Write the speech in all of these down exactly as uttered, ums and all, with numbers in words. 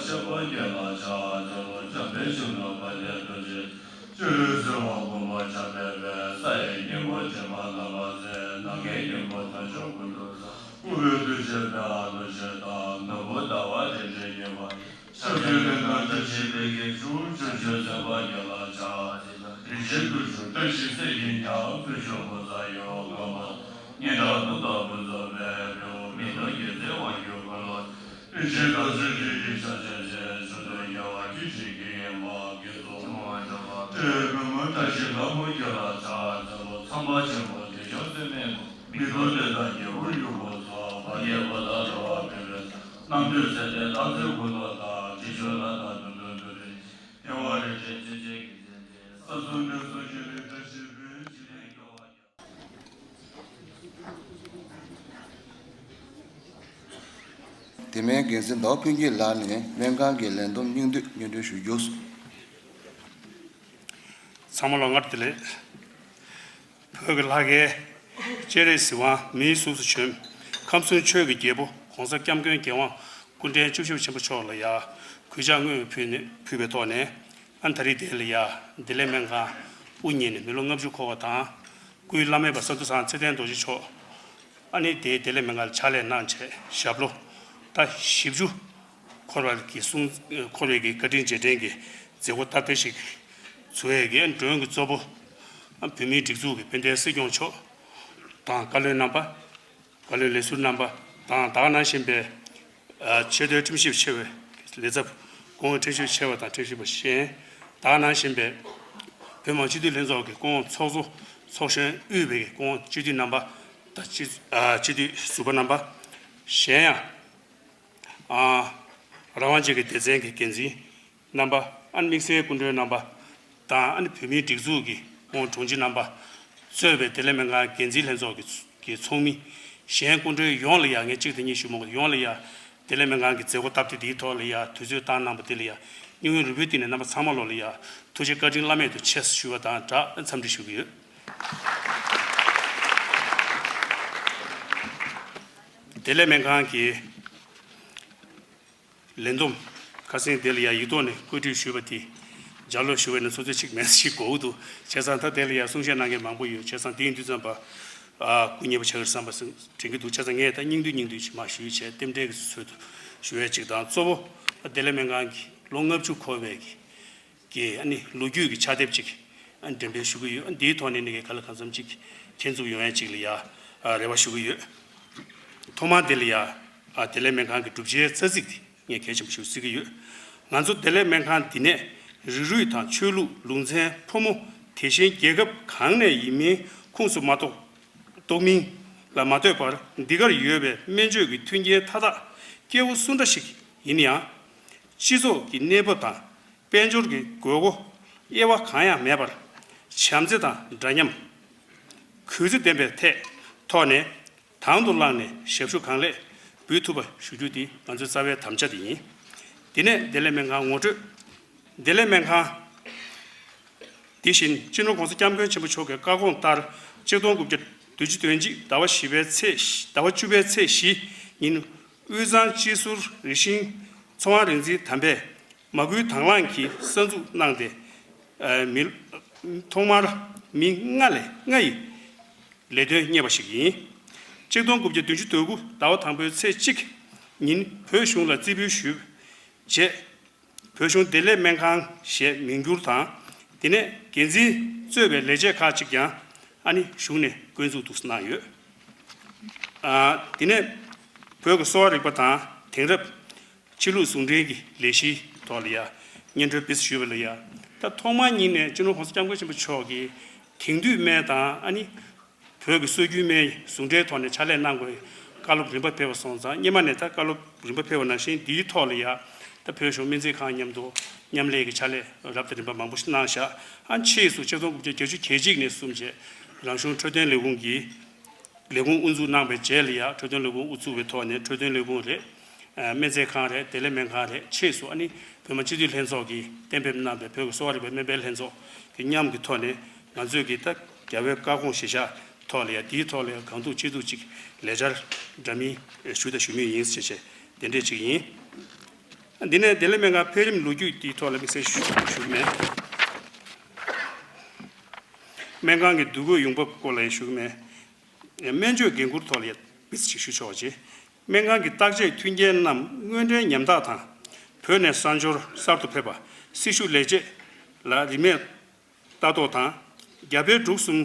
ཆེན་པོ་སྐྱེ་ལ་ཕྱག་འཚལ་ལོ། འཇམ་དཔལ་གཞོན་ནུ་དཔལ་ལྡན་རྡོ་རྗེ། སྤྱི་བོའི་བཙུན་མོ་མགོན་པོ་འཇམ་དཔལ་དཔལ། ས་ཡི་སྙིང་པོ་དྲི་མ་ལམ་པ་མཛད། ནམ་མཁའི་སྙིང་པོ་དལ་འབྱོར་ཀུན་ཏུ་བཟང་། སྐུ་འོད་ལྡན་ཞལ་ཕྱེ་ལྷ་ལུ་ཞེས་དང་། ནོར་བུ་ཟླ་བ་རེ་རེ་བརྙེས་པ། ཞབས་ཀྱི་ལྷ་ལྔ་བཀྲ་ཤིས་པད་ཀྱིས་ཕྱུག། ཕྱོགས་བཅུའི་སེམས་དཔའ་དགེ་ལ་ཕྱག་འཚལ་ལོ། རིན་ཆེན་དུར་ཁྲོད་བཀྲ་ཤིས་གསེར་གྱི་ཉ། ཕུལ་ཕྱུག་བུ་ཚ་ཡོ་ག་མ། སྙན་གྲགས་གཏུམ་དང་ཕུན་ཚོགས་སྤེལ་རོགས། མི་ལོ་བརྒྱད་ཚེ་དབང་གྱུར་འཁོར་ལོ། རིན་ཆེན་དར་ཚོན་རིལ་གྱིས་ཕྱག་བྱས་ཏེ། གཞོན་ནུ་དམྱལ་བ་ཁྱུ་བཞིའི་སྐད་ཡིག་མ། དགེ་ཚོགས་ཕྲེང་བ་འཇོམས་པ། སྤྲེའུ་བུ་མོ་བཀྲ་ཤིས་ལྷ་མོ་ཁྱོད་ལ་ཕྱག་འཚལ་ལོ། ཚངས་པ་ཆེན་པོ་བདེ་མཆོག་སྲེད་མེད་མགོན། མི་ལོ་འདས་དང་རྒྱལ་པོ་ཡུལ་པོ་སོགས། བར་ཆད་པ་དང་འགྲོ་བ་ཕན་པའི་ཚོགས། རྣམ་ཐོས་སྲས་དེ་རྟག་འཚལ་ཀུན་ཏུ་བདག །དྲི་མཆོག་ལྷ་དང་དུད་འགྲོ་འདུལ་བའི་ཕྱིར། དལ་བ་རེ་འདྲའི་ཚེ་ཆེན་གྱི་ཚེ་འདིར། བསམ་གསུམ་འདོད་སོགས་ཞི་བའི་བཀྲ་ཤིས་ཕུལ། འཇིག་རྟེན་སྐྱོ་བ། དེ་མིན་འགན་འཛིན་ཟླ་བ་ཀུན་སྐྱིད་ལགས་ནས་སྨན་ཁང་གི་ལས་བསྡོམས་སྙིང་བསྡུས་སྙན་སྒྲོན་ཞུ་རྒྱུ། ཚང་མ་ལ་སྔར་བདེ་ལེགས། བོད་ཀྱི་ལྷ་སྐལ། སྤྱན་རས་གཟིགས་དབང་མིའི་གཟུགས་སུ་བྱོན། ཁམས་གསུམ་ཆོས་ཀྱི་རྒྱལ་པོ་༸གོང་ས་༸སྐྱབས་མགོན་རྒྱལ་དབང་སྐུ་ཕྲེང་བཅུ་བཞི་པ་ཆེན་པོ་མཆོག་ལ་ཡ་གུས་ཕྱག་དངོས་ཕུལ་ནས་ཕུལ་བའི་ཐོག་ནས། ཨ་ནི་ད་རེས་དེ་ལ་ཡ་བདེ་ལེགས་སྨན་ཁང་དབུ་བརྙེས་ནས་མི་ལོ་ལྔ་བཅུ་འཁོར་བ་དང་། སྐུའི་བླ་མེད་པ་ས་འདུ་ཚང་ཚེ་བརྟན་རྡོ་རྗེ་མཆོག་ཨ་ནི་དེའི་བདེ་ལེགས་སྨན་ཁང་ལ་ཕྱག་ལས་གནང་བྱས་ཞབས་ལོ་ད་བཞི་བཅུ་འཁོར་བ་གི་གསུང་འཁོར་བའི་གི་བཀའ་དྲིན་རྗེས་དྲན་གྱི་མཛད་སྒོ་སྟབས་བདེ་ཞིག་བཟོ་ཡས་ཀྱི་མགྲོན་གྱི་གཙོ་བོ་བོད་མིའི་སྒྲིག་འཛུགས་ཀྱི་དཔལ་ལྡན་སྲིད་སྐྱོང་མཆོག་དང་བཀའ་བློན་རྣམ་པ། བཀའ་བློན་ལས་ཟུར་རྣམ་པ་དང་ད་ག་ནང་བཞིན་པའི་ཆེས་མཐོའི་ཁྲིམས་ཞིབ་ཆེ་བའི་ལས་ཚབ་སྐུ་ངོ་ཁྲིམས་ཞིབ་ཆེ་བ་དང་ཁྲིམས་ཞིབ་པ་གཞན། ད་ག་ནང་བཞིན་པའི་བོད་མི་མང་སྤྱི་འཐུས་ལྷན་ཚོགས་ཀྱི་སྐུ་ངོ་ཚོགས་གཙོ་ཚོགས་གཞོན་དབུས་པའི་སྐུ་ངོ་སྤྱི་འཐུས་རྣམ་པ་དང་སྤྱི་སྤྱི་འཐུས་ཟུར་པ་རྣམ་པ་གཞན་ཡང་། རང་དབང་ཅན་གྱི་སྡེ་ཚན་གྱི་འགན་འཛིན་རྣམ་པ། ཨ་ནི་དམིགས་བསལ་སྐུ་མགྲོན་རྣམ་པ་དང་། ཨ་ནི་བོད་མིའི་སྒྲིག་འཛུགས་ཀྱི་སྐུ་ངོ་དྲུང་ཆེ་རྣམ་པ་གཙོས་པའི་བདེ་ལེགས་སྨན་ཁང་འགན་འཛིན་ལྷན་ཚོགས་ཀྱི་ཚོགས་མི། གཞན་སྐུ་མགྲོན་ཡོངས་ལ་ཡང་ངས་གཅིག་དང་གཉིས་ཞུ་མ་དགོས། ཡོངས་ལ་ཡང་བདེ་ལེགས་སྨན་ཁང་གི་མཛད་སྒོ་སྟབས་བདེ་འདིའི་ཐོག་ལ་ཡང་དུས་ཚོད་བཏང་གནང་བ་འདི་ལ་ཡང་སྙིང་དབུས་རིང་པོའི་གཏིང་ནས་རྣམ་པ་ཚང་མ་ལོ་ལ་ཡང་ཐུགས་རྗེ་བཀའ་དྲིན་བླ་མེད་དུ་ཆེ་ཞུ་བ་དང་སྦྲགས་འཚམས་འདྲི་ཞུ་གི་ཡོད། བདེ་ལེགས་སྨན་ཁང་གི་ལས་བསྡོམས་ཁ་སང་དེ་ལ་ཡང་ཡིག་ཐོག་ནས་བཀོད་སྒྲིག་ཞུས་པ་དེ་ལྗགས་ཀློག་ཞུ་བ་ཡིན་ན་ཚོད་ཚོད་ཅིག་མེད་ཞིག་དགོས་ཀྱི་འདུག་བྱས་ཙང་ད་དེ་ལ་ཡང་གསུང་བཤད་གནང་མཁན་མང་པོ་ཡོད། བྱས་ཙང་དེ་ཡིན་དུས་ཙམ་པ་ཨ་སྐུ་ཉེ་པོ་ཆགས་ཀྱི་རེད་བསམ་པ་དྲན་གྱི་འདུག་བྱས་ཙང་ངས་ད་སྙིང་བསྡུས་སྙིང་བསྡུས་ཅིག་མར་ཞུས་བྱས་རྟེན་འབྲེལ་གྱི་ཚུལ་དུ་ཞུ་བའི་ཅིག་དང་། གཙོ་བོ་བདེ་ལེགས་སྨན་ཁང་གི་ལོ་ལྔ་བཅུ་འཁོར་བའི་གི་གི་ཨ་ནི་ལོ་རྒྱུས་ཀྱི་ཕྱག་དེབ་ཅིག་ཨ་ནི་འགྲེམས་སྤེལ་ཞུ་གི་ཡོད། ཨ་འདིའི་ཐོག་ནས་ནི་ག་ལ་གང་འཚམ་ཅིག་མཁྱེན་ཚུགས་ཡོང་ཡ་ཅིག་ལ་ཡ་ཨ་རེ་བ་ཞུ་གི་ཡོད། ཐོག་མར་འདི་ལ་ཡ་ཨ་བདེ་ལེགས་སྨན་ཁང་གི་བསྒྲུབ་བྱའི་རྩ་ཚིག་དེ་ངས་གལ་ཆེན་པོ་ཞིག་བརྩི་གི་ཡོད། ང་ཚོ་བདེ་ལེགས་སྨན་ཁང་འདི་ནས་རིགས་རུས་དང་ཆོས་ལུགས་ལུང་ཚན་ཕོ་མོ་དེ་བཞིན་རྒྱལ་ཁབ་གང་ནས་ཡིན་མིན་ཁུངས་སུ་མ་གཏོགས་གཏོགས་མིན་ལ་མ་ལྟོས་པར་འདི་གར་ཡོད་པའི་སྨན་བཅོས་ཀྱི་མཐུན་རྐྱེན་མཐའ་དག་སྐྱེ་བོ་སུ་འདྲ་ཞིག་ཡིན་ཡང་། སྤྱི་ཚོགས་ཀྱི་གནས་བབ་དང་། དཔལ་འབྱོར་གྱི་དགོས་མཁོ་དབྱེ་བ་གང་ཡང་མེད་པར་བྱམས་བརྩེ་དང་འདྲ་མཉམ། གུས་བརྩི་ལྡན་པའི་ཐད་ཐོག་ནས་དང་དུ་བླངས་ནས་ཞབས་ཞུ་གང་ལེགས་འབུལ་ཐུབ་པ་ཞུ་རྒྱུ་དེ་ང་ཚོའི་རྩ་བའི་དམ་བཅའ་དེ་ཡིན། དེ་ནས་བདེ་ལེགས་སྨན་ཁང་ངོ་སྤྲོད། བདེ་ལེགས་སྨན་ཁང་དེ་བཞིན་སྤྱི་ནོར་གོང་ས་སྐྱབས་མགོན་ཆེན་པོ་མཆོག་གི་བཀའ་དགོངས་ལྟར་ཆིག་སྟོང་དགུ་བརྒྱ་བདུན་ཅུ་དོན་གཅིག་ཟླ་བ་བཞི་པའི་ཚེས་ཟླ་བ་བཅུ་པའི་ཚེས་བཞི་ཉིན་དབུས་གཙང་སྤྱི་ཟུར་རི་ཤིང་ཚོང་བ་རིག་འཛིན་དམ་པས། མ་བསྐུལ་དང་བླངས་ཀྱིས་གསར་འཛུགས་གནང་སྟེ། མི། ཐོག་མར་མི་ལྔ་ལས་ལྔ་ཡི་ལས་དོན་གཉེར་བ་ཞིག་ཡིན། ཆིག་སྟོང་དགུ་བརྒྱ་བདུན་ཅུ་དོན་དགུ་ཟླ་བ་དང་པོའི་ཚེས་གཅིག་ཉིན་བོད་གཞུང་ལ་རྩིས་འབུལ་ཞུས་རྗེས། བོད་གཞུང་བདེ་ལེགས་སྨན་ཁང་ཞེས་མིང་བསྒྱུར་དང་། དེ་ནས་འགན་འཛིན་གཙོས་པའི་ལས་བྱེད་ཁག་ཅིག་ཀྱང་ཨ་ནི་གཞུང་ནས་བསྐོ་འཛུགས་འདུག་གནང་ཡོད། དེ་ནས་བོད་ཀྱི་གསོ་བ་རིག་པ་དང་དེང་རབས་ཕྱི་ལུགས་ཟུང་འབྲེལ་གྱི་ལས་གཞིའི་ཐོག་ལ་ཡ་སྙན་སྒྲོན་ཕུལ་ཞུས་པ་ལ་ཡ། ད་ཐོག་མ་ཉིད་ནས་སྤྱི་ནོར་གོང་ས་སྐྱབས་མགོན་ཆེན་པོ་མཆོག་གིས་དེང་དུས་སྨན་དང་ཨ་ནི་བོད་ཀྱི་སྲོལ་རྒྱུན་སྨན་ཟུང་འབྲེལ་ཐོག་ནས་ཕྱག་ལས་གནང་དགོས་བཀའ་སློབ་རིམ་པ་ཕེབས་པ་སོང་ཙང་། སྔོན་མ་ནས་ད་བཀའ་སློབ་རིམ་པ་ཕེབས་པ་ནང་བཞིན་འདིའི་ཐོག་ལ་ཡ་ད་བོད་གཞུང་སྨན་རྩིས་ཁང་མཉམ་དུ་མཉམ་ལས་ཀྱི་ཕྱག་ལས་རབ་དང་རིམ་པ་མང་པོ་ཞིག་གནང་བཞག་ཨ་ཕྱིས་སུ་ཆིག་སྟོང་དགུ་བརྒྱ་བརྒྱད་ཅུ་གྱ་གཅིག་ནས་བཟུང་བྱས་རང་གཞུང་འཕྲོད་བསྟེན་ལས་ཁུངས་ཀྱི་ལས་ཁུངས་དབུ་འཛུགས་གནང་བའི་རྗེས་ལ་ཡང་འཕྲོད་བསྟེན་ལས་ཁུངས་དབུ་བཙུགས་པའི་ཐོག་ནས་འཕྲོད་བསྟེན་ལས་ཁུངས་རེད། ཨ་སྨན་རྩིས་ཁང་རེད། བདེ་ལེགས་སྨན་ཁང་རེད། ཕྱིས་སུ་ཨ་ནི་བོད་མི་སྤྱི་འཐུས་ལྷན་ཚོགས་ཀྱིས་གཏན་འབེབས་གནང་བའི་བོད་ཀྱི་གསོ་བ་རིག་པའི་སྨན་པའི་ལྷན་ཚོགས་ཀྱི་མཉམ་གྱི་ཐོག་ནས་ང་ཚོས་ཀྱི་ད་རྒྱལ་བའི་བཀའ་དགོངས་བཞེས་བཞག་ཐོག་ལ་ཡང་དེའི་ཐོག་ལ་ཡང་གང་ཐུབ་ཅི་ཐུབ་ཅིག་ལས་འཆར་འདྲ་མིན་ཞུ་དང་ཞུ་མུས་ཡིན་ཞེས་བྱས་དེ་འདྲས་ཅིག་ཡིན། འདི་ནས་བདེ་ལེགས་སྨན་ཁང་འཕེལ་རིམ་ལོ་རྒྱུས་འདིའི་ཐོག་ལ་དམིགས་བསལ་ཞུ་ཞུ་གི་མེད། སྨན་ཁང་གི་འདུ་འགོད་ཡོང་འབབ་སྐོར་ལ་ཞུ་གི་མེད། སྨན་བཅོས་འགན་འཁུར་ཐོག་ལ་ཡང་དམིགས་བསལ་ཞིག་ཞུ་ཆོག་ཅིང་། སྨན་ཁང་གི་བརྟག་དཔྱད་མཐུན་རྐྱེན་རྣམས་དངོས་འབྲེལ་ཉམ་ཐག་དང་། བོད་ནས་གསར་འབྱོར་གསར་དུ་ཕེབས་པ་སྲི་ཞུ་ལས་བྱེད་ལ་རིན་མེད་ལྟ་རྟོག་དང་། རྒྱ་བལ་འབྲུག་གསུམ་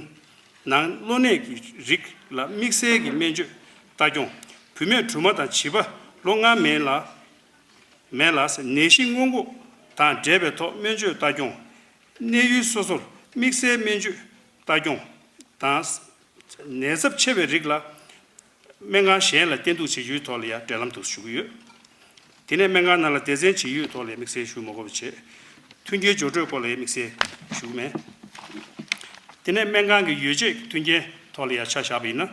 ནང་གློ་ནད་ཀྱི་རིགས་ལ་དམིགས་བསལ་གྱི་སྨན་བཅོས་ལྟ་སྐྱོང་། བུད་མེད་སྦྲུམ་མ་དང་བྱིས་པ་ལོ་ལྔ་མན་ལ་མན་ལ་ནད་གཞི་སྔོན་འགོག་དང་འབྲེལ་བའི་ཐོག་སྨན་བཅོས་ལྟ་སྐྱོང་། གནས་ཡུལ་སོ་སོར་དམིགས་བསལ་སྨན་བཅོས་ལྟ་སྐྱོང་དང་། ནད་ཚབས་ཆེ་བའི་རིགས་ལ་སྨན་ཁང་གཞན་ལ་བསྟེན་གཏུག་བྱེད་རྒྱུའི་ཐོག་ལ་ཡང་འབྲེལ་ལམ་དུ་ཞུ་གི་ཡོད། དེ་ནས་སྨན་ཁང་ནང་ལ་སྡེ་ཚན་ཇི་ཡོད་ཐོག་ལ་དམིགས་བསལ་ཞུ་མ་དགོས་པ་བྱས། མཐུན་རྐྱེན་སྦྱོར་སྤྲོད་སྐོར་ལ་དམིགས་བསལ་ཞུ་གི་མེད། དེ་ནས་སྨན་ཁང་གི་ཡོ་བྱད་ཀྱི་མཐུན་རྐྱེན་ཐོག་ལ་ཡང་ཆ་བཞག་པ་ཡིན་ན།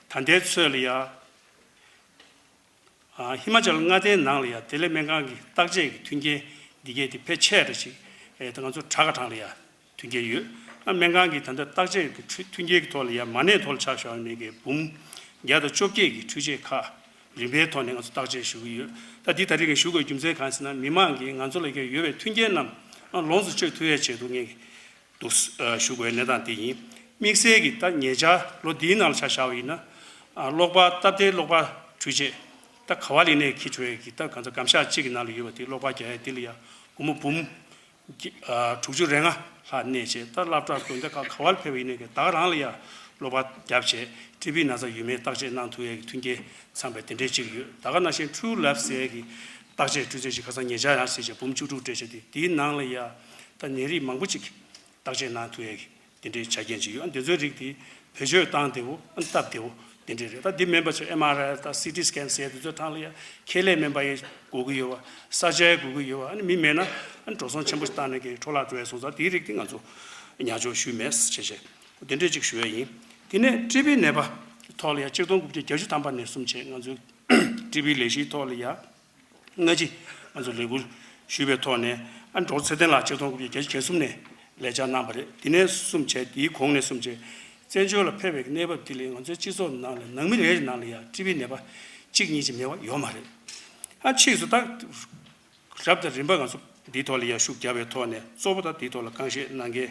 ད་ལྟའི་ཚོད་ལ་ཡང་། ཨ། ཧི་མ་ཅལ་མངའ་སྡེའི་ནང་ལ་ཡང་བདེ་ལེགས་སྨན་ཁང་གི་བརྟག་དཔྱད་ཀྱི་མཐུན་རྐྱེན་འདི་གས་དེ་ཕལ་ཆེར་ཅིག་ཨེ། ད་ང་ཚོ་དྲ་ག་གྲངས་ལ་ཡང་མཐུན་རྐྱེན་ཡོད། ཨ། སྨན་ཁང་གི་ད་ལྟ་བརྟག་དཔྱད་ཀྱི་མཐུན་རྐྱེན་གྱི་ཐོག་ལ་ཡང་མ་ཎི་ཐོག་ལ་ཆ་བཞག་ནས་ཀྱི་འབུམ་བརྒྱ་དང་བཅོ་བརྒྱད་ཀྱི་འཕྲུལ་ཆས་ཁག་རིམ་པའི་ཐོག་ནས་ང་ཚོ་བརྟག་དཔྱད་ཞུ་གི་ཡོད། ད་འདི་ད་རེས་ཀྱི་ཞུ་དགོས་རྒྱུ་མཚན་གང་ཡིན་ཟེར་ན། མི་མང་གིས་ང་ཚོ་ལ་ཡོད་པའི་མཐུན་རྐྱེན་རྣམས་ལོངས་སུ་སྤྱོད་ཐུབ་ཡའི་ཆེད་དུ་ངས་འདུག་ཞུ་དགོས་གནས་སྟངས་དེ་ཡིན། དམིགས་བསལ་གྱི་ད་ཉེ་ཆར་ལོ་འདིའི་ནང་ལ་ཆ་བཞག་པ་ཡིན་ན། གློག་པར་སྟབས་བདེའི་གློག་པར་འཕྲུལ་ཆས་ད་ག་བ་ལས་ནས་འཁྱེར་འགྲོ་ཡས་ཀྱི་ད་གང་ཚ་སྒམ་ཤག་གཅིག་གི་ནང་ལ་ཡོད་པ་དེ་གློག་པར་རྒྱག་ཡས་དེ་ལ་ཡང་སྒོར་མོ་འབུམ་དྲུག་ཅུ་རེ་ལྔ་ལྷག་གནས་བྱས། ད་སློབ་གྲྭ་དགོན་སྡེ་ཁག་ག་བ་ལ་ཕེབས་པ་ཡིན་ནའི་ད་ག་རང་ལ་ཡང་གློག་པར་བརྒྱབ་བྱས་ཊི་བི་ན་ཚ་ཡོད་མེད་བརྟག་དཔྱད་གནང་ཐུབ་ཡས་ཀྱི་མཐུན་རྐྱེན་ཚང་པའི་དེ་འདྲའི་གཅིག་ཡོད། ད་ག་ནང་བཞིན་ཊུ་ལེབ་ཟེར་ཡས་ཀྱི་བརྟག་དཔྱད་འཕྲུལ་ཆས་ཅིག་ཁ་སང་ཉེ་ཆར་ཡང་བཟོས་བྱས་འབུམ་བཅུ་དྲུག་སྤྲད་བྱས་ཏེ་དེའི་ནང་ལ་ཡང་ད་ནད་རིགས་མང་པོ་ཅིག་བརྟག་དཔྱད་གནང་ཐུབ་ཡས་ཀྱི་དེ་འདྲའི་ཆ་རྐྱེན་ཅིག་ཡོད། ཨ། དེ་ཚོའི་རིགས་དེ་བེད་སྤྱོད་བཏང་བདེ་བོ། ཨ། སྟབས་བདེ་བོ་དེ་འདྲས་རེད། ད་འདི་མིན་པ་ཚོ་ཨེམ་ཨར་ཨའི་དང་སི་ཊི་སི་ཀེན་ཟེར་དེ་ཚོའི་སྒང་ལ་ཡང་ཁེ་ལས་སྨན་པ་ཡང་དགོས་ཀྱི་ཡོད་པ། ས་ཆ་ཡང་དགོས་ཀྱི་ཡོད་པ། ཨ་ནི་མི་མེད་ན་ཨ་ནི་འགྲོ་སོང་ཆེན་པོ་ཞིག་བཏང་ནས་ཀྱི་འཕྲོ་བརླག་འགྲོ་ཡས་སོང་ཙང་དེའི་རིགས་དེ་ང་ཚོ་ཉར་འཇོག་ཞུས་མེད་ཟེར་བྱས་བྱས་དེ་འདྲས་ཅིག་ཞུ་ཡས་ཡིན། དེ་ནས་ཊི་བི་ནད་པ་ཐོག་ལ་ཡང་ཆིག་སྟོང་དགུ་བརྒྱ་བརྒྱད་ཅུ་ཐམ་པ་ནས་བཟུང་བྱས་ང་ཚོའི་ཊི་བི་ལས་གཞིའི་ཐོག་ལ་ཡང་སྔ་ཕྱི་ང་ཚོ་ལས་འགུལ་ཞུས་པའི་ཐོག་ནས། ཨ། ཌོག་ཊར་ཚེ་བརྟན་ལགས་ཆིག་སྟོང་དགུ་བརྒྱ་བརྒྱད་ཅུ་གྱ་གསུམ་ནས་ལས་བཅར་གནང་བ་རེད། དེ་ནས་བཟུང་བྱས་དེའི་གོང་ནས་བཟུང་བྱས་བཙན་བྱོལ་ལ་ཕེབས་པའི་གནས་བབ་དེ་ལས་ང་ཚོའི་སྤྱི་ཚོགས་ནང་ལ་ནང་མི་རེ་རེ་ནང་ལ་ཡང་ཊི་བི་ནད་པ་གཅིག་གཉིས་ཅིག་མེད་པ་ཡོད་མ་རེད། ཨ། ཕྱིས་སུ་ད་རབ་དང་རིམ་པ་ང་ཚོ་འདིའི་ཐོག་ལ་ཡང་ཤུགས་བརྒྱབ་པའི་ཐོག་ནས། གཙོ་བོ་ད་འདིའི་ཐོག་ལ་གང་བཤད་གནང་མཁན་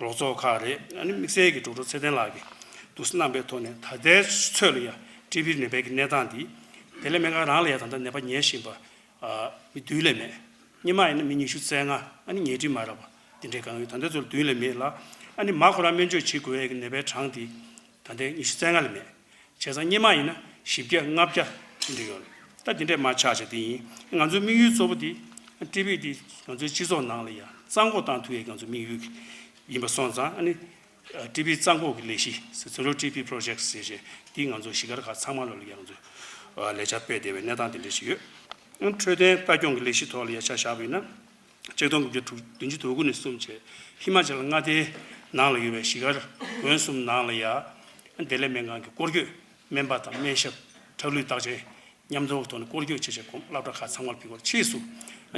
རོགས་ཚོགས་ཁག་རེད། ཨ་ནི་དམིགས་བསལ་གྱི་ཌོག་ཊར་ཚེ་བརྟན་ལགས་ཀྱིས་འདུག་སེ་གནང་པའི་ཐོག་ནས་ད་ལྟའི་ཚོད་ལ་ཡང་ཊི་བི་ནད་པའི་གི་གནས་སྟངས་འདི་བདེ་ལེགས་སྨན་ཁང་རང་ལ་ཡང་ད་ལྟ་ནད་པ་ཉར་བཞིན་པ། ཨ། མི་བདུན་ལས་མེད། སྔོན་མ་ཡིན་ན་མི་ཉི་ཤུ་རྩ་ལྔ། ཨ་ནི་ཉལ་ཁྲི་མ་རག་པ་དེ་འདྲས་གང་ཡོད། ད་ལྟའི་ཚོད་ལ་བདུན་ལས་མེད་ལ། ཨ་ནི་མ་ཁོ་རང་སྨན་བཅོས་བྱེད་དགོས་ཡས་ཀྱི་ནད་པའི་གྲངས་དེ་ད་ལྟའི་ཉི་ཤུ་རྩ་ལྔ་ལས་མེད། བྱས་ཙང་སྔོན་མ་ཡིན་ན་བཞི་བརྒྱ་ལྔ་བརྒྱ་དེ་འདྲས་ཡོད་རེད། ད་དེ་འདྲས་མར་ཆག་བྱས་དེ་ཡིན། ང་ཚོའི་དམིགས་ཡུལ་གཙོ་བོ་དེ་ཊི་བི་དེ་ང་ཚོའི་སྤྱི་ཚོགས་ནང་ལ་ཡང་གཙང་མགོ་བཏང་ཐུབ་ཡས་ང་ཚོའི་དམིགས་ཡུལ་ཡིན་པ་སོང་ཙང་། ཨ་ནི་ཊི་བི་གཙང་མགོ་གི་ལས་གཞི་Zero T B Project ཟེར་བྱས་འདི་ང་ཚོ་གཞིས་སྒར་ཁག་ཚང་མ་ལོ་ལ་ཡང་ང་ཚོ་ལས་འཆར་སྤེལ་བསྡད་པའི་གནས་སྟངས་དེ་འདྲ་ཞིག་ཡོད། འཕྲོད་བསྟེན་ལྟ་སྐྱོང་གི་ལས་གཞི་ཐོག་ལ་ཡང་ཆ་བཞག་པ་ཡིན་ན། ཆིག་སྟོང་དགུ་བརྒྱ་བདུན་ཅུ་དོན་དགུ་ནས་བཟུང་བྱས་ཧི་མ་ཅལ་མངའ་སྡེའི་ནང་ལ་ཡོད་པའི་གཞིས་སྒར་དགོན་གསུམ་ནང་ལ་ཡང་བདེ་ལེགས་སྨན་ཁང་གི་སྐོར་སྐྱོད་སྨན་པ་དང་སྨན་ཞབས་ཁྲག་ལུད་བརྟག་དཔྱད་མཉམ་འཛོམས་ཐོག་ནས་སྐོར་སྐྱོད་བྱས་བྱས་གོང་སློབ་གྲྭ་ཁག་ཚང་མར་ཕུལ་བར། ཕྱིས་སུ་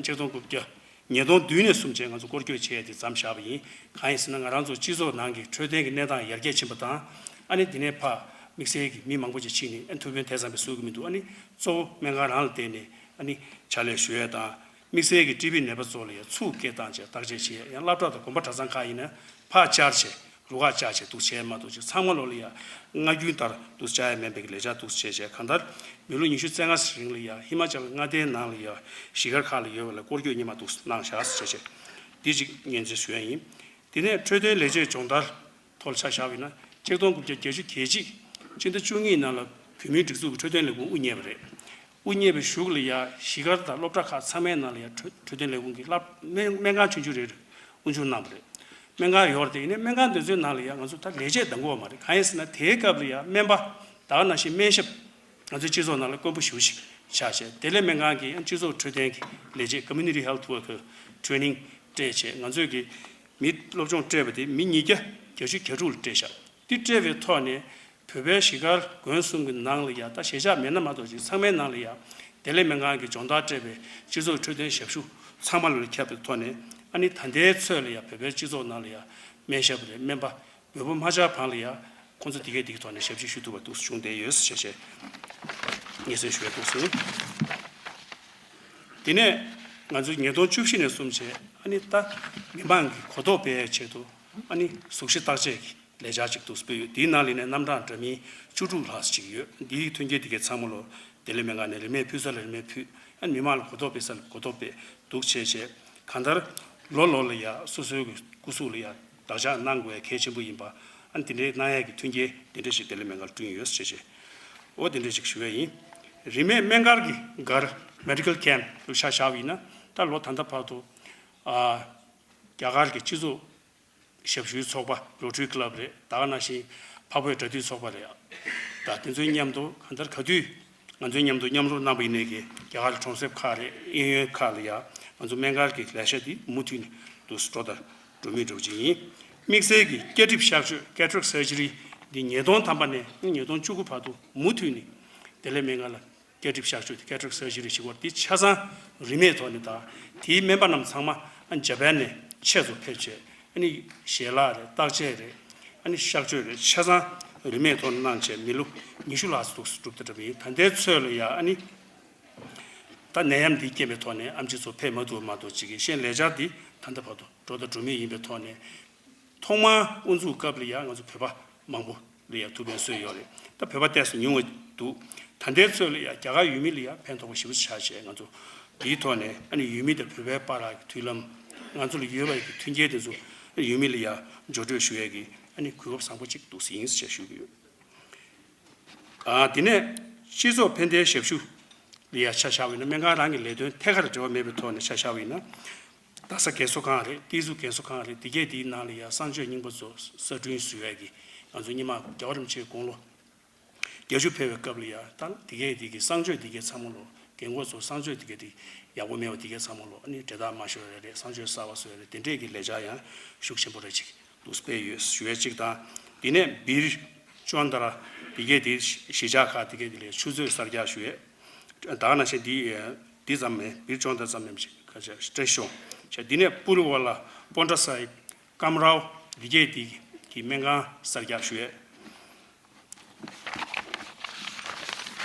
ཆིག་སྟོང་དགུ་བརྒྱ་ཉིས་སྟོང་བདུན་ནས་བཟུང་བྱས་ང་ཚོ་སྐོར་སྐྱོད་བྱས་ཏེ་མཚམས་བཞག་པ་ཡིན། གང་ཡིན་ཟེར་ན་ང་རང་ཚོ་སྤྱི་ཚོགས་ནང་གི་འཕྲོད་བསྟེན་གྱི་གནས་སྟངས་ཡར་རྒྱས་ཕྱིན་པ་དང་། ཨ་ནི་འདི་ནས་ཕར་དམིགས་བསལ་གྱི་མི་མང་པོ་ཅིག་ཕྱིན་ནས་ཨ་ཐུགས་ཕན་ཐེག་ཙམ་པའི་བཟོ་གི་མི་འདུག་ཨ་ནི་གཙོ་བོ་སྨན་ཁང་རང་ལ་བརྟེན་ནས་ཨ་ནི་ཕྱག་ལས་ཞུ་ཡས་དང་། དམིགས་བསལ་གྱི་ཊི་བི་ནད་པ་ཚོ་ལ་ཡང་ཚུགས་སྐྱེལ་བཏང་བྱས་བརྟག་དཔྱད་བྱེད་ཡས། ཡང་སློབ་གྲྭ་དང་དགོན་པ་གྲྭ་ཚང་ཁག་ཡིན་ན་ཕར་བཅར་བྱས། རུ་ཁག་བཅར་བྱས་འདུག་བྱས་མ་གཏོགས་ཅིག་ཚང་མ་ལོ་ལ་ཡང་སྔ་རྒྱུན་ལྟར་འདུག་བཅར་ཡ་མིན་པའི་ལས་འཆར་འདུག་བྱས་བྱས། གང་ལྟར་མི་ལོ་ཉི་ཤུ་རྩ་ལྔ་ཞིག་རིང་ལ་ཡང་ཧི་མ་ཅལ་མངའ་སྡེའི་ནང་ལ་ཡང་གཞིས་སྒར་ཁག་ལ་ཡོད་པ་ལ་སྐོར་སྐྱོད་སྔོན་མ་འདུག་གནང་བཞག་ཟེར་བྱས་བྱས། འདི་གཅིག་སྙན་སེང་ཞུ་ཡ་ཡིན། དེ་ནས་འཕྲོད་བསྟེན་ལས་བྱེད་སྦྱོང་བརྡར་ཐོག་ལ་ཆ་བཞག་པ་ཡིན་ན། ཆིག་སྟོང་དགུ་བརྒྱ་བརྒྱད་ཅུ་གྱ་གཅིག་སྤྱི་ཟླ་བཅུ་གཉིས་ནང་ལ་བོད་མིའི་སྒྲིག་འཛུགས་ཀྱི་འཕྲོད་བསྟེན་ལས་ཁུངས་དབུ་བརྙེས་པ་རེད། དབུ་བརྙེས་པའི་གཞུག་ལ་ཡང་གཞིས་སྒར་དང་སློབ་གྲྭ་ཁག་ཚང་མའི་ནང་ལ་ཡང་འཕྲོད་འཕྲོད་བསྟེན་ལས་ཁུངས་ཀྱི་སློབ་སྨན་སྨན་ཁང་ཆུང་ཆུང་རེ་རེ་དབུ་འཛུགས་གནང་བ་རེད། སྨན་ཁང་ཡོད་རེད་དེ། ཡིན་ནའི་སྨན་ཁང་དེ་ཚོའི་ནང་ལ་ཡང་ང་ཚོ་ད་ལས་བྱེད་གདམ་གོ་མ་རེད། གང་ཡིན་ཟེར་ན་དེའི་སྐབས་ལ་ཡང་སྨན་པ་ད་ག་ནང་བཞིན་སྨན་ཞབས་ང་ཚོའི་སྤྱི་ཚོགས་ནང་ལ་དཀོན་པོ་ཞེ་པོ་ཞིག་ཆགས་བྱས། བདེ་ལེགས་སྨན་ཁང་གི་ཡང་སྤྱི་ཚོགས་འཕྲོད་བསྟེན་གྱི་ལས་བྱེད་Community Health Worker Training སྤྲད་བྱས། ང་ཚོས་ཀྱི་མི་སློབ་སྦྱོང་སྤྲད་པ་དེ་མི་ཉིས་བརྒྱ་བརྒྱད་ཅུ་གྱ་དྲུག་ལ་སྤྲད་བཞག་འདི་སྤྲད་པའི་ཐོག་ནས་བོད་པའི་གཞིས་སྒར་དགོན་གསུམ་གྱི་ནང་ལ་ཡང་ད་གཞིས་ཆགས་མེད་ན་མ་གཏོགས་ཅིག་ཚང་མའི་ནང་ལ་ཡང་བདེ་ལེགས་སྨན་ཁང་གིས་སྦྱོང་བརྡར་སྤྲད་པའི་སྤྱི་ཚོགས་འཕྲོད་བསྟེན་ཞབས་ཞུ་ཚང་མ་ལ་ཁྱབ་པའི་ཐོག་ནས། ཨ་ནི་ད་ལྟའི་ཚོད་ལ་ཡང་བོད་པའི་སྤྱི་ཚོགས་ནང་ལ་ཡང་སྨན་ཞབས་རེད། སྨན་པ་འབོལ་པོ་མ་ཆགས་བར་ལ་ཡང་ཁོང་ཚོ་དེ་གས་དེ་གི་ཐོག་ནས་ཞབས་ཕྱི་ཞུ་ཐུབ་པ་འདུག་བྱུང་བསྡད་ཡོད་ཟེར་བྱས་བྱས་སྙན་སེང་ཞུ་བའི་འདུག་ཟེར། དེ་ནས་ ང་ཚོས་ཉིས་སྟོང་བཅུ་བཞི་ནས་བཟུང་བྱས་ཨ་ནི་ད་མི་མང་གི་གོ་རྟོགས་སྤེལ་ཡའི་ཆེད་དུ་ཨ་ནི་གཟུགས་གཞི་བརྟག་དཔྱད་ཀྱི་ལས་འཆར་ཅིག་འདུག་སྤེལ་ཡོད། དེའི་ནང་ལ་ནས་རྣམ་གྲངས་འདྲ་མིན་བཅུ་དྲུག་ལྷག་ཅིག་ཡོད། འདིའི་མཐུན་རྐྱེན་དེ་གའི་ཚང་མ་ལོ་བདེ་ལེགས་སྨན་ཁང་ནས་རིན་མེད་ཕུལ་ས་ལ་རིན་མེད་ཕུལ། ཨ་ནི་མི་མང་ལ་གོ་རྟོགས་སྤེལ་ས་ལ་གོ་རྟོགས་སྤེལ་འདུག་བྱས་བྱས་གང་ལྟར་ལོ་ལོ་ལ་ཡ་སོ་སོའི་གི་སྐུ་གཟུགས་ལ་ཡ་བདག་འཇགས་གནང་དགོས་གལ་ཆེན་པོ་ཡིན་པ། ཨ་ནི་དེ་འདྲའི་གནང་ཡས་ཀྱི་མཐུན་རྐྱེན་དེ་འདྲ་ཞིག་བདེ་ལེགས་སྨན་ཁང་ལ་བསྐྲུན་ཡོད་ཟེར་བྱས། འོ་དེ་འདྲ་ཞིག་ཞུ་ཡས་ཡིན། རིན་མེད་སྨན་སྒར་གྱི་སྒར་Medical Camp་ལ་ཆ་བཞག་པ་ཡིན་ན་ད་ལོ་ད་ལྟ་བར་དུ་ཨ་རྒྱ་གར་གྱི་སྤྱི་ཚོགས་ཞབས་ཞུའི་ཚོགས་པ་Rotary Club་རེད། ད་ག་ནང་བཞིན་འཕགས་བོད་སྒྲ་སྡུད་ཚོགས་པ་རེད། ད་དེ་ཚོའི་མཉམ་དུ་གང་ལྟར་ག་དུས་ང་ཚོའི་མཉམ་དུ་མཉམ་རུབ་གནང་པ་ཡིན་ནའི་གི་རྒྱ་གར་གྱི་གྲོང་གསེབ་ཁག་རེད། གཡས་གཡོན་ཁག་ལ་ཡ་ང་ཚོ་སྨན་སྒར་གྱི་ལས་བྱ་འདི་མུ་མཐུད་ནས་འདུག་འགྲོ་དང་འགྲོ་མུས་འདྲ་བོ་ཅིག་ཡིན། དམིགས་བསལ་གྱི་སྐྱ་གྲིབ་གཤག་བཅོས་Cataract Surgery་འདི་ཉིས་སྟོང་ཐམ་པ་ནས་ཉིས་སྟོང་བཅུ་དགུ་བར་དུ་མུ་མཐུད་ནས་བདེ་ལེགས་སྨན་ཁང་ལ་སྐྱ་གྲིབ་གཤག་བཅོས་དེ་Cataract Surgery་ཞིག་བར་དེ་ཆ་ཚང་རིན་མེད་ཐོག་ནས་དང་དེའི་སྨན་པ་རྣམས་ཚང་མ་ཨ་ཇ་པན་ནས་ཆེད་དུ་ཕེབས་བྱས་ཨ་ནི་ཞལ་ལག་རེད། བརྟག་དཔྱད་རེད། ཨ་ནི་གཤག་བཅོས་རེད། ཆ་ཚང་རིན་མེད་ཐོག་ནས་གནང་བྱས་མི་ལོ་ཉི་ཤུ་ལྷག་ཙམ་འདུག་སྒྲུབ་ཐུབ་པ་ཡིན། ད་ལྟའི་ཚོད་ལ་ཡ་ཨ་ནི་ད་ནད་ཡམས་འདིའི་རྐྱེན་པའི་ཐོག་ནས་ཨེམ་ཆི་ཚོ་ཕེབས་མ་ཐུབ་པ་མ་གཏོགས་ཅིག་གི་གཞན་ལས་འཆར་འདི་ད་ལྟ་བར་དུ་འགྲོ་དང་འགྲོ་མུས་ཡིན་པའི་ཐོག་ནས། ཐོག་མར་དབུ་འཛུགས་སྐབས་ལ་ཡང་ང་ཚོ་བོད་པ་མང་པོ་ལ་ཡང་ཐུགས་ཕན་གསོས་ཡོད་རེད། ད་བོད་པ་ཏོག་ཙམ་ཉུང་བ་འདུག་ད་ལྟའི་ཚོད་ལ་ཡང་རྒྱ་གར་ཡུལ་མི་ལ་ཡང་ཕན་ཐོགས་པ་ཞེ་པོ་ཆགས་བྱས། ང་ཚོ་འདིའི་ཐོག་ནས་ཨ་ནི་ཡུལ་མི་དང་བོད་པའི་བར་གྱི་མཐུན་ལམ། ང་ཚོ་ལ་ཡོད་པའི་གི་མཐུན་རྐྱེན་དེ་ཚོ་ཡུལ་མི་ལ་ཡང་འབྱོར་སྤྲོད་ཞུ་ཡས་ཀྱི་ཨ་ནི་གོ་སྐབས་བཟང་པོ་ཅིག་འདུག་ཟིན་ཞེས་ཞུ་གི་ཡོད། ཨ་དེ་ནས་སྤྱི་ཚོགས་ཕན་བདེའི་ཞབས་ཞུ་ལ་ཡང་ཆ་བཞག་པ་ཡིན་ན། སྨན་ཁང་རང་གི་ལས་དོན་ཐད་ཀར་འབྲེལ་བ་མེད་པའི་ཐོག་ནས་ཆ་བཞག་པ་ཡིན་ན། རྡ་ས་རྒན་གསོ་ཁང་རེད། ཏི་ཛུ་རྒན་གསོ་ཁང་རེད། དེ་གས་དེའི་ནང་ལ་ཡང་གསང་སྤྱོད་རྙིང་པ་ཚོ་གསར་སྐྲུན་བཟོ་ཡས་ཀྱི་ང་ཚོ་སྔོན་མ་རྒྱལ་བ་རིན་པོ་ཆེའི་དགུང་ལོ་བརྒྱད་ཅུ་ཕེབས་པའི་སྐབས་ལ་ཡང་ད་དེ་གས་དེ་གི་གསང་སྤྱོད་དེ་གས་ཚང་མ་ལོ་རྒན་གོག་ཚོ་གསང་སྤྱོད་དེ་གས་དེ་ཡག་པོ་མེད་པ་དེ་གས་ཚང་མ་ལོ་ཨ་ནི་འབྲས་ཐག་མ་ཤོར་ཡས་རེད། གསང་སྤྱོད་གསར་པ་བཟོ་ཡས་རེད། དེ་འདྲས་ཀྱི་ལས་འཆར་ཡང་ཤུགས་ཆེན་པོ་རེ་ཅིག་འདུག་སྤེལ་ཡོད་ཞུ་ཡས་གཅིག་དང་། དེ་ནས་བིར་ཅོན་དར་དེ་གས་དེ་གཞིས་ཆགས་ཁག་དེ་གས་དེ་ལ་ཆུ་མཛོད་གསར་རྒྱག་ཞུ་ཡས། ད་ག་ནང་བཞིན་འདི་འདི་ཙམ་མེད། བིར་ཅོན་དར་ཙམ་མེད་ཅིག་ཁ་ཆ་སྤྲེལ་གཞུང་བྱས། འདི་ནས་པུ་རི་ཝ་ལ་པོན་ཏྲ་སའིབ་ཀམ་རའོ་དེ་གས་དེ་གི་སྨན་ཁང་གསར་རྒྱག་ཞུ་ཡས།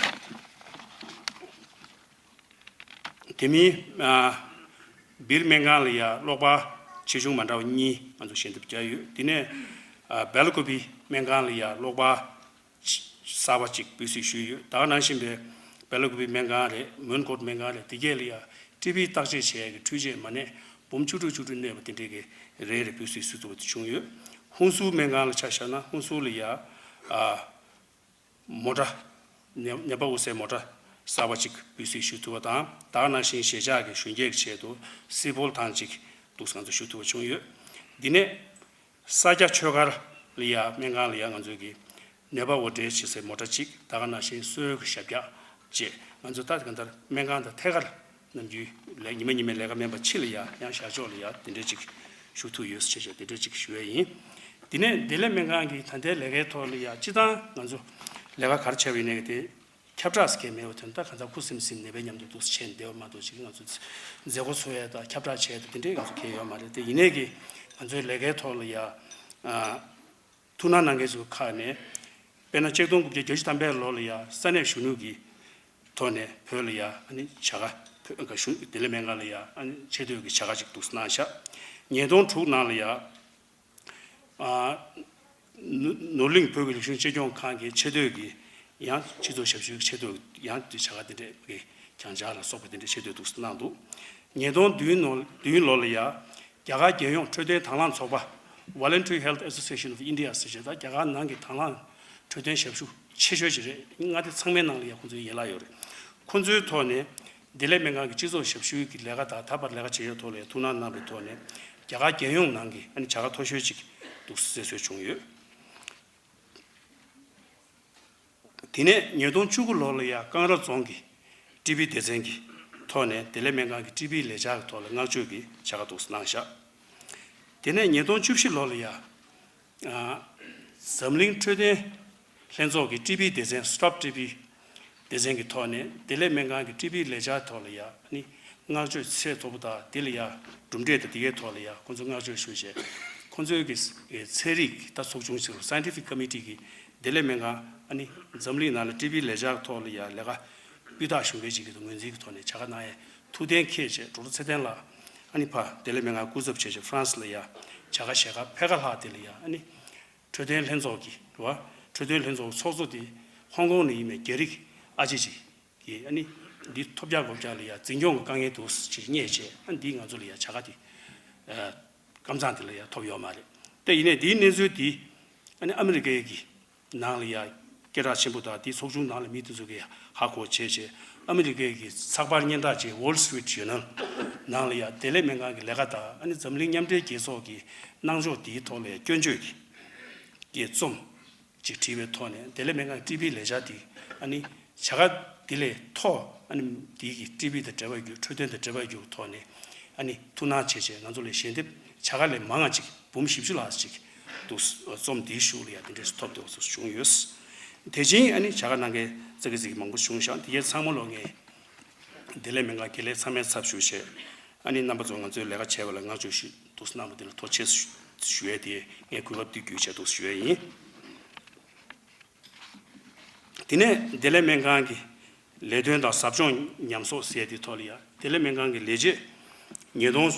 དེ་མིན་ཨ་བིར་སྨན་ཁང་ལ་ཡ་གློག་པར་ཆེ་ཆུང་མ་འདྲ་བ་གཉིས་ང་ཚོ་ཞལ་འདེབས་བརྒྱབ་ཡོད། དེ་ནས་ཨ་བེ་ལ་ཀུ་པི་སྨན་ཁང་ལ་ཡ་གློག་པར་གསར་པ་གཅིག་འབུལ་སྲིད་ཞུས་ཡོད། ད་ག་ནང་བཞིན་པའི་བེ་ལ་ཀུ་པི་སྨན་ཁང་རེད། མོན་གྷོ་སྨན་ཁང་རེད། དེ་གས་ལ་ཡ་ཊི་བི་བརྟག་དཔྱད་བྱེད་ཡས་ཀྱི་འཕྲུལ་ཆས་མ་གནས་འབུམ་བཅུ་དྲུག་བཅུ་དྲུག་གནས་པ་དེ་འདྲས་ཀྱི་རེ་རེ་འབུལ་སྲིད་ཞུ་ཐུབ་པ་བྱུང་ཡོད། ཧུན་སུར་སྨན་ཁང་ལ་ཆ་བཞག་ན་ཧུན་སུར་ལ་ཡ་ཨ་མོ་ཊ་ནད་ནད་པ་དབུ་སའི་མོ་ཊ་གསར་པ་གཅིག་འབུལ་སྲིད་ཞུ་ཐུབ་པ་དང་། ད་ག་ནང་བཞིན་གཞིས་ཆགས་ཀྱི་གཞོན་སྐྱེས་ཀྱི་ཆེད་དུ་སི་བོལ་ཐང་གཅིག་འདུག་ང་ཚོ་ཞུ་ཐུབ་པ་བྱུང་ཡོད། འདི་ནས་ས་སྐྱ་ཆོས་སྒར་ལ་ཡ་སྨན་ཁང་ལ་ཡ་ང་ཚོས་ཀྱི་ནད་པ་འོར་འདྲེན་བྱེད་སའི་མོ་ཊ་གཅིག་ད་ག་ནང་བཞིན་སོས་ཀྱི་ཞབས་བཀྱག་བཅས་ང་ཚོ་ད་གང་ལྟར་སྨན་ཁང་དང་ཐད་ཀར་ནམ་རྒྱུན་ལས་ཉི་མ་ཉི་མའི་ལས་ཀ་མིན་པ་ཕྱི་ལ་ཡ་ཡང་བཞག་ཕྱོགས་ལ་ཡ་དེ་འདྲས་ཅིག་ཞུ་ཐུབ་ཡོད་ཟེར་བྱས་དེ་འདྲས་ཅིག་ཞུ་ཡས་ཡིན། དེ་ནས་བདེ་ལེགས་སྨན་ཁང་གི་ད་ལྟའི་ལས་ཀའི་ཐོག་ལ་ཡ་སྤྱི་བཏང་ང་ཚོ་ལས་ཀ་ག་རེ་བྱས་པ་ཡིན་ནའི་དེ་ཁྱབ་བསྒྲགས་སྐད་མེད་པ་དོན་དག་གང་ལྟར་ཁུ་སིམ་སིམ་ནད་པའི་མཉམ་དུ་འདུག་བྱས་བསྡད་པ་མ་གཏོགས་ཅིག་ང་ཚོ་མཛད་སྒོ་འཚོགས་ཡས་དང་ཁྱབ་བསྒྲགས་བྱས་དང་དེ་འདྲས་ང་ཚོ་གལ་ཡོད་མ་རེད། དེ་ཡིན་ནའི་གི་ང་ཚོའི་ལས་ཀའི་ཐོག་ལ་ཡ་ཨ། ཐུགས་སྣང་གནང་མཁན་ཚོའི་ཁག་ནས། དཔེར་ན་ཆིག་སྟོང་དགུ་བརྒྱ་བརྒྱད་ཅུ་ཐམ་པའི་ལོ་ལ་ཡ་ས་གནས་གཞོན་ནུ་གི་ཐོག་ནས་བོད་ལ་ཡ་ཨ་ནི་བྱ་དགའ་བོད་གཞོན་བདེ་ལེགས་སྨན་ཁང་ལ་ཡ་ཨ་ནི་ཆེ་བསྟོད་ཀྱི་བྱ་དགའ་ཅིག་འདུག་གནང་ཤག་ཉིས་སྟོང་དྲུག་ནང་ལ་ཡ་ཨ་ནོར་ནོར་གླིང་བོད་ཀྱི་རིག་གཞུང་གཅེས་སྐྱོང་ཁང་གི་ཆེ་བསྟོད་ཀྱི་ཡང་སྤྱི་ཚོགས་ཞབས་ཞུའི་ཆེ་བསྟོད་ཡང་དེ་བྱ་དགའ་དེ་འདྲས་ཀྱི་གྱང་ཆག་ལ་སོགས་པ་དེ་འདྲས་ཆེ་བསྟོད་འདུག་གནང་འདུག་ཉིས་སྟོང་བདུན་ནོ་བདུན་ལོ་ལ་ཡ། རྒྱ་གར་རྒྱལ་ཡོངས་འཕྲོད་བསྟེན་དང་བླངས་ཚོགས་པ། Voluntary Health Association of India ཟེར་བྱས་ད་རྒྱ་གར་ནང་གི་དང་བླངས་འཕྲོད་བསྟེན་ཞབས་ཞུ་ཆེ་ཤོས་ཅིག་རེད། མངའ་སྡེ་ཚང་མའི་ནང་ལ་ཡང་ཁོང་ཚོའི་ཡན་ལག་ཡོད་རེད། ཁོང་ཚོའི་ཐོག་ནས་བདེ་ལེགས་སྨན་ཁང་གི་སྤྱི་ཚོགས་ཞབས་ཞུའི་གི་ལས་ཀ་དང་ད་བར་ལས་ཀ་བྱེད་ཡོད་ཐོག་ལ་ཡང་ཐུགས་སྣང་གནང་བའི་ཐོག་ནས་རྒྱ་གར་རྒྱལ་ཡོངས་ནང་གི་ཨ་ནི་བྱ་དགའ་མཐོ་ཤོས་ཅིག་འདུག་གསལ་བཟོས་བྱུང་ཡོད། དེ་ནས་ཉིས་སྟོང་བཅུ་དགུ་ལོ་ལ་ཡང་ཀང་ར་རྫོང་གི་ཊི་བི་སྡེ་ཚན་གྱི་ཐོག་ནས་བདེ་ལེགས་སྨན་ཁང་གི་ཊི་བི་ལས་འཆར་གྱི་ཐོག་ལ་བསྔགས་བརྗོད་ཀྱི་བྱ་དགའ་འདུག་གནང་ཤག་དེ་ནས་ཉིས་སྟོང་བཅུ་བཞི་ལོ་ལ་ཡང་ཨ་འཛམ་གླིང་འཕྲོད་བསྟེན་ལྷན་ཚོགས་ཀྱི་ཊི་བི་སྡེ་ཚན་Stop ཊི་བི་སྡེ་ཚན་གྱི་ཐོག་ནས་བདེ་ལེགས་སྨན་ཁང་གི་ཊི་བི་ལས་འཆར་ཐོག་ལ་ཡང་ཨ་ནི་བསྔགས་བརྗོད་ཚད་མཐོ་པོ་དང་དེ་ལ་ཡང་གྲུབ་འབྲས་དང་དེ་གའི་ཐོག་ལ་ཡང་ཁོང་ཚོ་བསྔགས་བརྗོད་ཞུ་བྱས། ཁོང་ཚོའི་གི་ཚན་རིག་ད་ཚོགས་ཆུང་ཟེར་Scientific Committee་གི་བདེ་ལེགས་སྨན་ཁང་ཨ་ནི་འཛམ་གླིང་ནང་ལ་ཊི་བི་ལས་འཆར་ཐོག་ལ་ཡང་ལས་ཀ་ སྤུས་དག་ཞུ་མཁན་ཅིག་གི་ངོས་འཛིན་གྱི་ཐོག་ནས་བྱ་དགའ་གནང་ཡས་ཐུགས་གཏན་འཁེལ་བྱས། ཌོག་ཊར་ཚེ་བརྟན་ལགས་ཨ་ནི་ཕར་བདེ་ལེགས་སྨན་ཁང་སྐུ་ཚབ་བྱས་བྱས་ཧྥ་རན་སི་ལ་ཡ་བྱ་དགའ་ཞལ་དཀར་ཕལ་ཁ་ལྷག་དེ་ལ་ཡ་ཨ་ནི་འཕྲོད་བསྟེན་ལྷན་ཚོགས་ཀྱི་རེད་བ། འཕྲོད་བསྟེན་ལྷན་ཚོགས་ཚོགས་གཙོ་དེ་ཧོང་ཀོང་ནས་ཡིན་པའི་རྒྱ་རིགས་ཨ་ཅེ་ཅིག་གིས་ཨ་ནི་འདི་ཐོབ་རྒྱག་དགོས་རྒྱག་ལ་ཡ་འཛིན་སྐྱོང་གི་དཀའ་ངལ་འདུག་ཅེས་བརྙེད་བྱས། ཨ་ནི་འདིས་ང་ཚོ་ལ་ཡ་བྱ་དགའ་དེ་ཀམ་ཚང་དེ་ལ་ཡ་ཐོབ་ཡོད་མ་རེད། དེ་ཡིན་ནའི་འདིའི་གནས་ཚུལ་དེ་ཨ་ནི་ཨ་མི་རི་ཀའི་གི་ནང་ལ་ཡ་སྐད་གྲགས་ཆེན་པོ་དང་དེའི་ཚོགས་ཆུང་ནང་ལ་མི་དེ་ཚོ་གིས་ཧ་གོ་བྱས་བྱས། ཨ་མི་རི་ཀའི་གི་ཚགས་པར་སྙན་གྲགས་ཅན་Wall Street Journal ནང་ལ་ཡ་བདེ་ལེགས་སྨན་ཁང་གི་ལས་ཀ་དང་ཨ་ནི་འཛམ་གླིང་མཉམ་འབྲེལ་རྒྱལ་ཚོགས་ཀྱི་གནང་ཕྱོགས་དེའི་ཐོག་ལ་ཡ་སྐྱོན་བརྗོད་ཀྱི་གི་རྩོམ་ཅིག་བྲིས་པའི་ཐོག་ནས། བདེ་ལེགས་སྨན་ཁང་ཀྲི་པིའི་ལས་འཆར་དེ་ཨ་ནི་བྱ་དགའ་དེ་ལས་མཐོ། ཨ་ནི་དེའི་གི་ཀྲི་པི་དང་འབྲེལ་བ་ཡོད། འཕྲོད་བསྟེན་དང་འབྲེལ་བ་ཡོད་ཐོག་ནས་ཨ་ནི་ཐུགས་སྣང་བྱས་བྱས་ང་ཚོ་ལ་ཞལ་འདེབས་བྱ་དགའ་ལས་མང་བ་ཅིག་འབུམ་བཞི་བཅུ་ལྷག་ཅིག་འདུག་རྩོམ་འདིའི་གཞུག་ལ་ཡ་དེ་འདྲས་སུ་ཐོབ་ཐུབ་པ་བྱུང་ཡོད། དེ་བཞིན་ཨ་ནི་བྱ་དགའ་གནང་མཁན་ཙག་གི་ཙིག་གི་མང་པོ་བྱུང་ཤག་དེ་གའི་ཚང་མ་ལོ་ངས་བདེ་ལེགས་སྨན་ཁང་དགེ་ལས་ཚང་མའི་ཚབ་ཞུས་བྱས། ཨ་ནི་རྣམ་པ་ཚོ་ང་ཚོའི་ལས་ཀ་བྱས་པ་ལ་བསྔགས་བརྗོད་ཞུ་འདུག་གནང་བ་དེ་ལ་ཐུགས་རྗེ་ཆེ་ཞུ་ཡས་དེ་ངས་གོ་སྐབས་འདི་བརྒྱུད་བྱས་འདུག་ཞུ་ཡས་ཡིན། དེ་ནས་བདེ་ལེགས་སྨན་ཁང་གི་ལས་དོན་དང་ཟབ་སྦྱོང་ཉམས་གསོག་ཟེར་དེའི་ཐོག་ལ་ཡ། བདེ་ལེགས་སྨན་ཁང་གི་ལས་བྱེད་ཉིས་སྟོང་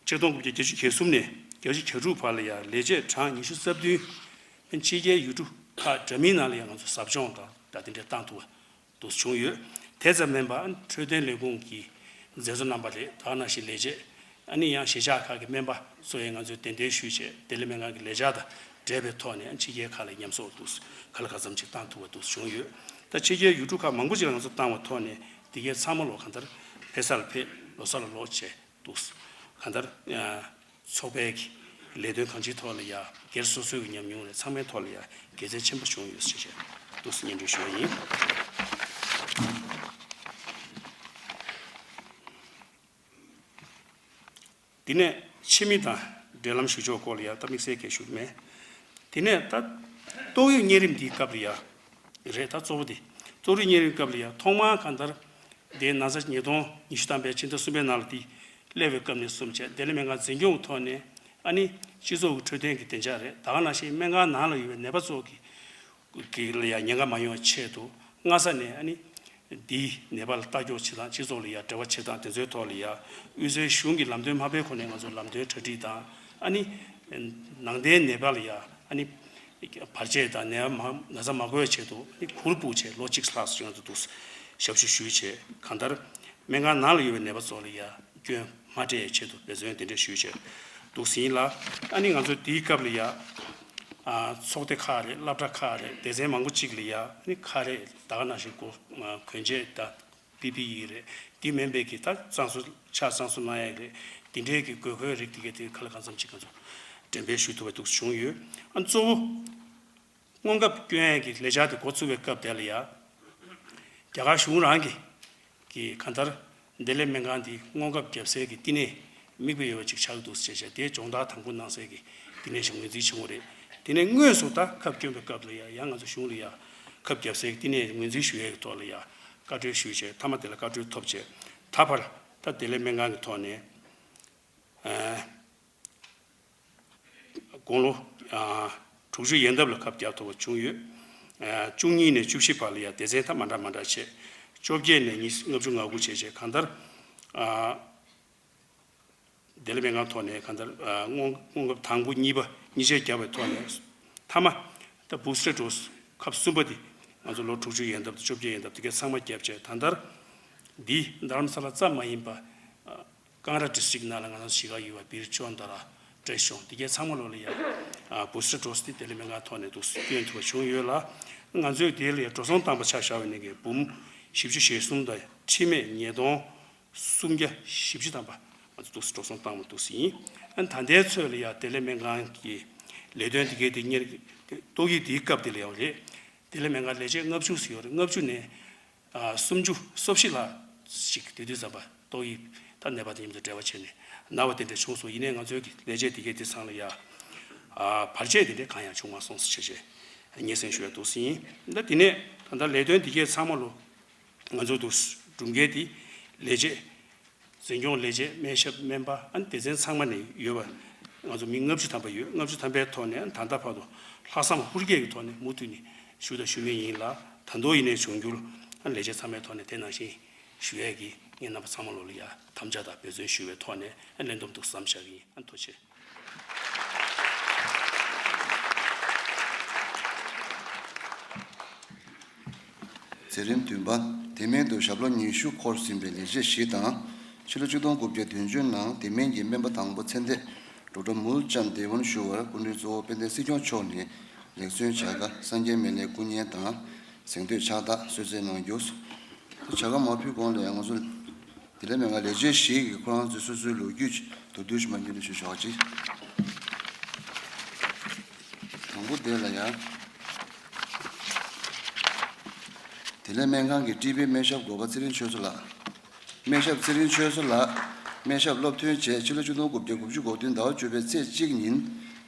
ཆིག་སྟོང་དགུ་བརྒྱ་བརྒྱད་ཅུ་གྱ་གསུམ་ནས་བརྒྱད་ཅུ་གྱ་དྲུག་བར་ལ་ཡ་ལས་བྱེད་གྲངས་ཉི་ཤུ་རྩ་བདུན་ཕྱི་རྒྱལ་ཡུལ་གྲུ་ཁག་འདྲ་མིན་ནང་ལ་ཡ་ང་ཚོ་ཟབ་སྦྱོང་དང་ད་དེ་འདྲ་བཏང་ཐུབ་པ་འདུག་བྱུང་ཡོད། དེ་ཙམ་མིན་པ་འཕྲོད་བསྟེན་ལས་ཁུངས་ཀྱི་མཛད་གཙོ་རྣམ་པ་རེད། ད་ག་ནང་བཞིན་ལས་བྱེད་ཨ་ནི་ཡང་གཞིས་ཆགས་ཁག་གི་སྨན་པ་ཚོ་ཡང་ང་ཚོས་གདན་འདྲེན་ཞུས་བྱས་བདེ་ལེགས་སྨན་ཁང་གི་ལས་འཆར་དང་འབྲེལ་བའི་ཐོག་ནས་ཕྱི་རྒྱལ་ཁག་ལ་ཉམས་གསོག་འདུག་ག་ལ་ག་ཙམ་ཅིག་བཏང་ཐུབ་པ་འདུག་བྱུང་ཡོད། ད་ཕྱི་རྒྱལ་ཡུལ་གྲུ་ཁག་མང་པོ་ཅིག་ལ་ང་ཚོ་བཏང་བའི་ཐོག་ནས་འདི་གའི་ཚང་མ་ལོ་གང་ལྟར་ཕེབས་ས་ལ་ཕེབས། ལོ་གསར་ལ་ལོག་བྱས་འདུག་གང་ལྟར་ཚོགས་པའི་གི་ལས་དོན་གང་ཅིའི་ཐོག་ལ་ཡ་སྒེར་སོ་སོའི་གི་ཉམས་མྱོང་རེད། ཚང་མའི་ཐོག་ལ་ཡ་དགེ་མཚན་ཆེན་པོ་བྱུང་ཡོད་ཟེར་བྱས་འདུག་སྙན་སྒྲོན་ཞུ་བ་ཡིན། དེ་ནས་ཕྱི་མི་དང་འབྲེལ་ལམ་ཞུ་ཕྱོགས་སྐོར་ལ་ཡ་ད་དམིགས་བསལ་གལ་ཞུ་གི་མེད། དེ་ནས་ད་ཏོག་དབྱིབས་གཉན་རིམས་འདིའི་སྐབས་ལ་ཡ་རེད། ད་གཙོ་བོ་དེ་ཏོག་དབྱིབས་གཉན་རིམས་སྐབས་ལ་ཡ་ཐོག་མར་གང་ལྟར་དེའི་ན་ཚ་ཉིས་སྟོང་ཉི་ཤུ་ཐམ་པའི་ཕྱི་ཟླ་གསུམ་པའི་ནང་ལ་དེ་སླེབས་པའི་སྐབས་ནས་བཟུང་བྱས་བདེ་ལེགས་སྨན་ཁང་འཛིན་སྐྱོང་གི་ཐོག་ནས་ཨ་ནི་སྤྱི་ཚོགས་ཀྱི་འཕྲོད་བསྟེན་གྱི་བདེ་འཇགས་རེད། ད་ག་ནང་བཞིན་སྨན་ཁང་ནང་ལ་ཡོད་པའི་ནད་པ་ཚོ་གི་གི་ལ་ཡང་ཉེན་ཁ་མ་ཡོང་བའི་ཆེད་དུ་སྔ་ས་ནས་ཨ་ནི་འདིའི་ནད་པ་ལ་ལྟ་སྐྱོང་བྱེད་སྟངས། སྤྱི་ཚོགས་ལ་ཡང་འབྲེལ་བ་བྱེད་སྟངས་དེ་ཚོའི་ཐོག་ལ་ཡང་དབུས་སའི་གཞུང་གི་ལམ་སྟོན་མ་ཕེབས་གོང་ནས་ང་ཚོ་ལམ་སྟོན་གྲ་སྒྲིག་དང་། ཨ་ནི་ནང་བསྟན་ནད་པ་ལ་ཡང་ཨ་ནི་བར་ཆད་དང་ནད་མ་ན་ཚ་མ་འགོས་པའི་ཆེད་དུ་ཨ་ནི་གུར་ཕུབ་བྱས་ལོ་གཅིག་ལྷག་ཙམ་ང་ཚོ་འདུག་ཞབས་ཞུ་ཞུས་བྱས། གང་ལྟར་སྨན་ཁང་ནང་ལ་ཡོད་པའི་ནད་པ་ཚོ་ལ་ཡང་སྐྱོན་མ་འཕྲད་ཆེད་དུ་འབད་བརྩོན་དེ་འདྲ་ཞུས་བྱས་འདུག་ཟིན་ལ། ཨ་ནི་ང་ཚོ་དེའི་སྐབས་ལ་ཡ་ཨ་ཚོགས་སྡེ་ཁག་རེད། སློབ་གྲྭ་ཁག་རེད། སྡེ་ཚན་མང་པོ་གཅིག་ལ་ཡ་ཨ་ནི་ཁག་རེད། ད་ག་ནང་བཞིན་གོ་གོན་ཆས་དང་པི་པི་ཨི་རེད། དེ་མིན་པའི་གི་ད་གཙང་བཟོ་ཕྱག་གཙང་བཟོ་གནང་ཡ་རེད། དེ་འདྲའི་གི་དགོས་མཁོའི་རིགས་དེ་གའི་དེ་ག་ལ་གང་འཚམ་ཅིག་ང་ཚོ་འགྲེམས་སྤེལ་ཞུ་ཐུབ་པ་འདུག་བྱུང་ཡོད། ཨ་གཙོ་བོ་སྔོན་ཁབ་སྐྱོན་ཡས་ཀྱི་ལས་འཆར་དེ་འགོ་ཚུགས་པའི་སྐབས་དེ་ལ་ཡ། རྒྱ་གར་གཞུང་རང་གི་གི་གང་ལྟར་བདེ་ལེགས་སྨན་ཁང་འདི་སྔོན་ཁབ་བརྒྱབ་སའི་གི་བསྟི་གནས་མིག་དཔེ་ཡོད་པ་ཅིག་ཆགས་འདུག་ཟེར་བྱས་དེའི་སྦྱོང་བརྡར་དང་པོ་གནང་སའི་གི་བསྟི་གནས་ཤིག་ངོས་འཛིན་བྱུང་བ་རེད། དེ་ནས་དངོས་སུ་ད་ཁབ་སྐྱོན་པའི་སྐབས་ལ་ཡ་ཡང་ང་ཚོ་གཞུང་ལ་ཡ་ཁབ་བརྒྱབ་སའི་གི་བསྟི་གནས་ངོས་འཛིན་ཞུ་ཡས་ཀྱི་ཐོག་ལ་ཡ་བཀའ་འཁྲོལ་ཞུས་བྱས་མཐའ་མ་དེ་ལ་བཀའ་འཁྲོལ་ཐོབ་བྱས་ད་བར་ད་བདེ་ལེགས་སྨན་ཁང་གི་ཐོག་ནས། དགུང་ལོ་དྲུག་ཅུ་ཡན་འདབ་ལ་ཁབ་བརྒྱབ་ཐུབ་པ་བྱུང་ཡོད། བཅུ་གཉིས་ནས་བཅུ་བཞི་བར་ལ་ཡང་སྡེ་ཚན་ད་མ་འདྲ་མ་འདྲ་བྱས། བཅོ་བརྒྱད་ནས་ཉི་ལྔ་བཅུ་ང་དགུ་བྱས་བྱས་གང་ལྟར། བདེ་ལེགས་སྨན་ཁང་ཐོག་ནས་གང་ལྟར་སྔོན་སྔོན་ཁབ་དང་པོ་གཉིས་པ་གཉིས་ཆ་བརྒྱབ་པའི་ཐོག་ནས་མཐའ་མ་ད་booster dose ཁབ་གསུམ་པ་འདི་ང་ཚོ་ལོ་དྲུག་ཅུ་ཡན་འདབ་དང་བཅོ་བརྒྱད་ཡན་འདབ་དེ་གའི་ཚང་མ་བརྒྱབ་བྱས་ད་ལྟར་འདི་རྡ་རམ་ས་ལ་ཙམ་མ་ཡིན་པ། ཀང་ར་ཌི་སི་ཊིག་ནང་ལ་ང་རང་གཞིས་ཀ་ཡོད་པ་བིར་ཅོན་ད་ར་བཀྲས་ལྗོངས་འདི་གའི་ཚང་མ་ལོ་ལ་ཡ་booster dose དེ་བདེ་ལེགས་སྨན་ཁང་ཐོག་ནས་འདུག་སྐྱོན་ཐུབ་པ་བྱུང་ཡོད་ལ། ང་ཚོས་དེ་ལ་ཡ་འགྲོ་སོང་བཏང་པ་ཆ་བཞག་པ་ཡིན་ན་འབུམ་བཞི་བཅུ་ཞེ་གསུམ་དང་ཁྲི་སྨད་ཉིས་སྟོང་སུམ་བརྒྱ་བཞི་བཅུ་ཐམ་པ་ང་ཚོ་འདུག་འགྲོ་སོང་བཏང་བ་འདུག་ཡིན། ད་ལྟའི་ཚོད་ལ་ཡ་བདེ་ལེགས་སྨན་ཁང་གི་ལས་དོན་འདི་གའི་དེ་གཉེར་ཏོག་དབྱིབས་འདིའི་སྐབས་དེ་ལ་ཡང་རེད། བདེ་ལེགས་སྨན་ཁང་ལས་བྱེད་ལྔ་བཅུ་ཙམ་ཡོད་རེད། ལྔ་བཅུ་ནས་ཨ་སུམ་ཅུ་སོ་བཞི་ལྷག་ཅིག་དེ་དུས་ཙམ་པ་ཏོག་དབྱིབས་ད་ནད་པ་དེ་མཉམ་དུ་འབྲེལ་བ་བྱས་ནས་ན་བ་དེ་འདྲ་བྱུང་སོང་། ཡིན་ནའི་ང་ཚོའི་གི་ལས་བྱེད་དེ་གའི་དེ་ཚང་ལ་ཡ་ཨ་བར་ཆད་དེ་འདྲ་གང་ཡང་བྱུང་མ་སོང་ཟེར་བྱས་བྱས་སྙན་སེང་ཞུ་ཡ་འདུག་ཟིན། ད་དེ་ནས་ད་ལྟ་ལས་དོན་དེ་གའི་ཚང་མ་ལོ་ང་ཚོ་འདུག་སྒྲུབ་མཁན་དེ་ལས་བྱེད། འཛིན་སྐྱོང་ལས་བྱེད། སྨན་ཞབས། སྨན་པ། ཨ་ནི་སྡེ་ཚན་ཚང་མ་ནས་ཡོད་པ་ང་ཚོ་མི་ལྔ་བཅུ་ཐམ་པ་ཡོད། ལྔ་བཅུ་ཐམ་པའི་ཐོག་ནས་ད་ལྟ་བར་དུ་ལྷག་བསམ་ཧུར་སྐྱེད་ཀྱི་ཐོག་ནས་མུ་མཐུད་ནས་ཞུ་དང་ཞུ་མུས་ཡིན་ལ། ད་དུང་ཡིན་ནའི་འབྱུང་འགྱུར་ ཨ་ལས་བྱེད་ཚང་མའི་ཐོག་ནས་དེ་ནང་བཞིན་ཞུ་ཡས་ཀྱི་ངས་རྣམ་པ་ཚང་མ་ལོ་ལ་ཡ་དམ་བཅའ་དང་འབད་བརྩོན་ཞུ་བའི་ཐོག་ནས་ཨ་ལན་འདོམས་འདུག་བསམ་བཞག་གི་ཡིན། ཨ་ཐུགས་རྗེ་ཆེ། མཛད་རིམ་བདུན་པ། དེ་མིན་དུ་ཞབས་ལོ་ཉི་ཤུ་འཁོར་ཟིན་པའི་ལས་བྱེད་བཞི་དང་། ཕྱི་ལོ་ཆིག་སྟོང་དགུ་བརྒྱ་བདུན་ཅུ་ནང་དེ་མིན་གྱི་སྨན་པ་དང་པོ་ཚེ་འདས་ཌོག་ཊར་མུལ་ཅན་དེ་ཝན་ཞུ་བར་སྐུ་མགྲོན་གཙོ་བོ་དཔལ་ལྡན་སྲིད་སྐྱོང་མཆོག་ནས་ལེགས་གསོལ་བྱ་དགའ་སངས་རྒྱས་སྨན་བླའི་སྐུ་བརྙན་དང་གཟེངས་བསྟོད་ཕྱག་རྟགས་གསོལ་སྩལ་གནང་རྒྱུ། བྱ་དགའ་མ་ཕུལ་གོང་ལ་ཡང་ང་ཚོ་དེ་ལས་སྨན་ཁང་ལས་བྱེད་བཞི་གིས་ཁོ་རང་ཚོའི་སོ་སོའི་ལོ་རྒྱུས་མདོར་བསྡུས་ཤིག་མར་སྙན་སྒྲོན་ཞུ་ཆོག་ཅིག་དང་པོ་དེ་ལ་ཡང་། དེ་ལས་སྨན་ཁང་གི་ཀྲི་པི་སྨན་ཞབས་འགོ་པ་ཚེ་རིང་ཆོས་བཟང་ལགས། སྨན་ཞབས་ཚེ་རིང་ཆོས་བཟང་ལགས་སྨན་ཞབས་སློབ་ཐོན་རྗེས་ཕྱི་ལོ་ཆིག་སྟོང་དགུ་བརྒྱ་དགུ་བཅུ་གོ་བདུན་ཟླ་བ་བཅུ་པའི་ཚེས་གཅིག་ཉིན་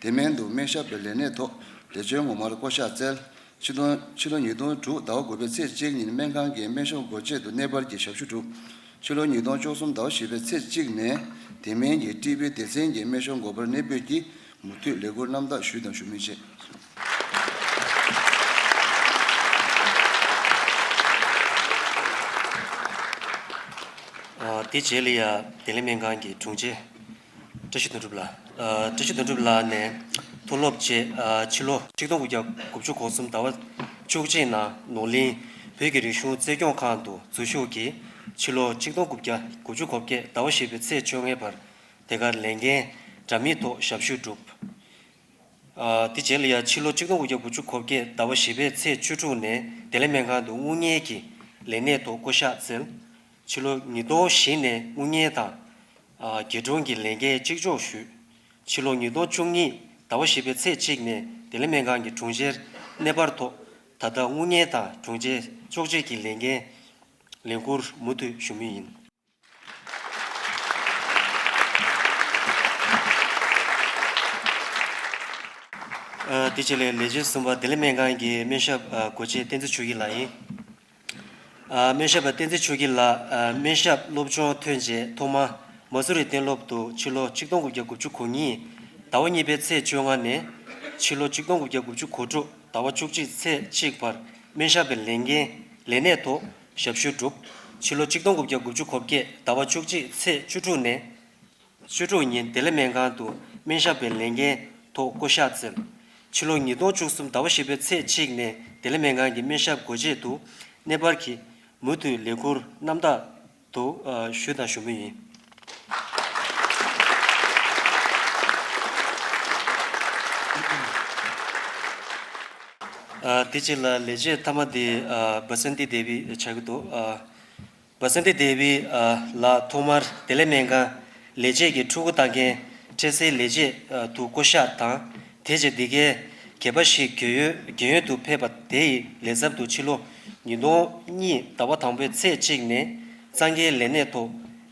དེ་མིན་དུ་སྨན་ཞབས་པའི་ལས་གནས་ཐོག་ལས་བྱེད་ངོ་མར་བསྐོ་གཞག་བསྩལ། ཕྱི་ལོ་ཕྱི་ལོ་ཉིས་སྟོང་དྲུག་ཟླ་བ་དགུ་པའི་ཚེས་གཅིག་ཉིན་སྨན་ཁང་གི་སྨན་ཞབས་འགོ་བྱེད་དུ་གནས་སྤར་གྱི་ཞབས་ཞུ་གྲུབ། ཕྱི་ལོ་ཉིས་སྟོང་བཅུ་གསུམ་ཟླ་བ་བཞི་པའི་ཚེས་གཅིག་ནས་དེ་མིན་གྱི་ཀྲི་པི་སྡེ་ཚན་གྱི་སྨན་ཞབས་འགོ་པར་གནས་སྤོས་ཀྱིས་མུ་མཐུད་ལས་འཁུར་རྣམ་དག་ཞུས་དང་ཞུ་མུས་བྱེད། ཨ། དེ་རྗེས་ལ་ཡ་བདེ་ལེགས་སྨན་ཁང་གི་དྲུང་ཆེ་བཀྲ་ཤིས་དོན་གྲུབ་ལགས། ཨ། བཀྲ་ཤིས་དོན་གྲུབ་ལགས་ནས་མཐོ་སློབ་བཅས། ཨ། ཕྱི་ལོ་ཆིག་སྟོང་དགུ་བརྒྱ་དགུ་བཅུ་གོ་གསུམ་ཟླ་བ་བཅུ་གཅིག་ནང་ནོར་གླིང་བོད་ཀྱི་རིག་གཞུང་རྩེ་སྐྱོང་ཁང་དུ་ཛུ་ཞུགས་ཀྱིས་ཕྱི་ལོ་ཆིག་སྟོང་དགུ་བརྒྱ་དགུ་བཅུ་གོ་བརྒྱད་ཟླ་བ་བཞི་པའི་ཚེས་བཅོ་ལྔའི་བར་དེ་གར་ལས་འགན་འདྲ་མིན་ཐོག་ཞབས་ཞུ་བསྒྲུབས། ཨ། དེ་རྗེས་ལ་ཡང་ཕྱི་ལོ་ཆིག་སྟོང་དགུ་བརྒྱ་དགུ་བཅུ་གོ་བརྒྱད་ཟླ་བ་བཞི་པའི་ཚེས་བཅུ་དྲུག་ནས་བདེ་ལེགས་སྨན་ཁང་དུ་དངུལ་གཉེར་གྱི་ལས་གནས་ཐོག་བསྐོ་གཞག་བསྩལ། ཕྱི་ལོ་ཉིས་སྟོང་བཞི་ནས་དངུལ་གཉེར་དང་། ཨ། འགྱུར་སྒྲོན་གྱི་ལས་འགན་གཅིག་ལྕོགས་ཞུས། ཕྱི་ལོ་ཉིས་སྟོང་བཅུ་གཉིས་ཟླ་བ་བཞི་པའི་ཚེས་གཅིག་ནས་བདེ་ལེགས་སྨན་ཁང་གི་དྲུང་ཆེར་གནས་སྤར་ཐོག་ད་ལྟ་དངུལ་གཉེར་དང་དྲུང་ཆེ་གཅོག་བྱེད་ཀྱི་ལས་འགན་ལས་འཁུར་མུ་མཐུད་ཞུ་མུས་ཡིན། ཨ། དེ་རྗེས་ལ་ལས་བྱེད་གསུམ་པ་བདེ་ལེགས་སྨན་ཁང་གི་སྨན་ཞབས། ཨ། འགོ་བྱེད་བསྟན་འཛིན་ཆོས་སྐྱིད་ལགས་ཡིན། ཨ། སྨན་ཞབས་བསྟན་འཛིན་ཆོས་སྐྱིད་ལགས། ཨ། སྨན་ཞབས་སློབ་སྦྱོང་ཐོན་རྗེས་ཐོག་མར་མ་སུ་རི་གཏན་སློབ་ཏུ་ཕྱི་ལོ་ཆིག་སྟོང་དགུ་བརྒྱ་དགུ་བཅུ་གོ་གཉིས་ཟླ་བ་གཉིས་པའི་ཚེས་བཅོ་ལྔ་ནས་ཕྱི་ལོ་ཆིག་སྟོང་དགུ་བརྒྱ་དགུ་བཅུ་གོ་དྲུག་ཟླ་བ་བཅུ་གཅིག་ཚེས་གཅིག་བར་སྨན་ཞབས་པའི་ལས་འགན་ལས་གནས་ཐོག་ཞབས་ཞུ་བསྒྲུབས། ཕྱི་ལོ་ཆིག་སྟོང་དགུ་བརྒྱ་དགུ་བཅུ་གོ་བརྒྱད་ཟླ་བ་བཅུ་གཅིག་ཚེས་བཅུ་དྲུག་ནས་བཅུ་དྲུག་ཉིན་བདེ་ལེགས་སྨན་ཁང་དུ་སྨན་ཞབས་པའི་ལས་འགན་ཐོག་བསྐོ་གཞག་བསྩལ། ཕྱི་ལོ་ཉིས་སྟོང་བཅུ་གསུམ་ཟླ་བ་བཞི་པའི་ཚེས་གཅིག་ནས་བདེ་ལེགས་སྨན་ཁང་གི་སྨན་ཞབས་འགོ་བྱེད་དུ་གནས་སྤར་གྱིས་མུ་མཐུད་ལས་འཁུར་རྣམ་དག་ཏུ། ཨ། ཞུས་དང་ཞུ་མུས་ཡིན། ཨ། དེ་རྗེས་ལ་ལས་བྱེད་མཐའ་མ་དེ། ཨ། བ་སན་ཏི་དེ་བི་ཆགས་ཀྱི་འདུག་ཨ། བ་སན་ཏི་དེ་བི། ཨ། ལགས་ཐོག་མར་བདེ་ལེགས་སྨན་ཁང་ལས་བྱེད་ཀྱི་ཕྲུ་གུ་ལྟ་མཁན་འཕྲལ་སེལ་ལས་བྱེད། ཨ། དུ་བསྐོ་གཞག་དང་། དེ་རྗེས་འདི་གའི་གད་པ་བཞི་རྒས་ཡོལ་རྒས་ཡོལ་དུ་ཕེབས་པ་དེ་ཡི་ལས་ཚབ་ཏུ་ཕྱི་ལོ་ཉིས་སྟོང་གཉིས་ཟླ་བ་དང་པོའི་ཚེས་གཅིག་ནས་གཙང་ཁའི་ལས་གནས་ཐོག་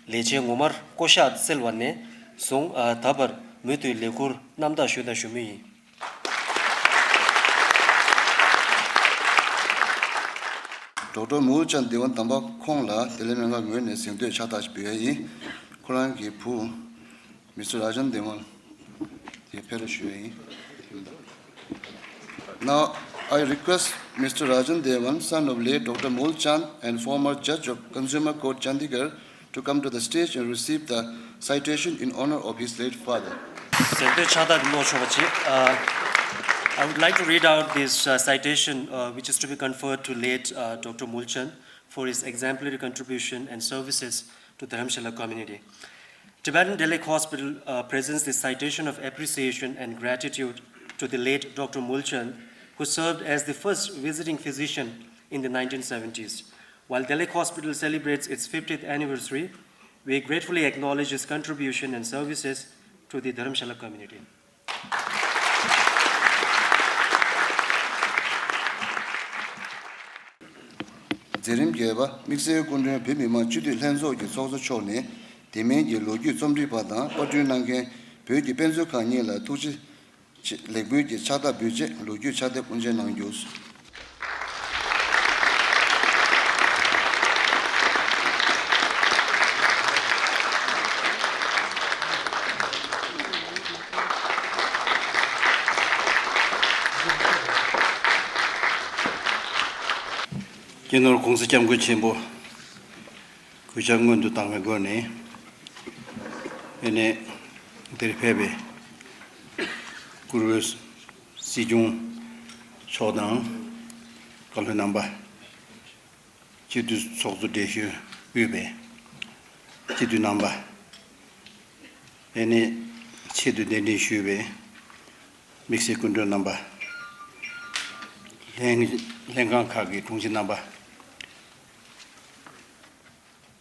ལས་བྱེད་ངོ་མར་བསྐོ་གཞག་བསྩལ་བ་ནས་བཟུང་། ཨ། ད་བར་མུ་མཐུད་ལས་འཁུར་རྣམ་དག་ཞུས་དང་ཞུ་མུས་ཡིན། ཌོག་ཊར་མུལ་ཅན་དེ་ཝན་དམ་པ་ཁོང་ལ་བདེ་ལེགས་སྨན་ཁང་ངོས་ནས་གཟེངས་བསྟོད་ཕྱག་རྟགས་ཤིག་འབུལ་ཡ་ཡིན། ཁོ་རང་གི་བུ་མི་སི་ཊར་ར་ཇན་དེ་ཝན་དེ་ཕེབས་རོགས་ཞུ་ཡ་ཡིན། Now, I request Mister Rajan Dewan, son of late Doctor Mul Chand and former judge of Consumer Court, Chandigarh, to come to the stage and receive the citation in honor of his late father. གཟེངས་བསྟོད་ཕྱག་རྟགས་འདི་ཀློག་ཆོག་པ་ཅིག་ཨ། I would like to read out this, uh, citation, uh, which is to be conferred to late, uh, Doctor Mul Chand for his exemplary contribution and services to Dharamshala community. Tibetan Delek Hospital, uh, presents this citation of appreciation and gratitude to the late Doctor Mul Chand, who served as the first visiting physician in the nineteen seventies. While Delek Hospital celebrates its fiftieth anniversary, we gratefully acknowledge his contribution and services to the Dharamshala community. མཛད་རིམ་བརྒྱད་པ། དམིགས་བསལ་སྐུ་མགྲོན་བོད་མི་མང་སྤྱི་འཐུས་ལྷན་ཚོགས་ཀྱི་ཚོགས་གཙོ་མཆོག་ནས་དེ་མིན་གྱི་ལོ་རྒྱུས་རྩོམ་སྒྲིག་པ་དང་པར་སྐྲུན་གནང་མཁན་བོད་ཀྱི་དཔེ་མཛོད་ཁང་གཉིས་ལ་ཐུགས་རྗེ་ཆེ་ལེགས་འབུལ་གྱི་ཕྱག་རྟགས་འབུལ་ཆེད་ལོ་རྒྱུས་ཕྱག་དེབ་དབུ་འབྱེད་གནང་རྒྱུ། སྤྱི་ནོར་༸གོང་ས་༸སྐྱབས་མགོན་ཆེན་པོ་གུས་ཕྱག་སྔོན་དུ་བཏང་བའི་སྒོ་ནས། ཨེ་ནས་འདིར་ཕེབས་པའི་བཀུར་འོས་སྲིད་སྐྱོང་མཆོག་དང་བཀའ་བློན་རྣམ་པ། སྤྱི་འཐུས་ཚོགས་གཙོ་བགྲེས་གཞོན་དབུས་པའི་སྤྱི་འཐུས་རྣམ་པ། ཨེ་ནས་ཆེད་དུ་གདན་འདྲེན་ཞུས་པའི་དམིགས་བསལ་སྐུ་མགྲོན་རྣམ་པ། ལྷན་ལྷན་ཁང་ཁག་གི་དྲུང་ཆེ་རྣམ་པ།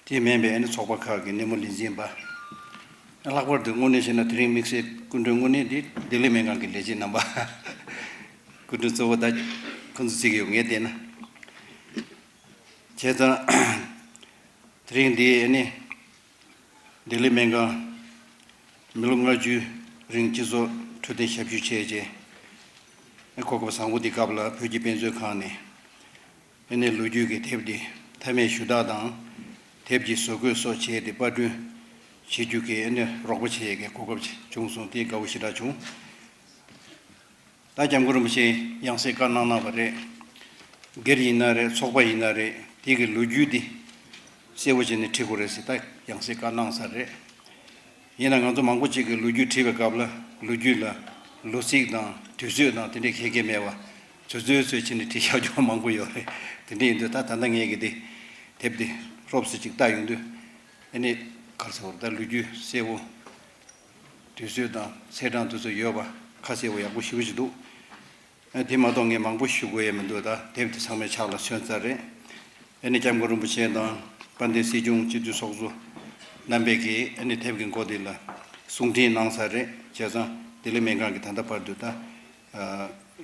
དེ་མིན་པའི་ཨ་ནི་ཚོགས་པ་ཁག་གི་སྣེ་མོ་ལས་འཛིན་པ། ལྷག་པར་དུ་དངོས་གནས་བྱས་ན་དེ་རིང་དམིགས་བསལ་སྐུ་མགྲོན་དངོས་གནས་འདི་ལྡི་ལི་སྨན་ཁང་གི་ལས་བྱེད་རྣམ་པ། སྐུ་མགྲོན་གཙོ་བོ་ད་ཁོང་ཚོ་བརྩི་གི་ཡོད་ངས་བལྟས་ན། བྱས་ཙང་། དེ་རིང་འདི་ཨ་ནི་ལྡི་ལི་སྨན་ཁང་མི་ལོ་ལྔ་བཅུ་རིང་སྤྱི་ཚོགས་འཕྲོད་བསྟེན་ཞབས་ཞུ་བྱས་རྗེས། གོ་སྐབས་བཟང་པོ་འདི་སྐབས་ལ་བོད་ཀྱི་དཔེ་མཛོད་ཁང་ནས། ཨེ་ནས་ལོ་རྒྱུས་ཀྱི་དེབ་འདི་མཐའ་མའི་ཞུ་དག་དང་། དེབ་ཀྱི་བཟོ་བཀོད་སོགས་བྱས་ཏེ་པར་སྐྲུན་བྱེད་རྒྱུ་གི་ཨེ་ནས་རོགས་པ་བྱེད་ཡས་ཀྱི་གོ་སྐབས་བྱུང་སོང་། དེ་དགའ་བོ་ཞེ་དྲག་བྱུང་། ད་སྐྱབས་མགོན་རིན་པོ་ཆེ་ཡང་སེ་བཀའ་གནང་གནང་བ་རེད། སྒེར་ཡིན་ན་རེད། ཚོགས་པ་ཡིན་ན་རེད། དེ་གི་ལོ་རྒྱུས་འདི་གསལ་བོ་བྱས་ནས་བྲིས་དགོས་རེད་ཟེར་ད་ཡང་སེ་བཀའ་གནང་ས་རེད། ཡིན་ན་ང་ཚོ་མང་པོ་ཅིག་གིས་ལོ་རྒྱུས་བྲིས་པའི་སྐབས་ལ་ལོ་རྒྱུས་ལ་ལོ་ཚིགས་དང་དུས་ཚོད་དང་དེ་འདྲའི་ཁྱད་ཁྱད་མེད་པ་ཚོད་ཚོད་ཚོད་ཕྱིན་ནས་བྲིས་བཞག་རྒྱུ་མང་པོ་ཡོད་རེད། དེ་འདྲ་ཡིན་དུས་ད་ད་ལྟ་ངས་ཀྱི་དེ་དེབ་དེ་རོབ་ཙམ་ཅིག་ལྟ་ཡོང་དུས། ཨེ་ནི་ག་རེ་ཟེར་བ་རེད། ད་ལོ་རྒྱུས་གསལ་བོ། དུས་ཚོད་དང་ཚེས་གྲངས་དེ་ཚོ་ཡོད་པ་ཁ་གསལ་བོ་ཡག་པོ་ཞེ་པོ་ཅིག་འདུག་ཨ་དེ་མ་གཏོགས་ངས་མང་པོ་ཞུ་དགོས་ཡས་མི་འདུག་ད་དེབ་དེ་ཚང་མས་ཕྱག་ལ་མཚོན་ཚར་རེད། ཨ་ནི་སྐྱབས་མགོན་རིན་པོ་ཆེ་དང་དཔལ་ལྡན་སྲིད་སྐྱོང་སྤྱི་འཐུས་ཚོགས་གཙོ་རྣམ་པས་ཀྱིས་ཨ་ནི་དེབ་ཀྱི་མགོ་དེ་ལ་གསུང་འཕྲིན་གནང་ཚར་རེད། བྱས་ཙང་ལྡི་ལི་སྨན་ཁང་གི་ད་ལྟ་བར་དུ་ད་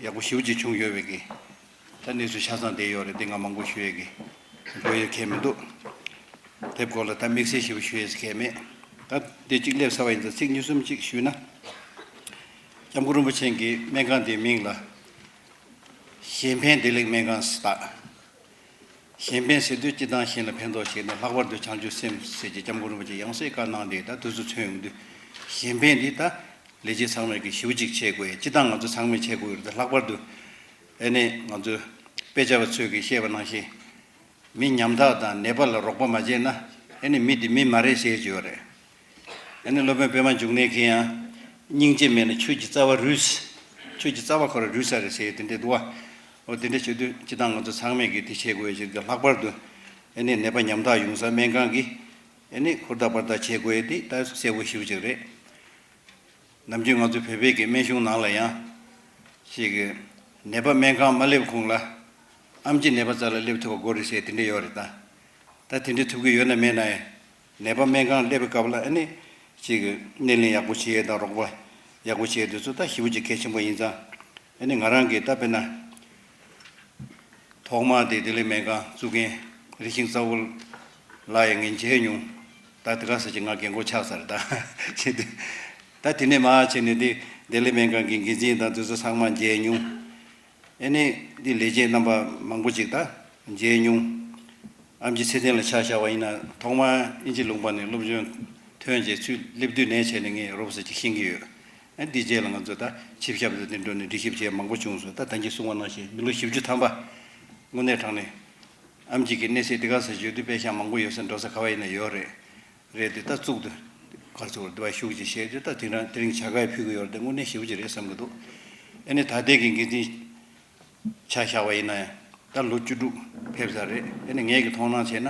ཡག་པོ་ཞེ་པོ་ཅིག་བྱུང་ཡོད་པའི་གི་ད་གནས་ཚུལ་ཆ་ཚང་དེ་ཡོད་རེད། དེ་ང་མང་པོ་ཞུ་ཡས་གི་དགོས་ཡས་གང་ཡང་མི་འདུག་དེབ་སྐོར་ལ་ད་དམིགས་བསལ་ཞེ་པོ་ཞུ་ཡས་གང་ཡང་མེད། ད་དེ་གཅིག་སླེབས་ཚར་བ་ཡིན་ཙང་ཚིག་གཉིས་གསུམ་ཅིག་ཞུས་ན། སྐྱབས་མགོན་རིན་པོ་ཆེ་གི་སྨན་ཁང་དེའི་མིང་ལ་གཞན་ཕན་བདེ་ལེགས་སྨན་ཁང་ཟེར་བཏགས། གཞན་ཕན་ཟེར་དུས་སྤྱི་བཏང་གཞན་ལ་ཕན་ཐོགས་བྱས་ནས་ལྷག་པར་དུ་བྱང་ཆུབ་སེམས་ཟེར་གྱི་སྐྱབས་མགོན་རིན་པོ་ཆེ་ཡང་སེ་བཀའ་གནང་དེ་ད་དུས་ཚོད་མཚོན་ཡོང་དུས། གཞན་ཕན་འདི་ད་ལས་བྱེད་ཚང་མས་ཀྱི་ཞེ་པོ་ཅིག་བྱེད་དགོས་ཡས། སྤྱི་བཏང་ང་ཚོ་ཚང་མས་བྱེད་དགོས་ཡོད་རེད། ད་ལྷག་པར་དུ་ཨེ་ནས་ང་ཚོ་དཔེ་ཆ་བ་ཚོས་ཀྱིས་བཤད་པ་ནང་བཞིན། མི་ཉམ་ཐག་དང་ནད་པ་ལ་རོགས་པ་མ་བྱས་ན་ཨེ་ནི་མི་དེ་མི་མ་རེད་ཟེར་གྱི་ཡོད་རེད། ཨེ་ནི་སློབ་དཔོན་པད་མ་འབྱུང་གནས་ཀྱིས་ཡང་། སྙིང་རྗེ་མེད་ན་ཆོས་ཀྱི་རྩ་བ་རུལ། ཆོས་ཀྱི་རྩ་བ་ཁོ་རང་རུལ་ས་རེད་ཟེར་དེ་འདྲས་འདུག་བ། འོ་དེ་འདྲས་བྱེད་དུས་སྤྱི་བཏང་ང་ཚོ་ཚང་མས་ཀྱིས་དེ་བྱེད་དགོས་ཡོད་ཅིག་ལྷག་པར་དུ་ཨེ་ནི་ནད་པ་ཉམ་ཐག་ཡོང་ས་སྨན་ཁང་གིས་ཨེ་ནི་ཧུར་ཐག་པར་ཐག་བྱེད་དགོས་ཡས་དེ་ད་གསལ་བོ་ཞེ་པོ་ཅིག་རེད། ནམ་རྒྱུན་ང་ཚོ་བོད་པའི་གི་སྨན་གཞུང་ནང་ལ་ཡང་། ཅིག་གི་ནད་པ་སྨན་ཁང་མ་སླེབས་གོང་ལ་ཨེམ་ཆི་ནད་པ་རྩ་ལ་སླེབས་ཐུབ་པ་དགོས་རེད་ཟེར་དེ་འདྲ་ཡོད་རེད་ད། ད་དེ་འདྲ་ཐུབ་ཀྱི་ཡོད་ན་མེད་ན་ཡང་། ནད་པ་སྨན་ཁང་སླེབས་པའི་སྐབས་ལ་ཨ་ནི་ཅིག་གི་སྣེ་ལེན་ཡག་པོ་བྱེད་ཡས་དང་རོགས་པ་ཡག་པོ་བྱེད་ཡས་དེ་ཚོ་ད་ཞེ་པོ་ཅིག་གལ་ཆེན་པོ་ཡིན་ཙང་། ཨ་ནི་ང་རང་གིས་ད་དཔེར་ན། ཐོག་མར་དེ་ལྡི་ལི་སྨན་ཁང་བཙུགས་མཁན་རིགས་ཤིང་རྩ་བོ་ལ་ཡང་ངས་མཇལ་མྱོང་། ད་དེ་ག་ཟེར་གྱི་ང་རྒན་གོག་ཆགས་ཚར་ད། བྱེད་དུས། ད་དེ་ནས་མར་བྱས་ནས་དེ་ལྡི་ལི་སྨན་ཁང་གི་འགན་འཛིན་དང་དེ་ཚོ་ཚང་མ་མཇལ་མྱོང་། ཨེ་ནས་དེ་ལས་བྱེད་རྣམ་པ་མང་པོ་ཅིག་ད་མཇལ་མྱོང་། ཨེམ་ཆི་ཚེ་བརྟན་ལ་ཆ་བཞག་པ་ཡིན་ན་ཐོག་མར་དབྱིན་ཇི་ལུང་པ་ནས་སློབ་སྦྱོང་ཐོན་རྗེས་ཚུར་སླེབས་དུས་ནས་བྱས་ནས་ངས་རོབ་ཙམ་ཅིག་ཤེས་ཀྱི་ཡོད། ཨ་འདི་རྗེས་ལ་ང་ཚོ་ད་ཆིབས་ཞབས་དང་དེ་འགྲོ་ནས་འགྲེལ་བཤད་བྱས་མང་པོ་བྱུང་སོང་། ད་ད་གིན་གསུངས་པ་ནང་བཞིན་མི་ལོ་བཞི་བཅུ་ཐམ་པ་དངོས་གནས་དྲང་གནས་ཨེམ་ཆི་གི་གནས་སའི་དེ་ག་ས་བརྗོད་དུས་དཔེ་ཤག་མང་པོ་ཡོད་ས་འགྲོ་ས་ག་བ་ཡིན་ན་ཡོད་རེད། རེད་དེ་ད་གཙུག་ཏུ་གར་ཚོར་དུ་བ་ཤུགས་ཀྱིས་བཤད་རྒྱུ་ད་དེང་རང་དེ་རིང་བྱ་དགའ་ཕུལ་གི་ཡོད་རེད། དེ་དངོས་གནས་ཞེ་པོ་ཅིག་རེད་བསམ་གི་འདུག་ཨེ་ནས་ད་ལྟའི་གི་འགན་འཛིན་ཆ་བཞག་པ་ཡིན་ན་ཡང་ད་ལོ་བཅུ་དྲུག་ཕེབས་ཚར་རེད། ཨེ་ནས་ངས་ཀྱི་མཐོང་སྣང་བྱས་ན་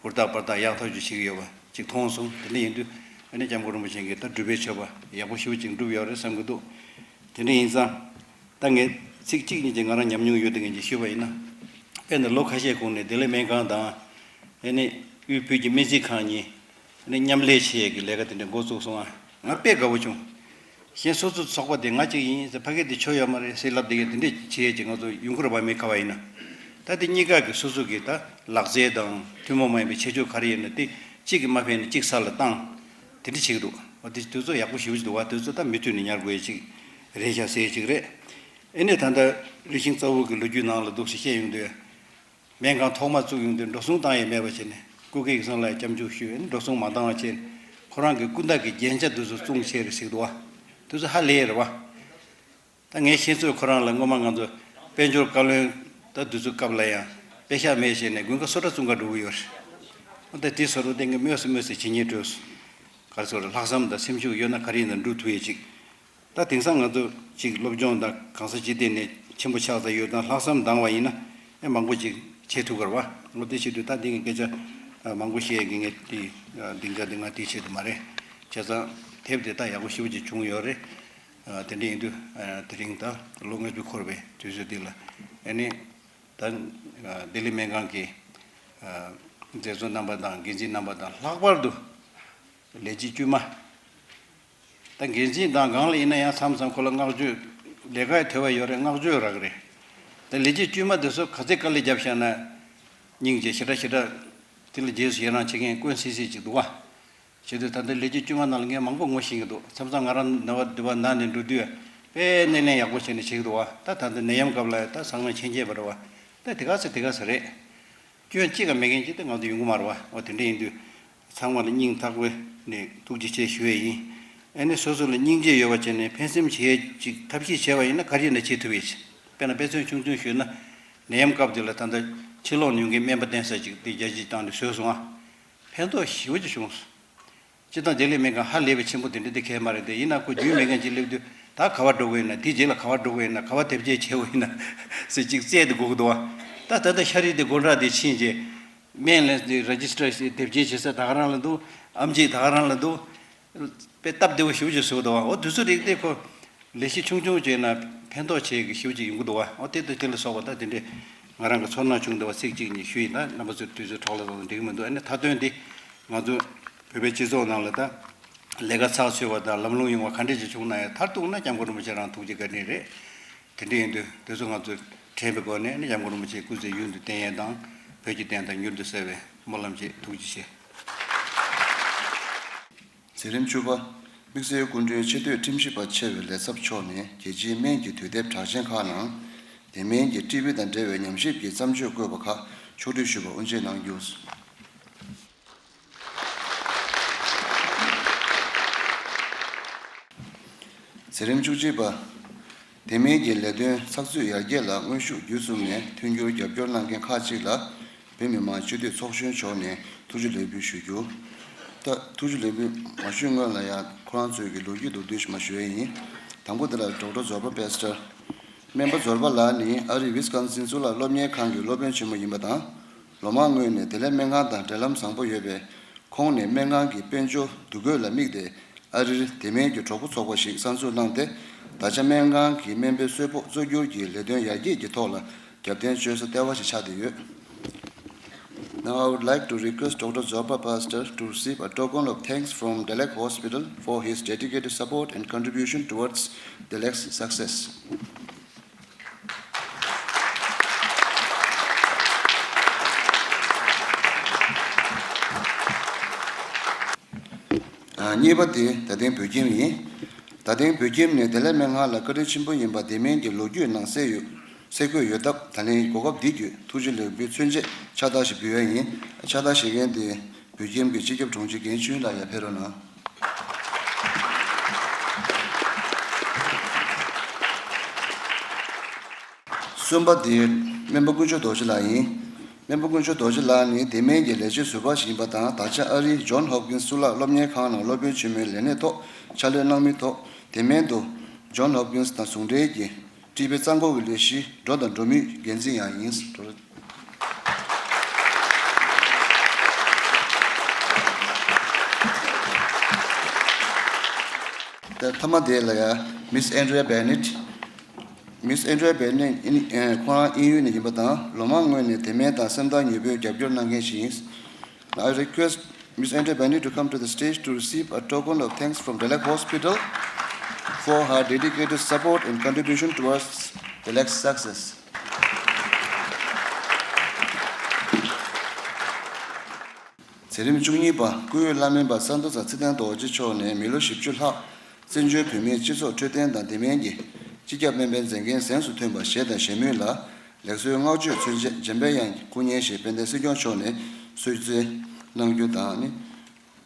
ཧུར་ཐག་པར་ཐག་ཡག་ཐག་ཆོད་བྱེད་ཀྱི་ཡོད་པ་ཅིག་མཐོང་སོང་། དེ་འདྲ་ཡིན་དུས་ཨེ་ནས་སྐྱབས་མགོན་རིན་པོ་ཆེ་གིས་ད་སྒྲུབ་པའི་མཆོད་པ་ཡག་པོ་ཞེ་པོ་ཅིག་བསྒྲུབས་ཡོད་རེད་བསམ་གི་འདུག་དེ་འདྲ་ཡིན་ཙང་ད་ངས་ཚིག་གཅིག་གཉིས་ཀྱིས་ང་རང་ཉམས་མྱོང་ཡོད་དེ་ངས་ཀྱིས་ཞུས་པ་ཡིན་ན། དཔེར་ན་ལོ་ཁ་ཤས་གོང་ནས་ལྡི་ལི་སྨན་ཁང་དང་ཨེ་ནས་དབུས་བོད་ཀྱི་སྨན་རྩིས་ཁང་གཉིས་ཨེ་ནས་མཉམ་ལས་བྱེད་ཡས་ཀྱི་ལས་ཀ་དེ་འདྲ་འགོ་བཙུགས་སོང་ང་། ང་དཔེ་དགའ་བོ་བྱུང་། གཞན་སོ་སོའི་ཚོགས་པ་དེ་ང་གཅིག་ཡིན་ཟེར་ཕ་གི་དེ་ཆོ་ཡོད་མ་རེད་ཟེར་ལབ་བསྡད་མཁན་དེ་འདྲས་བྱེད་ཡས་ཀྱི་ང་ཚོ་ཡོང་གི་རེད་པ། མི་ག་བ་ཡིན་ན། ད་དེ་གཉིས་ཀ་གི་སོ་སོ་གི་ད་ལག་རྩལ་དང་ཐུན་མོང་མ་ཡིན་པའི་ཁྱད་ཆོས་ག་རེ་ཡོད་ན་དེ་གཅིག་གིས་མ་ཕན་ན་གཅིག་ས་ལ་བཏང་། དེ་འདྲ་བྱེད་ཀྱི་འདུག་འོ་དེ་དུས་ཚོད་ཡག་པོ་ཞེ་པོ་ཅིག་འདུག་བ། དུས་ཚོད་ད་མུ་མཐུད་ནས་ཉར་དགོས་ཡས་ཅིག་རེད་ཤག་ཟེར་ཡས་ཅིག་རེད། ཨེ་ནས་ད་ལྟ་རིགས་ཤིང་རྩ་བོ་གི་ལོ་རྒྱུས་ནང་ལ་འདུག་ཟེར་བཤད་ཡོང་དུས། སྨན་ཁང་ཐོག་མ་བཙུགས་ཡོང་དུས་འགྲོ་སོང་བཏང་ཡས་མེད་པ་བྱས་ནས་སྐུ་སྒེར་གྱི་སོང་ལ་སྐྱབས་འཇུག་ཞུས། འགྲོ་སོང་མ་བཏང་བ་བྱས་ནས་ཁོ་རང་གི་སྐུ་ཟླ་གི་རྒྱན་ཆ་དེ་ཚོ་བཙོང་བྱས་རེད་ཟེར་གི་འདུག་བ། དེ་ཚོ་ཧ་ལས་རེད་བ། ད་ངས་ཤེས་ཚོད་ཁོ་རང་ལ་སྔོན་མ་ང་ཚོ་དཔལ་འབྱོར་བཀའ་བློན་ད་དེ་ཚོ་སྐབས་ལ་ཡང་ པེ་ཤག་མེད་བྱས་ནས་དགུན་ཁ་སོ་ཊ་བཙོང་ག་འགྲོ་གི་ཡོད་རེད། འོ་ད་དེ་བཟོ་འདྲ་དེ་གི་སྨོས་སུ་སྨོས་སུ་བྱེད་སྙིང་འདོད་སོང་། ག་རེ་ཟེར་དགོས་རེད། ལྷག་བསམ་དང་སེམས་ཤུགས་ཡོད་ན་ག་རེ་ཡིན་ན་འགྲུབ་ཐུབ་ཡས་ཅིག་ད་དེང་སང་ང་ཚོ་ཅིག་སློབ་སྦྱོང་དང་གང་ས་ཅི་ཐད་ནས་ཆེན་པོ་ཆགས་ཚར་ཡོད་དང་ལྷག་བསམ་འདང་བ་ཡིན་ན་ཨེ་མང་པོ་ཅིག་བྱེད་ཐུབ་ཀྱི་རེད་བ། འོ་དེ་བྱེད་དུས་ད་འདི་གི་སྐད་ཆ་མང་པོ་བཤད་ཀྱི་ངས་དེ་སྡིངས་ཆ་འདི་ང་དེ་བྱེད་དུ་མ་རེད། བྱས་ཙང་དེབ་དེ་ད་ཡག་པོ་ཞེ་པོ་ཅིག་བྱུང་ཡོད་རེད། དེ་འདྲ་ཡིན་དུས་དེ་རིང་ད་ལོ་ལྔ་བཅུ་འཁོར་བའི་དུས་ཚོད་འདི་ལ་ཨེ་ནི་ད་ལྡི་ལི་སྨན་ཁང་གི་མཛད་གཙོ་རྣམ་པ་དང་འགན་འཛིན་རྣམ་པ་དང་ལྷག་པར་དུ་ལས་བྱེད་དཀྱུས་མ། ད་འགན་འཛིན་དང་སྒང་ལ་ཡིན་ན་ཡང་མཚམས་མཚམས་ཁོ་ལ་བསྔགས་བརྗོད་ལས་ཀའི་དོད་པ་ཡོད་རེད། བསྔགས་བརྗོད་རག་གི་རེད། ད་ལས་བྱེད་དཀྱུས་མ་དེ་ཚོ་ག་ཚོད་དཀའ་ལས་བརྒྱབ་བཞག་ན་སྙིང་རྗེ་ཞེ་དྲག་ཞེ་དྲག་དེ་ལ་རྗེས་སུ་ཡི་རང་བྱེད་མཁན་དཀོན་སིལ་སིལ་ཅིག་འདུག་བ། བྱེད་དུས་ད་ལྟ་ལས་བྱེད་དཀྱུས་མ་ནང་ལ་ངས་མང་པོ་ངོ་ཤེས་ཀྱི་འདུག་མཚམས་མཚམས་ང་རང་ནད་པ་འདི་པ་ན་ནས་འགྲོ་དུས་དཔེ་སྣེ་ལེན་ཡག་པོ་བྱས་ནས་བྱེད་ཀྱི་འདུག་བ། ད་ད་ལྟ་ནད་ཡམས་སྐབས་ལ་ད་ཚང་མས་མཁྱེན་མཁྱེན་པ་རེད་བ། ད་དེ་ག་ཚོད་དེ་ག་ཚོད་རེད། སྐྱོན་གཅིག་ཀྱང་མེད་མཁན་ཅིག་ད་ང་ཚོ་ཡོང་གི་མ་རེད་བ། འོ་དེ་འདྲ་ཡིན་དུས། ཚང་མ་ལ་སྙིང་ཐག་པ་ནས་ཐུགས་རྗེ་ཆེ་ཞུ་ཡས་ཡིན། ཨ་ནི་སོ་སོ་ལ་སྙིང་རྗེ་ཡོད་པ་བྱས་ནས་ཕན་སེམས་བྱེད་ཡས་ཅིག་ཐབས་ཤེས་བྱས་པ་ཡིན་ན་ག་རེ་ཡིན་ན་བྱེད་ཐུབ་ཡས་ཅིག་དཔེར་ན་དཔེ་མཚོན་ཆུང་ཆུང་ཞུས་ན། ནད་ཡམས་སྐབས་དེ་ལ་ད་ལྟ་ཕྱིར་ལོག་མྱོང་མཁན་སྨན་པ་བསྟེན་ས་ཅིག་དེ་རྒྱ་ཆེ་བཏང་ནས་བཟོས་སོང་ཨ། ཕན་ཐོགས་ཞེ་པོ་ཅིག་བྱུང་སོང་། སྤྱིར་བཏང་ལྡི་ལི་སྨན་ཁང་ཧ་ལས་པའི་ཆེན་པོ་དེ་འདྲ་དེ་གས་མ་རེད་དེ། ཡིན་ན་ཁོ་རྒྱུས་མེད་མཁན་ཅིག་སླེབས་དུས་ད་ག་པར་འགྲོ་དགོས་ཡིན་ན། དེའི་རྗེས་ལ་ག་པར་འགྲོ་དགོས་ཡིན་ན། ག་པར་དེབ་སྐྱེལ་བྱེད་དགོས་ཡིན་ན་ཟེར་ཅིག་བཙལ་ཏེ་སྒུག་འདུག་བ། ད་ད་ལྟ་ཤ་རིལ་དེ་སྒོ་འགྲམ་དེ་ཕྱིན་རྗེས། སྨན་ལ་རེ་ཇི་སི་ཊར་ཞིག་དེབ་སྐྱེལ་བྱེད་ས་ད་ག་རང་ལ་འདུག་ཨེམ་ཆི་ད་ག་རང་ལ་འདུག་དཔེ་སྟབས་བདེ་པོ་ཞེ་པོ་ཅིག་བཟོས་འདུག་བ། འོ་དུས་ཚོད་རིག་དེ་ཁོ་ལས་གཞི་ཆུང་ཆུང་བྱས་ན་ཕན་ཐོགས་ཆེ་གི་ཞེ་པོ་ཅིག་ཡོང་གི་འདུག་བ། འོ་དེ་དང་དེ་ལ་སོགས་པ་ད་དེ་འདྲས་ང་རང་གི་ཚོར་སྣང་བྱུང་འདུག་བ། ཚིག་གཅིག་གཉིས་ཞུས་ཡིན་ན་རྣམ་པ་ཚོས་དུས་ཚོད་འཕྲོ་བརླག་བཏང་ན་འགྲིག་གི་མི་འདུག་ཨ་ནི་མཐའ་དོན་འདི་ང་ཚོ་བོད་པའི་སྤྱི་ཚོགས་ནང་ལ་ད་ལས་ཀ་ཚགས་ཚུད་པ་དང་ལམ་ལྷོང་ཡོང་བ་ག་འདྲས་ཅིག་བྱུང་ན་ཡང་མཐར་གཏུགས་ན་སྐྱབས་མགོན་རིན་པོ་ཆེ་རང་ཐུགས་རྗེ་བཀའ་དྲིན་རེད། དེ་འདྲ་ཡིན་དུས་དེ་ཚོ་ང་ཚོས་དྲན་པའི་སྒོ་ནས་ནི་སྐྱབས་མགོན་རིན་པོ་ཆེའི་སྐུ་ཚེ་ཡུན་དུ་བརྟན་ཡས་དང་། བོད་ཀྱི་བསྟན་དར་མྱུར་དུ་གསལ་བའི་སྨོན་ལམ་བཅས། ཐུགས་རྗེ་ཆེ། མཛད་རིམ་བཅུ་པ། དམིགས་བསལ་སྐུ་མགྲོན་ཆེས་མཐོའི་ཁྲིམས་ཞིབ་པ་ཆེ་བའི་ལས་ཚབ་མཆོག་ནས་རྒྱལ་སྤྱིའི་སྨན་གྱི་དུས་དེབ་གྲགས་ཅན་ཁག་ནང་དེ་སྨན་གྱི་ཊི་བི་དང་འབྲེལ་བའི་ཉམས་ཞིབ་ཀྱི་བརྩམས་ཆོས་བཀོད་པ་ཁག་ཕྱོགས་སྒྲིག་ཞུས་པ་དབུ་འབྱེད་གནང་རྒྱུ། མཛད་རིམ་བཅུ་གཅིག་པ། དེ་མིན་གྱི་ལས་དོན་ཚགས་ཚུད་ཡར་རྒྱས་ལ་དངོས་ཤུགས་བརྒྱུད་གསུམ་ནས་མཐུན་འགྱུར་རྒྱབ་སྐྱོར་གནང་མཁན་ཁག་ཅིག་ལ་བོད་མི་མང་སྤྱི་འཐུས་ཚོགས་གཞོན་མཆོག་ནས་ཐུགས་རྗེ་ལེགས་འབུལ་ཞུ་རྒྱུ། ད་ཐུགས་རྗེ་ལེགས་འབུལ་མ་ཞུས་སྔོན་ལ་ཡང་ཁོ་རང་ཚོའི་གི་ལོ་རྒྱུས་མདོར་བསྡུས་ཤིག་མར་ཞུ་ཡས་ཡིན། དང་པོ་དེ་ལ་ཌོག་ཊར་ཛོར་པ་པེ་སི་ཊར། སྨན་པ་ཛོར་པ་ལགས་ནི་ཨ་རིའི་ཝི་སི་ཀོན་སིན་གཙུག་ལག་སློབ་གཉེར་ཁང་གི་སློབ་དཔོན་ཆེན་མོ་ཡིན་པ་དང་། ལོ་མང་སྔོན་ནས་བདེ་ལེགས་སྨན་ཁང་དང་འབྲེལ་ལམ་བཟང་པོ་ཡོད་པས། ཁོང་ནས་སྨན་ཁང་གི་དཔལ་འབྱོར་འདུ་འགོད་ལ་དམིགས་ཏེ། ཨ་རིར་དེ་སྨན་གྱི་གྲོགས་པོ་ཚོགས་པ་ཞིག་གསར་འཛུགས་གནང་སྟེ། ད་ཆ་སྨན་ཁང་གི་སྨན་པའི་གསོལ་ཕོགས་གཙོ་གྱུར་གྱི་ལས་དོན་ཡར་རྒྱས་ཀྱི་ཐོག་ལ་རྒྱབ་རྟེན་བཅོལ་ས་ལྟེ་བ་ཞིག་ཆགས་བསྡད་ཡོད། Now I would like to request ཌོག་ཊར་Zorba Pastor to receive a token of thanks from Delek Hospital for his dedicated support and contribution towards Delek's success. ཨ། གཉིས་པ་དེ་ད་ཐེངས་བོད་ཁྱིམ་ཡིན། ད་ཐེངས་བོད་ཁྱིམ་ནི་བདེ་ལེགས་སྨན་ཁང་ལ་བཀའ་དྲིན་ཆེན་པོ་ཡིན་པ་དེ་སྨན་གྱི་ལོ་རྒྱུས་ནང་གསལ་ཡོད། གསལ་བཀོད་ཡོད་སྟབས། ད་ལན་གོ་སྐབས་འདི་བརྒྱུད་ཐུགས་རྗེ་ལེགས་འབུལ་མཚོན་ཆེད་ཕྱག་རྟགས་ཤིག་འབུལ་ཡ་ཡིན། ཕྱག་རྟགས་བཞེས་མཁན་དེ་བོད་ཁྱིམ་གྱི་སྤྱི་ཁྱབ་དྲུང་ཆེ་རྒན་ཆོས་ལགས་ཡར་ཕེབས་རོགས་གནང་། གསུམ་པ་དེ་སྨན་པ་དཀོན་མཆོག་རྡོ་རྗེ་ལགས་ཡིན། སྨན་པ་དཀོན་མཆོག་རྡོ་རྗེ་ལགས་ནི་དེ་སྨན་གྱི་ལས་བྱེད་ཟུར་པ་ཞིག་ཡིན་པ་དང་། ད་ཆ་ཨ་རིའི་ཇོན་ཧོབ་ཀིན་སི་གཙུག་ལག་སློབ་གཉེར་ཁང་ནང་སློབ་དཔོན་ཆེན་མོའི་ལས་གནས་ཐོག་ཕྱག་ལས་གནང་མུས་ཐོག་དེ་སྨན་དུ་ཇོན་ཧོབ་ཀིན་སི་དང་ཟུང་འབྲེལ་གྱིས་ཊི་བི་རྩ་འགོག་གི་ལས་གཞིའི་འགྲོ་དང་འགྲོ་མུས་འགན་འཛིན་ཡང་ཡིན། ད་མཐའ་མ་དེ་ལ་ཡ་མིས་ཨན་ཌི་རི་ཡ་བེ་ནེ་ཊི། མིས་ཨན་ཌི་རི་ཡ་བེ་ནེ་ཊི་ཨིན། ཁོ་རང་དབྱིན་ཡུལ་ནས་ཡིན་པ་དང་། ལོ་མང་སྔོན་ནས་དེ་སྨན་དང་སེམས་ཐག་ཉེ་པོའི་རྒྱབ་སྐྱོར་གནང་མཁན་ཞིག་ཡིན། I request Miss Andrea Bennett to come to the stage to receive a token of thanks from Delek Hospital for her dedicated support and contribution towards Delek's success. མཛད་རིམ་བཅུ་གཉིས་པ། སྐུའི་བླ་སྨན་པ་ས་མཐོ་ཚང་ཚེ་བརྟན་རྡོ་རྗེ་མཆོག་ནས་མི་ལོ་བཞི་བཅུ་ལྷག་བཙན་བྱོལ་བོད་མིའི་སྤྱི་ཚོགས་འཕྲོད་བསྟེན་དང་དེ་སྨན་གྱི་སྤྱི་ཁྱབ་སྨན་པའི་མཛད་འགན་གཟེངས་སུ་ཐོན་པ་བཞེས་དང་བཞེས་མུས་ལ། ལེགས་གསོའི་བསྔགས་བརྗོད་མཚོན་ཆེད་འཇམ་དཔལ་དབྱངས་སྐུ་བརྙན་ཞིག་དཔལ་ལྡན་སྲིད་སྐྱོང་མཆོག་ནས་གསོལ་སྩལ་གནང་རྒྱུ་དང་ནི།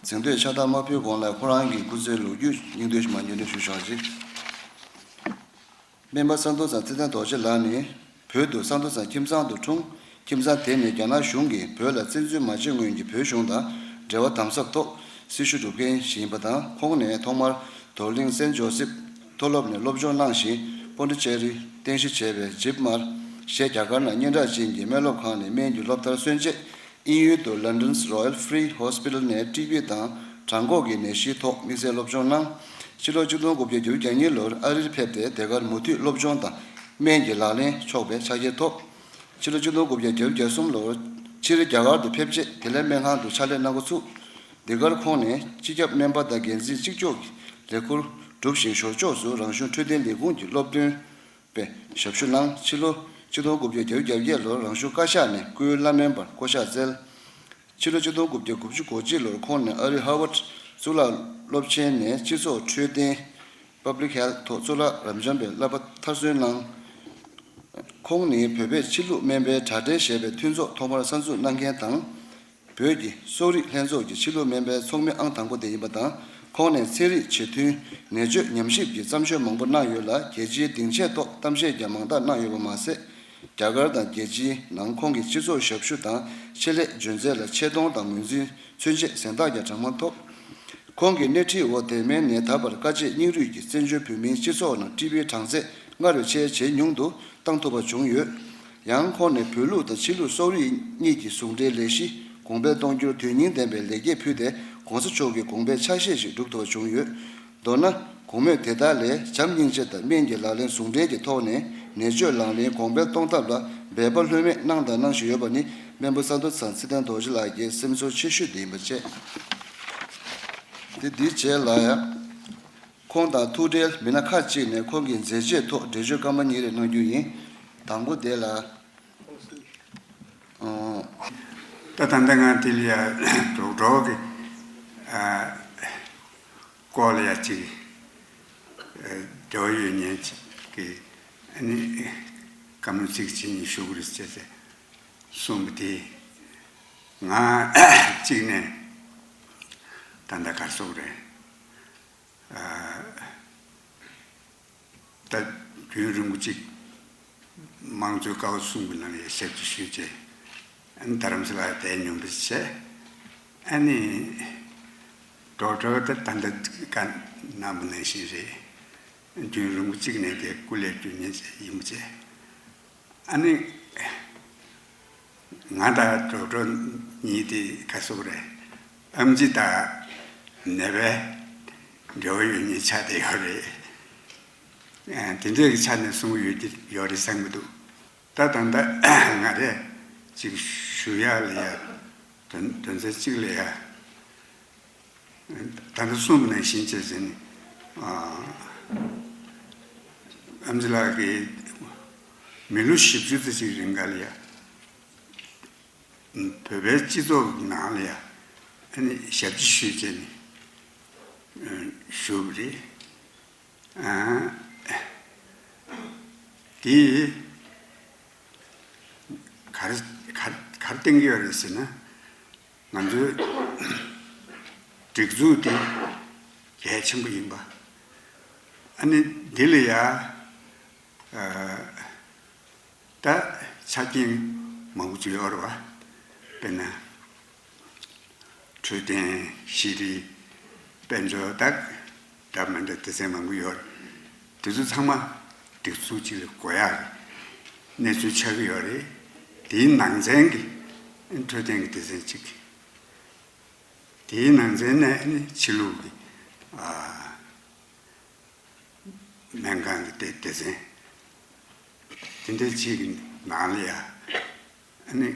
གཟེངས་བསྟོད་ཕྱག་རྟགས་མ་ཕུལ་གོང་ལ་ཁོ་རང་གི་སྐུ་ཚེའི་ལོ་རྒྱུས་སྙིང་བསྡུས་ཤིག་མར་སྙན་སྒྲོན་ཞུ་ཆོག་ཅིག་སྨན་པ་ས་མཐོ་ཚང་ཚེ་བརྟན་རྡོ་རྗེ་ལགས་ནི་བོད་དུ་ས་མཐོ་ཚང་ཁྱིམ་ཚང་དུ་འཁྲུངས། ཁྱིམ་ཚང་དེ་ནི་རྒྱ་ནག་གཞུང་གིས་བོད་ལ་བཙན་འཛུལ་མ་བྱས་སྔོན་གྱི་བོད་གཞུང་དང་འབྲེལ་བ་དམ་ཟབ་ཐོག་སྲི་ཞུ་སྒྲུབ་མཁན་ཞིག་ཡིན་པ་དང་། ཁོང་ནས་ཐོག་མར་རྡོར་གླིང་སེན་ཇོ་སེབ་མཐོ་སློབ་ནས་སློབ་སྦྱོང་གནང་ཞིང་། པོན་ཌི་ཅེ་རི་རྟེན་གཞི་བྱས་པའི་ཇིབ་མར་ཞེས་རྒྱ་གར་ནང་སྙན་གྲགས་ཅན་གྱི་སྨན་སློབ་ཁང་ནས་སྨན་གྱི་སློབ་མཐར་སོན་རྗེས། དབྱིན་ཡུལ་དུ་London's Royal Free Hospital ནས་ཊི་བི་དང་བྲང་ཁོག་གི་ནད་གཞིའི་ཐོག་དམིགས་བསལ་སློབ་སྦྱོང་གནང་། ཕྱི་ལོ་ཆིག་སྟོང་དགུ་བརྒྱ་བརྒྱད་ཅུ་གྱ་གཉིས་ལོར་ཨ་རིར་ཕེབས་ཏེ། དེ་གར་མུ་མཐུད་སློབ་སྦྱོང་དང་སྨན་གྱི་ལག་ལེན་ཕྱོགས་པའི་ཕྱག་འཁྱེར་ཐོབ། ཕྱི་ལོ་ཆིག་སྟོང་དགུ་བརྒྱ་བརྒྱད་ཅུ་གྱ་གསུམ་ལོར་ཕྱིར་རྒྱ་གར་དུ་ཕེབས་རྗེས། དེ་ལས་སྨན་ཁང་དུ་ཕྱག་ལས་གནང་འགོ་ཚུགས། འདི་གར་ཁོང་ནས་སྤྱི་ཁྱབ་སྨན་པ་དང་འགན་འཛིན་གཅིག་ལྕོགས་ཀྱི་ལས་ཁུར་བསྒྲུབས་ཤིང་། ཞོར་ཕྱོགས་སུ་རང་གཞུང་འཕྲོད་བསྟེན་ལས་ཁུངས་ཀྱི་སློབ་སྟོན་པའི་ཞབས་ཞུ་གནང་། ཕྱི་ལོ་ཆིག་སྟོང་དགུ་བརྒྱ་བརྒྱད་ཅུ་གྱ་བརྒྱད་ལོར་རང་གཞུང་བཀའ་ཤག་ནས་སྐུའི་བླ་སྨན་པར་བསྐོ་གཞག་བསྩལ། ཕྱི་ལོ་ཆིག་སྟོང་དགུ་བརྒྱ་དགུ་བཅུ་གོ་གཅིག་ལོར་ཁོང་ནས་ཨ་རིའི་ཧར་ཝརཌ་གཙུག་ལག་སློབ་ཆེན་ནས་སྤྱི་ཚོགས་འཕྲོད་བསྟེན། Public Health ཐོག་གཙུག་ལག་རབ་འབྱམས་པའི་བསླབ་པ་མཐར་སོན་གནང་། ཁོང་ནི་བོད་པའི་ཕྱི་ལུགས་སྨན་པའི་དྲ་སྦྲེལ་ཞེས་པའི་མཐུན་ཚོགས་ཐོག་མར་གསར་འཛུགས་གནང་མཁན་དང་། བོད་ཀྱི་གསོ་རིག་ལྷན་ཚོགས་ཀྱི་ཕྱི་ལུགས་སྨན་པའི་ཚོགས་མི་ཨང་དང་པོ་དེ་ཡིན་པ་དང་། ཁོང་ནས་ཚན་རིག་བྱེད་ཐུན་ནད་བཅོས་ཉམས་ཞིབ་ཀྱི་བརྩམས་ཆོས་མང་པོ་གནང་ཡོད་ལ། རྒྱལ་སྤྱིའི་སྡིངས་ཆའི་ཐོག་གཏམ་བཤད་ཀྱང་མང་དག་གནང་ཡོད་པ་མ་ཟད། རྒྱ་གར་དང་རྒྱལ་སྤྱིའི་ནང་ཁོང་གི་སྤྱི་ཚོགས་ཞབས་ཞུ་དང་ཆེད་ལས་འཇོན་ཚད་ལ་ཆེ་མཐོང་དང་ངོས་འཛིན་མཚོན་ཆེད་གཟེངས་རྟགས་ཀྱང་གྲངས་མང་ཐོབ། ཁོང་གི་སྣེ་ཁྲིད་འོག་དེ་མིན་ནས་ད་བར་དཀའ་སྤྱད་སྙིང་རུས་ཀྱིས་བཙན་བྱོལ་བོད་མིའི་སྤྱི་ཚོགས་ནང་ཊི་བིའི་གྲངས་ཚད་སྔར་བས་ཆེས་ཇེ་ཉུང་དུ་བཏང་ཐུབ་པ་བྱུང་ཡོད། ཡང་ཁོང་ནས་བོད་ལུགས་དང་ཕྱི་ལུགས་གསོ་རིག་གཉིས་ཀྱི་ཟུང་འབྲེལ་ལས་གཞི་གོང་འཕེལ་གཏོང་རྒྱུར་དོན་སྙིང་ལྡན་པའི་ལེགས་སྐྱེས་ཕུལ་ཏེ། ༸གོང་ས་མཆོག་གི་དགོངས་པའི་ཆ་ཤས་ཤིག་སྒྲུབ་ཐུབ་པ་བྱུང་ཡོད། མདོར་ན། གོང་སྨོས་དེ་དག་ལས་བྱམས་སྙིང་རྗེ་དང་སྨན་གྱི་ལག་ལེན་ཟུང་འབྲེལ་གྱི་ཐོག་ནས་ནད་བཅོས་ལག་ལེན་གོང་འཕེལ་གཏོང་ཐབས་ལ་འབད་པ་ལྷོད་མེད་གནང་དང་གནང་བཞིན་ཡོད་པ་ནི། སྨན་པ་ས་མཐོ་ཚང་ཚེ་བརྟན་རྡོ་རྗེ་ལགས་ཀྱི་སེམས་ཚོར་ཆེ་ཤོས་དེ་ཡིན་པ་བཅས། དེ་འདིའི་རྗེས་ལ་ཡང་། ཁོང་དང་ཐུག་འཕྲད་མི་སྣ་ཁག་ཅིག་ནས་ཁོང་གི་མཛད་རྗེས་ཐོག་འགྲེལ་བརྗོད་སྐར་མ་གཉིས་རེ་གནང་རྒྱུ་ཡིན། དང་པོ་དེ་ལ། ཨོ། ད་ད་ལྟ་ང་དེ་ལ་ཡ་གྲོགས་གྲོགས་ཀྱི་ཨ་སྐོར་ལ་ཡ་ཅིག་ཨ་འབྲེལ་བ་ཡོད་མཁན་ཅིག་གིས་ཨ་ནི་བཀའ་མོལ་ཚིག་གཅིག་གཉིས་ཞུ་གི་རེད་ཟེར་ཏེ་གསུངས་པ་དེ། ང་གཅིག་ནས་ད་ལྟ་གར་སོང་རེད། ཨ་ད་རྒྱུན་རིང་པོ་ཅིག་དམངས་གཙོའི་ཀ་བ་གསུམ་གྱི་ནང་ལ་ཞབས་ཕྱི་ཞུས་རྗེས། ཨ་ནི་རྡ་རམ་ས་ལར་བསྡད་མྱོང་བ་བྱས། ཨ་ནི་འགྲོ་འགྲོ་ད་ད་ལྟ་ག་ནང་པ་ནང་བཞིན་རེད། རྒྱུན་རིང་པོ་ཅིག་ནས་དེ་སྐུ་ལས་བསྐྱོན་མཁན་ཅིག་ཡིན་པ་བྱས། ཨ་ནི། ང་དང་གྲོགས་གྲོགས་གཉིས་དེ་ག་སོག་རེད། ཨེམ་ཆི་དང་ནད་པའི་འབྲེལ་བ་ཡོད་མཁན་ཆགས་བསྡད་ཡོད་རེད། ཨ་དེ་འདྲའི་ཆ་ནས་གསུང་གི་ཡོད་ཀྱི་ཡོད་རེད་བསམ་གྱི་འདུག་ད་ད་ལྟ་ང་རེད་ཅིག་ཞུ་ཡག་ལ་ཡ་དོན་དོན་ཚན་གཅིག་ལ་ཡ། ད་ལྟ་གསུངས་པ་ནང་བཞིན་བྱས་ཟིན། ཨ་ཨེམ་ཆི་ལགས་ཀྱིས་མི་ལོ་བཞི་བཅུ་ཙམ་ཅིག་རིང་ག་ལ་ཡ། བོད་པའི་སྤྱི་ཚོགས་ཀྱི་ནང་ལ་ཡ། ཨ་ནི་ཞབས་ཕྱི་ཞུས་བྱས་ནས་བཞུགས་པ་རེད། ཨ་དེ་ག་རེ་ག་རེ་ག་རེ་བསྟན་གྱི་ཡོད་རེད་ཟེར་ན། ང་ཚོའི་སྒྲིག་འཛུགས་དེ་གལ་ཆེན་པོ་ཡིན་པ། ཨ་ནི་འདི་ལ་ཡ་ཨ་ད་ཆ་རྐྱེན་མང་པོ་ཅིག་ཡོད་རེད་བ། དཔེར་ན་འཕྲོད་བསྟེན་ཤེས་རིག་དཔལ་འབྱོར་དང་འདྲ་མི་འདྲ་སྡེ་ཚན་མང་པོ་ཡོད་རེད། དེ་ཚོ་ཚང་མ་སྒྲིག་འཛུགས་གཅིག་ལ་དགོས་ཡག་གི་གནས་ཚུལ་ཆགས་ཀྱི་ཡོད་རེད། དེའི་ནང་ཚན་གྱི་འཕྲོད་བསྟེན་གྱི་སྡེ་ཚན་གཅིག་དེའི་ནང་ཚན་ནས་ནི་ཕྱི་ལུགས་ཀྱི་ཨ་སྨན་ཁང་གི་སྡེ་སྡེ་ཚན་དེ་འདྲ་གཅིག་གི་ནང་ལ་ཡ་ཨ་ནི་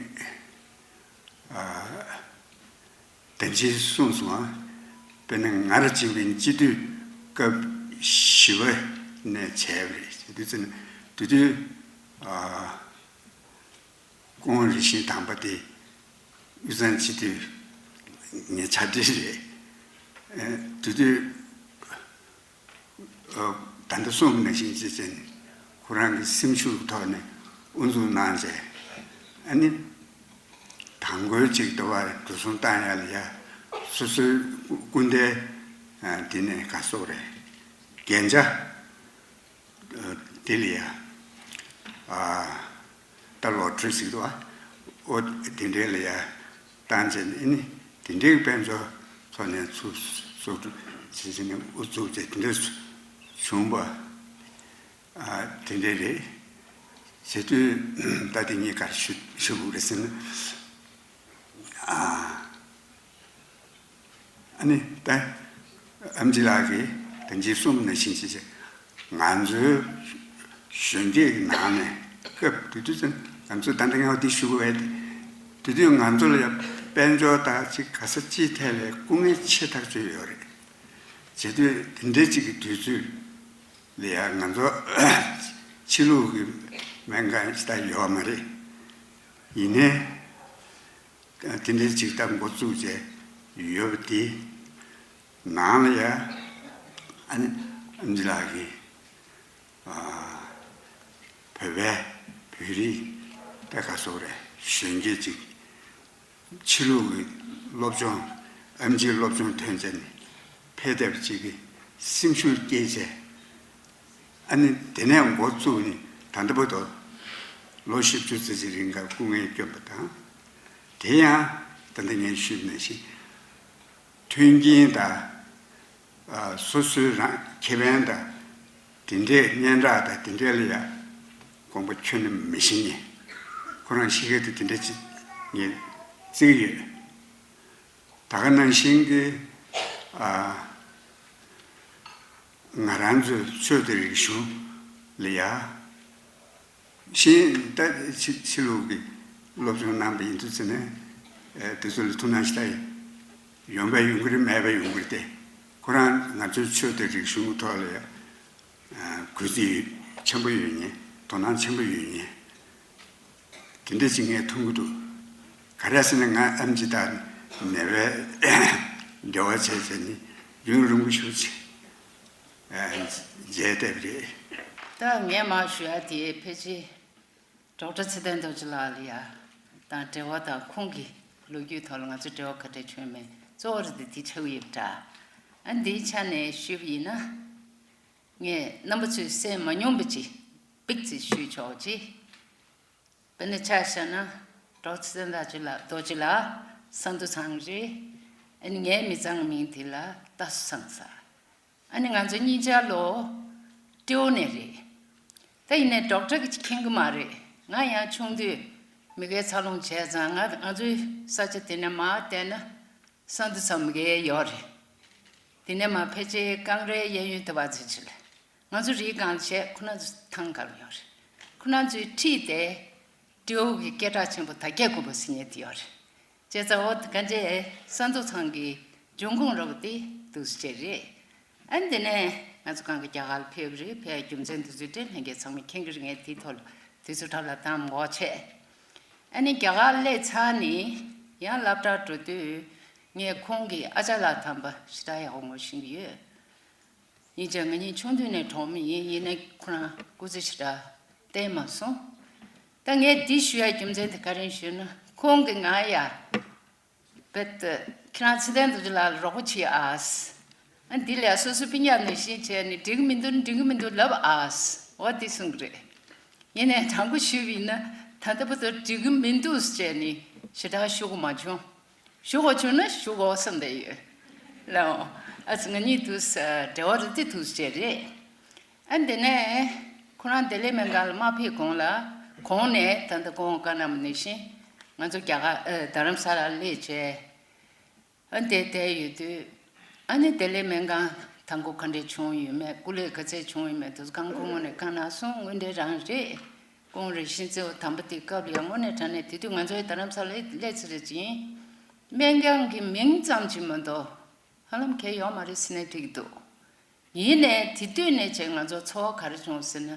ཨ་དེ་འདྲ་གསུངས་སོང་ཨ། དཔེར་ན་ང་རང་གཅིག་པུ་སྤྱི་འཐུས་སྐབས་བཞི་པ་ནས་བྱས་པ་རེད། དེ་དུས་ཙམ་དེ་དུས་ཨ་སྐུ་ངོ་རིགས་ཤེས་དམ་པ་དེ་དབུས་གཙང་སྤྱི་འཐུས་ངའི་ཆ་འདྲི་རེད། ཨ་དེ་དུས། ད་ལྟ་གསུངས་པ་ནང་བཞིན་བྱས་བྱས་ནས་ཁོ་རང་གི་སེམས་ཤུགས་ཐོག་ནས་དབུ་འཛུགས་གནང་བྱས། ཨ་ནི་དང་པོའི་ཅིག་འདུག་བ་འགྲོ་སོང་བཏང་ཡ་ལ་ཡ་སོ་སོའི་སྐུ་ཟླའི་དེ་ནས་ག་སོག་རེད། རྒྱན་ཆ་དེ་ལ་ཡ་ད་ལོ་ཊ་རི་ཟེར་གི་འདུག་བ། ཨོ་དེ་འདྲའི་ལ་ཡ་བཏང་བྱས་ནས་ཨ་ནི་དེ་འདྲའི་དཔལ་འབྱོར་ཐོག་ནས་ཚུགས་ཚུགས་བྱས་བྱས་ནས་ཨུ་ཚུགས་བྱས་དེ་འདྲ་བྱུང་བ། ཨ་དེ་འདྲ་རེད། བྱེད་དུས་ད་དེ་ངས་ག་རེ་ཞུ་ཞུ་དགོས་རེད་ཟེར་ན། ཨ་ཨ་ནི་ད་ཨེམ་ཆི་ལགས་ཀྱིས་ད་ཅི་གསུངས་ནང་བཞིན་བྱས་བྱས་ང་ཚོའི་གཞོན་སྐྱེས་ཀྱི་ནང་ནས་སྐབས་དེ་དུས་ཙམ་ང་ཚོ་ད་ལྟ་ངས་འདི་ཞུ་དགོས་པ་རེད། དེ་དུས་ང་ཚོ་ལ་ཡང་དཔལ་འབྱོར་དང་ཅིག་ག་ས་ཅིའི་ཐད་ལ་སྐུ་ངལ་ཆེ་ཐག་ཆོད་ཡོད་རེད། བྱེད་དུས་དེ་འདྲའི་ཅིག་གི་དུས་ཚོད་ལ་ཡང་ང་ཚོ་ཕྱི་ལུགས་ཀྱི་སྨན་ཁང་ཞིག་ད་ཡོད་མ་རེད། ཡིན་ནའི་དེ་འདྲའི་ཅིག་ད་འགོ་བཙུགས་བྱས་ཡོད་པ་དེ་ནང་ལ་ཡང་ཨ་ནི་ཨེམ་ཆི་ལགས་ཀྱིས་ཨ་བོད་པའི་བོད་རིགས་ད་ག་སོག་རེད། གཞོན་སྐྱེས་ཅིག་ཕྱི་ལུགས་ཀྱི་སློབ་སྦྱོང་ཨེམ་ཆིའི་སློབ་སྦྱོང་ཐོན་བྱས་ནས་ཕེབས་བསྡད་པ་ཅིག་གི་སེམས་ཤུགས་སྐྱེས་བྱས། ཨ་ནི་དེ་ནས་འགོ་བཙུགས་ནས་ད་ལྟ་བར་དུ་ལོ་བཞི་བཅུ་ཙམ་ཅིག་རིང་ག་སྐུ་ངལ་བསྐྱོན་པ་དང་། དེ་ཡང་ད་ལྟ་ངས་ཞུས་ནང་བཞིན་མཐུན་རྐྱེན་དང་། ཨ་སོ་སོའི་རང་ཁེ་ཕན་དང་དེ་འདྲའི་སྙན་གྲགས་དང་དེ་འདྲའི་ལ་ཡ་དགོངས་པ་ཁྱོན་ནས་མི་བཞེས་མཁན། ཁོ་རང་གཤིས་ཀ་དེ་དེ་འདྲ་ཅིག་ངས་བརྩི་གི་ཡོད། ད་ག་ནང་བཞིན་གྱི་ཨ་ང་རང་ཚོའི་ཆོས་དང་རིག་གཞུང་ལ་ཡ། གཞན་ད་ཕྱི་ཕྱི་ལུགས་ཀྱི་སློབ་སྦྱོང་གནང་པ་ཡིན་དུས་ཙམ་ནས་ཨེ་དེ་ཚོ་ལ་ཐུགས་སྣང་ཞེ་དྲག་ཡོང་པ་ཡོང་གི་རེད། མེད་པ་ཡོང་གི་རེད་དེ། ཁོ་རང་ང་ཚོའི་ཆོས་དང་རིག་གཞུང་གི་ཐོག་ལ་ཡ་ཨ་གུས་བརྩི་ཡོད་ཆེན་པོ་ཡོད་མཁན། དོ་སྣང་ཆེན་པོ་ཡོད་མཁན་དེ་འདྲ་ཅིག་ངས་མཐོང་གི་འདུག། ག་རེ་ཟེར་ན་ང་ཨེམ་ཆི་དང་ནད་པའི་འབྲེལ་བ་བྱས་བྱས་ནས་ཡུན་རིང་པོ་ཞིག་བྱས། མཇལ་བསྡད་པ་རེད། ད་ངས་མར་ཞུ་ཡ་དེ་ཕལ་ཆེར་ཌོག་ཊར་ཚེ་བརྟན་རྡོ་རྗེ་ལགས་ལ་ཡ་དང་འབྲེལ་བ་དང་ཁོང་གི་ལོ་རྒྱུས་ཐོག་ལ་ང་ཚོ་འབྲེལ་བ་ག་འདྲ་བྱུང་མེད་གཙོ་བོ་རེད་དེ་དེ་ཆགས་ཀྱི་ཡོད་པ་འདྲ། ཨ་འདིའི་ཆ་ནས་ཞུས་པ་ཡིན་ན། ངས་རྣམ་པ་ཚོས་གསན་མ་མྱོང་པ་ཅིག་པིག་ཙི་ཞུས་ཆོག་ཅིག། དཔེར་ན་ཆ་བཞག་ན་ཌོག་ཊར་ཚེ་བརྟན་རྡོ་རྗེ་ལགས་རྡོ་རྗེ་ལགས་ས་མདོ་ཚང་རེད། ཨ་ནི་ངའི་མི་ཚང་མིང་དེ་ལ་རྟ་སོ་ཚང་ཟེར། ཨ་ནི་ང་ཚོ་གཉིས་ཆ་ལོ་སྤྲེའུ་ནས་རེད། ད་ཡིན་ནའི་ཌོག་ཊར་གྱིས་མཁྱེན་གི་མ་རེད། ང་ཡང་ཆུང་དུས་མི་ཁའི་འཚར་ལོངས་བྱས་ཙང་ང་ང་ཚོའི་ས་ཆ་དེ་ནས་མར་བལྟས་ན་ས་མདོ་ཚང་མི་ཁའི་ཡོད་རེད། དེ་ནས་མར་ཕལ་ཆེར་ཀང་རའི་གཡས་གཡོན་དེ་བ་ཚོའི་ཆེད་ལ། ང་ཚོ་རིའི་སྒང་ལ་བྱས་ཁོ་ན་ཚོ་ཐང་ག་ལ་ཡོད་རེད། ཁོ་ན་ཚོའི་འཁྲིས་དེ་སྤྲེའུ་གི་སྐད་གྲགས་ཆེན་པོ་དར་རྒྱས་དགོན་པ་ཟེར་མཁན་དེ་ཡོད་རེད། བྱས་ཙང་འོ་དེ་ག་འདྲའི་ས་མདོ་ཚང་གི་འབྱུང་ཁུངས་རོབ་དེ་འདུག་སེ་བྱས་རེད། ཨ་ནི་དེ་ནས་ང་ཚོ་གང་གི་རྒྱ་གར་ལ་ཕེབས་རེད། ཕེབས་རྒྱུ་མཚན་དེ་ཚོའི་གྲས་ལྷན་རྒྱས་ཚང་མས་མཁྱེན་གྱི་རེད། ངས་དེའི་ཐོག་ལ་དུས་ཚོད་འཕྲོ་བརླག་བཏང་མ་དགོས་བྱས། ཨ་ནི་རྒྱ་གར་སླེབས་ཚར་ནས་ཡང་སློབ་གྲྭར་འགྲོ་དུས་ངས་ཁོང་གི་ཨ་ཅག་ལགས་དམ་པ་ཞེ་དྲག་ཡག་པོ་ངོ་ཤེས་ཀྱི་ཡོད། ཡིན་ཀྱང་ང་གཉིས་ཆུང་དུས་ནས་གྲོགས་མོ་ཡིན། ཡིན་ནའི་ཁོ་རང་སྐུ་ཚེ་ཞེ་དྲག་བརྟན་མ་སོང་། ད་ངས་འདི་ཞུ་ཡ་རྒྱུ་མཚན་དེ་ག་རེ་ཞུས་ན་ཁོང་གིས་ང་ཡ་བེད་ཁྱེད་རང་ཚེ་བརྟན་རྡོ་རྗེ་ལགས་ལ་རོགས་པ་བྱེད་ཨ། ཨ་འདི་ལས་སོ་སོའི་སྤུན་ཀྱག་ནང་བཞིན་བྱས་ནས་འགྲིག་གི་མི་འདུག་འགྲིག་གི་མི་འདུག་ལབ་ཨ། འོ་འདི་གསུང་གི་རེད། ཡིན་ནའི་དྲང་པོ་ཞུས་པ་ཡིན་ན་ད་ལྟ་བར་དུ་འགྲིག་གི་མི་འདུག་ཟེར་ནས་ཞེ་དྲག་ཞུ་དགོས་མ་བྱུང་། ཞུ་དགོས་བྱུང་ན་ཞུ་དགོས་བསམ་བསྡད་ཡོད། ལའོ། ཨ་ཙི་ང་གཉིས་དུས་འབྲེལ་བ་རེད་དེ་དུས་བྱས་རེད། ཨ་འདི་ནས་ཁོ་རང་ལྡི་ལི་སྨན་ཁང་ལ་མ་ཕེབས་གོང་ལ་གོང་ནས་ད་ལྟ་གོང་བཀའ་གནང་བ་ནང་བཞིན་ང་ཚོ་རྒྱ་གར་ཨ་རྡ་རམ་ས་ལར་སླེབས་བྱས། ཨ་འདིར་བསྡད་ཡོད་དུས་ཨ་ནི་ལྡི་ལི་སྨན་ཁང་དང་པོ་ག་འདྲས་བྱུང་ཡོད་མེད་སྐུ་ལས་ག་ཚད་བྱུང་ཡོད་མེད་དེ་ཚོ་གང་ཁོ་ངོ་ནས་བཀའ་གནང་སོང་། དངོས་འབྲེལ་རང་རེད། ཁོང་རེ་བཞིན་གཙོ་བོ་དམ་པ་དེ་སྐབས་ལ་ཡང་དངོས་གནས་དྲང་གནས་དེ་དུས་ང་ཚོའི་རྡ་རམ་ས་ལ་སླེབས་ཚར་རེད་ཅིང་། སྨན་ཁང་གི་མིང་ཙམ་གྱིས་མ་གཏོགས་ཧ་ལམ་གང་ཡོད་མ་རེད་ཟེར་ནས་འགྲིག་འདུག། ཡིན་ནའི་དེ་དུས་ནས་བྱས་ང་ཚོ་ཚོར་བ་ག་རེ་བྱུང་ཟེར་ན།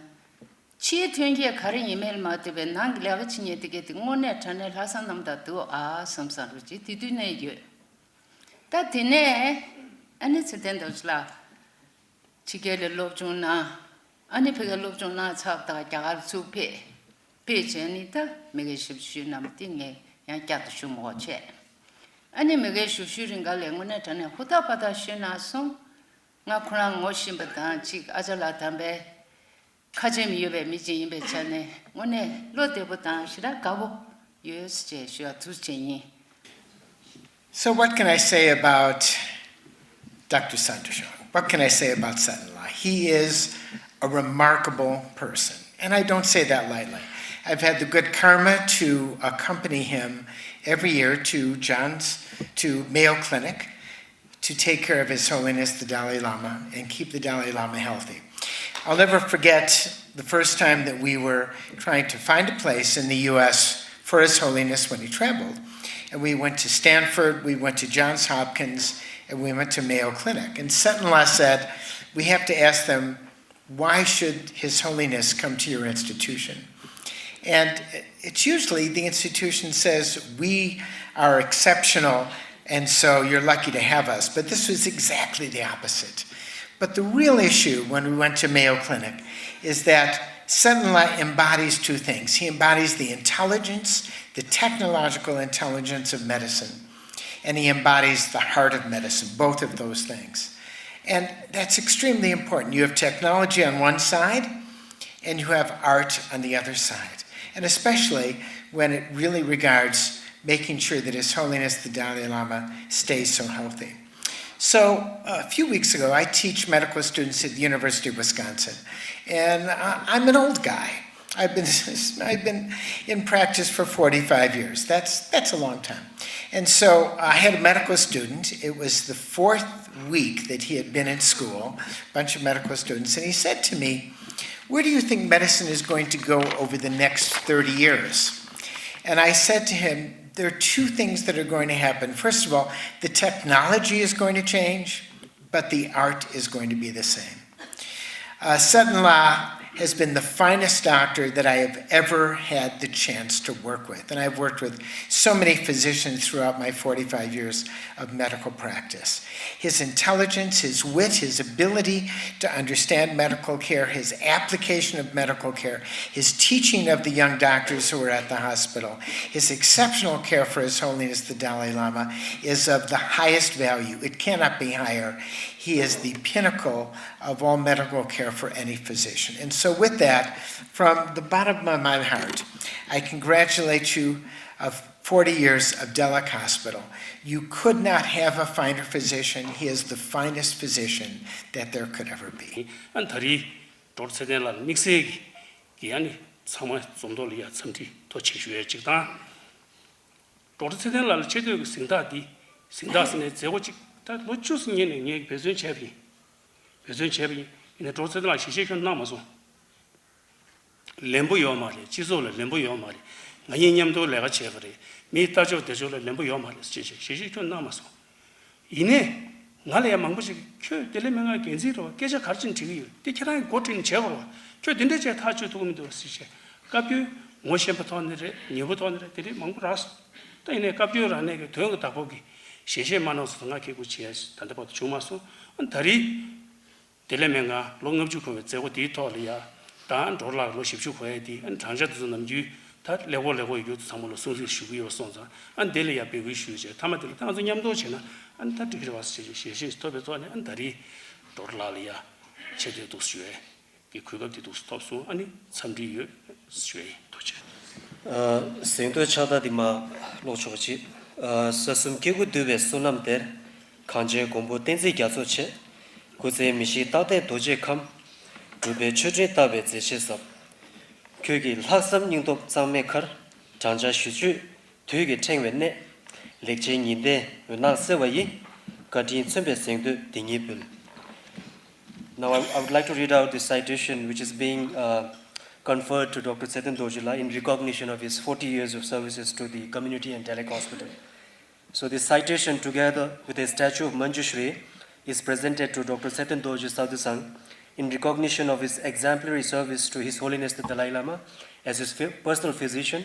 ཕྱིའི་ཐོན་སྐྱེད་ག་རེ་ཡིན་མིན་ལ་མ་ལྟོས་པའི་ནང་གི་ལས་ཀ་བྱེད་མཁན་དེ་གས་དེ་དངོས་གནས་དྲང་གནས་ལྷག་བསམ་རྣམ་དག་འདུག་ཨ་བསམ་བསམ་རུ་ཅིག་དེ་དུས་ནས་ཡོད། ད་དེ་ནས་ཨ་ནི་ཚེ་བརྟན་རྡོ་རྗེ་ལགས་ཕྱི་རྒྱལ་ལ་སློབ་སྦྱོང་གནང་། ཨ་ནི་ཕ་གིར་སློབ་སྦྱོང་གནང་ཚར་བ་དང་རྒྱ་གར་ཚུར་ཕེབས། ཕེབས་བྱས་ནི་ད་མི་ཁའི་ཞབས་ཞུ་གནང་བ་དེ་ངས་ཡང་བསྐྱར་དུ་ཞུ་མི་དགོས་བྱས། ཨ་ནི་མི་ཁའི་ཞབས་ཞུའི་རིང་ག་ལས་དངོས་གནས་དྲང་གནས་ཧུར་ཐག་པ་ཐག་ཞུས་གནང་སོང་། ང་ཁོ་རང་ངོ་ཤེས་པ་དང་གཅིག་ཨ་ཅག་ལགས་དམ་པའི་ཁ་ཆེམས་ཡོད་པའི་མི་ཅིག་ཡིན་པའི་ཆ་ནས་དངོས་གནས་བློ་བདེ་པོ་དང་ཞེ་དྲག་དགའ་པོ། ཡོད་ཅེས་ཞུ་བ་ཐུགས་རྗེ་ཆེ་ཡིན། So what can I say about Doctor Santosh? What can I say about Satan La? He is a remarkable person, and I don't say that lightly. I've had the good karma to accompany him every year to John's, to Mayo Clinic, to take care of His Holiness the Dalai Lama and keep the Dalai Lama healthy. I'll never forget the first time that we were trying to find a place in the U S for His Holiness when he traveled. And we went to Stanford, we went to Johns Hopkins, and we went to Mayo Clinic. And Sutton La said, "We have to ask them, why should His Holiness come to your institution?" And it's usually the institution says, "We are exceptional, and so you're lucky to have us." But this was exactly the opposite. But the real issue when we went to Mayo Clinic is that Sutton La embodies two things. He embodies the intelligence, the technological intelligence of medicine, and he embodies the heart of medicine, both of those things. And that's extremely important. You have technology on one side, and you have art on the other side. And especially when it really regards making sure that His Holiness the Dalai Lama stays so healthy. So, a few weeks ago, I teach medical students at the University of Wisconsin, and I- I'm an old guy. I've been, I've been in practice for forty-five years. That's, that's a long time. And so I had a medical student. It was the fourth week that he had been in school, a bunch of medical students, and he said to me, "Where do you think medicine is going to go over the next thirty years?" And I said to him, "There are two things that are going to happen. First of all, the technology is going to change, but the art is going to be the same." Uh, Sutton La has been the finest doctor that I have ever had the chance to work with. And I've worked with so many physicians throughout my forty-five years of medical practice. His intelligence, his wit, his ability to understand medical care, his application of medical care, his teaching of the young doctors who are at the hospital, his exceptional care for His Holiness the Dalai Lama is of the highest value. It cannot be higher. He is the pinnacle of all medical care for any physician. And so, with that, from the bottom of my heart, I congratulate you of forty years of Delek Hospital. You could not have a finer physician. He is the finest physician that there could ever be. ཨ་ད་རེས་ཌོག་ཊར་ཚེ་བརྟན་ལགས་ལ་དམིགས་བསལ་གྱི་ཡང་ནི་ཚང་མ་འཛོམས་ཐོག་ལ་ཡ་འཚམས་འདྲི་ཐུགས་རྗེ་ཆེ་ཞུ་ཡ་གཅིག་དང་། ཌོག་ཊར་ཚེ་བརྟན་ལགས་ལ་ཆེ་བསྟོད་ཀྱི་གཟེངས་རྟགས་འདི། གཟེངས་རྟགས་ཟེར་ནས་མཛད་སྒོ་གཅིག་ད་ལོ་བཅུ་ཙམ་སྔོན་ནས་ངས་འབད་བརྩོན་བྱས་པ་ཡིན། འབད་བརྩོན་བྱས་པ་ཡིན། ཡིན་ནའི་ཌོག་ཊར་ཚེ་བརྟན་ལགས་ཞལ་བཞེས་ཁྱོན་གནང་མ་སོང་། ལན་པོ་ཡོད་མ་རེད། སྤྱི་ཚོགས་ལ་ལན་པོ་ཡོད་མ་རེད། ང་གཉིས་མཉམ་དུ་ལས་ཀ་བྱས་པ་རེད། མིའི་ལྟ་ཕྱོགས་བདེ་ཕྱོགས་ལ་ལན་པོ་ཡོད་མ་རེད་ཟེར་བྱས་ཞལ་བཞེས་ཁྱོན་གནང་མ་སོང་། ཡིན་ནའི། ང་ལ་ཡང་མང་པོ་ཞིག་ཁྱོད་བདེ་ལེགས་སྨན་ཁང་འགན་འཛིན་རེད་བ། སྐད་ཆ་ག་རེ་བྱས་ནས་དྲི་གི་ཡོད། དེ་ཁྱེད་རང་གིས་མགོ་ཁྲིད་ནས་བྱས་པ་རེད་བ། ཁྱོད་དེ་འདྲ་བྱས་ཐག་གཅོད་ཐུབ་ཀྱི་མི་འདུག་ཟེར་བྱས། བཀའ་བཀྱོན་ངོ་ཤེས་པ་ཐོག་ནས་རེད། ཉེ་པོ་ཐོག་ནས་རེད། དེ་འདྲས་མང་པོ་རག་སོང་། ད་ཡིན་ནའི་བཀའ་བཀྱོན་རག་ནས་ཀྱི་དོན་གྱི་བདག་པོ་གིས་ཞལ་བཞེས་མ་གནང་སོང་། ང་ཁེ་གུ་བྱས་ད་ལྟ་བར་དུ་བྱུང་མ་སོང་། ཨ་ད་རེས། བདེ་ལེགས་སྨན་ཁང་ལོ་ལྔ་བཅུ་འཁོར་བའི་མཛད་སྒོ་དེའི་ཐོག་ལ་ཡ། ད་ཌོག་ཊར་ལགས་ལོ་བཞི་བཅུ་འཁོར་ཡ་དེ་ཨ་བགྲང་བྱ་དེ་ཚོ་ནམ་རྒྱུན་ད་ལེགས་པོ་ལེགས་པོ་ཡོད་རྒྱུ་ཚང་མ་ལ་སྲུང་བརྩི་ཞུ་གི་ཡོད་སོང་ཙང་ཨ་འདི་ལ་ཡ་འབོད་སྐུལ་ཞུས་བྱས་མཐའ་མ་དེ་ལ་ད་ང་ཚོ་མཉམ་དུ་བྱས་ན་ཨ་ད་འགྲིག་གི་རེད་བ་ཟེར་བྱས་ཞལ་བཞེས་ཐོབ་པའི་ཐོག་ནས་ཨ་ད་རེས་ཌོག་ཊར་ལགས་ལ་ཡ་ཆེ་བསྟོད་འདུག་ཞུ་ཡས་ཀྱི་གོ་སྐབས་དེ་འདུག་ཐོབ་སོང་། ཨ་ནི་འཚམས་འདྲི་ཡོད་ཞུ་ཡས་ཡིན། ཐུགས་རྗེ་ཆེ། ཨ་གཟེངས་བསྟོད་ཕྱག་རྟགས་འདི་མ་ཀློག་ཆོག་ཅིག་ཨ་ས་གསུམ་སྐྱེ་དགུ་འདུས་པའི་བསོད་ནམས་དེར། གངས་ཅན་མགོན་པོ་བསྟན་འཛིན་རྒྱ་མཚོ་ཆེ། སྐུ་ཚེ་མི་ཤིགས་རྟག་བརྟན་རྡོ་རྗེའི་ཁམས། གྲུབ་པའི་མཆོད་སྤྲིན་བསྟར་བའི་མཛེས་ཆས་ཟབ། ཁྱོད་ཀྱི་ལྷག་བསམ་སྙིང་སྟོབས་གཙང་མའི་མཁར། བགྲང་བྱ་ཞུ་བཅུད་དུས་ཀྱི་ཕྲེང་བའི་གནད། ལེགས་བྱས་ཉི་ཟླའི་འོད་སྣང་གསལ་བ་ཡི། བཀའ་དྲིན་མཚོན་པའི་གཟེངས་བསྟོད་འདི་ཉིད་འབུལ། Now I, I would like to read out the citation which is being uh, conferred to Doctor Tsetan Dorjee La in recognition of his forty years of services to the community and Delek Hospital. So this citation, together with a statue of Manjushri, is presented to Doctor Tsetan Dorjee Sadhusang in recognition of his exemplary service to His Holiness the Dalai Lama as his phy- personal physician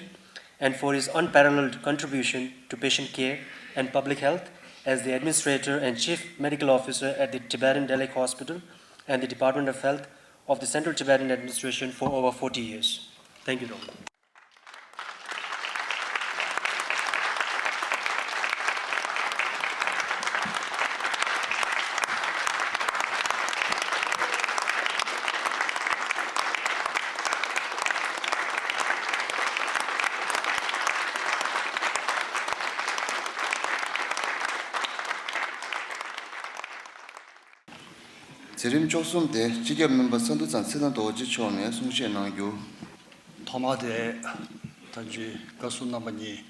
and for his unparalleled contribution to patient care and public health as the administrator and chief medical officer at the Tibetan Delek Hospital and the Department of Health of the Central Tibetan Administration for over forty years. Thank you, Doctor. མཛད་རིམ་བཅུ་གསུམ་དེ་སྤྱི་ཁྱབ་སྨན་པ་ས་འདུ་ཚང་ཚེ་བརྟན་རྡོ་རྗེ་མཆོག་ནས་གསུང་བཤད་གནང་རྒྱུ། ཐོག་མ་དེ་ད་ཅི་བཀའ་ཟུར་རྣམ་པ་གཉིས་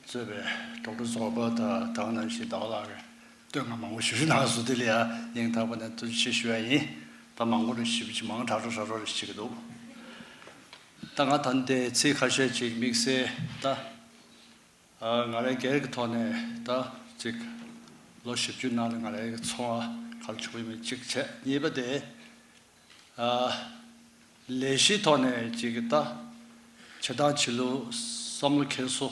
གཙོས་པའི་ཌོག་ཊར་ཟོར་པ་དང་ད་ག་ནང་བཞིན་ཟླ་བ་ལགས་ཀྱིས་བསྟོད་བསྔགས་མང་པོ་ཞེ་པོ་ཅིག་གནང་སོང་། དེ་ལ་ཡང་སྙིང་ཐག་པ་ནས་ཐུགས་རྗེ་ཆེ་ཞུ་ཡ་ཡིན། ད་མང་པོ་རེ་ཞེ་པོ་ཅིག་མང་དྲགས་དྲགས་དྲགས་དྲགས་རེ་བྱེད་ཀྱི་འདུག་ད་ང་ད་ལྟའི་ཚིག་ཁ་ཤས་ཅིག་དམིགས་བསལ་ད། ཨ། ང་རའི་སྒེར་གྱི་ཐོག་ནས་ད་ཅིག་ལོ་བཞི་བཅུ་ནང་ལ་ང་རའི་འཚོ་བ་ག་རེ་བྱུང་ཡོད་མེད་ཅིག་བྱས། གཉིས་པ་དེ། ཨ། ལས་གཞིའི་ཐོག་ནས་ཅིག་ད་བྱེད་སྟངས་བྱེད་ལུགས་བསམ་བློ་འཁྱེར་སོ།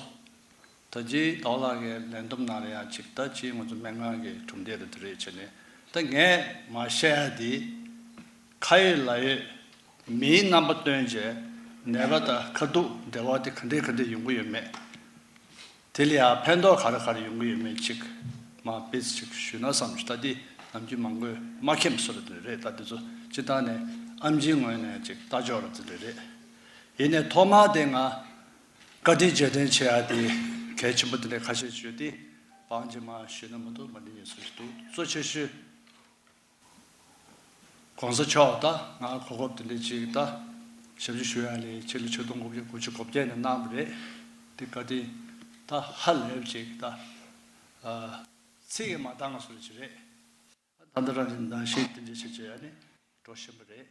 ད་ཅིག་ཟླ་བ་ལགས་ཀྱི་ལས་བསྡོམས་ནང་ལ་ཡང་ཅིག་ད་ཅིག་ང་ཚོ་སྨན་ཁང་གི་གྲུབ་འབྲས་དེ་དེ་རེད་བྱས་ནས། ད་ངས་མར་བཤད་ཡ་དེ་ཁ་ཡོད་ལག་ཡོད། མིའི་རྣམ་པ་སྟོན་བྱས་ནད་པ་དང་ཁ་ཐུག་འབྲེལ་བ་དེ་ག་འདྲས་ག་འདྲས་ཡོང་གི་ཡོད་མེད། དེ་ལ་ཡང་ཕན་ཐོགས་ག་རེ་ག་རེ་ཡོང་གི་ཡོད་མེད་ཅིག་མར་དཔེ་ཅིག་ཞུས་ན་བསམ་བྱུང་། ད་འདི་ནམ་རྒྱུན་མང་པོས་མ་མཁྱེན་པ་བཟོ་འདྲ་དེ་རེད། ད་འདི་ཚོ་སྤྱིར་བཏང་ནས་ཨེམ་ཆིའི་ངོས་ནས་ཅིག་ལྟ་ཕྱོགས་ར་དེ་འདྲ་རེད། ཡིན་ནའི་ཐོག་མར་དེ་ང་བཀའ་དྲིན་རྗེས་དྲན་བྱེད་ཡ་དེ་གལ་ཆེན་པོ་དེ་འདྲ་ཁ་ཤས་ཞུས་ཏེ་བང་ཅིག་མར་ཞུས་ན་མི་འདུག་མ་འདི་ཉེས་སུ་ཞིག་འདུག་གཙོ་ཆེ་ཤོས། ༸གོང་ས་མཆོག་ད་ང་གོ་སྐབས་དེ་འདྲ་ཅིག་ད་ཞབས་ཕྱི་ཞུ་ཡ་ལས་ཕྱི་ལོ་ཆིག་སྟོང་དགུ་བརྒྱ་དགུ་བཅུ་གོ་བརྒྱད་ནས་གནང་བ་རེད། དེ་བཀའ་དྲིན་ད་ཧ་ལས་པ་ཅིག་ད་ཨ་ཚིག་གིས་མ་འདང་བ་བཟོ་འདྲ་ཅིག་རེད། ད་ལྟ་རང་གི་ནང་བཞིན་དེ་འདྲ་ཅིག་བྱེད་ཡ་ནི་འགྲོ་བཞིན་པ་རེད།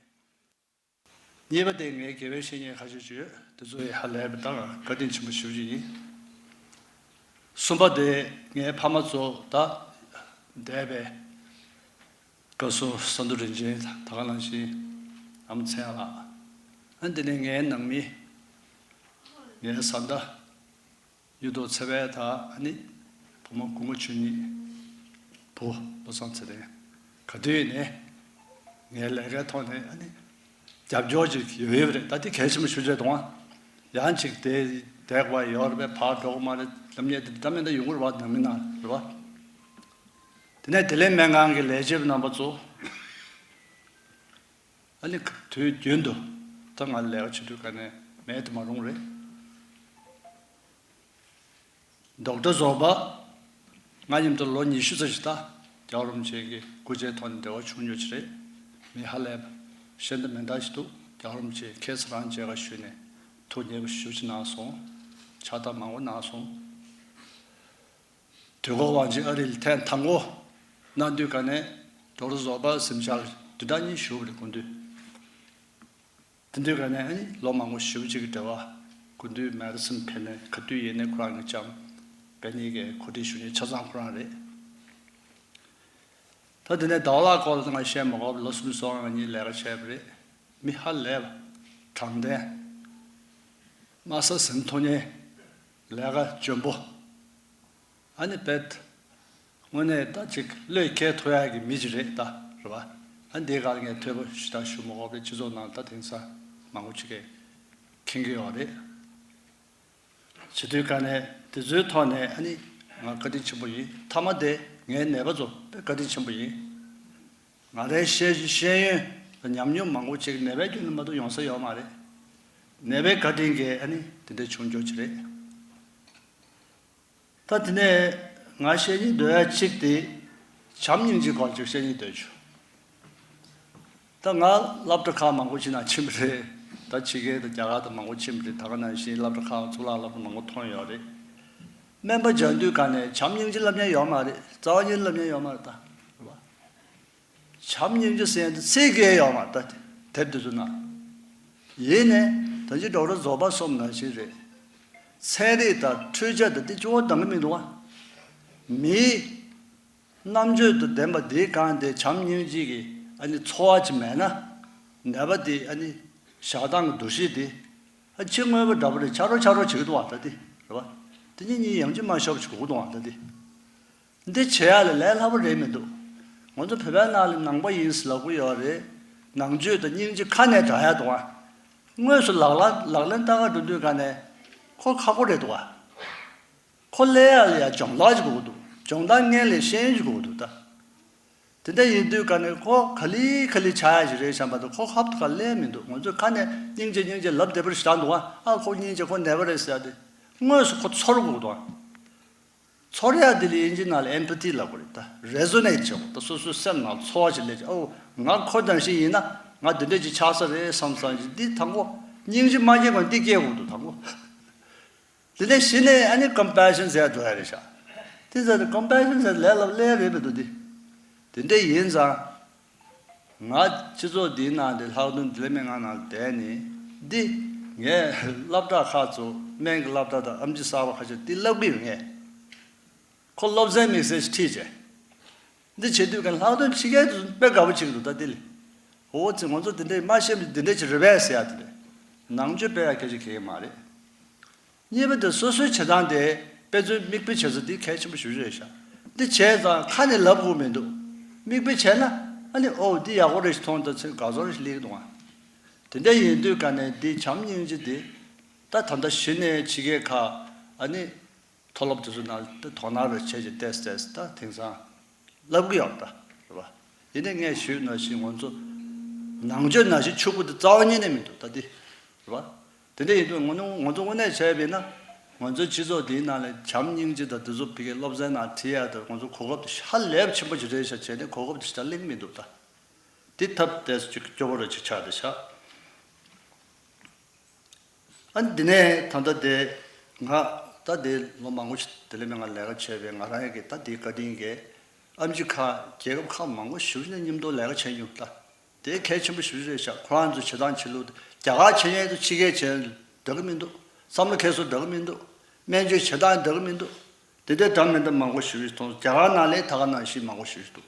གཉིས་པ་དེ་ངའི་དགེ་བའི་བཤེས་གཉེན་ཁ་ཤས་ཅིག་ཡོད། དེ་ཚོ་ཡི་ཧ་ལས་པ་དང་བཀའ་དྲིན་ཆེན་པོ་ཞེ་པོ་ཅིག་ཡིན། གསུམ་པ་དེ་ངའི་ཕ་མ་ཚོ་ད་འདས་པའི་བཀའ་ཟུར་ས་འདུ་རིན་ཆེན་དང་ད་ག་ནང་བཞིན་ཨ་མ་ཚེ་དབང་ལགས། ཨ་དེ་ནས་ངའི་ནང་མི་ངའི་བཟའ་ཟླ། གཡུ་ཐོག་ཚེ་དཔལ་དང་ཨ་ནི་བུ་མོ་སྐུ་ངོ་ཆོས་ཉིད། བུ་བློ་བཟང་ཚེ་བརྟན། ག་དུས་ནས་ངའི་ལས་ཀའི་ཐོག་ནས་ཨ་ནི་རྒྱབ་སྐྱོར་ཅིག་ཡོད་ཡོད་རེད། ད་དེ་གལ་ཆེན་པོ་ཞེ་པོ་ཅིག་འདུག་ཨ། ཡང་ཅིག་དེ་བསྡད་པ་ཡོད་རེད་པས། ཕར་འགྲོ་གི་མ་རེད། ལབ་མཁན་དེ་འདྲ་མི་འདྲ་ཡོང་གི་རེད་པ། ནང་མི་ནང་རེད་པ། དེ་ནས་བདེ་ལེགས་སྨན་ཁང་གི་ལས་བྱེད་པ་རྣམ་པ་ཚོ། ཨ་ནི་དུས་རྒྱུན་དུ་ད་ང་ལས་ཀ་བྱེད་དུས་ག་ནས་མེད་དུ་མ་རུང་རེད། ཌོག་ཊར་ཟོར་པ་ང་མཉམ་དུ་ལོ་ཉི་ཤུ་ཙམ་ཞིག་ད་རྒྱལ་བ་རིན་པོ་ཆེ་གི་སྐུ་ཕྱྭའི་ཐོག་ནས་འབྲེལ་བ་བྱུང་ཡོད་ཀྱི་རེད། མི་ཧ་ལས་པ་ཤེས་ལྡན་མི་འདྲ་ཞིག་འདུག་རྒྱལ་བ་རིན་པོ་ཆེ་ཁ་སང་རང་མཇལ་ཁ་ཞུས་ནས་ཐུགས་མཉེས་པོ་ཞེ་པོ་ཅིག་གནང་སོང་། ཕྱག་རྟགས་མང་པོ་གནང་སོང་། དུས་འཁོར་དབང་ཆེན་ཨ་རི་ལ་ཐེངས་དང་པོ་གནང་དུས་ག་ནས་ཌོག་ཊར་ཟོར་པ་གཟིམ་ཤག་ལ་བདུན་ཕྲག་གཉིས་བཞུགས་པ་རེད། དགུན་དུས། དེ་དུས་ག་ནས་ཨ་ནི་ལོ་མང་པོ་ཞེ་པོ་ཅིག་གི་འབྲེལ་བ། དགུན་དུས་མེ་ཌི་སིན་ཕེབས་ནས་ག་དུས་ཡིན་ནའི་ཁོ་རང་གིས་ཅང་པེ་ནེ་གི་གོ་སྒྲིག་ཞུ་མཁན་ཆ་ཚང་ཁོ་རང་རེད། ད་དེ་ནས་ཟླ་བ་ལགས་སྐོར་ལ་ང་བཤད་མ་དགོས་པ། ལོ་གསུམ་སོང་ང་གཉིས་ལས་ཀ་བྱས་པ་རེད། མི་ཧ་ལས་པ། དྲང་བདེན། དམའ་ས་ཟིན་ཐུབ་མཁན། ལས་ཀ་འཇོན་པོ། ཨ་ནི་དཔེ་དངོས་གནས་ད་ཅིག་བློས་འཁེལ་ཐུབ་ཡག་གི་མི་ཅིག་རེད་ད། རེད་པ། ཨ་ནི་དེའི་སྒང་ལ་ངས་ཐོས་པ་ཞུ་དང་ཞུ་མ་དགོས་པའི་སྤྱི་ཚོགས་ནང་ད་དེང་སང་མང་པོ་ཅིག་གིས་མཁྱེན་གྱི་ཡོད་རེད། བྱེད་དུས་ག་ནས་དེ་ཚོའི་ཐོག་ནས་ཨ་ནི་ང་བཀའ་དྲིན་ཆེན་པོ་ཡིན། མཐའ་མ་དེ་ངའི་ནད་པ་ཚོ་དཔེ་བཀའ་དྲིན་ཆེན་པོ་ཡིན། ང་རའི་ཤེས་ཤེས་ཡོན་ཉམས་མྱོང་མང་པོ་ཅིག་ནད་པའི་རྒྱུད་ལ་མ་གཏོགས་ཡོང་ས་ཡོད་མ་རེད། ནད་པའི་བཀའ་དྲིན་གྱིས་ཨ་ནི་དེ་འདྲ་བྱུང་རྒྱུ་ཅིག་རེད། ད་དེ་ནས་ང་བཤད་སྙིང་འདོད་ཡ་གཅིག་དེ་བྱམས་སྙིང་རྗེའི་སྐོར་ཅིག་བཤད་སྙིང་འདོད་བྱུང་། ད་ང་སློབ་གྲྭ་ཁག་མང་པོ་ཅིག་ནང་ཕྱིན་པ་རེད། ད་ཕྱི་རྒྱལ་དང་རྒྱ་གར་དུ་མང་པོ་ཕྱིན་པ་རེད། ད་ག་ནང་བཞིན་སློབ་གྲྭ་ཁག་གཙུག་ལག་སློབ་གྲྭ་མང་པོ་མཐོང་ཡོད་རེད། སྨན་པ་སྦྱང་དུས་ག་ནས་བྱམས་སྙིང་རྗེ་སློབ་མཁན་ཡོད་མ་རེད། རྩ་བ་ཉིད་སློབ་མཁན་ཡོད་མ་རེད་ད། རེད་པ། བྱམས་སྙིང་རྗེ་ཟེར་ཡ་དེ་ཚིག་གི་ཡོད་མ་རེད་ད། དེབ་དེ་ཚོ་ནང་། ཡིན་ནའི་ད་ཅི་ཌོག་ཊར་ཟོར་པ་གསུངས་ནང་བཞིན་རེད། ཚན་རིག་དང་འཕྲུལ་ཆས་དང་དེ་གཙོ་བོ་འདང་གི་མི་འདུག་བ། མིའི་རྣམ་དཔྱོད་དང་ལྡན་པ་འདིའི་སྒང་དེ་བྱམས་སྙིང་རྗེ་གི་ཨ་ནི་ཚོར་བ་ཅིག་མེད་ན། ནད་པ་དེ་ཨ་ནི་བཞག་སྟངས་ཀྱི་འདུ་ཤེས་དེ་ཨ་ཕྱི་དངོས་པོ་འདྲ་པོ་རེད། ཆ་རོགས་ཆ་རོགས་བྱེད་ཀྱི་འདུག་བ། ད་དེ་རེད་བ། དེ་གཉིས་གཉིས་ཡང་ཅིག་མ་ཤོབ་ཅིག་དགོས་ཀྱི་འདུག་བ། ད་དེ། འདི་བྱེད་ཡ་ལ་ལས་སླ་པོ་རེད་མི་འདུག་ང་ཚོ་བོད་པའི་ནང་ལ་ནང་པ་ཡིན་ཟེར་ལབ་ཀྱི་ཡོད་རེད། ནང་ཆོས་དང་སྙིང་རྗེ་ཁ་ནས་བསྒྲགས་ཡ་འདུག་ཨ། དངོས་སུ་ལག་ལ་ལག་ལེན་བསྟར་ག་འགྲོ་དུས་ག་ནས་ཁོ་ཁག་པོ་རེད་འདུག་ཨ། ཁོ་སླེབས་ཡ་ལ་ཡ་སྦྱོང་བརྡར་ཅིག་དགོས་ཀྱི་འདུག་སྦྱོང་བརྡར་སྔོན་ལ་ཤེས་ཡོན་ཅིག་དགོས་ཀྱི་འདུག་ད། དེ་འདྲ་ཡིན་དུས་ག་ནས་ཁོ་ག་ལེ་ག་ལེ་ཆགས་ཡ་ཞིག་རེད་བསམ་པ་དང་། ཁོ་ཧབ་ཏུ་ག་སླེབས་མི་འདུག་ང་ཚོས་ཁ་ནས་སྙིང་རྗེ་སྙིང་རྗེ་ལབ་བདེ་པོ་ཞིག་བསྡད་འདུག་ཨ། ཨ་ཁོ་སྙིང་རྗེ། ཁོ་ནད་པ་རེད་ཟེར་ཡ་དེ། དངོས་སུ་ཁོ་ཚོར་དགོས་ཀྱི་འདུག་ཨ། ཚོར་ཡ་དེ་ལ་དབྱིན་ཇི་ནང་ལ་empathy ལབ་དགོས་རེད་ད། resonate བྱེད་དགོས་ད། སོ་སོའི་སེམས་ནང་ཚོར་བ་ཞིག་སླེབས་ཀྱི། ཨོ། ང་ཁོ་ནང་བཞིན་ཡིན་ན་ང་འདི་འདྲ་ཅིག་ཆགས་ས་རེད་བསམ་བསམ་ཅིག་འདི་དང་པོ་སྙིང་རྗེ་མ་སྐྱེ་གོང་འདི་སྐྱེ་དགོས་འདུག་དང་པོ། དེ་ནས་གཞི་ནས་ཨ་ནི་compassion ཟེར་འགྲོ་ཡ་རེད་ཤག་དེ་ཟེར་compassion ཟེར་ལས་སླ་ལས་རེད་མི་འདུག་འདི། དེ་འདྲ་ཡིན་ཙང་། ང་སྤྱི་ཚོགས་འདིའི་ནང་དེ་ལྷག་དོན་བདེ་ལེགས་སྨན་ཁང་ནང་བསྡད་ནས་འདི་ངས་སློབ་གྲྭ་ཁག་ཚོ་སྨན་གྱི་སློབ་གྲྭ་དང་ཨེམ་ཆི་གསར་པ་ཁ་ཤས་འདི་བསླབ་གི་ཡོད། ངས་ཁོ་སློབ་ཚན་དམིགས་བསལ་ཞིག་ཁྲིད་བྱས། འདི་བྱེད་དུས་ཀྱང་ལྷག་དོན་ཕྱི་རྒྱལ་དུ་དཔེ་དགའ་པོ་བྱེད་ཀྱི་འདུག་ད་འདི་ལས། འོ་ཙི་ང་ཚོ་འདི་འདྲའི་མ་ཤེས་པ་འདི་འདྲའི་ཅིག་རེད་པས་ཟེར་ཡ་དེ་རེད། ནང་ཆོས་སྤེལ་ཡ་སྐད་ཆ་གལ་གི་མ་རེད། གཉིས་པ་དེ་སོ་སོའི་བྱེད་སྟངས་དེ་དཔེ་མཚོན་མིག་དཔེ་བྱེད་ས་འདི་གལ་ཆེན་པོ་ཞེ་པོ་རེད་ཤག་འདི་བྱས་ཙང་ཁ་ནས་ལབ་དགོས་མི་འདུག་མིག་དཔེ་བྱས་ན་ཨ་ནི་ཨོ་འདི་ཡག་པོ་རེད་ཞིག་མཐོང་ད་ཚེ་དགའ་ཚོར་ཞིག་སླེབས་ཀྱི་འདུག་ཨ། དེ་འདྲ་ཡིན་དུས་ག་ནས་འདི་བྱམས་སྙིང་རྗེ་འདི་ད་ད་ལྟ་གཞི་ནས་ཕྱི་རྒྱལ་ཁག་ཨ་ནི་མཐོ་སློབ་དེ་ཚོ་ནང་ད་དོ་སྣང་རེ་བྱས་ཀྱི་ཏེས་ཏེས་ད་དེང་སང་། ལབ་གི་ཡོད་ད། རེད་པ། ཡིན་ནའི་ངས་ཞུས་ནང་བཞིན་ང་ཚོ་ནང་ཆོས་ནང་བཞིན་ཕྱུག་པོ་དེ་རྩ་བ་ཉིད་ནས་མི་འདུག་ད་འདི། རེད་པ། དེ་འདྲ་ཡིན་དུས་ང་ཚོ་ང་ཚོ་དངོས་གནས་བྱས་པས་ན། ང་ཚོའི་སྤྱི་ཚོགས་འདིའི་ནང་ལ་བྱམས་སྙིང་རྗེ་དང་དེ་ཚོ་ཕ་གིའི་སློབ་ཚན་ནང་ཁྲིད་ཡ་དང་ང་ཚོ་གོ་སྐབས་དེ་ཧ་ལས་པ་ཆེན་པོ་ཞིག་རེད་ཤག་བྱས་ནས་གོ་སྐབས་དེ་ཞེ་དྲག་གླེང་མི་འདུག་ད། འདི་ཐབས་ཏོག་ཙམ་ཅིག་སྐྱོ་པོ་རེ་ཅིག་ཆགས་བསྡད་ཤག་ཨ་ནི་འདི་ནས་ད་ལྟ་དེ་ང་ད་དེ་ལོ་མང་པོ་ཞིག་དེ་ལས་མེད་ང་ལས་ཀ་བྱས་པའི་ང་རང་ཡ་གི་ད་དེའི་བཀའ་དྲིན་གྱིས་ཨེམ་ཆི་ཁག་རྒྱལ་ཁབ་ཁག་མང་པོ་ཞེ་པོ་ཅིག་ནས་མཉམ་དུ་ལས་ཀ་བྱས་མྱོང་ད། དེ་གལ་ཆེན་པོ་ཞེ་པོ་ཅིག་རེད་ཤག་ཁོ་རང་ཚོའི་བྱེད་སྟངས་བྱེད་ལུགས་དེ་རྒྱ་གར་བྱེད་མཁན་ཚོ་ཕྱི་རྒྱལ་བྱེད་འདྲ་གི་མི་འདུག་བསམ་བློ་འཁྱེར་སྲོལ་འདྲ་གི་མི་འདུག་སྨན་བཅོས་བྱེད་སྟངས་འདྲ་གི་མི་འདུག་དེ་འདྲའི་འདྲ་མི་འདྲ་མང་པོ་ཞེ་པོ་ཅིག་མཐོང་སོང་། རྒྱ་གར་ནང་ལའི་ད་ག་ནང་བཞིན་མང་པོ་ཞེ་པོ་ཅིག་འདུག་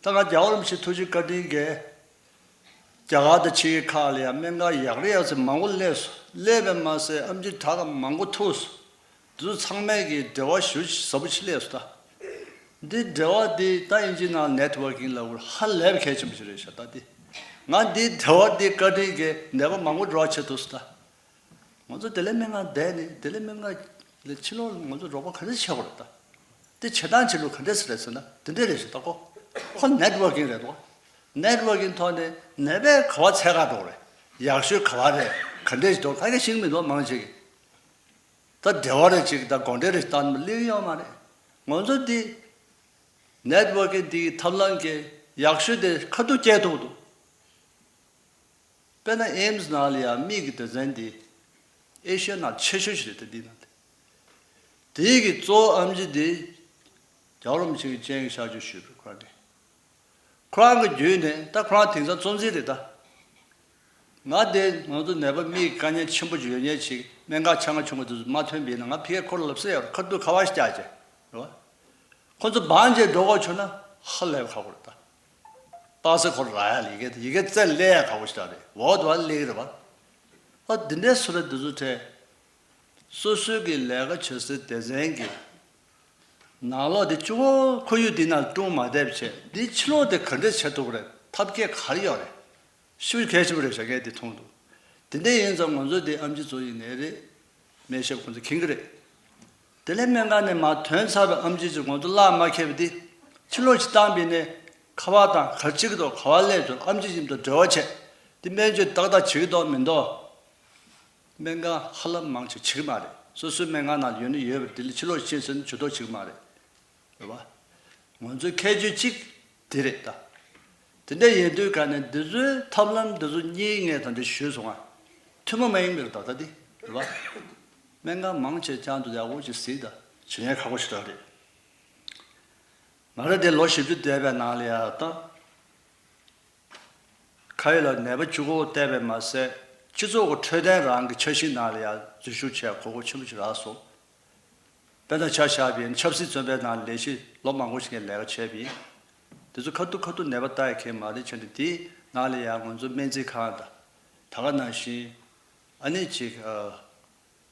ད་ང་རྒྱལ་བ་རིན་པོ་ཆེའི་ཐུགས་རྗེ་བཀའ་དྲིན་གྱིས། རྒྱ་གར་དང་ཕྱི་རྒྱལ་ཁག་ལ་ཡང་སྨན་ཁང་ཡག་རེ་ཡག་ཚད་མང་པོ་སླེབས་སོང་། སླེབས་པས་མ་ཟད་ཨེམ་ཆི་ད་ག་མང་པོ་ཐུག་སོང་། འདི་ཚོ་ཚང་མས་ཀྱི་འབྲེལ་བ་ཞེ་པོ་ཅིག་ཟབ་པོ་ཅིག་སླེབས་སོང་ད། འདི་འབྲེལ་བ་འདི་ད་དབྱིན་ཇིའི་ནང་networking ལབ་དགོས་རེད། ཧ་ལས་པ་གལ་ཆེན་པོ་ཞིག་རེད་ཤག་ད་འདི། ང་འདི་འབྲེལ་བ་འདི་བཀའ་དྲིན་གྱིས་ནད་པ་མང་པོ་འགྲོ་བ་བྱེད་ཐུབ་སོང་ད། ང་ཚོ་བདེ་ལེགས་སྨན་ཁང་བསྡད་ནས་བདེ་ལེགས་སྨན་ཁང་ལ་ཕྱི་ལོགས་ལ་ང་ཚོ་རོགས་པ་ག་འདྲ་བྱེད་དགོས་རེད་ད། དེ་བྱེད་སྟངས་བྱེད་ལུགས་ག་འདྲ་ཞིག་རེད་ཟེར་ན་དེ་འདྲ་རེད་ཤག་ད་ཁོ། ཁོ་networking རེད་འདུག networking ཐོག་ནས་ནད་པས་ག་པར་འཚོལ་ག་འགྲོ་རེད། ཡག་ཤོས་ག་པར་རེད། ག་འདྲ་ཞིག་འདུག་ད་ག་ཤེས་ཀྱི་མི་འདུག་མང་ཆེ་གིས། ད་འབྲེལ་བ་རེ་ཅིག་ད་དགོངས་འགྲེལ་རེ་བཏང་ནས་སླེབས་ཡོད་མ་རེད། ང་ཚོ་འདི་networking འདིའི་ཐབས་ལམ་གྱི་ཡག་ཤོས་དེ་ཁ་ཐུག་སྐྱེལ་ཐུབ་འདུག་དཔེར་ན་ཨེམ་སི་ནང་ལ་ཡང་མིག་གི་སྡེ་ཚན་འདི་ཨེ་ཤི་ཡ་ནང་ཆེ་ཤོས་ཤིག་རེད་དེ་འདི་ནང་དེ། དེའི་གི་གཙོ་བོ་ཨེམ་ཆི་འདི་རྒྱལ་བ་རིན་པོ་ཆེ་གི་སྤྱན་གྱིས་གཤེགས་བཅོས་ཞུས་པའི་ཁོ་རང་རེད། ཁོ་རང་གི་བརྒྱུད་ནས་ད་ཁོ་རང་དེང་སང་གཙོ་འཛིན་རེད་ད། ང་དེ་ང་ཚོ་ནད་པ་མིག་གི་དཀའ་ངལ་ཆེན་པོ་ཅིག་ཡོད་མཁན་ཅིག་སྨན་ཁང་ཆ་ཚང་ཆུང་ངུ་དེ་ཚོ་མ་ཐོན་པ་ཡིན་ན་ང་ཕ་གིར་ཁོ་ལ་ལབ་ས་ཡོད་རེད། ཁ་ཐུག་ཁ་པར་ཞིག་རྒྱག་བྱས་རེད་བ། ཁོ་ཚོ་བང་བྱས་འགྲོ་དགོས་བྱུང་ན་ཧ་ལས་པ་ཁག་པོ་རེད་ད། པ་སེ་ཁོ་ར་ཡ་ལ་ཡི་གེ་ཡི་གེ་རྩེ་ལས་ཡ་ཁག་པོ་ཞིག་རེད། འོག་ཏུ་བ་ལེགས་རེད་བ། ཨ་འདི་འདྲའི་བཟོ་འདྲ་འདི་ཚོ་འཕྲད། སོ་སོའི་གི་ལས་ཀ་བྱེད་སའི་སྡེ་ཚན་གྱི་ནང་ལོགས་དེ་གཅིག་པོ་ཁོར་ཡུག་འདི་ནང་སྲུང་མ་བསྡད་པ་བྱས་འདི་ཕྱི་ལོགས་དེ་ག་འདྲས་བྱེད་ཐུབ་ཀྱི་རེད། ཐབས་མཁས་ག་རེ་ཡོད་རེད། ཤུགས་གལ་ཆེན་པོ་རེད་ཤག་ངས་འདི་མཐོང་འདུག་དེ་འདྲ་ཡིན་ཙང་ང་ཚོ་འདི་ཨེམ་ཆི་ཚོ་ཡིན་ནའི་རེད། སྨན་ཞབས་ཁོང་ཚོ་མཁྱེན་གྱི་རེད། དེ་ལས་སྨན་ཁང་ནས་མར་ཐོན་ཚར་བའི་ཨེམ་ཆི་ཚོ་ང་ཚོ་གླགས་མ་ཁེལ་བ་འདི་ཕྱི་ལོགས་ཅིག་བཏང་བས་ནས་ཁ་པར་དང་ག་རེ་བྱེད་ཀྱི་འདུག་ག་པར་སླེབས་སོང་། ཨེམ་ཆི་མཉམ་དུ་འབྲེལ་བ་བྱས་འདི་སྨན་བཅོས་ཏག་ཏག་བྱེད་ཀྱི་འདུག་མི་འདུག་སྨན་ཁང་ཧ་ལམ་མང་ཆེ་བྱེད་ཀྱི་མ་རེད། སོ་སོའི་སྨན་ཁང་ནང་ཡོད་ན་ཡོད་པ་དེ་ལས་ཕྱི་ལོགས་ཕྱིན་ཟེར་ན་ཇུས་གཏོགས་བྱེད་ཀྱི་མ་རེད། རེད་བ། ང་ཚོའི་ཁྱད་ཆོས་གཅིག་དེ་རེད་ད། དེ་འདྲ་ཡིན་དུས་ག་ནས་འདི་ཚོའི་ཐབས་ལམ་འདི་ཚོ་གཉིས་ངས་ད་འདི་ཞུས་སོང་ང་། ཐུན་མོང་མ་ཡིན་པའི་རེད་ད་ད་འདི་རེད་བ། སྨན་ཁང་མང་ཆེ་ཅང་དུ་ཡག་པོ་ཅིག་གཟིགས་ད་བྱེད་མཁན་ཁག་པོ་ཞིག་རང་རེད། ང་རང་དེ་ལོ་བཞི་བཅུ་འདས་པའི་ནང་ལ་ཡ་ད། ཁ་ཡོད་ལ་ནད་པ་གཅིག་པོ་བལྟས་པས་མ་ཟད་སྤྱི་ཚོགས་ཀྱི་འཕྲོད་བསྟེན་རང་གི་འཆར་གཞི་ནང་ལ་ཡང་འཛུལ་ཞུགས་བྱས་དགོས་མཁོ་ཆེན་པོ་ཞིག་རག་སོང་། དཔེར་ན་ཆ་བཞག་པ་ཡིན་ན་ཆབ་སྲིད་བཙོན་པའི་ནང་ལས་གཞི་ལོ་མང་པོ་ཞིག་ངས་ལས་ཀ་བྱས་པ་ཡིན། དེ་ཚོ་ཁ་ཐུག་ཁ་ཐུག་ནད་པ་ལྟ་ཡ་མཁན་མ་རེད། བྱས་ནས་དེའི་ནང་ལ་ཡང་ང་ཚོ་སྨན་རྩིས་ཁང་དང་ད་ག་ནང་བཞིན་ཨ་ནི་ཅིག་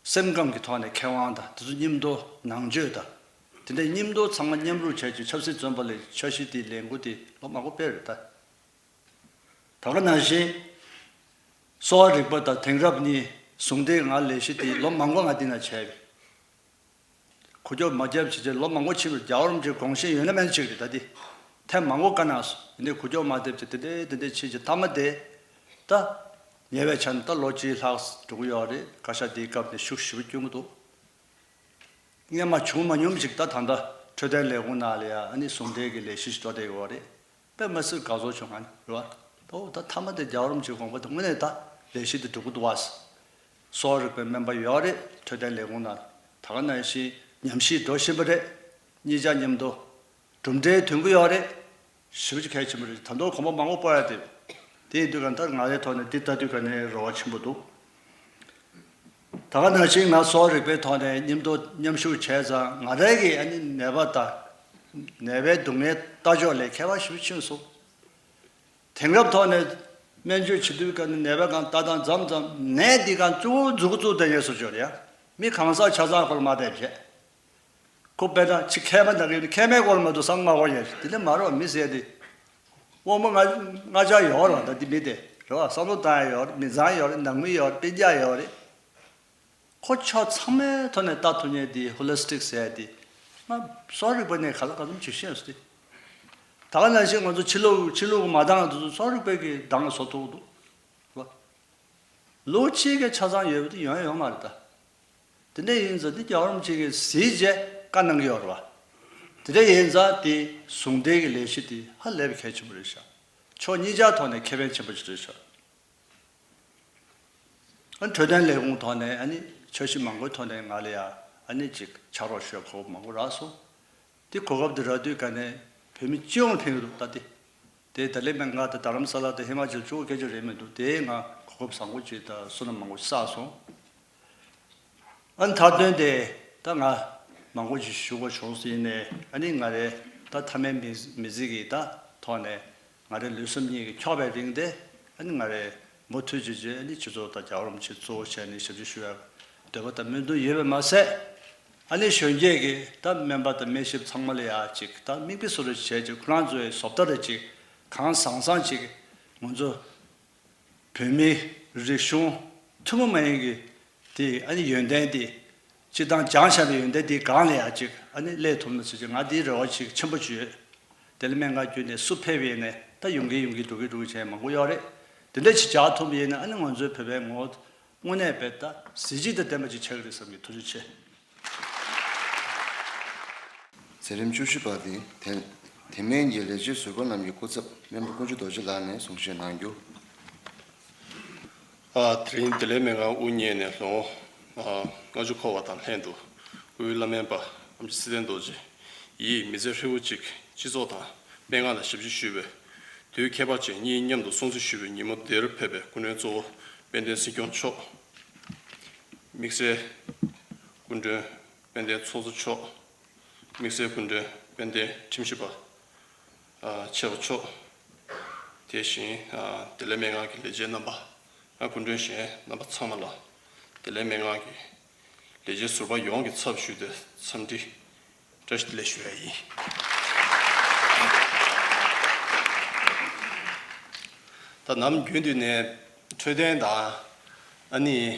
སེམས་ཁམས་ཀྱི་ཐོག་ནས་མཁས་དབང་དང་དེ་ཚོ་མཉམ་དུ་ནང་ཆོས་དང་དེ་འདྲ་མཉམ་དུ་ཚང་མ་མཉམ་རུབ་བྱས་ཀྱི་ཆབ་སྲིད་བཙོན་པ་ལས་འཆར་གཞི་དེའི་ལས་འགུལ་དེ་ལོ་མང་པོ་སྤེལ་རེད་ད། ད་ག་ནང་བཞིན། གསོ་བ་རིག་པ་དང་དེང་རབས་གཉིས་ཟུང་འབྲེལ་ངང་ལས་གཞི་དེ་ལོ་མང་པོ་ང་འདི་ན་བྱས་པས། འགུལ་སྐྱོད་མ་བརྒྱབ་བྱས་རྗེས་ལོ་མང་པོ་ཕྱིན་པར་རྒྱལ་བ་རིན་པོ་ཆེའི་དགོངས་བཞེས་ཡོད་ན་མེད་ན་གཅིག་རེད་ད་འདི། ཐེངས་མང་པོ་བཀའ་གནང་སོང་། ཡིན་ནའི་འགུལ་སྐྱོད་མ་ཐེབས་བྱས་དེ་འདྲའི་དེ་འདྲའི་ཕྱིན་བྱས་མཐའ་མ་དེ། ད། ཉེ་བའི་ཆར་ནས་ད་ལོ་གཅིག་ལྷག་འགྲོ་གི་ཡོད་རེད། བཀའ་ཤག་འདིའི་སྐབས་ནས་ཤུགས་ཞེ་པོ་བསྐྱོན་གྱི་འདུག་སྔོན་མ་བྱུང་མ་མྱོང་ཞིག་ད་ད་ལྟ་འཕྲོད་བསྟེན་ལས་ཁུངས་ནང་ལ་ཡ་ཨ་ནི་ཟུང་འབྲེལ་གྱི་ལས་གཞི་ཞིག་འགྲོ་བསྡད་ཡོད་རེད། དཔེ་མི་སྲིད་དགའ་ཚོར་བྱུང་ང་ནི་རེད་བ། ད་འོ་ད་མཐའ་མ་དེ་རྒྱལ་བ་རིན་པོ་ཆེའི་དགོངས་པ་དེ་དངོས་གནས་ད་ལས་གཞི་དེ་འགྲུབ་ཀྱི་འདུག་བ། གསོ་བ་རིག་པའི་སྨན་པ་ཡོད་རེད། འཕྲོད་བསྟེན་ལས་ཁུངས་ནང་ད་ག་ནང་བཞིན་ཉམས་ཞིབ་འགྲོ་བཞིན་པ་རེད། གཉིས་ཆ་མཉམ་དུ་གྲུབ་འབྲས་ཐོན་གྱི་ཡོད་རེད། ཞེ་པོ་ཅིག་གལ་ཆེན་པོ་རེད། ད་དུང་གོམ་པ་མང་པོ་སྤོ་ཡ་དེ། དེ་ཡིན་དུས་ག་ད་ང་རའི་ཐོག་ནས་འདི་ལྟ་དུས་ག་ནས་རེ་བ་ཆེན་པོ་འདུག་ད་ག་ནང་བཞིན་ང་གསོ་བ་རིག་པའི་ཐོག་ནས་མཉམ་དུ་མཉམ་ཞུགས་བྱས་ཙང་ང་རའི་གི་ཨ་ནི་ནད་པ་དང་ནད་པའི་སྡུག་བསྔལ་ལྟ་ཕྱོགས་ལ་ཁྱད་པར་ཞེ་པོ་ཕྱིན་སོང་། དེང་རབས་ཐོག་ནས་སྨན་བཅོས་བྱེད་དུས་ག་ནས་ནད་པའི་སྒང་ལྟ་སྟངས་མཚམས་མཚམས་ནད་འདི་སྒང་གཙོ་བོ་མཛུབ་གུ་བཙུགས་བསྡད་ཡས་སུ་འབྱོར་ཡ། མི་གང་ཟག་ཆ་ཚང་ཁོ་ལ་མ་བསྡད་བྱས། ཁོ་དཔེར་ན་ཕྱི་མཁལ་མ་ན་གི་མཁལ་མའི་སྐོར་མ་གཏོགས་བསམ་བློ་མ་འཁོར་ཡ། དེ་ལས་མ་རོགས་མི་ཟེར་དེ། དབང་པོ་ལྔ་ལྔ་ཆ་ཡོད་རེད་བ། ད་འདི་མི་དེ་རེད་བ། བསམ་བློ་བཏང་ཡ་ཡོད་རེད། མི་ཚང་ཡོད་རེད། ནང་མི་ཡོད་རེད། སྤུན་ཀྱག་ཡོད་རེད། ཁོ་ཕྱོགས་ཚང་མའི་ཐོག་ནས་ལྟ་ཐུབ་མཁན་དེ་ཧོ་ལི་སི་ཊིག་ཟེར་ཡ་དེ། ང་གསོ་རིག་པ་ནས་ག་ལ་ག་ཙམ་ཅིག་ཤེས་སོང་སྟེ། ད་ག་ནང་བཞིན་ང་ཚོ་ཕྱི་ལུགས་ཕྱི་ལུགས་མ་འདང་དེ་ཚོ་གསོ་རིག་པའི་གི་འདང་ལ་བཟོ་ཐུབ་འདུག་བ། ལོ་གཅིག་གི་ཆ་ཚང་ཡོད་པ་དེ་ཡོང་ཡོད་མ་རེད་ད། དེ་འདྲ་ཡིན་ཙང་འདི་རྒྱལ་བ་རིན་པོ་ཆེ་གིས་གཟིགས་རྗེས་བཀའ་གནང་གི་ཡོད་རེད་བ། དེ་འདྲ་ཡིན་ཙང་དེ་ཟུང་འབྲེལ་གྱི་ལས་གཞི་དེ་ཧ་ལས་པའི་གལ་ཆེན་པོ་རེད་ཤག་ཕྱོགས་གཉིས་ཆ་ཐོག་ནས་ཁེ་ཕན་ཆེན་པོ་ཞིག་རེད་ཤག་ཨ་འཕྲོད་བསྟེན་ལས་ཁུངས་ཐོག་ནས་ཨ་ནི་འཆར་གཞི་མང་པོའི་ཐོག་ནས་ང་ལ་ཡ་ཨ་ནི་ཅིག་ཕྱག་རོགས་ཞུ་གོ་སྐབས་མང་པོ་རག་སོང་། དེ་གོ་སྐབས་དེ་རག་དུས་ག་ནས་བོད་མི་སྤྱི་ཡོངས་ཕན་གྱི་འདུག་ད་དེ། དེ་ཏཱ་ལའི་སྨན་ཁང་དང་རྡ་རམ་ས་ལ་དང་ཧི་མ་ཅལ་གཅིག་པོ་སྐད་ཆ་རེད་མི་འདུག་དེ་ང་གོ་སྐབས་བཟང་པོ་ཅིག་དང་བསོད་ནམས་མང་པོ་ཞིག་བསགས་སོང་། ཨ་ནི་མཐའ་དོན་དེ་ད་ང་མང་པོ་ཞིག་ཞུ་དགོས་བྱུང་སོང་། ཡིན་ནའི་ཨ་ནི་ང་རའི་ད་མཐའ་མའི་མི་མི་ཚེ་གི་ད་ཐོག་ནས་ང་རའི་ལུས་སེམས་གཉིས་ཀྱི་འཁྱོག་པའི་རིང་དེ་ཨ་ནི་ང་རའི་མུ་མཐུད་བྱས་བྱས་ཨ་ནི་སྤྱི་ཚོགས་དང་རྒྱལ་བ་རིན་པོ་ཆེ་གཙོ་བོ་བྱས་ནས་ཞབས་ཕྱི་ཞུ་བའི་འདོད་པ་དང་སྨོན་འདུན་ཡོད་པས་མ་ཟད། ཨ་ནི་གཞོན་སྐྱེས་ཀྱི་ད་སྨན་པ་དང་སྨན་ཞབས་ཚང་མ་ལ་ཡ་ཅིག་ད་མིག་དཔེ་བཟོ་འདྲ་བྱས་ཅིག་ཁོ་རང་ཚོའི་བཟོ་ལྟ་རེ་ཅིག་གང་བཟང་བཟང་ཅིག་ང་ཚོ་བོད་མི་རིག་གཞུང་ཐུན་མོང་མ་ཡིན་གྱི་དེ་ཨ་ནི་ཡོན་ཏན་དེ་སྤྱི་བཏང་སྦྱངས་བཞག་པའི་ཡོན་ཏན་དེ་སྒང་ལ་ཡ་ཅིག་ཨ་ནི་སླེབས་ཐུབ་ན་ཟེར་ཅིག་ང་དེའི་རེ་བ་ཅིག་ཆེན་པོ་ཅིག་ཡོད། དེ་ལ་སྨན་ཁང་བརྒྱུད་ནས་སུ་ཕེབས་ཡིན་ནའི་ད་ཡོང་གི་ཡོང་གི་འགྲོ་གི་འགྲོ་གི་བྱས་མང་པོ་ཡོད་རེད། དེ་འདྲ་ཅིག་བྱ་ཐུབ་ཡིན་ན་ཨ་ནི་ང་ཚོའི་བོད་པའི་ངོ་བོ་དངོས་གནས་དཔེ་ད་གཟི་བརྗིད་དང་ལྡན་པ་ཅིག་ཆགས་ཀྱི་རེད་བསམ་གྱི། ཐུགས་རྗེ་ཆེ། མཛད་རིམ་བཅུ་བཞི་པ་དེ་དེ་དེ་མིན་གྱི་ལས་བྱེད་ཟུར་པ་རྣམས་ཀྱི་སྐུ་ཚབ་སྨན་པ་ཀུན་སྤྱོད་རྡོ་རྗེ་ལགས་ནས་གསུང་བཤད་གནང་རྒྱུ། ཨ། དེ་རིང་བདེ་ལེགས་སྨན་ཁང་དབུ་བརྙེས་ནས་ལོ་ངོ་ལྔ་བཅུ་འཁོར་བ་དང་ལྷན་དུ་དབུས་བླ་སྨན་པ་ཨེམ་ཆི་ཚེ་བརྟན་རྡོ་རྗེ་ཡིས་མི་ཚེ་ཧྲིལ་བོ་གཅིག་སྤྱི་ཚོགས་དང་སྨན་ཁང་ལ་ཞབས་ཕྱི་ཞུས་པའི་དུས་ཁྱད་པར་ཅན་གཉིས་མཉམ་དུ་སྲུང་བརྩི་ཞུ་བའི་ཉིན་མོ་འདིར་ཕེབས་པའི་སྐུ་མགྲོན་གཙོ་བོ་དཔལ་ལྡན་སྲིད་སྐྱོང་མཆོག་དམིགས་བསལ་སྐུ་མགྲོན་དཔལ་ལྡན་ཚོགས་གཙོ་མཆོག་དམིགས་བསལ་སྐུ་མགྲོན་དཔལ་ལྡན་ཁྲིམས་ཞིབ་པ་ཨ་ཆེ་བ་མཆོག་དེ་བཞིན་ཨ་བདེ་ལེགས་སྨན་ཁང་གི་ལས་བྱེད་རྣམ་པ། ཨ་སྐུ་མགྲོན་གཞན་རྣམ་པ་ཚང་མ་ལ་བདེ་ལེགས་སྨན་ཁང་གི་ལས་བྱེད་ཟུར་པ་ཡོངས་ཀྱི་ཚབ་ཞུས་ཏེ་འཚམས་འདྲི་བཀྲ་ཤིས་བདེ་ལེགས་ཞུ་ཡ་ཡིན། ད་ནམ་རྒྱུན་དུ་ནས་འཕྲོད་བསྟེན་དང་ཨ་ནི།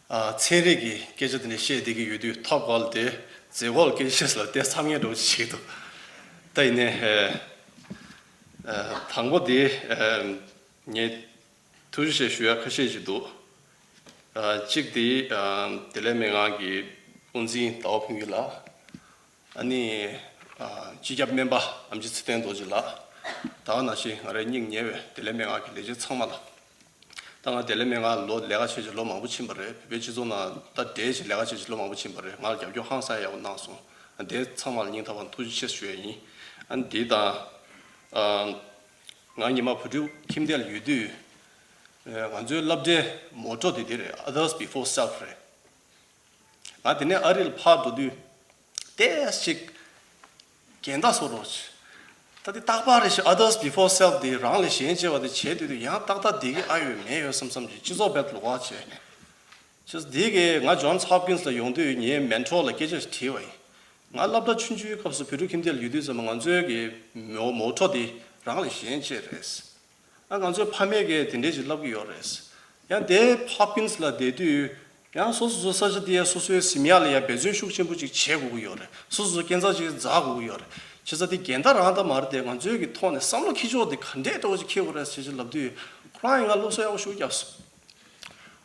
ཨ་ཚན་རིག་གི་སྐད་ཆ་དེ་འདྲ་བཤད་བསྡད་ཀྱི་ཡོད་དུས་ཐོག་ཁ་ལ་དེ་མཛད་སྒོ་ལ་སྐད་ཆ་བཤད་ས་ལ་དེ་བསམ་ངན་འདྲ་བོ་ཅིག་བྱེད་ཀྱི་འདུག་ད་ཡིན་ནའི་ཨ་ཨ་དང་པོ་དེ་ཨ་ངས་ཐུགས་རྗེ་ཆེ་ཞུ་ཡ་ཁ་ཤས་ཅིག་འདུག་ཨ་གཅིག་དེ་ཨ་བདེ་ལེགས་སྨན་ཁང་གི་དབུ་འཛིན་ཟླ་བ་ཕུན་སྐྱིད་ལགས། ཨ་ནི་ཨ་སྤྱི་ཁྱབ་སྨན་པ་ཨེམ་ཆི་ཚེ་བརྟན་རྡོ་རྗེ་ལགས། ད་ག་ནང་བཞིན་ང་རའི་སྙིང་ཉེ་བའི་བདེ་ལེགས་སྨན་ཁང་གི་ལས་བྱེད་ཚང་མ་ལ། ད་ང་བདེ་ལེགས་སྨན་ཁང་ལོ་ལས་ཀ་བྱས་བྱས་ལོ་མང་པོ་ཕྱིན་པ་རེད། བོད་པའི་སྤྱི་ཚོགས་ནང་ད་བསྡད་བྱས་ལས་ཀ་བྱས་བྱས་ལོ་མང་པོ་ཕྱིན་པ་རེད། ང་ལ་རྒྱབ་སྐྱོར་ཧང་སང་ཡག་པོ་གནང་སོང་། དེ་ཚང་མ་ལ་སྙིང་ཐག་པ་ནས་ཐུགས་རྗེ་ཆེ་ཞུ་ཡ་ཡིན། ཨ་ནི་དེ་དང་ཨ་ང་ཉི་མ་བོད་ཕྲུག་ཁྱིམ་སྡེ་ལ་ཡོད་དུས་ང་ཚོའི་སློབ་གྲྭའི་མོ་ཊོ་དེ་དེ་རེད། Others before self རེད། ང་དེ་ནས་ཨ་རི་ལ་ཕར་འགྲོ་དུས་ཏོག་ཙམ་འགལ་ཟླ་བཟོ་འདྲ་ཅིག་ད་དེ་རྟག་པར་རེ་ཞིག་Others before self དེ་རང་ལས་གཞན་གཅེས་པ་དེ་བྱས་དུས་དུས་ཡང་ཏག་ཏག་བསྡད་ཀྱི་ཨ་ཡོད་མེད་ཡོད་བསམ་བསམ་གྱི་སྤྱི་ཚོགས་དཔེ་ལོགས་ཀ་བྱས། བྱས་དེ་གས་ང་Johns Hopkins ལ་ཡོང་དུས་ངའི་མེན་ཊོར་ལ་སྐད་ཆ་ཞིག་དྲིས་པ་ཡིན། ང་སློབ་གྲྭ་ཆུང་ཆུང་སྐབས་སུ་བོད་ཕྲུག་ཁྱིམ་སྡེ་ལ་ཡོད་དུས་ཙམ་པ་ང་ཚོའི་གི་མོ་མོ་ཊོ་དེ་རང་ལས་གཞན་གཅེས་རེད། ཨ་ང་ཚོའི་ཕ་མས་ཀྱིས་དེ་འདྲས་ཅིག་ལབ་ཀྱི་ཡོད་རེད། ཡང་དེ་Hopkins ལ་བསྡད་དུས་ཡང་སོ་སོ་ཚོ་ས་ཆ་དེ་ཡ་སོ་སོའི་གཟིམ་ཡག་ལ་ཡ་འབད་བརྩོན་ཤུགས་ཆེན་པོ་ཅིག་བྱེད་དགོས་ཀྱི་ཡོད་རེད། སོ་སོ་ཚོ་སྐས་འཛེག་ཅིག་འཛེག་དགོས་ཀྱི་ཡོད་རེད། བྱས་ཙང་དེ་འགལ་ཟླ་རང་ད་མ་རེད་དེ། ང་ཚོའི་གི་ཐོག་ནས་བསམ་བློ་འཁྱེར་ཕྱོགས་དེ་ག་འདྲས་འདྲ་བོ་ཅིག་འཁྱེར་དགོས་རེད་ཟེར་ཅིག་ལབ་དུས་ཁོ་རང་ཡིན་ང་སློབ་གསོ་ཡག་པོ་ཞིག་བརྒྱབ་སོང་།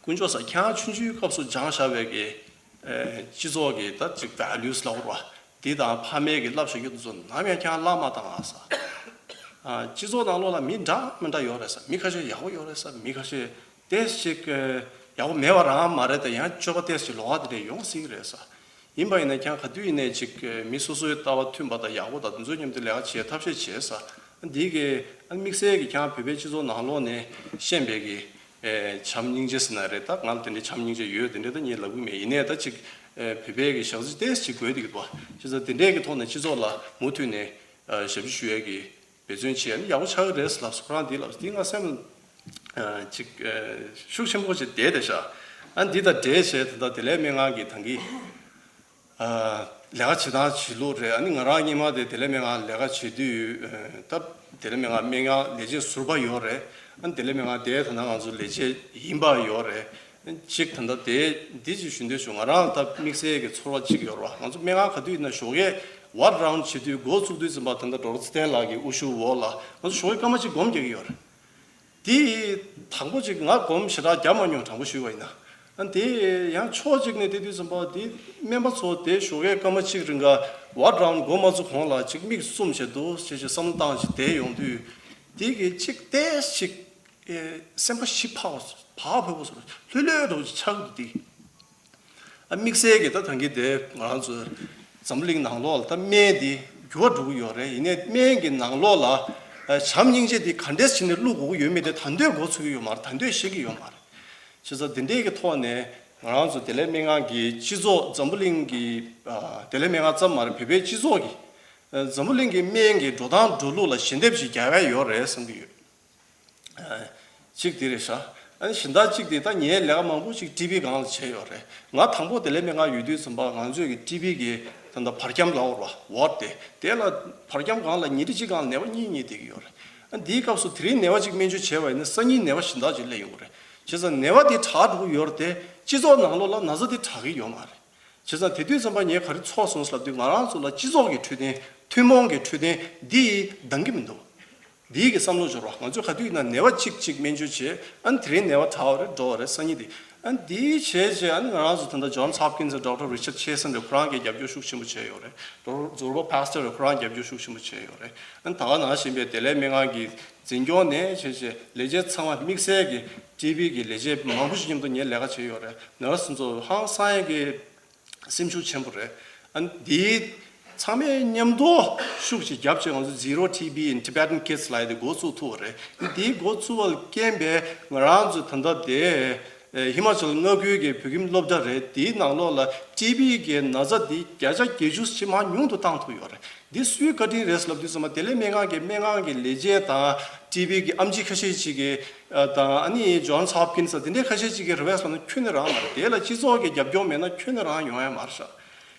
དཀོན་མཆོག་གསུམ། ཁྱེད་རང་ཆུང་ཆུང་སྐབས་སུ་སྦྱངས་བཞག་པའི་གི་ སྤྱི་ཚོགས་ཀྱི་ད་ཅིག་བྷེ་ལུས་ལབ་དགོས་རེད་བ། འདི་དང་ཕ་མེས་ཀྱི་བསླབ་བྱ་རྒྱུ་དེ་ཚོ་ནམ་ཡང་ཁྱེད་རང་བརླག་མ་བཏང་ཨ་ས། སྤྱི་ཚོགས་ནང་ལོགས་ལ་མི་འདྲ་མི་འདྲ་ཡོད་རེད་ས། མི་ཁ་ཤས་ཡག་པོ་ཡོད་རེད་ས། མི་ཁ་ཤས་ཏོག་ཙམ་ཅིག་ཡག་པོ་མེད་པ་རང་མ་རེད་དེ། ཡང་སྤྱོད་པ་ཏོག་ཙམ་ཅིག་ལོགས་ཀ་དེ་འདྲ་ཡོང་སྲིད་ཀྱི་རེད་ས། ཡིན་པ་ཡིན་ན་ཁྱེད་རང་ག་དུས་ཡིན་ནའི་ཅིག་མི་སོ་སོའི་ལྟ་བ་མཐུན་པ་དང་ཡག་པོ་དང་དེ་ཚོའི་མཉམ་དུ་ལས་ཀ་བྱེད་ཐབས་ཤེས་བྱེད་ས། འདི་གི་དམིགས་བསལ་གྱི་ཁྱེད་རང་བོད་པའི་སྤྱི་ཚོགས་ནང་ལོགས་ནས་ཤེས་པའི་གི་བྱམས་སྙིང་རྗེ་ཟེར་ན་རེད། ད་ང་ལ་དེ་འདྲའི་བྱམས་སྙིང་རྗེ་ཡོད་དེ་འདྲའི་ད་ངས་ལབ་གི་མེད། ཡིན་ནའི་ད་ཅིག་བོད་པའི་གི་ཞག་རྩི་ཏོག་ཙམ་ཅིག་དགོས་དེ་གི་འདུག་བ། བྱས་ཙང་དེ་འདྲའི་གི་ཐོག་ནས་སྤྱི་ཚོགས་ལ་མུ་མཐུད་ནས་ཞབས་ཕྱི་ཞུ་ཡས་གི་འབད་བརྩོན་བྱེད་ཡ་ནི་ཡག་པོ་ཆགས་ཀྱི་རེད་ལབ་སོང་། ཁོ་རང་འདི་ལབ་འདི་ང་སེམས་ཅིག་ཤུགས་ཆེན་པོ་ཅིག་བསྡད་བསྡད་ཤག་ཨ་འདི་དང་འབྲེལ་བྱས་ད་ལྟ་བདེ་ལེགས་སྨན་ཁང་གི་ད་གི་ལས་ཀ་བྱེད་སྟངས་བྱེད་ལུགས་རེད། ཨ་ནི་ང་རང་སྔོན་མ་དེ་བདེ་ལེགས་སྨན་ཁང་ལས་ཀ་བྱེད་དུས་ད་བདེ་ལེགས་སྨན་ཁང་སྨན་ཁང་ལས་བྱེད་ཟུར་པ་ཡོད་རེད། ཨ་ནི་བདེ་ལེགས་སྨན་ཁང་དེ་ད་ལྟ་ང་ཚོ་ལས་བྱེད་ཡིན་པ་ཡོད་རེད། གཅིག་ད་ལྟ་དེ་འདི་ཅིག་ཞུ་འདོད་བྱུང་། ང་རང་ད་དམིགས་བསལ་གྱི་ཚོར་བ་གཅིག་ཡོད་རེད་བ། ང་ཚོ་སྨན་ཁང་ག་དུས་ཡིན་ན་ཞོགས་ཀས་ཝར་རའུན་བྱེད་དུས་འགོ་བཙུགས་དུས་ཙམ་པ་ད་ལྟ་ཌོག་ཊར་ཚེ་བརྟན་ལགས་ཀྱི་དབུ་བཞུགས་འོག་ལ་ང་ཚོ་ཞོགས་ཀས་སྐར་མ་གཅིག་སྒོམ་རྒྱག་གི་ཡོད་རེད། དེ་དང་པོ་གཅིག་ང་སྒོམ་ཞེ་དྲག་རྒྱབ་མ་མྱོང་། དྲང་པོ་ཞུས་པ་ཡིན་ན། ཨ་དེ་ཡང་ཕྱོགས་གཅིག་ནས་བལྟས་དུས་ཙམ་པ་དེ་སྨན་པ་ཚོ་དེ་ཞོགས་ཀས་སྐར་མ་གཅིག་རིང་ག་ཝར་རའུན་འགོ་མ་བཙུགས་གོང་ལ་ཅིག་མིག་བཙུམས་བྱས་འདུག་བྱས་བྱས་བསམ་བློ་བཏང་བྱས་བསྡད་ཡོང་དུས་དེ་གི་གཅིག་ཏོག་ཙམ་ཅིག་ཨེ་སེམས་པ་ཞི་ཕག་པ་བག་ཕེབས་པོ་ཚོ་ལྷོད་ལྷོད་འདྲ་བོ་ཅིག་ཆགས་འདུག་དེ། ཨ་དམིགས་བསལ་གྱི་ད་ཐང་གི་དེ་ང་རང་ཚོ་འཛམ་བུ་གླིང་ནང་ལོགས་ལ་ད་སྨན་དེ་འགྱུར་བ་འགྲོ་གི་ཡོད་རེད། ཡིན་ནའི་སྨན་གྱི་ནང་ལོགས་ལ་ཨ་བྱམས་སྙིང་རྗེ་དེ་ག་འདྲས་བྱས་ནས་བླུག་དགོས་ཀྱི་ཡོད་མེད་དེ་ད་དུང་འགོ་ཚུགས་ཀྱི་ཡོད་མ་རེད། ད་དུང་ཤེས་ཀྱི་ཡོད་མ་རེད། བྱས་ཙང་དེ་འདྲས་ཀྱི་ཐོག་ནས་ང་རང་ཚོ་བདེ་ལེགས་སྨན་ཁང་གི་སྤྱི་ཚོགས་འཛམ་བུ་གླིང་གི་ཨ་བདེ་ལེགས་སྨན་ཁང་ཙམ་མ་རེད། བོད་པའི་སྤྱི་ཚོགས་ཀྱི་ཨ་འཛམ་བུ་གླིང་གི་སྨན་གྱི་འགྲོ་སྟངས་འགྲོ་ལུགས་ལ་ཞལ་འདེབས་ཤིག་རྒྱག་ཡ་ཡོད་རེད་བསམ་གྱི་ཡོད། གཅིག་དེ་རེད་ཤག་ཨ་ནི་གཞན་དག་གཅིག་དེ་ད་ངས་ལས་ཀ་མང་པོ་ཞིག་ཊི་བི་སྒང་ལ་བྱས་ཡོད་རེད། ང་དང་པོ་བདེ་ལེགས་སྨན་ཁང་ཡོད་དུས་ཙམ་པ་ང་ཚོས་ཀྱི་ཊི་བི་གི་ད་ལྟ་བར་ཁྱམས་ལབ་དགོས་རེད་བ། ཝར་དེ་དེ་ལ་བར་ཁྱམས་སྒང་ལ་ཉིན་རེ་གཅིག་སྒང་ལ་ནད་པ་གཉིས་གཉིས་བསྡད་ཀྱི་ཡོད་རེད། ཨ་འདིའི་སྐབས་སུ་དེ་རིང་ནད་པ་གཅིག་སྨན་བཅོས་བྱས་པ་ཡིན་ན་སང་ཉིན་ནད་པ་གཞན་དག་ཅིག་སླེབས་ཡོང་གི་རེད། བྱས་ཙང་ནད་པ་དེ་དྲག་འགྲོ་གི་ཡོད་རེད་དེ་སྤྱི་ཚོགས་ནང་ལོགས་ལ་ན་ཚ་དེ་དྲག་གི་ཡོད་མ་རེད། བྱས་ཙང་དེ་དུས་ཙམ་པ་ངས་ག་རེ་ཚོར་སོང་ཟེར་ལབ་དུས་ང་རང་ཚོ་ལ་སྤྱི་ཚོགས་ཀྱི་འཕྲོད་བསྟེན་ཐུན་མོང་གི་འཕྲོད་བསྟེན་འདི་འདང་གི་མི་འདུག་འདི་གི་བསམ་བློ་འབྱོར་བ། ང་ཚོས་ག་དུས་ཡིན་ན་ནད་པ་གཅིག་གཅིག་སྨན་བཅོས་བྱེད། ཨ་ནི་དེ་རིང་ནད་པ་དྲག་པ་རེད་འགྲོ་བ་རེད་སང་ཉིན་དེ། ཨ་ནི་འདི་བྱས་རྗེས་ཨ་ནི་ང་རང་ཚོ་ད་ལྟ་Johns Hopkins Doctor Richard Chiasson རེད། ཁོ་རང་གིས་རྒྱབ་སྐྱོར་ཤུགས་ཆེན་པོ་བྱས་ཡོད་རེད། ཌོག་ཊར་ཛོར་བྷ་Pastor རེད། ཁོ་རང་རྒྱབ་སྐྱོར་ཤུགས་ཆེན་པོ་བྱས་ཡོད་རེད། ཨ་ནི་ད་ག་ནང་བཞིན་པའི་བདེ་ལེགས་སྨན་ཁང་གི་འཛིན་སྐྱོང་ནས་བྱས་རྗེས་ལས་བྱེད་ཚང་མ་དམིགས་བསལ་གྱི་ཊི་བི་གི་ལས་བྱེད་མང་པོ་ཞིག་མཉམ་དུ་ངས་ལས་ཀ་བྱས་ཡོད་རེད། ནད་པ་སོ་སོ་ཧང་སང་ཡས་ཀྱི་སེམས་ཤུགས་ཆེན་པོ་རེད། ཨ་ནི་འདིའི་ཚང་མས་མཉམ་དུ་ཤུགས་ཅིག་བརྒྱབ་བྱས་ང་ཚོ་Zero T B in Tibetan Kids ལབ་ཡ་དེ་འགོ་བཙུགས་ཐུབ་པ་རེད། འདིའི་འགོ་བཙུགས་པ་ལ་རྐྱེན་པས་ང་རང་ཚོ་ད་ལྟ་དེ་ཧི་མ་ཅལ་མངའ་ཁུལ་གྱི་བོད་ཁྱིམ་སློབ་གྲྭ་རེད། དེའི་ནང་ལོགས་ལ་ཊི་བི་གི་ན་ཚ་འདི་བརྒྱ་ཆ་བརྒྱད་ཅུ་ཇེ་མང་ཉུང་དུ་བཏང་ཐུབ་ཡོད་རེད། འདི་སུའི་བཀའ་དྲིན་རེད་ལབ་དུས་ཙམ་པ་བདེ་ལེགས་སྨན་ཁང་གི་སྨན་ཁང་གི་ལས་བྱེད་དང་ཊི་བི་གི་ཨེམ་ཆི་ཁ་ཤས་ཤིག་གིས་དང་ཨ་ནི་Johns Hopkins དེ་འདྲའི་ཁ་ཤས་ཅིག་གིས་རེ་བས་སོང་ན་ཁྱོན་ནས་རང་མ་རེད། དེ་ལ་སྤྱི་ཚོགས་ཀྱི་རྒྱབ་སྐྱོར་མེད་ན་ཁྱོན་ནས་རང་ཡོང་ཡ་མ་རེད་ཤག་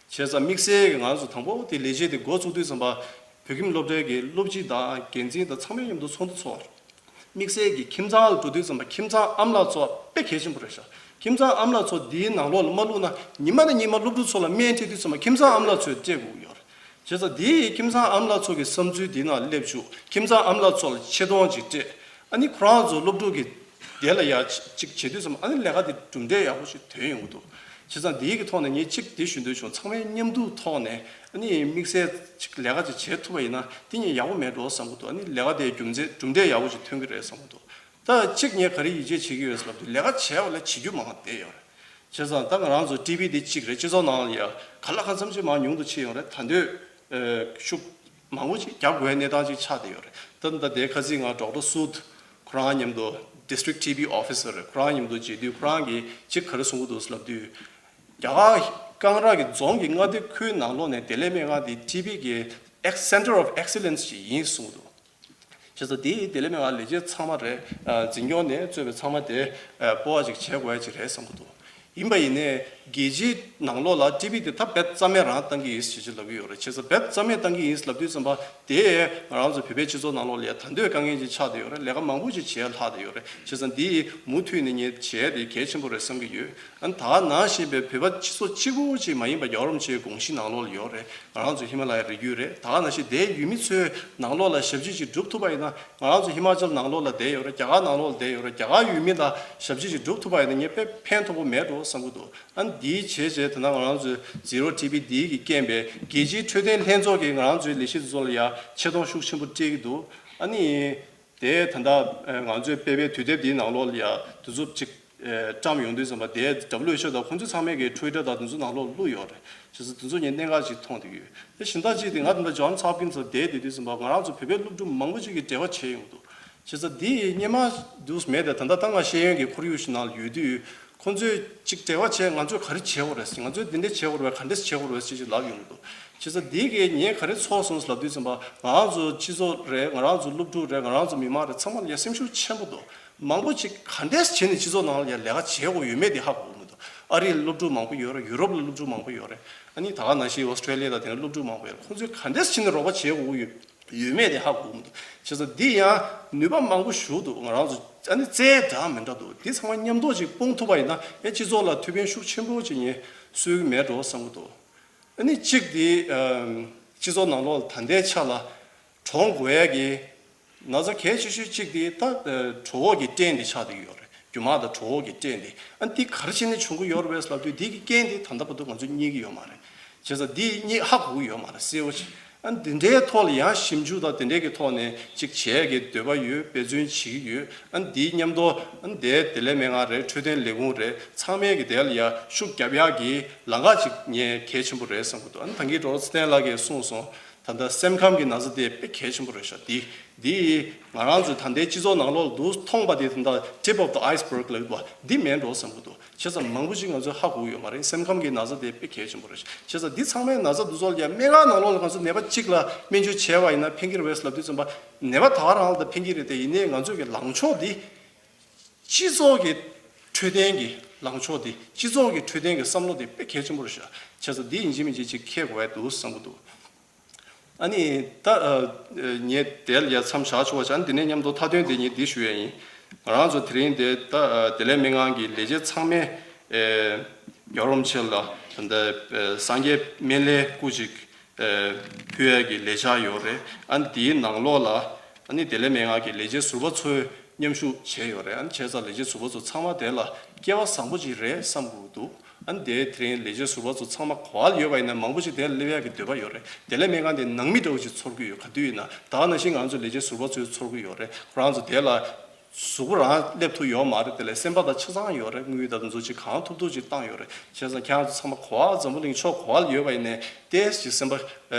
བྱས་ཙང་དམིགས་བསལ་གྱི་ང་ཚོ་དང་པོ་དེ་ལས་བྱེད་དེ་འགོ་བཙུགས་དུས་ཙམ་པ་བོད་ཁྱིམ་སློབ་གྲྭའི་གི་སློབ་སྤྱི་དང་འགན་འཛིན་དང་ཚང་མས་མཉམ་དུ་ཚོགས་འདུ་ཚོགས། དམིགས་བསལ་གྱི་ཁྱིམ་ཚང་ལ་འགྲོ་དུས་ཙམ་པ་ཁྱིམ་ཚང་ཨ་མ་ལགས་ཚོ་དཔེ་གལ་ཆེན་པོ་རེད་ཤག་ཁྱིམ་ཚང་ཨ་མ་ལགས་ཚོ་འདིའི་ནང་ལོགས་ལ་མ་བླུགས་ན་ཉི་མ་ནས་ཉི་མ་སློབ་ཕྲུག་ཚོ་ལ་སྨན་སྤྲད་དུས་ཙམ་པ་ཁྱིམ་ཚང་ཨ་མ་ལགས་ཚོས་སྤྲད་དགོས་ཀྱི་ཡོད་རེད། བྱས་ཙང་འདི་ཡིས་ཁྱིམ་ཚང་ཨ་མ་ལགས་ཚོ་གི་བསམ་ཚུལ་འདི་ནང་སླེབས་བཅུག་ཁྱིམ་ཚང་ཨ་མ་ལགས་ཚོ་ལ་ཆེ་མཐོང་ཅིག་སྤྲད། ཨ་ནི་ཁོ་རང་ཚོ་སློབ་ཕྲུག་གི་དེ་ལ་ཡ་ཅིག་བྱེད་དུས་ཙམ་ཨ་ནི་ལས་ཀ་དེ་གྲུབ་འབྲས་ཡག་པོ་ཞིག་ཐོན་ཡོང་གི་འདུག་བྱས་ཙང་འདི་ཡི་གི་ཐོག་ནས་ངས་གཅིག་འདི་ཞུ་འདོད་བྱུང་། ཚང་མས་མཉམ་དུ་ཐོག་ནས་ཨ་ནི་དམིགས་བསལ་ཅིག་ལས་ཀ་ཅིག་བྱེད་ཐུབ་པ་ཡིན་ན་དེ་ཉིད་ཡག་པོ་མེད་འགྲོ་བསམ་གི་འདུག་ཨ་ནི་ལས་ཀ་དེ་རྒྱུ་མཚན་གྲུབ་འབྲས་ཡག་པོ་ཞིག་ཐོན་གི་རེད་བསམ་གི་འདུག་ད་གཅིག་ངས་ག་རེ་ཡིད་ཆེས་བྱེད་ཀྱི་ཡོད་ཟེར་ལབ་དུས་ལས་ཀ་བྱས་པ་ལ་བྱེད་རྒྱུ་མང་བ་བསྡད་ཡོད་རེད། བྱས་ཙང་ད་ང་རང་ཚོ་ཊི་བི་འདི་གཅིག་རེད། སྤྱི་ཚོགས་ནང་ལ་ཡ་ག་ལ་གང་འཚམ་ཅིག་མང་ཉུང་དུ་ཕྱིན་ཡོད་རེད། ད་འདོད་ཤུགས་མང་པོ་ཅིག་རྒྱབ་དགོས་གནས་སྟངས་ཅིག་ཆགས་བསྡད་ཡོད་རེད། ད་ད་ལྟའི་ཁ་སང་ང་ཌོག་ཊར་སུད་ཁོ་རང་མཉམ་དུ་District T B Officer ཁོ་རང་མཉམ་དུ་མཇལ་དུས་ཁོ་རང་གིས་གཅིག་ག་རེ་གསུང་གི་འདུག་ཟེར་ལབ་དུས་རྒྱ་གར་སྐད་རྒྱ་གར་གྱི་རྫོང་གི་མངའ་སྡེ་ཁུལ་ནང་ལོགས་ནས་བདེ་ལེགས་སྨན་ཁང་འདི་ཊི་བི་གི་Ex- Center of Excellence ཅིག་ཡིན་གསུངས་འདུག་བྱས་ཙང་དེ་བདེ་ལེགས་སྨན་ཁང་ལས་བྱེད་ཚང་མ་རེད། ཨ་འཛིན་སྐྱོང་ནས་གཙོས་པའི་ཚང་མ་དེ་ཨ་སྤོབས་པ་ཅིག་བྱེད་དགོས་ཡ་ཅིག་རེད་བསམ་གྱི་འདུག་ཡིན་པ་ཡིན་ནའི་རྒྱལ་སྤྱིའི་ནང་ལོགས་ལ་ཊི་བི་དེ་ད་རྦད་རྩ་མེད་རང་བཏང་གི་ཡིན་ཞེས་ཅིག་ལབ་ཀྱི་ཡོད་རེད། བྱས་ཙང་རྦད་རྩ་མེད་བཏང་གི་ཡིན་ལབ་དུས་ཙམ་པ་དེ་ང་རང་ཚོ་བོད་པའི་སྤྱི་ཚོགས་ནང་ལོགས་ལ་ཡ་ད་འདོད་དཀའ་ངལ་ཅིག་ཆགས་བསྡད་ཡོད་རེད། ལས་ཀ་མང་པོ་ཅིག་བྱེད་ཡ་ལྷག་བསྡད་ཡོད་རེད། བྱས་ཙང་འདི་མུ་མཐུད་ནས་ངས་བྱེད་ཡ་དེ་གལ་ཆེན་པོ་རེད་བསམ་གྱི་ཡོད། ཨ་ནི་ད་ག་ནང་བཞིན་པའི་བོད་པ་སྤྱི་ཚོགས་གཅིག་པུ་ཅིག་མ་ཡིན་པ་རྒྱལ་བ་རིན་པོ་ཆེའི་དགོངས་གཞི་ནང་ལོགས་ལ་ཡོད་རེད། ང་རང་ཚོ་ཧི་མ་ལ་ཡའི་རི་རྒྱུད་རེད། ད་ག་ནང་བཞིན་དེའི་ཡུལ་མི་ཚོའི་ནང་ལོགས་ལ་ཞབས་ཕྱི་ཅིག་སྒྲུབ་ཐུབ་པ་ཡིན་ན་ང་རང་ཚོ་ཧི་མ་ཅལ་ནང་ལོགས་ལ་བསྡད་ཡོད་རེད། རྒྱ་གར་ནང་ལོགས་ལ་བསྡད་ཡོད་རེད། རྒྱ་གར་ཡུལ་མི་ལ་ཞབས་ཕྱི་ཅིག་སྒྲུབ་ཐུབ་པ་ཡིན་ན་ངས་དཔེ་ཕན་ཐོགས་པོ་མེད་འགྲོ། བསམ་གྱི་འདུག་ཨ་ནི་འདིའི་བྱས་རྗེས་ད་ལྟ་ང་རང་ཚོའི་Zero T B འདིའི་གི་རྐྱེན་པས་རྒྱལ་སྤྱིའི་འཕྲོད་བསྟེན་ལྷན་ཚོགས་ཀྱིས་ང་རང་ཚོའི་ལས་གཞི་འདི་ཚོ་ལ་ཡ་ཆེ་མཐོང་ཤུགས་ཆེན་པོ་སྤྲད་ཀྱི་འདུག་ཨ་ནི་དེ་ད་ལྟ་ང་ཚོའི་པེ་པེ་དུས་དེབ་འདིའི་ནང་ལོགས་ལ་ཡ་དུས་ཚོད་ཅིག་བཀྲམ་ཡོང་དུས་ཙམ་པ་དེ་W H O དང་ཁོང་ཚོ་ཚང་མས་གི་Twitter དང་དེ་ཚོ་ནང་ལོགས་བླུགས་ཡོད་རེད། བྱས་ཙང་དེ་ཚོ་ངས་གནད་འགག་ཅིག་མཐོང་བསྡད་ཀྱི་ཡོད། དེ་གཞན་དག་ཅིག་དེ་ང་ད་ལྟ་Johns Hopkins ལ་བསྡད་བསྡད་དུས་ཙམ་པ་ང་རང་ཚོ་བོད་པའི་སློབ་ཕྲུག་མང་པོ་ཅིག་གིས་འབྲེལ་བ་བྱས་ཡོང་འདུག་བྱས་ཙང་འདི་སྔོན་མ་འདུག་མེད་དེ་ད་ལྟ་ད་ང་ཤེས་ཡོན་གྱི་ཁོར་ཡུག་ཞིག་ནང་ལ་ཡོད་དུས་ཁོང་ཚོས་ཅིག་འབྲེལ་བ་བྱས་ང་ཚོས་ག་རེ་བྱེད་དགོས་རེད་ཟེར། ང་ཚོས་འདི་འདྲ་བྱེད་དགོས་རེད་པས། ག་འདྲས་བྱེད་དགོས་རེད་ཟེར་ཅིག་ལབ་ཡོང་གི་འདུག་བྱས་ཙང་འདི་གས་ངས་ག་རེ་ཚོར་སོང་ཟེར་ལབ་དུས་ཙམ་པ་ང་རང་ཚོ་སྤྱི་ཚོགས་རེད། ང་རང་ཚོ་སློབ་ཕྲུག་རེད། ང་རང་ཚོ་མི་མང་རེད། ཚང་མ་ལ་ཡ་སེམས་ཤུགས་ཆེན་པོ་འདུག་མང་པོ་ཅིག་ག་འདྲས་བྱས་ནས་སྤྱི་ཚོགས་ནང་ལ་ཡ་ལས་ཀ་བྱེད་དགོས་ཡོད་མེད་དེ་ཧ་གོ་གི་མི་འདུག་ཨ་རིའི་སློབ་ཕྲུག་མང་པོ་ཡོད་རེད། ཡུ་རོབ་ལ་སློབ་ཕྲུག་མང་པོ་ཡོད་རེད། ཨ་ནི་ད་ག་ནང་བཞིན་ཨོ་སི་ཀྲེ་ལི་ཡ་དང་དེ་ནས་སློབ་ཕྲུག་མང་པོ་ཡོད་རེད། ཁོང་ཚོས་ག་འདྲས་བྱས་ནས་རོགས་པ་བྱེད་དགོས་ཡོད་ཡོད་མེད་དེ་ཧ་གོ་གི་མི་འདུག་བྱས་ཙང་འདི་ཡང་ནུས་པ་མང་པོ་ཞིག་འདུག་ང་རང་ཚོ་ཨ་ནི་རྩལ་འདྲ་མི་འདྲ་འདུག་འདི་ཚང་མ་མཉམ་དུ་ཅིག་སྤུངས་ཐུབ་པ་ཡིན་ན་ཨེ་སྤྱི་ཚོགས་ལ་ཐུགས་ཕན་ཤུགས་ཆེན་པོ་ཅིག་ངས་གསོས་ཀྱི་མེད་འགྲོ་བསམ་གྱི་འདུག་ཨ་ནི་གཅིག་འདི་ཨམ་སྤྱི་ཚོགས་ནང་ལོགས་ལ་ད་ལྟའི་ཆ་ལ་གྲོངས་དགོས་ཡ་གི་ན་ཚ་གལ་ཆེ་ཤོས་གཅིག་དེ་ད་ཨ་གྲོད་ཁོག་གི་སྐྲན་དེ་ཆགས་བསྡད་ཀྱི་ཡོད་རེད། རྒྱུ་མ་དང་གྲོད་ཁོག་གི་སྐྲན་དེ་ཨ་འདི་ག་རེ་བྱས་ནས་བྱུང་གི་ཡོད་རེད་པས་ལབ་དུས་འདི་གི་རྐྱེན་དེ་ད་ལྟ་བར་དུ་ང་ཚོས་རྙེད་ཀྱི་ཡོད་མ་རེད། བྱས་ཙང་འདི་རྙེད་ཧ་གོ་གི་ཡོད་མ་རེད་གསལ་པོ་ཅིག་ཨ་འདི་འདྲའི་ཐོག་ལ་ཡང་ཞིབ་འཇུག་དང་དེ་འདྲའི་གི་ཐོག་ནས་ཅིག་བྱས་ཀྱི་འདོད་པ་ཡོད། འབད་བརྩོན་བྱེད་ཀྱི་ཡོད། ཨ་འདིའི་མཉམ་དུ་ཨ་འདིའི་བདེ་ལེགས་སྨན་ཁང་རེད། འཕྲོད་བསྟེན་ལས་ཁུངས་རེད། ཚང་མས་གི་དེ་ལ་ཡ་ཤུགས་རྒྱབ་ཡག་གི་ལམ་ཁ་ཅིག་ངས་གལ་ཆེན་པོ་རེད་བསམ་གི་འདུག་ཨ་ནི་ད་གིན་ཌོག་ཊར་ཚེ་བརྟན་ལགས་ཀྱིས་གསུངས་སོང་། ད་ལྟ་སེམས་ཁམས་ཀྱི་ན་ཚ་དེ་དཔེ་གལ་ཆེན་པོ་རེད་ཤག་འདི་འདི་ང་རང་ཚོའི་ད་ལྟའི་སྤྱི་ཚོགས་ནང་ལོགས་ལ་འདུག་མཐོང་པ་དེ་ད་ལྟ་tip of the iceberg ལབ་ཡོད་པ་འདི་མིན་འགྲོ་བསམ་གི་འདུག་བྱས་ཙང་མང་པོ་ཅིག་ང་ཚོས་ཧ་གོ་གི་ཡོད་མ་རེད། སེམས་ཁམས་ཀྱི་ན་ཚ་དེ་དཔེ་གལ་ཆེན་པོ་རེད། བྱས་ཙང་འདི་ཚང་མའི་ན་ཚ་འདི་ཚོ་ལ་ཡ་སྨན་ཁང་ནང་ལོགས་ལ་ང་ཚོ་ནད་པ་གཅིག་ལ་སྨན་བཅོས་བྱས་པ་ཡིན་ན་ཕན་གྱི་རེད་པས་ལབ་དུས་ཙམ་པ་ནད་པ་ད་ག་རང་ལ་ད་ཕན་གྱི་རེད་དེ། ཡིན་ནའི་ང་ཚོས་ཀྱི་ལངས་ཕྱོགས་འདི་སྤྱི་ཚོགས་ཀྱི་འཕྲོད་བསྟེན་གྱི་ལངས་ཕྱོགས་འདི་སྤྱི་ཚོགས་ཀྱི་འཕྲོད་བསྟེན་གྱི་བསམ་བློ་དེ་དཔེ་གལ་ཆེན་པོ་རེད་ཤག་བྱས་ཙང་འདི་ཡིན་གཅིག་མིན་གཅིག་ཅིག་འཁྱེར་དགོས་ཡ་འདུག་བསམ་གྱི་འདུག་ཨ་ནི་ད་ཨ་ངས་དེ་ལ་ཡ་མཚམས་བཞག་ཆོག་པ་བྱས། ཨ་ནི་དེ་ནས་མཉམ་དུ་མཐའ་དོན་དེ་ངས་འདི་ཞུ་ཡ་ཡིན། ང་རང་ཚོ་དེ་རིང་དེ་ད་ཨ་བདེ་ལེགས་སྨན་ཁང་གི་ལས་བྱེད་ཚང་མས་ཨེ་རྒྱལ་བ་རིན་པོ་ཆེ་ལ་ད་ལྟ་ཨེ་སངས་རྒྱས་སྨན་བླའི་སྐུ་ཅིག་ཨེ་ཕུལ་ཡ་གི་ལས་འཆར་ཡོད་རེད། ཨ་ནི་དེའི་ནང་ལོགས་ལ་ཨ་ནི་བདེ་ལེགས་སྨན་ཁང་གི་ལས་བྱེད་ཟུར་པ་ཚོས་མཉམ་ཞུགས་བྱས་ཡོད་རེད། ཨ་ནི་བྱས་ཙང་ལས་བྱེད་ཟུར་པ་ཚོ་ཚང་མ་དེ་ལ་སྐལ་བ་བཟང་པོ་ཅིག་རེད་བསམ་གྱི་འདུག་ཨ་ནི་དེ་དེ་རིང་ལས་བྱེད་ཟུར་པ་ཚོ་ཚང་མ་ག་པར་ཡོད་པ་ཡིན་ན་མང་པོ་ཞིག་དེར་སླེབས་ཡག་གི་འདོད་པ་ཡོད་རེད། བདེ་ལེགས་སྨན་ཁང་དེ་ནང་མི་འདྲ་བོ་ཞིག་ཚོར་གྱི་ཡོད། ག་དུས་ཡིན་ན་ད་ག་ནང་བཞིན་ང་ཚོ་ལས་བྱེད་ཟུར་པ་ཚོས་ཚོར་གྱི་ཡོད་རེད། ཁོ་རང་ཚོ་དེ་ལ་གཟུགས་པོ་རང་སླེབས་ཐུབ་ཡོད་མ་རེད། དེ་ལས་སེམས་པ་དང་ཆ་ཚང་ཡོད་རེད། དངུལ་དང་དེ་ཚོ་ཅིག་གང་ཐུབ་ཐུབ་ཅིག་བཏང་ཡོད་རེད། བྱས་ཙང་ཁྱེད་རང་ཚོ་ཚང་མ་ག་པར་འཛམ་བུ་གླིང་ཕྱོགས་ག་པར་ཡོད་པ་ཡིན་ནའི་ཏོག་ཙམ་ཅིག་སེམས་པ་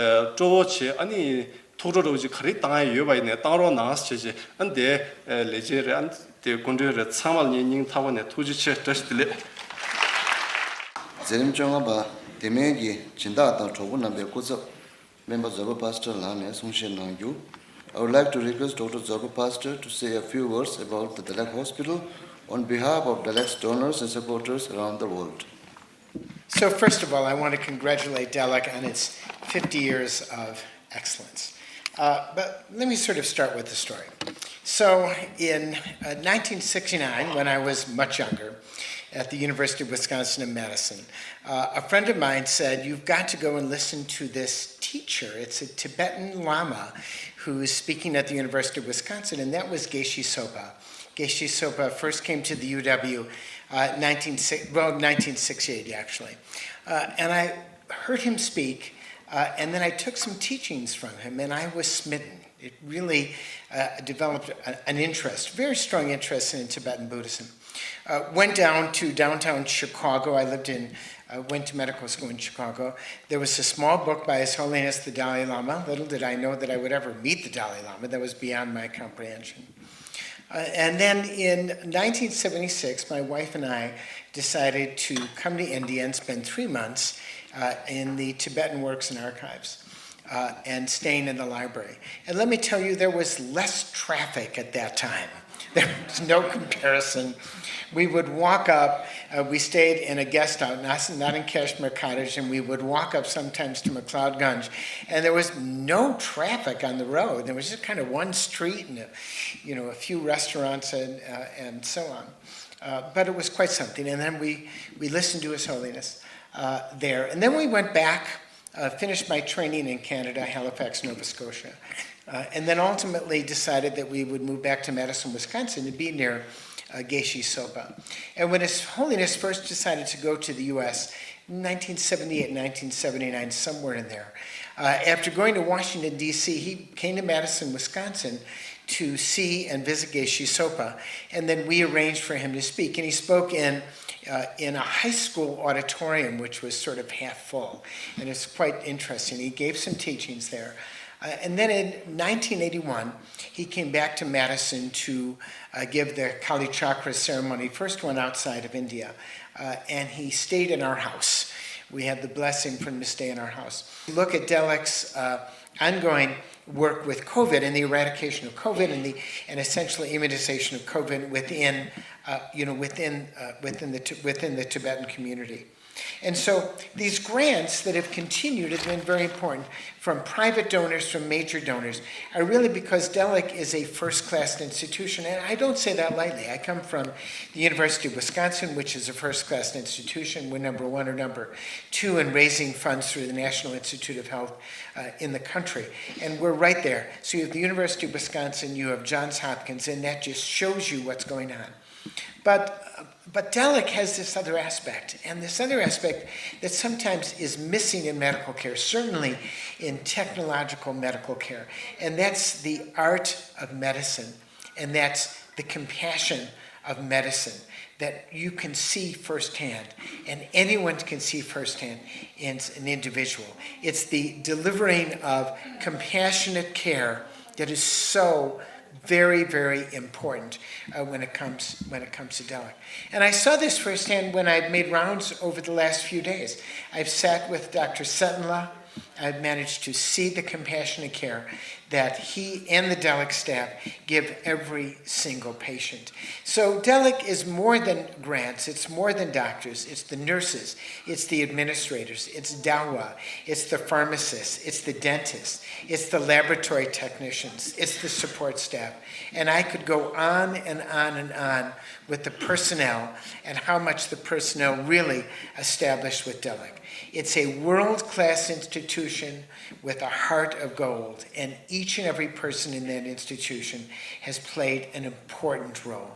སྤྲོ་བོ་བྱེད། ཨ་ནི་ཐུགས་སྤྲོ་འདྲ་བོ་ཅིག་ག་རེ་བཏང་ཡ་ཡོད་པ་ཡིན་ནའི་བཏང་རོགས་གནང་ཞེས་བྱས། ཨ་ནི་དེ་ལས་བྱེད་རེད། ཨ་ནི་དེ་སྐུ་མགྲོན་རེད། ཚང་མ་ལ་ངས་སྙིང་ཐག་པ་ནས་ཐུགས་རྗེ་ཆེ། བཀྲ་ཤིས་བདེ་ལེགས། མཛད་རིམ་བཅོ་ལྔ་པ་དེ་མིན་གྱི་སྦྱིན་བདག་དང་གྲོགས་པོ་རྣམ་པའི་སྐུ་ཚབ་སྨན་པ་ཛོར་པ་པཱ་སི་ཊར་ལགས་ནས་གསུང་བཤད་གནང་རྒྱུ། I would like to request Doctor Zorba Pastor to say a few words about the Delek Hospital on behalf of Delek's donors and supporters around the world. So first of all, I want to congratulate Delek on its fifty years of excellence. Uh, but let me sort of start with the story. So in uh, nineteen sixty-nine, when I was much younger, at the University of Wisconsin in Madison, uh, a friend of mine said, "You've got to go and listen to this teacher. It's a Tibetan Lama who's speaking at the University of Wisconsin," and that was Geshe Sopa. Geshe Sopa first came to the U W, uh, nineteen, well, nineteen sixty-eight, actually. Uh, and I heard him speak, uh, and then I took some teachings from him, and I was smitten. It really uh, developed a, an interest, very strong interest in Tibetan Buddhism. Uh, went down to downtown Chicago. I lived in, uh, went to medical school in Chicago. There was a small book by His Holiness the Dalai Lama. Little did I know that I would ever meet the Dalai Lama. That was beyond my comprehension. Uh, and then in nineteen seventy-six, my wife and I decided to come to India and spend three months uh, in the Tibetan Works and Archives uh, and staying in the library. And let me tell you, there was less traffic at that time. There was no comparison. We would walk up, uh, we stayed in a guest house, not, not in Kashmir Cottage, and we would walk up sometimes to McLeod Ganj, and there was no traffic on the road. There was just kind of one street and a, you know, a few restaurants and, uh, and so on. Uh, but it was quite something. And then we, we listened to His Holiness uh, there. And then we went back uh, finished my training in Canada, Halifax, Nova Scotia, uh, and then ultimately decided that we would move back to Madison, Wisconsin to be near uh, Geshe Sopa. And when His Holiness first decided to go to the U S, nineteen seventy-eight, nineteen seventy-nine, somewhere in there, uh, after going to Washington, D C, he came to Madison, Wisconsin to see and visit Geshe Sopa, and then we arranged for him to speak. And he spoke in, uh, in a high school auditorium, which was sort of half full, and it's quite interesting. He gave some teachings there. Uh, and then in nineteen eighty-one, he came back to Madison to uh, give the Kali Chakra ceremony, first one outside of India, uh, and he stayed in our house. We had the blessing for him to stay in our house. Look at Delek's uh, ongoing work with COVID and the eradication of COVID and the and essentially immunization of COVID within, uh, you know, within uh, within the within the Tibetan community. And so these grants that have continued have been very important from private donors, from major donors, are really because Delek is a first class institution. And I don't say that lightly. I come from the University of Wisconsin, which is a first class institution. We're number one or number two in raising funds through the National Institute of Health uh, in the country. And we're right there. So you have the University of Wisconsin, you have Johns Hopkins, and that just shows you what's going on. But but Delek has this other aspect, and this other aspect that sometimes is missing in medical care, certainly in technological medical care, and that's the art of medicine, and that's the compassion of medicine that you can see firsthand, and anyone can see firsthand in an individual. It's the delivering of compassionate care that is so very, very important uh, when it comes when it comes to Delek. And I saw this firsthand when I made rounds over the last few days. I've sat with Doctor Suttonla. I've managed to see the compassionate care that he and the Delek staff give every single patient. So Delek is more than grants, it's more than doctors, it's the nurses, it's the administrators, it's dawa, it's the pharmacists, it's the dentists, it's the laboratory technicians, it's the support staff. And I could go on and on and on with the personnel and how much the personnel really established with Delek. It's a world class institution with a heart of gold, and each and every person in that institution has played an important role.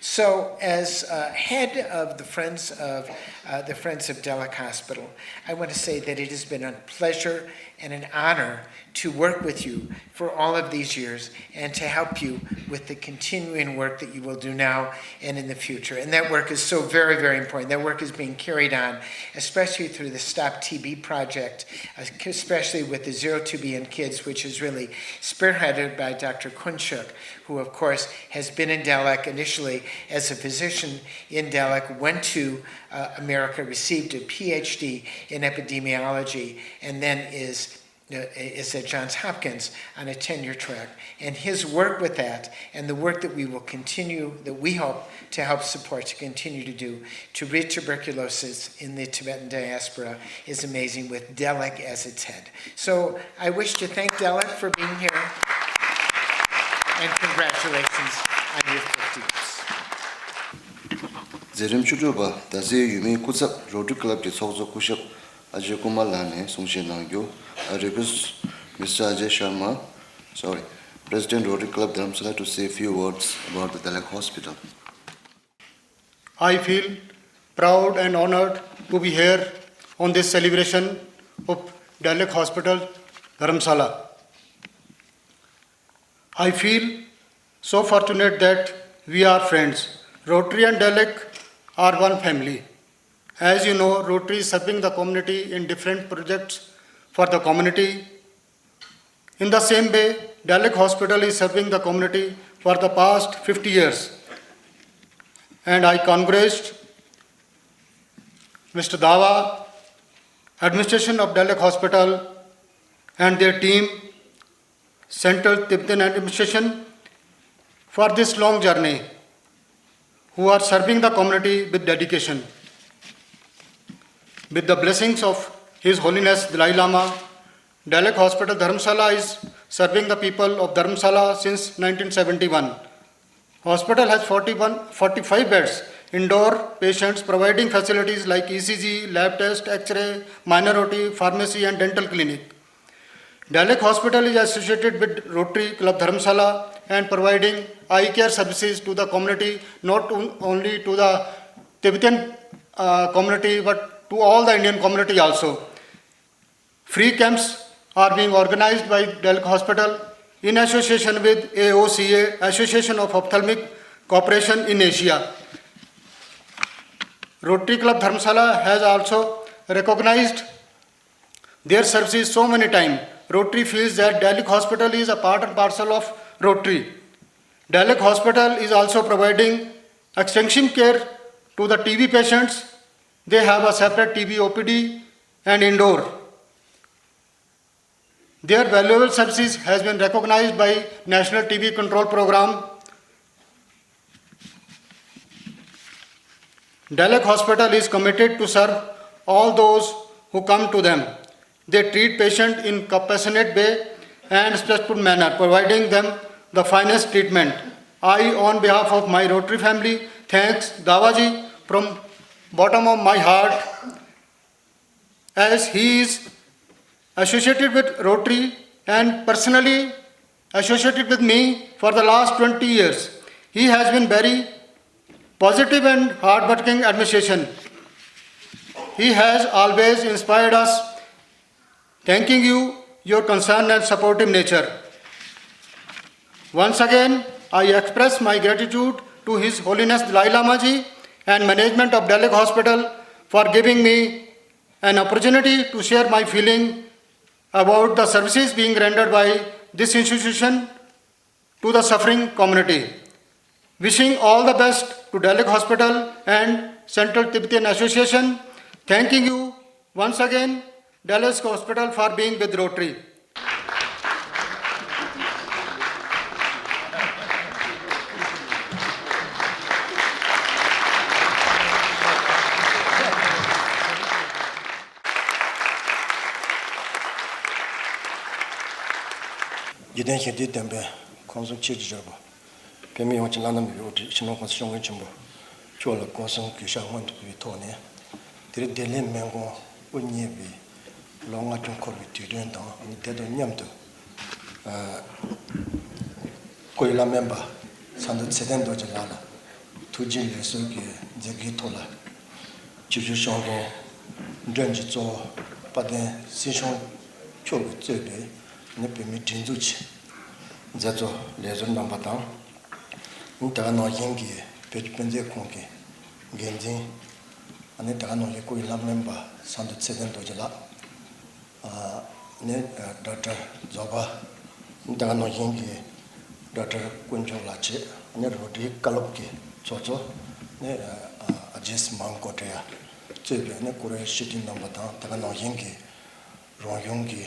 So, as uh, head of the Friends of uh, the Friends of Delek Hospital, I want to say that it has been a pleasure and an honor to work with you for all of these years and to help you with the continuing work that you will do now and in the future. And that work is so very, very important. That work is being carried on, especially through the Stop T B project, uh, especially with the Zero T B in Kids, which is really spearheaded by Doctor Kunchuk, who, of course, has been in Delek initially as a physician in Delek, went to uh, America, received a P H D in epidemiology, and then is uh, is at Johns Hopkins on a tenure track. And his work with that, and the work that we will continue, that we hope to help support, to continue to do, to rid tuberculosis in the Tibetan diaspora, is amazing, with Delek as its head. So I wish to thank Delek for being here, and congratulations on your fifty years. མཛད་རིམ་བཅུ་དྲུག་པ་ཟླ་ཚེས་ཡུལ་མིའི་སྐུ་ཚབ་Rotary Club གྱི་ཚོགས་གཙོ་སྐུ་ཞབས་Ajay Kumar ལགས་ནས་གསུང་བཤད་གནང་རྒྱུ། I request Mister Ajay Sharma, sorry, President Rotary Club Dharamsala, to say a few words about the Delek Hospital. I feel proud and honored to be here on this celebration of Delek Hospital, Dharamsala. I feel so fortunate that we are friends. Rotary and Delek are one family. As you know, Rotary is serving the community in different projects for the community. In the same way, Delek Hospital is serving the community for the past fifty years. And I congratulate Mister Dawa, administration of Delek Hospital and their team, Central Tibetan Administration, for this long journey, who are serving the community with dedication. With the blessings of His Holiness Dalai Lama, Dalek Hospital Dharamsala is serving the people of Dharamsala since nineteen seventy-one. Hospital has forty-one, forty-five beds, indoor patients, providing facilities like E C G, lab test, X-ray, minor O T, pharmacy and dental clinic. Dalek Hospital is associated with Rotary Club Dharamsala and providing eye care services to the community, not on- only to the Tibetan uh, community, but to all the Indian community also. Free camps are being organized by Delhi Hospital in association with A O C A, Association of Ophthalmic Cooperation in Asia. Rotary Club Dharamshala has also recognized their services so many times. Rotary feels that Delhi Hospital is a part and parcel of Rotary. Delhi Hospital is also providing extensive care to the T B patients. They have a separate T B O P D and indoor. Their valuable services has been recognized by National T B Control Program. Delek Hospital is committed to serve all those who come to them. They treat patients in compassionate way and respectful manner, providing them the finest treatment. I, on behalf of my Rotary family, thanks Dawaji from bottom of my heart, as he is associated with Rotary and personally associated with me for the last twenty years. He has been very positive and hardworking administration. He has always inspired us. Thanking you, your concern and supportive nature. Once again, I express my gratitude to His Holiness Dalai Lama ji and management of Delek Hospital for giving me an opportunity to share my feeling about the services being rendered by this institution to the suffering community. Wishing all the best to Delek Hospital and Central Tibetan Association. Thanking you once again, Delek Hospital, for being with Rotary. འཇིག་རྟེན་ཞི་བདེའི་བསྟན་པའི་ཁམས་གསུམ་ཆོས་ཀྱི་རྒྱལ་པོ། བོད་མི་ཡོངས་ཀྱི་བླ་ན་མེད་པའི་དབུ་ཁྲིད་སྤྱི་ནོར་༸གོང་ས་༸སྐྱབས་མགོན་ཆེན་པོ་མཆོག་ལ་སྐུ་གཟུགས་གུས་ཕྱག་སྔོན་དུ་ཕུལ་བའི་ཐོག་ནས། དེ་རིང་བདེ་ལེགས་སྨན་ཁང་དབུ་བརྙེས་པའི་ལོ་ལྔ་བཅུ་འཁོར་བའི་དུས་སྟོན་དང་། ཨ་ནི་དེ་དང་མཉམ་དུ། ཨ། སྐུ་ཡི་བླ་སྨན་པ་ཚ་མདོ་ཚེ་བརྟན་རྡོ་རྗེ་ལགས་ལ་ཐུགས་རྗེ་ལེགས་གསོལ་གྱི་མཛད་སྒོའི་ཐོག་ལ། སྤྱི་ཁྱབ་བློན་ཆེན་མགྲོན་གྱི་གཙོ་བོ་དཔལ་ལྡན་སྲིད་སྐྱོང་མཆོག་གིས་གཙོས་པའི་ནི་བོད་མིའི་སྒྲིག་འཛུགས་ཀྱི་མཛད་གཙོ་ལས་ཟུར་རྣམ་པ་དང་། ནི་དེ་ག་ནང་བཞིན་གྱི་བོད་ཀྱི་དཔེ་མཛོད་ཁང་གི་འགན་འཛིན། ཨ་ནི་དེ་ག་ནང་བཞིན་སྐུ་ཡི་བླ་སྨན་པ་ཚ་མདོ་ཚེ་བརྟན་རྡོ་རྗེ་ལགས། ཨ་ནི་ཌོག་ཊར་རྫོགས་པ། ཨ་ནི་དེ་ག་ནང་བཞིན་གྱི་ཌོག་ཊར་དཀོན་མཆོག་ལགས་བཅས། ཨ་ནི་རོ་ཌི་བཀའ་སློབ་ཀྱི་ཚོགས་གཙོ། ཨ་ནི་ཨ་ཇེས་མང་ཀོ་ཏྲེ་ཡ་གཙོས་པའི་ཨ་ནི་ཀུ་རེ་ཤི་ཏི་རྣམ་པ་དང་། དེ་ག་ནང་བཞིན་གྱི་རང་གཞུང་གི་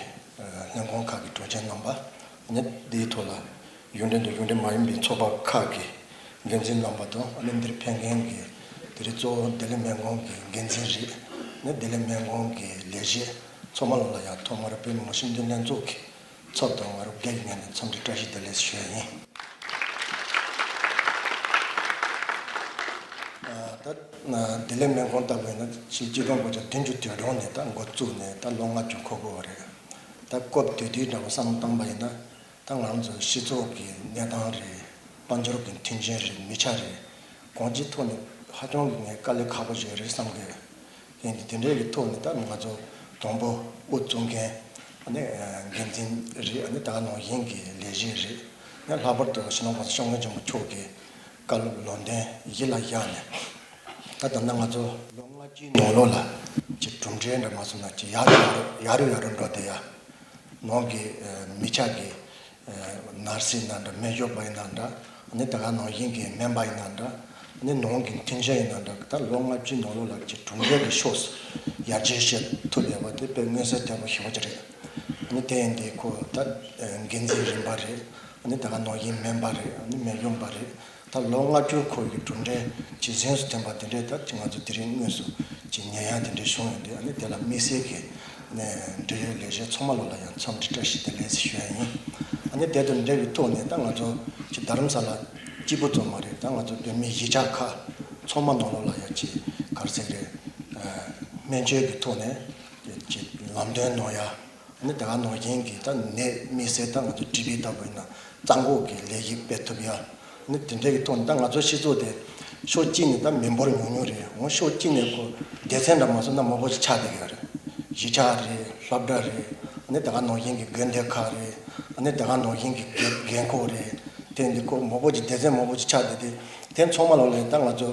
ལྷན་ཁང་ཁག་གི་དྲུང་ཆེ་རྣམ་པ། ཨ་ནི་འདིའི་ཐོག་ལ་གཞུང་འབྲེལ་དང་གཞུང་འབྲེལ་མ་ཡིན་པའི་ཚོགས་པ་ཁག་གི་འགན་འཛིན་རྣམ་པ་དང་། ཨ་ནི་འདིར་ཕེབས་མཁན་གྱི་དེ་རིང་གཙོ་བོ་བདེ་ལེགས་སྨན་ཁང་གི་འགན་འཛིན་རེད། ཨ་ནི་བདེ་ལེགས་སྨན་ཁང་གི་ལས་བྱེད་ཚང་མ་ལོ་ལ་ཡང་ཐོག་མར་བོད་མི་མང་སྤྱི་འཐུས་ལྷན་ཚོགས་ཀྱི་ཚབ་དང་ང་རང་སྒེར་གྱི་ངོས་ནས་འཚམས་འདྲི་བཀྲ་ཤིས་བདེ་ལེགས་ཞུ་ཡ་ཡིན། ད་བདེ་ལེགས་སྨན་ཁང་ལྟ་བུ་ཡིན་ན་ཕྱི་ལོ་ཆིག་སྟོང་དགུ་བརྒྱ་བདུན་ཅུ་དོན་དྲུག་ནས་ད་འགོ་བཙུགས་ནས་ད་ལོ་ལྔ་བཅུ་འཁོར་གྱི་ཡོད་རེད། ད་སྐབས་དེ་དུས་འདྲ་བོ་བསམ་བློ་བཏང་པ་ཡིན་ན། ད་ང་རང་ཚོ་སྤྱི་ཚོགས་ཀྱི་གནས་སྟངས་རེད། དཔལ་འབྱོར་གྱི་མཐུན་རྐྱེན་རེད། མི་ཆ་རེད། གང་ཅིའི་ཐོག་ནས་ཧ་ཅང་གི་ངས་དཀའ་ལས་ཁག་པོ་ཞིག་རེད་བསམ་གི་ཡོད། ཡིན་དེ་དེ་འདྲའི་གི་ཐོག་ནས་ད་ང་ཚོ་དང་པོ་དབུ་གཙོ་མཁན་ཨ་ནི་འགན་འཛིན་རེད། ཨ་ནི་ད་ག་ནང་བཞིན་གྱི་ལས་བྱེད་རེད། ཡང་ལྷག་པར་དུ་སྤྱི་ནོར་༸གོང་ས་༸སྐྱབས་མགོན་ཆེན་པོ་མཆོག་གི་བཀའ་སློབ་ལམ་སྟོན་གཞི་ལ་བཞག་ནས། ད་ད་ལྟ་ང་ཚོ་ལོ་ལྔ་བཅུའི་ནང་ལོགས་ལ་ཅིག་གྲུབ་འབྲས་འདྲ་མ་སོང་ན་ཅིག་ཡར་རུ་ཡར་རུ་ཡར་རུ་འགྲོ་བསྡད་ཡ། ནང་གི་མི་ཆ་གི་ནར་སི་ཡིན་ན་འདྲ། སྨན་ཞབས་པ་ཡིན་ན་འདྲ། ཨ་ནི་ད་ག་ནང་བཞིན་གྱི་སྨན་པ་ཡིན་ན་འདྲ། ཨ་ནི་ནང་གི་མཐུན་རྐྱེན་ཡིན་ན་འདྲ། ད་ལོ་ལྔ་བཅུའི་ནང་ལོགས་ལ་ཅིག་གྲུབ་འབྲས་ཀྱི་ཕྱོགས་སུ་ཡར་རྒྱས་བྱེད་ཐུབ་ཡོད་པ་དེ་དཔེ་མངོན་གསལ་དོད་པོ་ཞེ་པོ་ཅིག་རེད། ཨ་ནི་དེ་ཡིན་དུས་ཁོ་ད་འགན་འཛིན་རིམ་པ་རེད། ཨ་ནི་ད་ག་ནང་བཞིན་སྨན་པ་རེད། ཨ་ནི་སྨན་ཞབས་པ་རེད། ད་ལོ་ལྔ་བཅུ་འཁོར་བའི་གྲུབ་འབྲས་ཇེ་གཟེངས་སུ་ཐོན་པ་དེ་འདྲས་ད་ཅིག་ང་ཚོ་དེ་རིང་དངོས་སུ་ཅིག་ཉན་ཡ་དེ་འདྲས་བྱུང་ཡོད་དུས། ཨ་ནི་དེ་ལ་དམིགས་བསལ་གྱི་ནས་འབྲེལ་ཡོད་ལས་བྱེད་ཚང་མ་ལོ་ལ་ཡང་འཚམས་འདྲི་བཀྲ་ཤིས་བདེ་ལེགས་ཞུ་ཡ་ཡིན། ཨ་ནི་དེ་དང་འབྲེལ་བའི་ཐོག་ནས་ད་ང་ཚོ་ཅིག་རྡ་རམ་ས་ལ་གཅིག་པུ་ཙམ་མ་རེད། ད་ང་ཚོ་བོད་མི་གཞིས་ཆགས་ཁག་ཚང་མ་ནང་ལོགས་ལ་ཡང་ཅིག་ག་རེ་ཟེར་རེད། སྨན་བཅོས་ཀྱི་ཐོག་ནས་ཅིག་ལམ་སྟོན་གནང་ཡ། ནི་དེ་ག་ནང་བཞིན་གྱི་ད་ནད་དམིགས་བསལ་ད་ང་ཚོ་ཊི་བི་ལྟ་བུ་ཡིན་ན་རྩ་འགོག་གི་ལས་གཞི་སྤེལ་ཐུབ་ཡ། ནི་དེ་འདྲའི་གི་ཐོག་ནས་ད་ང་ཚོ་སྤྱི་ཚོགས་དེ་ཕྱོགས་གཅིག་ནས་ད་མི་འབོར་ཉུང་ཉུང་རེད། འོ་ཕྱོགས་གཅིག་ནས་ཁོ་སྡེ་ཚན་འདྲ་མ་སོང་ན་མང་པོ་ཞིག་ཆགས་བསྡད་ཡོད་རེད། གཞིས་ཆགས་རེད། སློབ་གྲྭ་རེད། ནི་དེ་ག་ནང་བཞིན་གྱི་དགོན་སྡེ་ཁག་རེད། ནི་དེ་ག་ནང་བཞིན་གྱི་རྒན་རྒན་འཁོགས་རེད། དེ་འདི་ཁོ་མང་པོ་ཅིག་སྡེ་ཚན་མང་པོ་ཅིག་ཆགས་བསྡད་དེ། དེ་ཚང་མ་ལོག་ལ་ད་ང་ཚོ་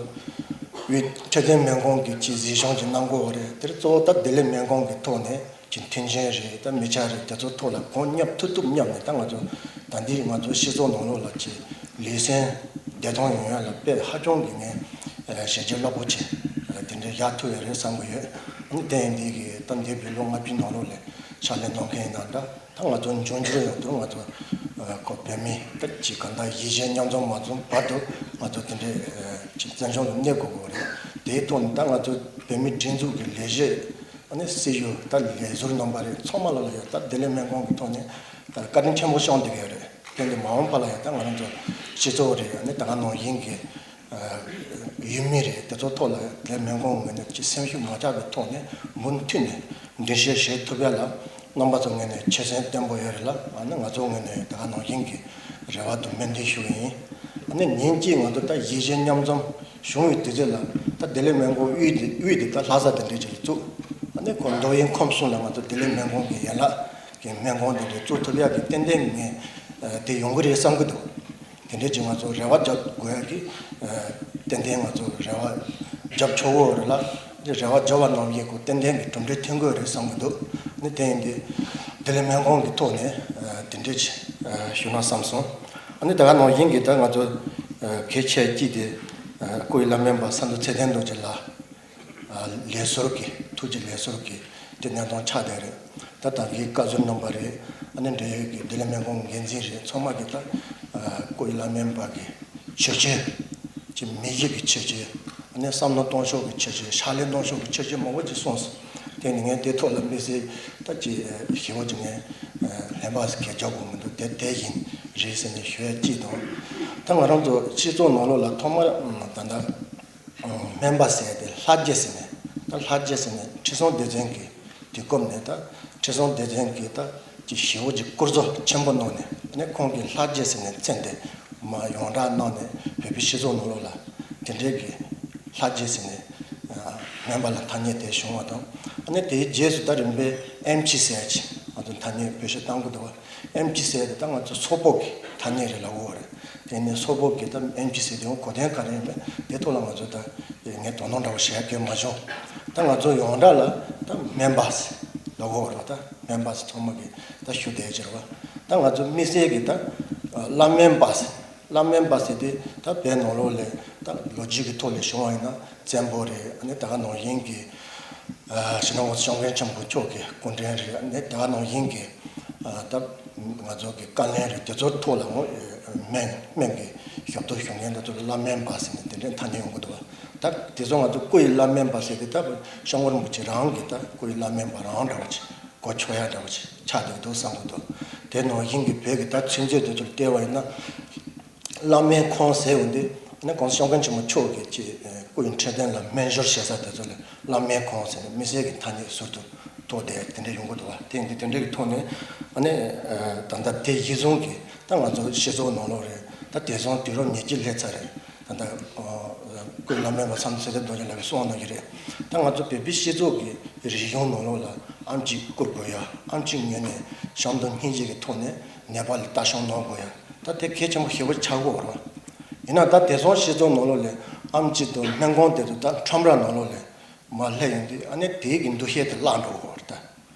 དབུས་འཕྲོད་བསྟེན་སྨན་ཁང་གི་ཅིག་གཟིགས་སྐྱོང་ཅིག་གནང་དགོས་པ་རེད། དེར་གཙོ་བོ་ད་བདེ་ལེགས་སྨན་ཁང་གི་ཐོག་ནས་ཅིག་མཐུན་རྐྱེན་རེད། ད་མི་ཆ་རེད། དེ་ཚོ་ཐོག་ལ་གང་མཉམ་ཐུབ་ཐུབ་མཉམ་ནས་ད་ང་ཚོ་ད་འདི་ང་ཚོ་སྤྱི་ཚོགས་ནང་ལོགས་ལ་ཅིག་ལུས་སེམས་བདེ་ཐང་ཡོང་ཡ་ལ་དཔེ་ཧ་ཅང་གི་ངས་བྱས་རྗེས་རླབས་པོ་ཆེ་དེ་འདྲའི་བཞག་ཐུབ་ཡ་རེད་བསམ་གི་ཡོད། ཨ་ནི་དེ་ཡིན་དུས་ཀྱི་ད་འདས་པའི་ལོ་ལྔ་བཅུའི་ནང་ལོགས་ལ་ཕྱག་ལས་གནང་མཁན་ཡིན་ན་འདྲ། ད་ང་ཚོ་འབྱུང་འགྱུར་ཡོང་དུས་ང་ཚོ་ཁོ་བོད་མི་ད་ཅིག་གང་ལྟར་ཡིད་གཞི་མཉམ་འཛོམས་མ་འཛོམས་བར་དུ་ང་ཚོ་དེ་འདྲའི་ཅིག་བཙན་བྱོལ་དུ་གནས་དགོས་དགོས་རེད། དེའི་ཐོག་ནས་ད་ང་ཚོ་བོད་མི་སྒྲིག་འཛུགས་ཀྱི་ལས་བྱེད་ཨ་ནི་སྲིད་གཞུང་ད་ལས་ཟུར་རྣམ་པ་རེད། ཚང་མ་ལ་ལ་ཡོད་ད་བདེ་ལེགས་སྨན་ཁང་གི་ཐོག་ནས་ད་བཀའ་དྲིན་ཆེན་པོ་བསྐྱངས་བསྡད་ཀྱི་ཡོད་རེད། དེ་འདི་མ་འོངས་པ་ལ་ཡང་ད་ང་རང་ཚོ་སྤྱི་ཚོགས་རེད། ཨ་ནི་ད་ག་ནང་བཞིན་གྱི་ཡུལ་མི་རེད། དེ་ཚོ་ཐོག་ལ་དེ་སྨན་ཁང་ངོས་ནས་ཅིག་སེམས་ཤུགས་མ་ཆག་པའི་ཐོག་ནས་མུ་མཐུད་ནས་མདུན་སྐྱོད་བྱེད་ཐུབ་ཡ་ལ་རྣམ་པ་ཚོ་ངོས་ནས་ཆོད་སེམས་བརྟན་པོ་ཡོད་རེད་ལ། ཨ་ནི་ང་ཚོ་ངོས་ནས་ད་ག་ནང་བཞིན་གྱི་རེ་བ་དང་སྨོན་འདུན་ཞུ་གི་ཡིན། ཨ་ནི་ཉིན་གཅིག་ང་ཚོ་ད་གཞིས་བྱེས་མཉམ་འཛོམས་བྱུང་བའི་དུས་ཚོད་ལ་ད་བདེ་ལེགས་སྨན་ཁང་དབུས་དེ་དབུས་དེ་ད་ལྷ་ས་དེ་འདྲའི་ཅིག་ལ་བཙུགས། ཨ་ནི་ཁོ་མདོ་དབུས་ཁམས་གསུམ་ལ་ང་ཚོ་བདེ་ལེགས་སྨན་ཁང་གི་ཡན་ལག་གི་སྨན་ཁང་དེ་འདྲ་བཙུགས་ཐུབ་ཡ་གི་ཏན་ཏན་ངས་དེ་ཡོང་གི་རེད་བསམ་གི་འདུག་དེ་འདྲའི་ཅིག་ང་ཚོ་རེ་བ་རྒྱབ་དགོས་ཡ་གི་ཏན་ཏན་ང་ཚོ་རེ་བ་རྒྱབ་ཆོག་གི་རེད་ལ། འདི་རེ་བ་རྒྱབ་པ་ནང་བཞིན་ཁོ་ཏན་ཏན་གྱི་གྲུབ་འབྲས་ཐོན་གི་རེད་བསམ་གི་འདུག་ནི་དེ་ཡིན་དུས་བདེ་ལེགས་སྨན་ཁང་གི་ཐོག་ནས་དེ་འདྲའི་ཅིག་ཞུ་ན་བསམ་སོང་། ཨ་ནི་ད་ག་ནང་བཞིན་གྱི་ད་ང་ཚོ་གལ་ཆེ་གཅིག་དེ་སྐུ་ཡི་བླ་སྨན་པ་ས་འདུ་ཚེ་བརྟན་རྡོ་རྗེ་ལགས། ལས་ཟུར་གྱི་ཐུགས་ཀྱི་ལས་ཟུར་གྱི་དེ་གནས་སྟངས་ཆགས་བསྡད་རེད། ད་ད་གིན་བཀའ་ཟུར་རྣམ་པ་རེད། ཨ་ནི་འབྲེལ་ཡོད་ཀྱི་བདེ་ལེགས་སྨན་ཁང་འགན་འཛིན་རེད། ཚང་མ་གིས་ད་སྐུ་ཡི་བླ་སྨན་པ་གི་བྱས་རྗེས་ཀྱི་མི་གཞི་གི་བྱས་རྗེས། ཨ་ནི་བསམ་བློ་གཏོང་ཕྱོགས་ཀྱི་བྱས་རྗེས། ཕྱག་ལས་གནང་ཕྱོགས་ཀྱི་བྱས་རྗེས་མང་པོ་ཅིག་གསུངས་སོང་། དེ་ནི་ངས་དེ་ཐོག་ལ་དམིགས་བསལ་ད་ཅིག་ཞིབ་པོ་ཅིག་ངས་ལན་པ་ཟེར་གྱི་རྒྱག་དགོས་མི་འདུག་དེ་དེ་བཞིན་རེད་ཟེར་ནས་ཞུ་ཡ་གཅིག་དང་། ད་ང་རང་ཚོ་སྤྱི་ཚོགས་ནང་ལོགས་ལ་ཐོག་མར་ད་ལྟ། སྨན་པ་ཟེར་དེ་ལྷ་རྗེ་ཟེར་ནས། ད་ལྷ་རྗེ་ཟེར་ནས་ཁྲི་སྲོང་ལྡེ་བཙན་གྱི་དུས་སྐབས་ནས་ད་ཁྲི་སྲོང་ལྡེ་བཙན་གྱིས་ད་ཅིག་ཞེ་པོ་ཅིག་བཀུར་གཟོ་ཆེན་པོ་གནང་ནས། ཨ་ནི་ཁོང་གིས་ལྷ་རྗེ་ཟེར་ནས་མཚན་དེ་མར་ཡོངས་གྲགས་གནང་ནས་བོད་པའི་སྤྱི་ཚོགས་ནང་ལོགས་ལ་དེ་འདྲའི་གི་ལྷ་རྗེ་ཟེར་ནས་སྨན་པ་ལ་ཐ་སྙད་དེ་བྱུང་བ་དང་། ཨ་ནི་དེའི་རྗེས་སུ་ད་རིམ་པས་ཨེམ་ཆི་ཟེར་ཅིག་ང་ཚོ་ཐ་སྙད་བེད་སྤྱོད་གཏང་གི་འདུག་བ། ཨེམ་ཆི་ཟེར་དེ་ད་ང་ཚོ་སོག་པོ་གི་ཐ་སྙད་རེད་ལབ་ཀྱི་ཡོད་རེད། དེ་ནས་སོག་པོ་གི་ད་ཨེམ་ཆི་ཟེར་དེ་ཡང་གོ་དོན་ག་རེ་ཡིན་པས་དེ་ཐོག་ལ་ང་ཚོ་ད་ངས་དོ་སྣང་འདྲ་བོ་བྱེད་ཡ་གང་ཡང་མ་བྱུང་། ད་ང་ཚོ་ཡོངས་གྲགས་ལ་ད་སྨན་པ་ཟེར་ལབ་ཀྱི་ཡོད་རེད་བ། ད་སྨན་པ་ཟེར་ཚང་མ་གིས་ད་ཞུ་བསྡད་ཀྱི་རེད་བ། ད་ང་ཚོ་དམིགས་བསལ་གྱི་ད་བླ་སྨན་པ་ཟེར། བླ་སྨན་པ་ཟེར་དེ་ད་བོད་ནང་ལོགས་ལ་ད་ལོ་རྒྱུས་ཀྱི་ཐོག་ལ་བྱུང་བ་ཡིན་ན་བཙན་པོ་རེད། ཨ་ནི་ད་ག་ནང་བཞིན་གྱི་ཨ་སྤྱི་ནོར་༸གོང་ས་༸སྐྱབས་མགོན་ཆེན་པོ་མཆོག་གི་སྐུ་ཕྲེང་རེད། ཨ་ནི་ད་ག་ནང་བཞིན་གྱི་ཨ་ད་ང་ཚོ་གི་བཀའ་བློན་རེད། དེ་ཚོའི་ཐོག་ལ་ངོ་སྨན་སྨན་གྱི་ཞབས་ཏོག་ཞུ་མཁན་དེ་ཚོ་ལ་བླ་སྨན་པ་ཟེར་ནས་དེ་འདྲའི་ཐ་སྙད་ཡོང་གི་འདུག་བ། ད་དེ་ཚོ་ང་ཚོ་སྐུ་ཡི་བླ་སྨན་པ་ཟེར་དེ་ད་སྐྱབས་མགོན་རིན་པོ་ཆེ་རང་གིས་ད་སྐུ་ཡི་བླ་སྨན་པ་རང་འདྲ་བ་ཅིག་གོ་ཆོད་ཡ་འདྲ་བ་ཅིག་ཆགས་བསྡད་འདུག་བསམ་གྱི་འདུག་དེ་ནང་བཞིན་གྱི་བོད་ཀྱི་ད་ཚིག་མཛོད་དེ་ཚོར་བལྟས་པ་ཡིན་ན། བླ་སྨན་ཁང་ཟེར་བ་འདི་ནི་༸གོང་ས་༸སྐྱབས་མགོན་ཆེན་པོ་མཆོག་གིས་ཀྱི་སྐུ་ཡི་འཕྲོད་བསྟེན་ལ་སྨན་སྦྱོར་བྱེད་ས་དེ་ཚོ་ལ་བླ་སྨན་ཁང་ཟེར་ནས་དམིགས་བསལ་གྱི་ཐ་སྙད་ཟུར་དུ་གཏོགས་ཏེ་དེ་འདྲ་ཡོང་གི་འདུག་བ། དེ་འདི་དེ་འདྲ་གི་ཐོག་ནས་ཨ་ནི་ད་ལྟ་དེ་གཞི་བཟུང་གིས་ད་ང་ཚོ་སྤྱི་ཚོགས་ནང་ལོགས་རེད། ད་དེང་སང་དུས་རབས་ཉེར་གཅིག་སླེབས་ཚར་རེད། ད་ལྟ་སྐུ་ཡི་བླ་སྨན་པ་ས་འདུ་ཚེ་བརྟན་རྡོ་རྗེ་ལགས་ཀྱིས་གསུངས་གནང་གི་རེད། ད་ང་ཚོ་བོད་པའི་སྤྱི་ཚོགས་ཀྱི་རིག་གཞུང་ནང་ལོགས་ལ་ཨེམ་ཆི་བཀུར་དགོས་ཡ། ཨེམ་ཆི་ངོས་ནས་བྱམས་དང་སྙིང་རྗེ་གི་ཐོག་ནས་ནད་པ་ལ་ལྟ་སྐྱོང་གནང་དགོས་ཡ། ད་དེ་གལ་ཆེན་པོ་ཞེ་པོ་ཆགས་ཀྱི་ཡོད་རེད། ཡིན་ན་ད་དེང་སང་སྤྱི་ཚོགས་ནང་ལོགས་ལ་ཨེམ་ཆི་དང་སྨན་ཁང་དེ་ཚོ་ད་ཁྲོམ་ར་ནང་ལོགས་ལ་མར་སླེབས་ཡོང་དུས་ཨ་ནི་དེའི་གི་འདུ་ཤེས་དེ་བརླག་འགྲོ་གི་ཡོད་རེད།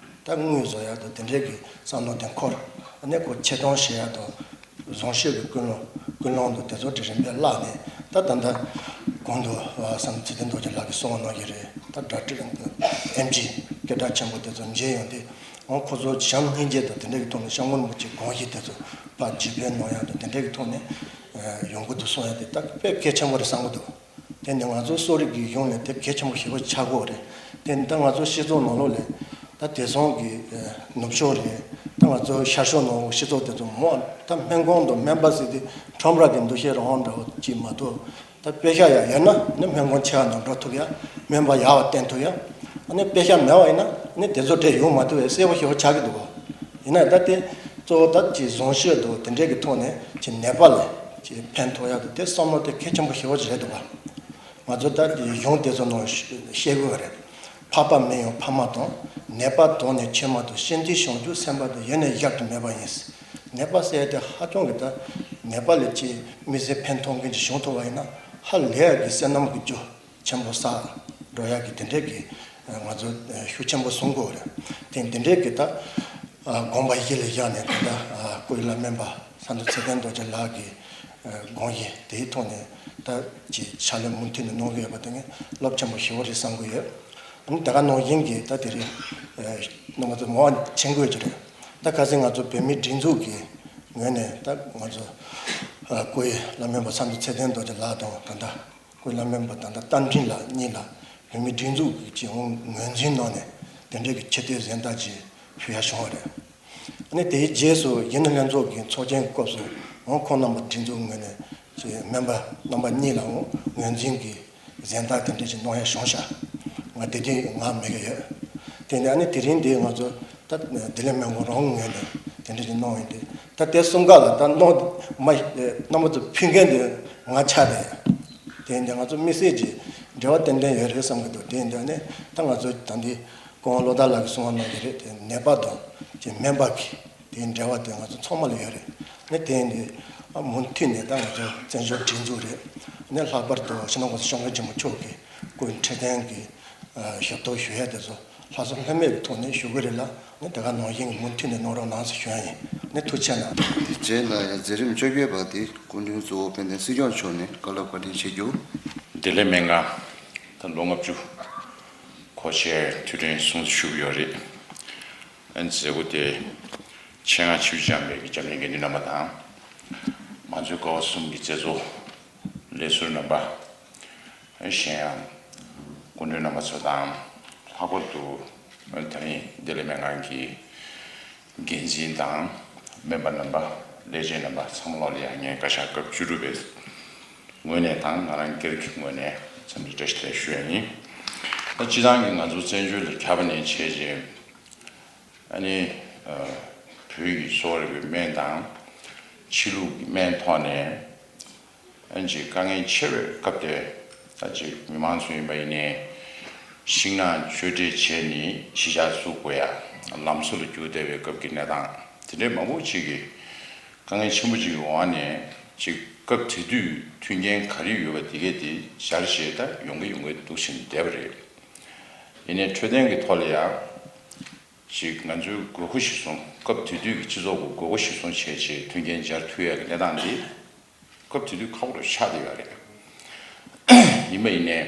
ད་ད་དངུལ་བཟོ་ཡ་དང་དེ་འདྲའི་གི་བསམ་བློ་དེ་འཁོར། ཨ་ནི་ཁོ་ཆེ་མཐོང་བྱེད་ཡ་དང་བཟང་སྤྱོད་ཀྱི་ཀུན་སློང་ཀུན་སློང་དང་དེ་ཚོ་དེ་རིམ་པས་བརླག་ནས། ད་ད་ལྟ་གོང་དུ་ས་འདུ་ཚེ་བརྟན་རྡོ་རྗེ་ལགས་ཀྱིས་གསུངས་གནང་གི་རེད། ད་ཌོག་ཊར་ཨེམ་ཆི་སྐད་གྲགས་ཆེན་པོ་དེ་ཚོ་མཇལ་ཡོང་དུས། འོ་ཁོ་ཚོ་བྱམས་སྙིང་རྗེ་དང་དེ་འདྲ་གི་ཐོག་ནས་སྐྱབས་མགོན་རིན་པོ་ཆེའི་དགོངས་གཞི་དེ་ཚོ་ཕར་འཇིག་རྟེན་ནང་ཡང་དང་དེ་འདྲ་གི་ཐོག་ནས་ཡོང་གི་འདུག་གསུང་ཡ་དེ་ད་དཔེ་གལ་ཆེན་པོ་རེད་བསམ་གི་འདུག་དེ་ནི་ང་ཚོ་གསོ་རིག་གི་གཞུང་ནས་དེ་གལ་ཆེན་པོ་ཞེ་པོ་ཆགས་ཀྱི་ཡོད་རེད། དེ་ནི་ད་ང་ཚོ་སྤྱི་ཚོགས་ནང་ལོགས་ལ་ད་དེང་སང་གི་ནུབ་ཕྱོགས་རེད། ད་ང་ཚོ་ཤར་ཕྱོགས་ནང་ལོགས་སྤྱི་ཚོགས་དེ་ཚོ་མོ་ད་སྨན་ཁང་དང་སྨན་པ་ཟེར་དེ་ཁྲོམ་ར་གི་འདུ་ཤེས་རང་འདྲ་བོ་ཅིག་མ་གཏོགས། ད་པེ་ཤ་ཡག་ཡོད་ན་ནི་སྨན་ཁང་ཆེ་བ་ནང་འགྲོ་ཐུབ་ཡ། སྨན་པ་ཡག་པ་བསྟེན་ཐུབ་ཡ། ཨ་ནི་པེ་ཤ་མེད་པ་ཡིན་ན་ནི་དེ་ཚོ་གྲས་ཡོང་མ་ཐུབ་པའི་གསལ་པོ་ཞེ་པོ་ཆགས་ཀྱི་འདུག་གོ། ཡིན་ན་ད་དེ་གཙོ་བོ་ད་ཅིག་བཟང་སྤྱོད་དང་དེ་འདྲའི་གི་ཐོག་ནས་ཅིག་ནད་པ་ལ་ཅིག་ཕན་ཐོགས་ཡག་དང་དེ་བསམ་བློ་དེ་གལ་ཆེན་པོ་ཞེ་པོ་ཅིག་རེད་འདུག་བ། ང་ཚོ་ད་དེ་གཞུང་དེ་ཚོ་ནང་བཤད་དགོས་པ་རེད། འཕགས་པ་མིན་ཡང་ཕ་མ་དང་། ནད་པ་དང་ནི་ཆོས་མ་དང་། གཤིན་རྗེའི་བྱང་ཆུབ་སེམས་དཔའ་དང་། ཡོད་ནི་གཞལ་དུ་མེད་པ་ཡིན། ནད་པ་ཟེར་ཡ་དེ་ཧ་ཅང་གི་ད་ནད་པ་ལ་ཅིག་མི་ཚེ་ཕན་ཐོགས་མཁན་ཅིག་བྱུང་ཐུབ་པ་ཡིན་ན་ཧ་ལས་ཡག་གི་བསོད་ནམས་ཀྱི་རྒྱུ་ཆེན་པོ་བསགས་འགྲོ་ཡག་གི་དེ་འདྲའི་གི་ང་ཚོ་ཤུགས་ཆེན་པོ་བཟུང་དགོས་རེད། དེ་འདི་འདྲའི་གི་ད་དགོངས་པ་གཞི་ལ་བཞག་ནས་ད་ལྟ་སྐུའི་བླ་སྨན་པ་ས་འདུ་ཚེ་བརྟན་རྡོ་རྗེ་ལགས་ཀྱི་དགོངས་གཞི་དེའི་ཐོག་ནས་ད་ཅིག་ཕྱག་ལས་མུ་མཐུད་ནས་གནང་གི་ཡོད་པ་དེ་ངས་རླབས་ཆེན་པོ་ཞེ་པོ་རེད་བསམ་གི་ཡོད། ཨ་ནི་དེ་ག་ནང་བཞིན་གྱི་ད་དེ་རིང་ང་ཚོ་མོ་ཆེན་དགོས་ཀྱི་རེད། ད་ཁ་སང་ང་ཚོ་བོད་མིའི་སྒྲིག་འཛུགས་ཀྱི་ངོས་ནས་ད་ང་ཚོ་སྐུའི་བླ་སྨན་པ་ས་འདུ་ཚེ་བརྟན་རྡོ་རྗེ་ལགས་དང་ད་ལྟ་སྐུའི་བླ་སྨན་པ་ད་ལྟ་རྟ་མགྲིན་ལགས་གཉིས་ལ་བོད་མིའི་སྒྲིག་འཛུགས་ཀྱི་ངོས་འཛིན་གནང་ནས་དེ་འབྲེལ་གྱི་ཆེ་བསྟོད་གཟེངས་རྟགས་ཅིག་ཕུལ་ཡ་བྱུང་བ་རེད། ཨ་ནི་དེའི་རྗེས་སུ་རྒྱུན་ལས་ལྷན་ཚོགས་ཀྱི་ཚོགས་ཆེན་སྐབས་སུ་འོང་ཁོང་རྣམ་པ་སྒྲིག་འཛུགས་ངོས་ནས་ཅིག་སྨན་པ་རྣམ་པ་གཉིས་ལའང་ངོས་འཛིན་གྱི་གཟེངས་རྟགས་དེ་འདྲ་ཞིག་གནང་ཡ་བྱུང་ཤག་ང་དེ་དུས་ངག་མེད་ཀྱི་ཡོད། དེ་ནས་ཨ་ནི་དེ་རིང་འདི་ང་ཚོ་ད་བདེ་ལེགས་སྨན་ཁང་རང་ངོས་ནས་དེ་འདྲ་ཞིག་གནང་ཡིན་ཏེ། ད་དེ་གསུམ་ཀ་ལ་ད་གནང་མ་རྣམ་པ་ཚོ་ཕུལ་མཁན་དེ་ང་ཆགས་བསྡད་ཡོད། དེ་ཡིན་ཏེ་ང་ཚོ་དམིགས་བསལ་གྱི་འབྲེལ་བ་ཏན་ཏན་ཡོད་རེད་བསམ་གྱི་འདུག་དེ་ཡིན་ཏེ་ཨ་ནི་ད་ང་ཚོ་ད་འདི་སྐུ་ངོ་བློ་བདག་ལགས་ཀྱིས་གསུང་བ་གནང་གི་རེད་དེ། ནད་པ་དང་ཅིག་སྨན་པ་གི་དེའི་འབྲེལ་བ་དེ་ང་ཚོ་ཚང་མ་ལ་ཡོད་རེད། ནི་དེ་ཡིན་ཏེ་མུ་མཐུད་ནས་ད་ང་ཚོ་བཙན་བྱོལ་སྒྲིག་འཛུགས་རེད། ནི་ལྷག་པར་དུ་སྤྱི་ནོར་༸གོང་ས་༸སྐྱབས་མགོན་ཆེན་པོ་མཆོག་གི་སྐུའི་འཕྲོད་བསྟེན་གྱི་ཞབས་ཏོག་ཞུ་ཡ་དེ་ཚོ་ལྷག་བསམ་ལྷོད་མེད་ཀྱི་ཐོག་ནས་ཞུ་གི་རེད་ལ། ནི་དེ་ག་ནང་བཞིན་གྱི་མུ་མཐུད་ནས་གནང་རོགས་གནང་ཟེར་ཞུ་ཡ་ཡིན། ནི་ཐུགས་རྗེ་གནང་། དེ་རྗེས་ལ་ཡང་མཛད་རིམ་བཅོ་བརྒྱད་པ་དེ་སྐུ་མགྲོན་གཙོ་བོ་དཔལ་ལྡན་སྲིད་སྐྱོང་མཆོག་ནས་བཀའ་སློབ་བཀའ་དྲིན་ཆེ་ཞུ། བདེ་ལེགས་སྨན་ཁང་ད་ལོ་ལྔ་བཅུ་འཁོར་ཆེད་དུས་དྲན་སྲུང་བརྩི་ཞུ་གི་ཡོད་རེད། ཨ་ནི་མཛད་སྒོ་དེ་ཆེད་མངགས་ཆིབས་བསྒྱུར་བྱས་པའི་འཇམ་མཉེན་དགེ་འདུན་རྣམ་པ་དང་། མང་གཙོའི་ཀ་བ་གསུམ་གྱི་མཛད་གཙོ་ལས་ཟུར་རྣམ་པ། གཞན་ཡང་སྐུ་མགྲོན་རྣམ་པ་ཚོ་དང་། ལྷག་པར་དུ་ད་རིང་བདེ་ལེགས་སྨན་ཁང་གི་འགན་འཛིན་དང་སྨན་པ་རྣམ་པ་ལས་བྱེད་རྣམ་པ་ཚང་མ་ལ་ཡང་ངས་བཀའ་ཤག་སྐབས་བཅུ་དྲུག་པའི་ངོས་ནས་དང་ང་རང་སྒེར་གྱི་ངོས་ནས་འཚམས་འདྲི་བཀྲ་ཤིས་བདེ་ལེགས་ཞུ་ཡ་ཡིན། ད་སྤྱི་བཏང་གི་ང་ཚོ་བཙན་བྱོལ་ལ་ཁྱབ་པ་ནས་བྱས་རྗེས། ཨ་ནི་བོད་ཀྱི་གསོ་བ་རིག་པའི་སྨན་དང་ཕྱི་ལུགས་ཀྱི་སྨན་ཐོག་ནས་ཨ་ནི་དཀའ་ངལ་ཆེ་བའི་སྐབས་དེ། ད་ཅིག་མི་མང་ཚོ་ཡིན་པ་ཡིན་ནའི་ཤིང་ནགས་གཅོད་འབྲེག་བྱས་ནས་གཞིས་ཆགས་བཙུགས་དགོས་ཡ་ལམ་སང་ལ་འགྱུར་བསྡད་པའི་སྐབས་ཀྱི་གནས་སྟངས་དེ་འདྲའི་མང་པོ་ཅིག་གི་དཀའ་ངལ་ཆེན་པོ་ཅིག་གི་འོག་ནས་ཅིག་སྐབས་དེ་དུས་མཐུན་རྐྱེན་ག་རེ་ཡོད་པ་དེ་གས་དེ་ཞར་ཞེ་ད་ཡོང་གི་ཡོང་གི་འདུག་བཞིན་བསྡད་པ་རེད། ཡིན་ནའི་འཕྲོད་བསྟེན་གྱི་ཐོག་ལ་ཡང་། ཅིག་ང་ཚོའི་དགོས་མཁོ་གཞིར་བཟུང་། སྐབས་དེ་དུས་ཀྱི་སྤྱི་ཚོགས་ཀྱི་དགོས་མཁོ་གཞིར་བཟུང་བྱས་བྱས་མཐུན་རྐྱེན་སྦྱར་ཐུབ་ཡག་གི་གནས་སྟངས་འདི་སྐབས་དེ་དུས་ཁག་པོ་རུ་ཆགས་བསྡད་ཡོད་རེད། ཡིན་པ་ཡིན་ནའི་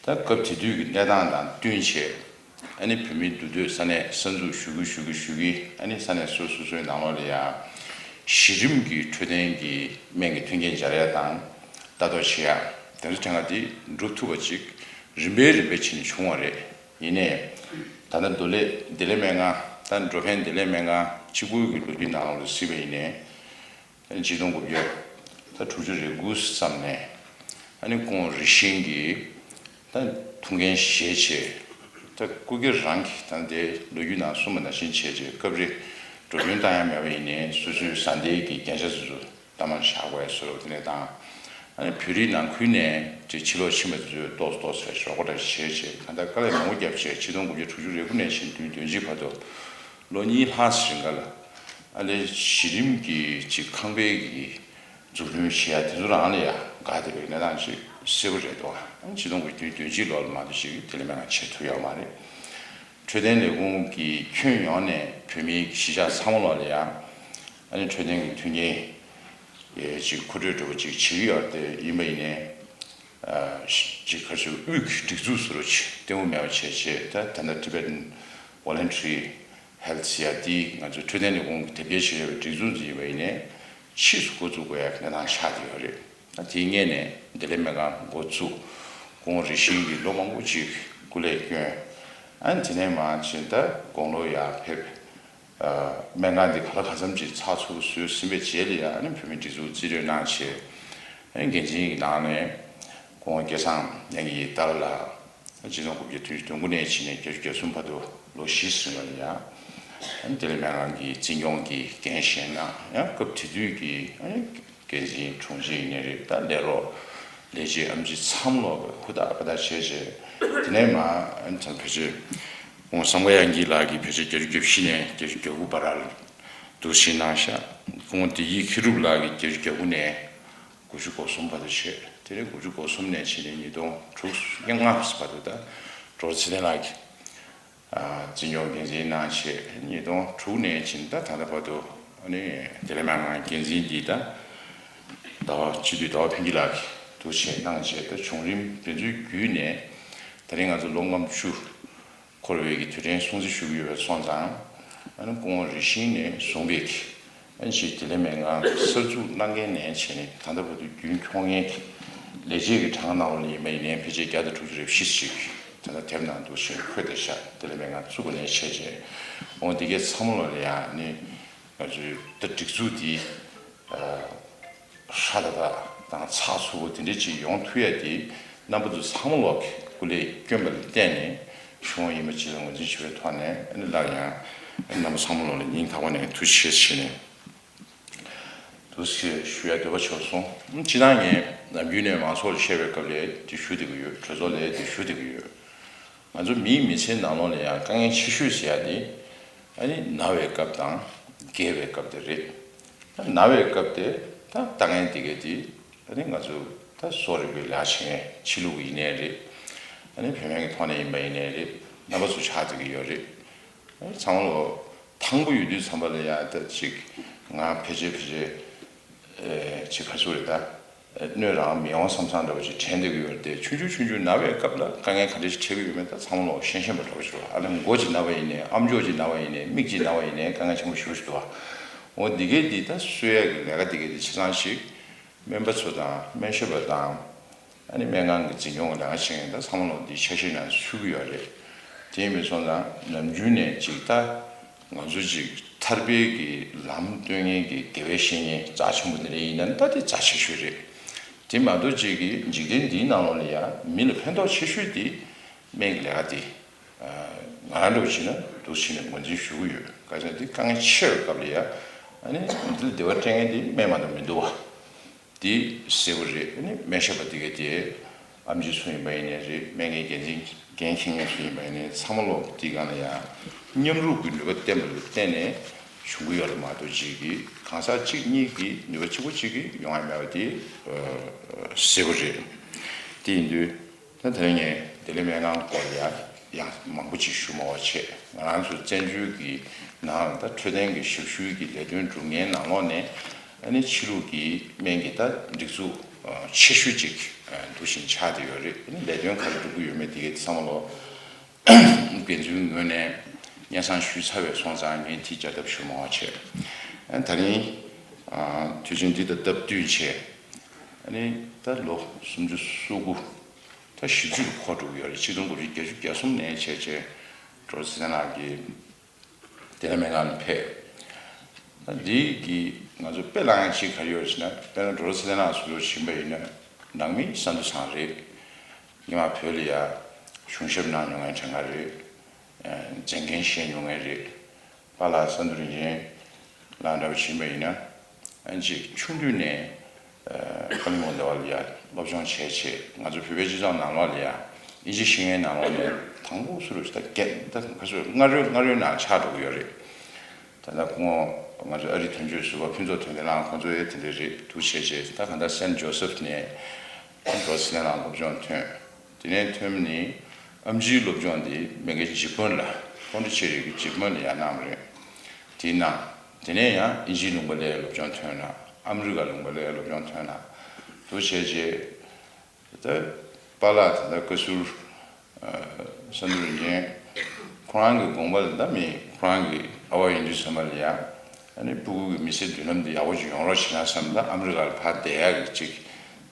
ད་སྐབས་དེ་དུས་ཀྱི་གནས་སྟངས་དང་བསྟུན་བྱས། ཨ་ནི་བོད་མིའི་འདུ་སྡོད་ས་གནས་གསར་འཛུགས་ཞུ་གི་ཞུ་གི་ཞུ་གི་ཨ་ནི་ས་གནས་སོ་སོ་སོའི་ནང་ལོགས་ལ་ཡང་གཞི་རིམ་གྱི་འཕྲོད་བསྟེན་གྱི་སྨན་གྱི་མཐུན་རྐྱེན་སྦྱར་ཡ་དང་ལྟ་རྟོག་བྱེད་ཡ་དེ་ཚོ་དེ་སྔ་དེ་འགྲུབ་ཐུབ་པ་ཅིག་རིམ་པས་རིམ་པས་བྱས་ནས་བྱུང་བ་རེད། ཡིན་ནའི། ད་ལྟ་འདུ་ལེ་བདེ་ལེགས་སྨན་ཁང་། ད་འགྲོ་ཕན་བདེ་ལེགས་སྨན་ཁང་གཅིག་པུའི་གི་ལོ་རྒྱུས་ནང་ལ་གཟིགས་པ་ཡིན་ནའི། ཆིག་སྟོང་དགུ་བརྒྱ་ད་དྲུག་ཅུ་རེ་དགུ་ཙམ་ནས་ཨ་ནི་ཁོང་རེ་ཞིག་གིས་ད་ཐུགས་འགན་བཞེས་བྱས། ད་སྐུ་སྒེར་རང་གིས་ད་ལྟའི་ལོ་རྒྱུས་ནང་གསུངས་པ་ནང་བཞིན་བྱས་བྱས་སྐབས་རེ་འགྲོ་གྲོན་བཏང་ཡ་མེད་པ་ཡིན་ནའི་སོ་སོའི་བཟའ་ཟླའི་གི་རྒྱན་ཆ་ཚོ་ཚོ། གཏའ་མར་བཞག་དགོས་ཡ་བཟོ་འདྲ་དེ་འདྲ་དང་། ཨ་ནི་བོད་རིགས་ནང་ཁུལ་ནས་ཅིག་ཕྱིར་ལོག་ཕྱིན་པ་དེ་ཚོས་ཏོག་ཙམ་ཏོག་ཙམ་རེ་ཞོགས་པ་འདྲ་བྱས་བྱས་གང་ལྟར་དཀའ་ལས་མང་པོ་བརྒྱབ་བྱས་ཆིག་སྟོང་དགུ་བརྒྱ་དྲུག་ཅུ་རེ་དགུ་ནས་བཞིན་བདུན་བདུན་གཅིག་བར་དུ་ལོ་གཉིས་ལྷག་ཙམ་རིང་ག་ལ་ཨ་ལས་གཞི་རིམ་གྱི་ཅིག་ཁང་པའི་གི་འཛུགས་སྐྲུན་བྱེད་ཡ་དེ་ཚོ་རང་ལ་ཡ་དགའ་བསྡད་པའི་གནས་སྟངས་ཅིག་གསལ་པོ་རེད་འདུག་ཨ་ནི་ཆིག་སྟོང་དགུ་བརྒྱ་བདུན་བདུན་གཅིག་ལོ་ལ་མ་གཏོགས་ཅིག་དེ་ལས་མེད་ན་བྱེད་ཐུབ་ཡོད་མ་རེད། འཕྲོད་བསྟེན་ལས་ཁུངས་ཀྱི་ཁྱོན་ཡོངས་ནས་བོད་མིའི་གཞིས་ཆགས་ཚང་མ་ལོག་ལ་ཡ་ཨ་ནི་འཕྲོད་བསྟེན་གྱི་མཐུན་རྐྱེན་ཅིག་མཁོ་སྤྲོད་འདྲ་པོ་ཅིག་བྱེད་ཀྱི་ཡོད་རེད། དེ་ཡིན་པ་ཡིན་ནའི་ཅིག་ག་ཚོད་དབུས་ཀྱི་སྒྲིག་འཛུགས་བཟོ་འདྲ་ཅིག་ལྟད་མོ་མེད་པ་བྱས་བྱས་ད་ད་ལྟ་Tibetan Voluntary Health ཟེར་ཡ་འདི་ང་ཚོའི་འཕྲོད་བསྟེན་ལས་ཁུངས་ཀྱིས་དེབ་སྐྱེལ་བྱས་ཡོད་པའི་སྒྲིག་འཛུགས་འདི་ཡིན་པ་ཡིན་ནའི་ཕྱིས་སུ་འགོ་འཛུགས་དགོས་ཡ་གི་གནས་སྟངས་ཆགས་བསྡད་ཡོད་རེད། ད་དེའི་སྔོན་ནས་བདེ་ལེགས་སྨན་ཁང་འགོ་བཙུགས་གོང་རེ་ཞིག་གི་ལོ་མང་པོ་ཅིག་སྐུ་ལས་བསྐྱོན། ཨ་ནི་དེ་ནས་མར་ཕྱིན་ད་དགུང་ལོ་ཡར་ཕེབས། སྨན་ཁང་འདི་ག་ལ་གང་འཚམ་ཅིག་ཚགས་ཚུད་བཟོས་ཟིན་པའི་རྗེས་ལ་ཡང་ཨ་ནི་བོད་མིའི་སྒྲིག་འཛུགས་རྩིས་སྤྲོད་གནང་བྱས། ཨ་ནི་འགན་འཛིན་གྱི་ནང་ནས་སྐུ་ངོ་སྐལ་བཟང་ཉང་གི་ཏཱ་ལ་ལགས་ཆིག་སྟོང་དགུ་བརྒྱ་དོན་དོན་དགུ་ནས་ཕྱིན་ནས་བརྒྱད་ཅུ་གྱ་གསུམ་བར་དུ་ལོ་བཞི་ཟིན་པ་ལ་ཡང་ ཨ་ནི་དེ་ལས་སྨན་ཁང་གི་འཛིན་སྐྱོང་གི་འགན་བཞེས་གནང་། ཡང་སྐབས་དེ་དུས་ཀྱི་ཨ་ནི་འགན་འཛིན་དྲུང་ཆེ་ཡིན་ནའི་རེད། ད་ལས་རོགས་ལས་བྱེད་ཨེམ་ཆི་ཚང་མ་ལོག་ཧུར་ཐག་པ་ཐག་བྱས་བྱས། དེ་ནས་མ་ཨ་ནི་ད་ཕལ་ཆེར་ཁོང་བསམ་དཀར་དབྱངས་སྐྱིད་ལགས་ཀྱིས་ཕལ་ཆེར་བརྒྱད་ཅུ་གྱ་བཞི་ནས་བརྒྱད་ཅུ་གྱ་དགུ་བར་ལ་འདུག་སེ་གནང་ཤག་ཁོང་བདེ་སྐྱིད་མཁས་གྲུབ་ལགས་ཀྱིས་བརྒྱད་ཅུ་གྱ་དགུ་ནས་དགུ་བཅུ་གོ་གསུམ་བར་དུ་བྱས། དེ་ནས་དགུ་བཅུ་གོ་གསུམ་ནས་བྱས་ནས་ཉིས་སྟོང་དྲུག་ལྔ་བར་དུ་ད་ཌོག་ཊར་ཚེ་བརྟན་ལགས་ཀྱིས་འཛིན་སྐྱོང་འགན་འཛིན་གནང་བྱས། ཉིས་སྟོང་དྲུག་ནས་ཕྱིན་ད་ད་ལྟ་བར་དུ་ཨ་ནི་དེ་ལས་སྨན་ཁང་འགན་འཛིན་འདི་ད་ཟླ་བ་སྤྱི་འཐུས་ཟླ་བ་ཕུན་སྐྱིད་ལགས་ཀྱིས་འདུག་བྱས་གནང་བྱས། ད་བྱུང་རིམ་དེ་ཚོའི་བརྒྱུད་ནས་ད་རིང་ང་ཚོ་ལོ་ལྔ་བཅུ་འཁོར་བའི་གི་དུས་དྲན་སྲུང་བརྩི་ཞུ་གི་ཡོད་པ་སོང་ཙང་། ཨ་ནི་སྐུ་ངོ་རིགས་ཤིང་ནས་བཟུང་བའི་གི་ཨ་ནི་ཅིག་དེ་ལས་སྨན་ཁང་གསར་འཛུགས་གནང་མཁན་ནས་བྱས་ནས་ད་ལྟ་བར་དུ་རྒྱུན་འཁྱོངས་མཁན་གྱི་ལས་བྱེད་ཀྱི་གྲངས་ནང་ལ་ཡིན་པ་ཡིན་ནའི་ཕལ་ཆེར་བརྒྱ་དང་དྲུག་ཅུ་རེ་བཞི་ཞིག་ད་ལྟ་དེབ་ནང་འདུག་བཞིན་འཁོད་བསྡད་ཤག་དེ་ལས་སྨན་ཁང་བཙུགས་པ་ནས་བྱས་རྗེས། འོ་འདི་གའི་ཚང་མ་ལོག་ལ་ཡང་ནི་ང་ཚོའི་ད་སྒྲིག་འཛུགས་འདི་ཧྲ་ཏག་ཏག་དང་ཚགས་ཚུད་པོ་དེ་འདྲ་ཅིག་ཡོང་ཐུབ་ཡ་དེ་རྣམ་པ་ཚོ་ཚང་མ་ལོག་གི་སྐུ་ལས་བསྐྱོན་པ་ལ་བརྟེན་ནས་བྱུང་བ་ཡིན་པ་ཅིག་ལ་ངོས་འཛིན་ཞུ་བའི་ཐོག་ནས། ཨ་ནི་སླར་ཡང་རྣམ་པ་ཚང་མ་ལོག་ལ་སྙིང་ཐག་པ་ནས་ཐུགས་རྗེ་ཆེ་ཞུས་ནས། འདུག་སེ་ཞུ་ཡ་འདོད་པ་ཆགས་སོང་། སྤྱིར་བཏང་ངས་ནམ་རྒྱུན་ནས་མང་ཚོགས་ལ་བཤད་པའི་སྐབས་ལ་དེ་ཞུ་བསྡད་ཀྱི་ཡོད། གྲོས་ཚོགས་ལ་དེ་ཞུ་བསྡད་ཀྱི་ཡོད། ང་ཚོ་མིའི་མི་ཚེའི་ནང་ལོགས་ལ་ཡང་དཀའ་ངལ་ཆེ་ཤོས་ཟེར་ཡ་དེ་ཨ་ནི་ན་བའི་སྐབས་དང་རྒས་པའི་སྐབས་དེ་རེད། ད་ན་བའི་སྐབས་དེ་ད་ལྟ་ངན་དེ་གས་དེ་ཨ་ནི་ང་ཚོ་ད་གསོ་རིག་པའི་ལས་བྱེད་མཁན་ཕྱི་ལུགས་ཡིན་ནའི་རེད། ཨ་ནི་བོད་སྨན་གྱི་ཐོག་ནས་ཡིན་པ་ཡིན་ནའི་རེད། རྣམ་པ་ཚོ་ཆགས་བསྡད་ཀྱི་ཡོད་རེད། ཨ་ནི་ཚང་མ་ལོ་ཐང་པོ་ཡོད་དུས་ཙམ་པ་ལ་ཡ་ད་ཅིག་ང་ཕལ་ཆེར་ཕལ་ཆེར་ཨེ་ཅིག་ག་ཚོད་རེད་ད། ཨེ་གནོད་རང་མི་ཡོང་བསམ་བསམ་འདྲ་བོ་ཅིག་དྲན་བསྡད་ཀྱི་ཡོད་རེད་དེ། ཆུང་ཆུང་ཆུང་ཆུང་ན་བའི་སྐབས་ལ་དཀའ་ངལ་ག་འདྲ་ཞིག་འཕྲད་ཀྱི་ཡོད་མེད་ད་ཚང་མ་ལོ་ཤེས་ཤེས་པ་འདྲ་བོ་ཞིག་རེད་བ། ཨ་ལས་མགོ་ཅིག་ན་བ་ཡིན་ནའི་ཨམ་ཅོག་ཅིག་ན་བ་ཡིན་ནའི་མིག་ཅིག་ན་བ་ཡིན་ནའི་དཀའ་ངལ་ཆེན་པོ་ཞེ་པོ་ཞིག་འདུག་བ། འོ་འདི་གས་འདི་ད་གསོ་ཡ་གི་ལས་ཀ་འདི་གས་འདི་ཆ་ཚང་ཞིག་སྨན་པ་ཚོ་དང་སྨན་ཞབས་པ་དང་། ཨ་ནི་སྨན་ཁང་གི་འཛིན་སྐྱོང་གི་ལས་ཀ་བྱེད་མཁན་ད་ཚང་མ་ལོ་འདི་ཆ་ཤས་ནང་ཚུད་ཀྱི་ཡོད་རེད། དེ་ཡིན་པ་སོང་ཙང་ནམ་རྒྱུན་ནས་ཅིག་ད་ང་ཚོ་ཅིག་ཐར་པའི་གི་ལམ་སྟོན་མཁན་གྱི་དགེ་བའི་བཤེས་གཉེན་རྩ་ཆེན་པོ་འདི་འདྲ་ཡིན་ན་ད་དེ་རྩ་ཆེ་ཤོས་རེད། དེ་མ་གཏོགས་ཅིག་གི་འཇིག་རྟེན་འདིའི་ནང་ལོགས་ལ་ཡང་མི་ལ་ཕན་ཐོགས་ཆེ་ཤོས་དེ་སྨན་གྱི་ལས་ཀ་དེ། ང་རང་འདྲ་བོ་བྱས་ན་འདུག་བྱས་ནས་ངོས་འཛིན་ཞུ་གི་ཡོད། ག་ཅི་ན་དེ་དཀའ་ངལ་ཆེ་བའི་སྐབས་ལ་ཡང་ཨ་ནི་འདི་ལ་བདེ་བ་སྤྲད་མཁན་དེ་སྨན་མ་གཏོགས་མི་འདུག་བ། དེ་གསལ་པོ་རེད། ཨ་ནི་སྨན་ཞབས་པ་དེ་གས་དེ་ཨེམ་ཆི་ཚོ་ཡིན་པ་ཡིན་ནའི་རེད། སྨན་ཁང་འགན་འཛིན་འགན་འཁྱེར་མཁན་ཚོ་ཡིན་པ་ཡིན་ནའི་ཚང་མ་ལོ་དེའི་སྒང་ལ་ཡང་མཉམ་རུབ་ཀྱི་ནུས་པ་བསྟན་པ་ལ་བརྟེན་ནས་བྱུང་གི་ཡོད་རེད་མ་གཏོགས་ཅིག་གིས་གང་ཟག་གཅིག་གཉིས་ཀྱི་ནུས་པ་གཅིག་པོ་གཅིག་གིས་ཡོང་ཡ་མེད་པ་དེ་གསལ་པོ་རེད། དེ་ཡིན་དུས། ད་དེ་རིང་ངས་བདེ་ལེགས་སྨན་ཁང་སྐོར་ལ་ཡང་མང་པོ་ཅིག་ཞུ་མ་བ་བྱས། ང་རང་ཚོ་བཙན་བྱོལ་གྱི་ནང་ད་འཕྲོད་བསྟེན་གྱི་ཞབས་ཞུའི་གི་ལས་དོན་སྒྲུབ་མཁན་ནང་ལོགས་ནས་ཨ་ནི་ཕྱི་ལུགས་ཀྱི་སྨན་གྱི་ད་སྒྲིག་འཛུགས་ཆེ་ཤོས་ཅིག་འདུ་བཞིན་ཆགས་བསྡད་ཡོད་རེད། ཨ་ནི་ལས་དོན་ག་རེ་སྒྲུབ་ཀྱི་ཡོད་མེད་དེ་གའི་ཚང་མ་ལོ་འགན་འཛིན་ངོས་ནས་སྙན་སེང་ཞུས་ཚར་བའི་སོང་ཙང་ངས་དེ་བསྐྱར་ལྡབ་ཞུ་མ་བ་བྱས། ཨ་ནི་ད་རིང་དུས་ཆེན་འདི་དང་སྟབས་བསྟུན་བྱས། ཨ་ནི་ད་ལོ་སུམ་ཅུ་སོ་དགུ། ད་བཞི་བཅུ་ལ་འཁོར་འགྲོ་གི་ཡོད་རེད། ཆིག་སྟོང་དགུ་བརྒྱ་བརྒྱད་ཅུ་གྱ་གསུམ་ནས་བྱས་བྱས་ཌོག་ཊར་ཚེ་བརྟན་ལགས་ཀྱིས་བདེ་ལེགས་སྨན་ཁང་ལ་ཕེབས། ད་འདི་གི་ང་ཚོ་དཔེ་བླངས་ཡ་ཅིག་ག་རེ་ཡོད་རེད་ཟེར་ན། དཔེར་ན་ཌོག་ཊར་ཚེ་བརྟན་ལགས་སུ་ལོ་ཕྱིན་པ་ཡིན་ན་ནང་མི་ས་འདུལ་ཚང་རེད། སྔོན་མ་བོད་ལ་ཡ་གཞུང་ཞབས་གནང་མྱོང་མཁན་དྲན་ག་རེད། མཛད་འགན་བཞེས་མྱོང་མཁན་རེད། པཱ་ལགས་ས་འདུལ་རིན་ཆེན་ལགས་འདྲ་བོ་ཕྱིན་པ་ཡིན་ན། ཨ་ཅིག་ཆུང་དུས་ནས་ཀ་ལི་མོང་ལེ་ཝལ་ལ་ཡ་སློབ་སྦྱོང་བྱས་བྱས། ང་ཚོ་བོད་པའི་སྤྱི་ཚོགས་ནང་ལོགས་ལ་ཡ་ཨིན་ཇི་ཤེས་མཁན་ནང་ལོགས་ནས་དང་པོ་སུ་རུ་ད་བརྒྱད་ད་ག་ཚོད་སྔ་རོལ་སྔ་རོལ་ནང་ཆགས་འགྲོ་གི་ཡོད་རེད། ད་ལྟ་ཁོང་ང་ཚོ་ཨ་རི་དོན་གཅོད་ཟུར་པ་ཕུན་ཚོགས་དོན་ལྡན་ལགས་ཁོང་ཚོ་ཡ་དེ་འདྲ་རེད་འདུག་བྱས་བྱས། ད་གང་ལྟར་སེན་ཇོ་སེབ་ནས་ཁོང་ཌོག་ཊར་ཚེ་བརྟན་ལགས་སློབ་སྦྱོང་ཐོན། དེ་ནས་ཐོན་ནས་ཨེམ་ཆིའི་སློབ་སྦྱོང་དེ་མེ་ཀའི་ཇི་པན་ལ་ཕོན་ཌི་ཆེ་རི་གི་ཇི་པན་ལ་ཡར་གནང་བ་རེད། དེ་གནང་། དེ་ནས་ཡང་དབྱིན་ཇིའི་ལུང་པ་ལ་སློབ་སྦྱོང་ཐོན་ན། ཨ་མི་རི་ཀ་ལུང་པ་ལ་སློབ་སྦྱོང་ཐོན་ན། དུ་བྱས་རྗེས་ད་པཱ་ལགས་དེ་ད་བཀའ་ཟུར་ས་འདུལ་རིན་ཆེན་ཁོ་རང་གི་དགོངས་པ་ལ་ད་མི་ཁོ་རང་གི་ཨ་ཕ་ཡིན་དུས་ཙམ་པ་ལ་ཡང་ཨ་ནི་སྤུ་གུ་གི་མི་ཚེ་མདུན་ལམ་འདི་ཡག་པོ་ཅིག་ཡོང་རོགས་བྱེད་ན་བསམ་ད་ཨ་མི་རི་ཀ་ལ་ཕར་བསྡད་ཡག་གི་ཅིག་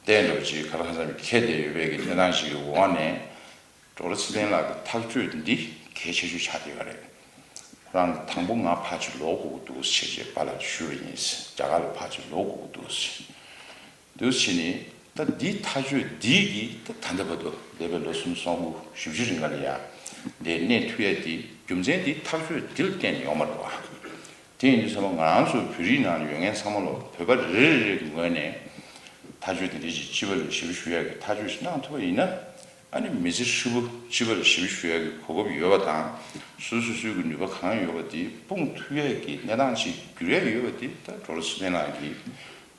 གཏན་འདྲ་བོ་ཅིག་ག་ལ་གང་འཚམ་འཁེལ་བསྡད་ཡོད་པའི་གི་གནས་སྟངས་ཤིག་གི་འོག་ནས། ཌོག་ཊར་ཚེ་བརྟན་ལགས་ཀྱི་ཐག་གཅོད་འདི་གལ་ཆེ་ཤོས་ཆགས་བསྡད་ཡོད་རེད། ཁོ་རང་གིས་དང་པོ་ང་ཕར་ཅིག་ལོག་དགོས་ཀྱི་འདུག་ཟེར་བྱས་པཱ་ལགས་ཞུས་པ་ཡིན། རྒྱ་གར་ལ་ཕར་ཅིག་ལོག་དགོས་ཀྱི་འདུག་ཟེར། འདུག་བྱས་ནས་ད་འདི་ཐག་གཅོད་འདི་གིས་ད་ད་ལྟ་བར་དུ་འདས་པའི་ལོ་སུམ་ཅུ་སོ་དགུ་བཞི་བཅུ་རིང་ག་ལ་ཡ་ དེ་གནས་ཐུབ་ཡ་དེ་རྒྱུ་མཚན་དེ་ཐག་གཅོད་འདི་ལ་བརྟེན་ནས་ཡོང་མ་རེད་བ། དེ་ཡིན་དུས་ཙམ་པ་ང་རང་ཚོ་བོད་རིགས་ནང་ལ་ཡོད་མཁན་ཚང་མ་ལོ་བོད་པ་རེ་རེ་རེའི་ངོས་ནས་ཐག་གཅོད་དེ་འདྲ་ཞིག་སྤྱི་པ་ལ་ཞབས་ཞུ་ཞུ་ཡ་གི་ཐག་གཅོད་ཞིག་གནང་ཐུབ་པ་ཡིན་ན། ཨ་ནི་མི་ཚེ་ཧྲིལ་པོ་སྤྱི་པ་ལ་ཞབས་ཞུ་ཞུ་ཡ་གི་གོ་སྐབས་ཡོད་པ་དང་། སོ་སོ་སོའི་གི་ནུས་པ་གང་ཡོད་པ་དེ་སྤུངས་ཐུབ་ཡ་གི་གནས་སྟངས་ཤིག་འགྱུར་ཡ་ཡོད་པ་དེ་ད་ཌོག་ཊར་ཚེ་བརྟན་ལགས་ཀྱིས་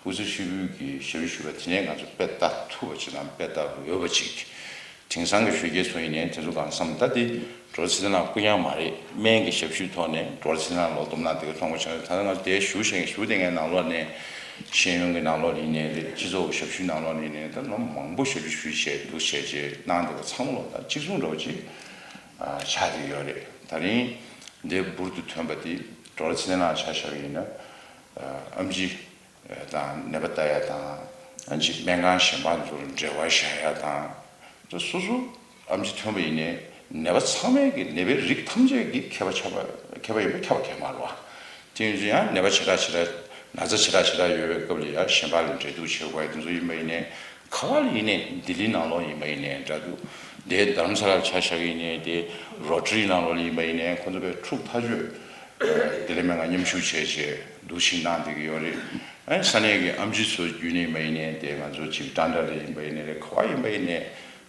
སྐུ་ཚེ་ཧྲིལ་པོའི་གི་ཞབས་ཞུ་ཞུ་བ་དེ་ནས་ང་ཚོ་དཔེ་ལྟ་ཐུབ་པ་ཅིག་དང་དཔེ་ལྟ་འོས་པ་ཅིག་དེང་སང་གི་གཞོན་སྐྱེས་ཚོ་ཡིན་ནའི་དེ་ཚོ་གང་བསམ་ད་དེ་ཌོག་ཊར་ཚེ་བརྟན་ལགས་སྐུ་ཡང་མ་རེད། སྨན་གྱི་ཞབས་ཞུའི་ཐོག་ནས་ཌོག་ཊར་ཚེ་བརྟན་ལགས་ལོ་གཏུམ་ན་དེ་ག་མཐོང་གོ་བྱུང་། ད་ལྟ་ང་ཚོ་དེ་བཞུགས་བཞིན་བཞུགས་བསྡད་མཁན་ནང་ལོགས་ནས་ཤེས་ཡོན་གྱི་ནང་ལོགས་ནས་ཡིན་ནའི་རེད། སྤྱི་ཚོགས་ཀྱི་ཞབས་ཞུའི་ནང་ལོགས་ནས་ཡིན་ནའི་ད་ལོ་མང་པོ་ཞབས་ཞུ་ཞུས་བྱས་འདུག་བྱས་རྗེས་གནང་བསྡད་པ་ཚང་མ་ལོ་ད་གཅིག་མཚུངས་འདྲ་བོ་ཅིག་ཆགས་བསྡད་ཡོད་རེད། ད་རིང་འདི་འབུར་དུ་ཐོན་པ་དེ་ཌོག་ཊར་ཚེ་བརྟན་ལགས་ཆ་བཞག་པ་ཡིན་ན་ཨམ་ཆི་དང་ནད་པ་ལྟ་ཡ་དང་། ཨ་ནི་སྨན་ཁང་གཞན་པ་ཚོར་འབྲེལ་བ་བཞག་ཡ་དང་། ད་སོ་སོ་ཨམ་ཆི་ཐོན་པ་ཡིན་ནའི་ནད་པ་ཚང་མས་ཀྱི་ནད་པའི་རིགས་ཐམས་ཅད་ཀྱི་མཁས་པ་ཆགས་པ་མཁས་པ་ཡིན་པ་ཁྱབ་པ་གང་མ་རེད་བ། དེ་ཡིན་ཙང་ཡང་ནད་པ་བྱེ་བྲག་བྱེ་བྲག་ན་ཚ་བྱེ་བྲག་བྱེ་བྲག་ཡོད་པའི་སྐབས་ལ་ཡང་གཞན་པ་ལ་འབྲེལ་གཏུག་བྱེད་དགོས་ཡ་དེ་ཚོ་ཡིན་པ་ཡིན་ནའི། ག་བ་ལ་ཡིན་ནའི་ལྡི་ལི་ནང་ལོགས་ཡིན་པ་ཡིན་ནའི་འདྲ་འདུག་དེ་རྡ་རམ་ས་ལར་ཆ་བཞག་གི་ཡིན་ནའི་དེ་རོ་ཊ་རི་ནང་ལོགས་ལ་ཡིན་པ་ཡིན་ནའི་ཁོ་ཚོ་དཔེ་འཁྲུག་ཐག་ཆོད། ལྡི་ལི་སྨན་ཁང་མཉམ་ཞུགས་བྱས་བྱས་འདུག་ཞིག་གནང་བསྡད་ཀྱི་ཡོད་རེད། ཨ་ནི་ས་གནས་ཀྱི་ཨམ་ཆི་ཚོ་བརྒྱུད་ནས་ཡིན་པ་ཡིན་ནའི་དེ་ང་ཚོ་ཅིག་ཊན་ཌ་ལ་ཡིན་པ་ཡིན་ནའི་རེད། ག་བ་ཡིན་པ་ཡིན་ནའི་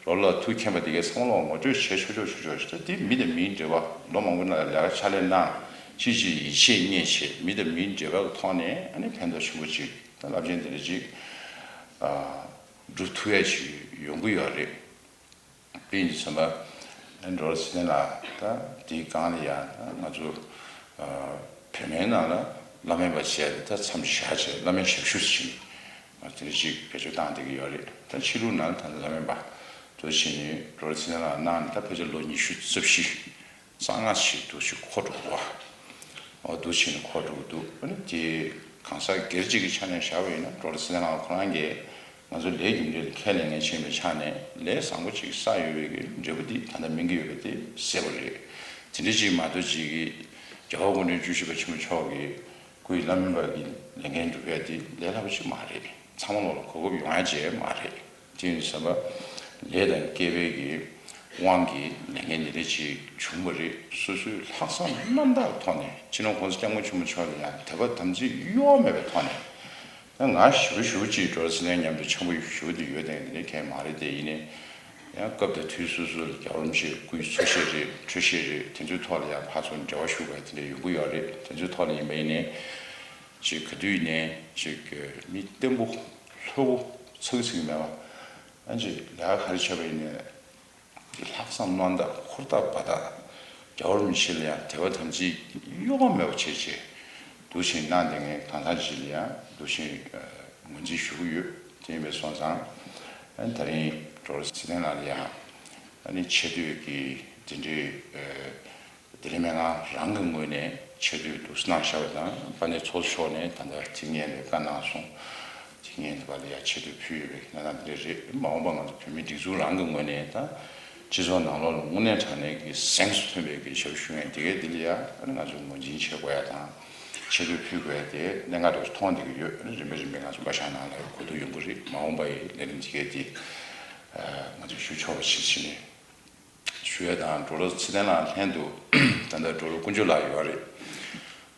རོགས་ལ་ཐུགས་མཁྱེན་པ་དེ་གའི་ཚང་མ་ལ་ངོ་སྤྲོད་བྱས་ཆོག་ཆོག་ཆོག་ཆོག་ད་དེ་མི་དང་མིའི་འབྲེལ་བ་ལོ་མང་པོ་ནང་ལ་ལས་ཀ་ཕྱག་ལས་གནང་། ཅིག་ཅིག་ཡིད་ཆེས་རྙེད་བྱས་མི་དང་མིའི་འབྲེལ་བ་གི་ཐོག་ནས་ཨ་ནི་ཕན་ཐོགས་ཆེན་པོ་ཅིག་ད་རླབས་ཆེན་དེ་འདྲ་ཅིག་སྒྲུབ་ཐུབ་ཡ་ཅིག་ཡོང་གི་ཡོད་རེད། དཔེ་ཡིན་ཙམ་པ། ཌོག་ཊར་ཚེ་བརྟན་ལགས་ད་དེའི་སྒང་ལ་ཡང་ང་ཚོ་བོད་སྨན་ནང་ལ་བླ་སྨན་པ་བྱས་ཏེ་ད་མཚམས་བཞག་བྱས་བླ་སྨན་ཞབས་ཞུ་ཟེར་ནས་ང་དེ་འདྲ་ཅིག་བེད་སྤྱོད་བཏང་བསྡད་ཀྱི་ཡོད་རེད། ད་ཕྱི་ལུགས་ནང་ད་ལྟ་བླ་སྨན་པ་དུ་བྱས་ནས་ཌོག་ཊར་ཚེ་བརྟན་ལགས་གནང་ནས་ད་ཕལ་ཆེར་ལོ་ཉི་ཤུ་རྩ་བཞི་རྩ་ལྔ་ཞིག་འདུག་ཅིག་འཁོར་འགྲོ་གི་འདུག་བ། འོ་འདུག་བྱས་ནས་འཁོར་འགྲོ་གི་འདུག་ཨ་ནི་དེ་གང་ཟག་སྒེར་གཅིག་གི་ཆ་ནས་བཞག་པ་ཡིན་ན་ཌོག་ཊར་ཚེ་བརྟན་ལགས་ཁོ་རང་གིས། ང་ཚོ་ལས་རྒྱུ་འབྲས་ལ་ཁས་ལེན་མཁན་ཆེན་པོའི་ཆ་ནས་ལས་བཟང་པོ་ཅིག་བསགས་ཡོད་པའི་གི་འབྲས་བུ་འདི་ད་ལྟ་སྨིན་གྱི་ཡོད་པ་དེ་གསལ་པོ་རེད། དེ་འདྲ་ཅིག་མ་གཏོགས་ཅིག་གི་རྒྱལ་བ་སྐུ་ཕྲེང་བཅུ་བཞི་པ་ཆེན་པོ་མཆོག་གི་སྐུ་ཡི་བླ་སྨན་པ་གི་ལས་འགན་སྒྲུབ་ཡ་དེ་ལས་སླ་པོ་ཅིག་མ་རེད། ཚང་མ་ལོག་ལ་གོ་སྐབས་ཡོང་ཡ་ཅིག་མ་རེད། དེ་ཡིན་ཙམ་པ་ལས་དང་སྐལ་པའི་གི་དབང་གིས་ལས་འགན་འདི་འདྲ་ཅིག་བྱུང་བ་རེད། སོ་སོའི་ལྷག་བསམ་རྣམ་དག་ཐོག་ནས་སྤྱི་ནོར་༸གོང་ས་༸སྐྱབས་མགོན་ཆེན་པོ་མཆོག་ལ་ཡང་དད་པ་དམ་ཚིག་གཡོ་བ་མེད་པའི་ཐོག་ནས། ད་ང་ཞེ་པོ་ཞེ་པོ་ཅིག་ཌོག་ཊར་ཚེ་བརྟན་མཉམ་དུ་འཆམ་པོ་ཞེ་པོ་དེ་ཡོད་དེ་འདི་འདྲའི་གང་མ་རེད། དེ་ཡིན་ནའི་ཡང་སྐབས་དང་དུས་སོ་སོ་ལ་རྒྱལ་བ་རིན་པོ་ཆེའི་སྐུའི་འཚོ་གཞིས་རེད། འཕྲོད་བཞེས་རེད། དེ་ཚོའི་ཐོག་ལ་ཡང་ཕར་ཚུར་འབྲེལ་བ་ཞུ་དགོས་དེ་འདྲ་ཡོང་གི་ཡོད་རེད། དེ་ཚོའི་ཐོག་ལ་ཡིན་པ་ཡིན་ནའི་ཅིག་ག་དུས་ཡིན་ནའི་ཅིག་མི་བརྟན་པོ་ལྷོད་པོ་ཚགས་ཚིག་མེད་པ། ཨ་ཅིག་ལས་ཀ་ག་རེ་བྱས་པ་ཡིན་ནའི། ལྷག་བསམ་རྣམ་དག་ཧུར་ཐག་འབད་ཐག་རྒྱལ་བ་རིན་པོ་ཆེ་ལ་ཡང་དད་པ་དམ་ཚིག་གཡོ་བ་མེད་པ་བྱས་བྱས་འདུག་བཞིན་གནང་བསྡད་མཁན་གང་ཟག་ཅིག་ལ་ཡང་འདུག་བཞིན་ངོས་འཛིན་ཞུ་གི་ཡོད། དེ་ཡིན་པའི་སོང་ཙང་ཨ་ནི་ད་རིང་ཌོག་ཊར་ཚེ་བརྟན་ལགས་ལ་ཡང་ཨ་ནི་ཆེ་བསྟོད་ཀྱི་དེ་འདྲའི་ལྡི་ལི་སྨན་ཁང་རང་གི་ངོས་ནས་ཆེ་བསྟོད་འདུག་གནང་བཞག་པ་དང་། དཔལ་ལྡན་ཚོགས་གཙོ་མཆོག་ནས་ད་ལྟ་དེ་སྔོན་ལ་བཀའ་གནང་སོང་། དེ་སྔོན་དུ་བ་ལ་ཡ་ཆེ་བསྟོད་ཕུལ་ཡོད་པའི་གནས་སྟངས་དེ་འདྲ་རེད། མ་འོངས་པ་ང་ཚོ་བོད་མིའི་སྒྲིག་འཛུགས་རང་གི་ངོས་ནས་ད་སྤྱི་ཚོགས་ནང་ལོགས་ལ་དངོས་གནས་དྲང་གནས་ཀྱི་གཟེངས་སུ་ཐོན་པའི་གི་ཞབས་ཞུ་མཁན་དེ་གའི་དེ་ལ་ཡ་ཨ་ནི་ང་ཚོ་ངོས་འཛིན་བྱེད་དགོས་ཡ་དང་། ཆེ་བསྟོད་ཕུལ་དགོས་ཡ་དེ་གནད་འགག་འདྲ་བོ་ཞིག་མཐོང་བསྡད་ཀྱི་ཡོད། ཨ་ནི་རིམ་པས་རིམ་པས་ང་ཚོ་བཀའ་ཤག་ནང་ལ་གོ་བསྡུར་ཡོང་གི་རེད། མ་འོངས་པ་ཡི་ལས་རིམ་དེ་གའི་དེ་ང་ཚོ་ཞུ་ཆོག་པ་ཞིག་བྱས་ནས། ཞུ་ཡ་དང་། ཌོག་ཊར་ཚེ་བརྟན་ལགས་ལྷན་དུ་ད་ལྟ་ཌོག་ཊར་དཀོན་མཆོག་ལགས་ཡོད་རེད།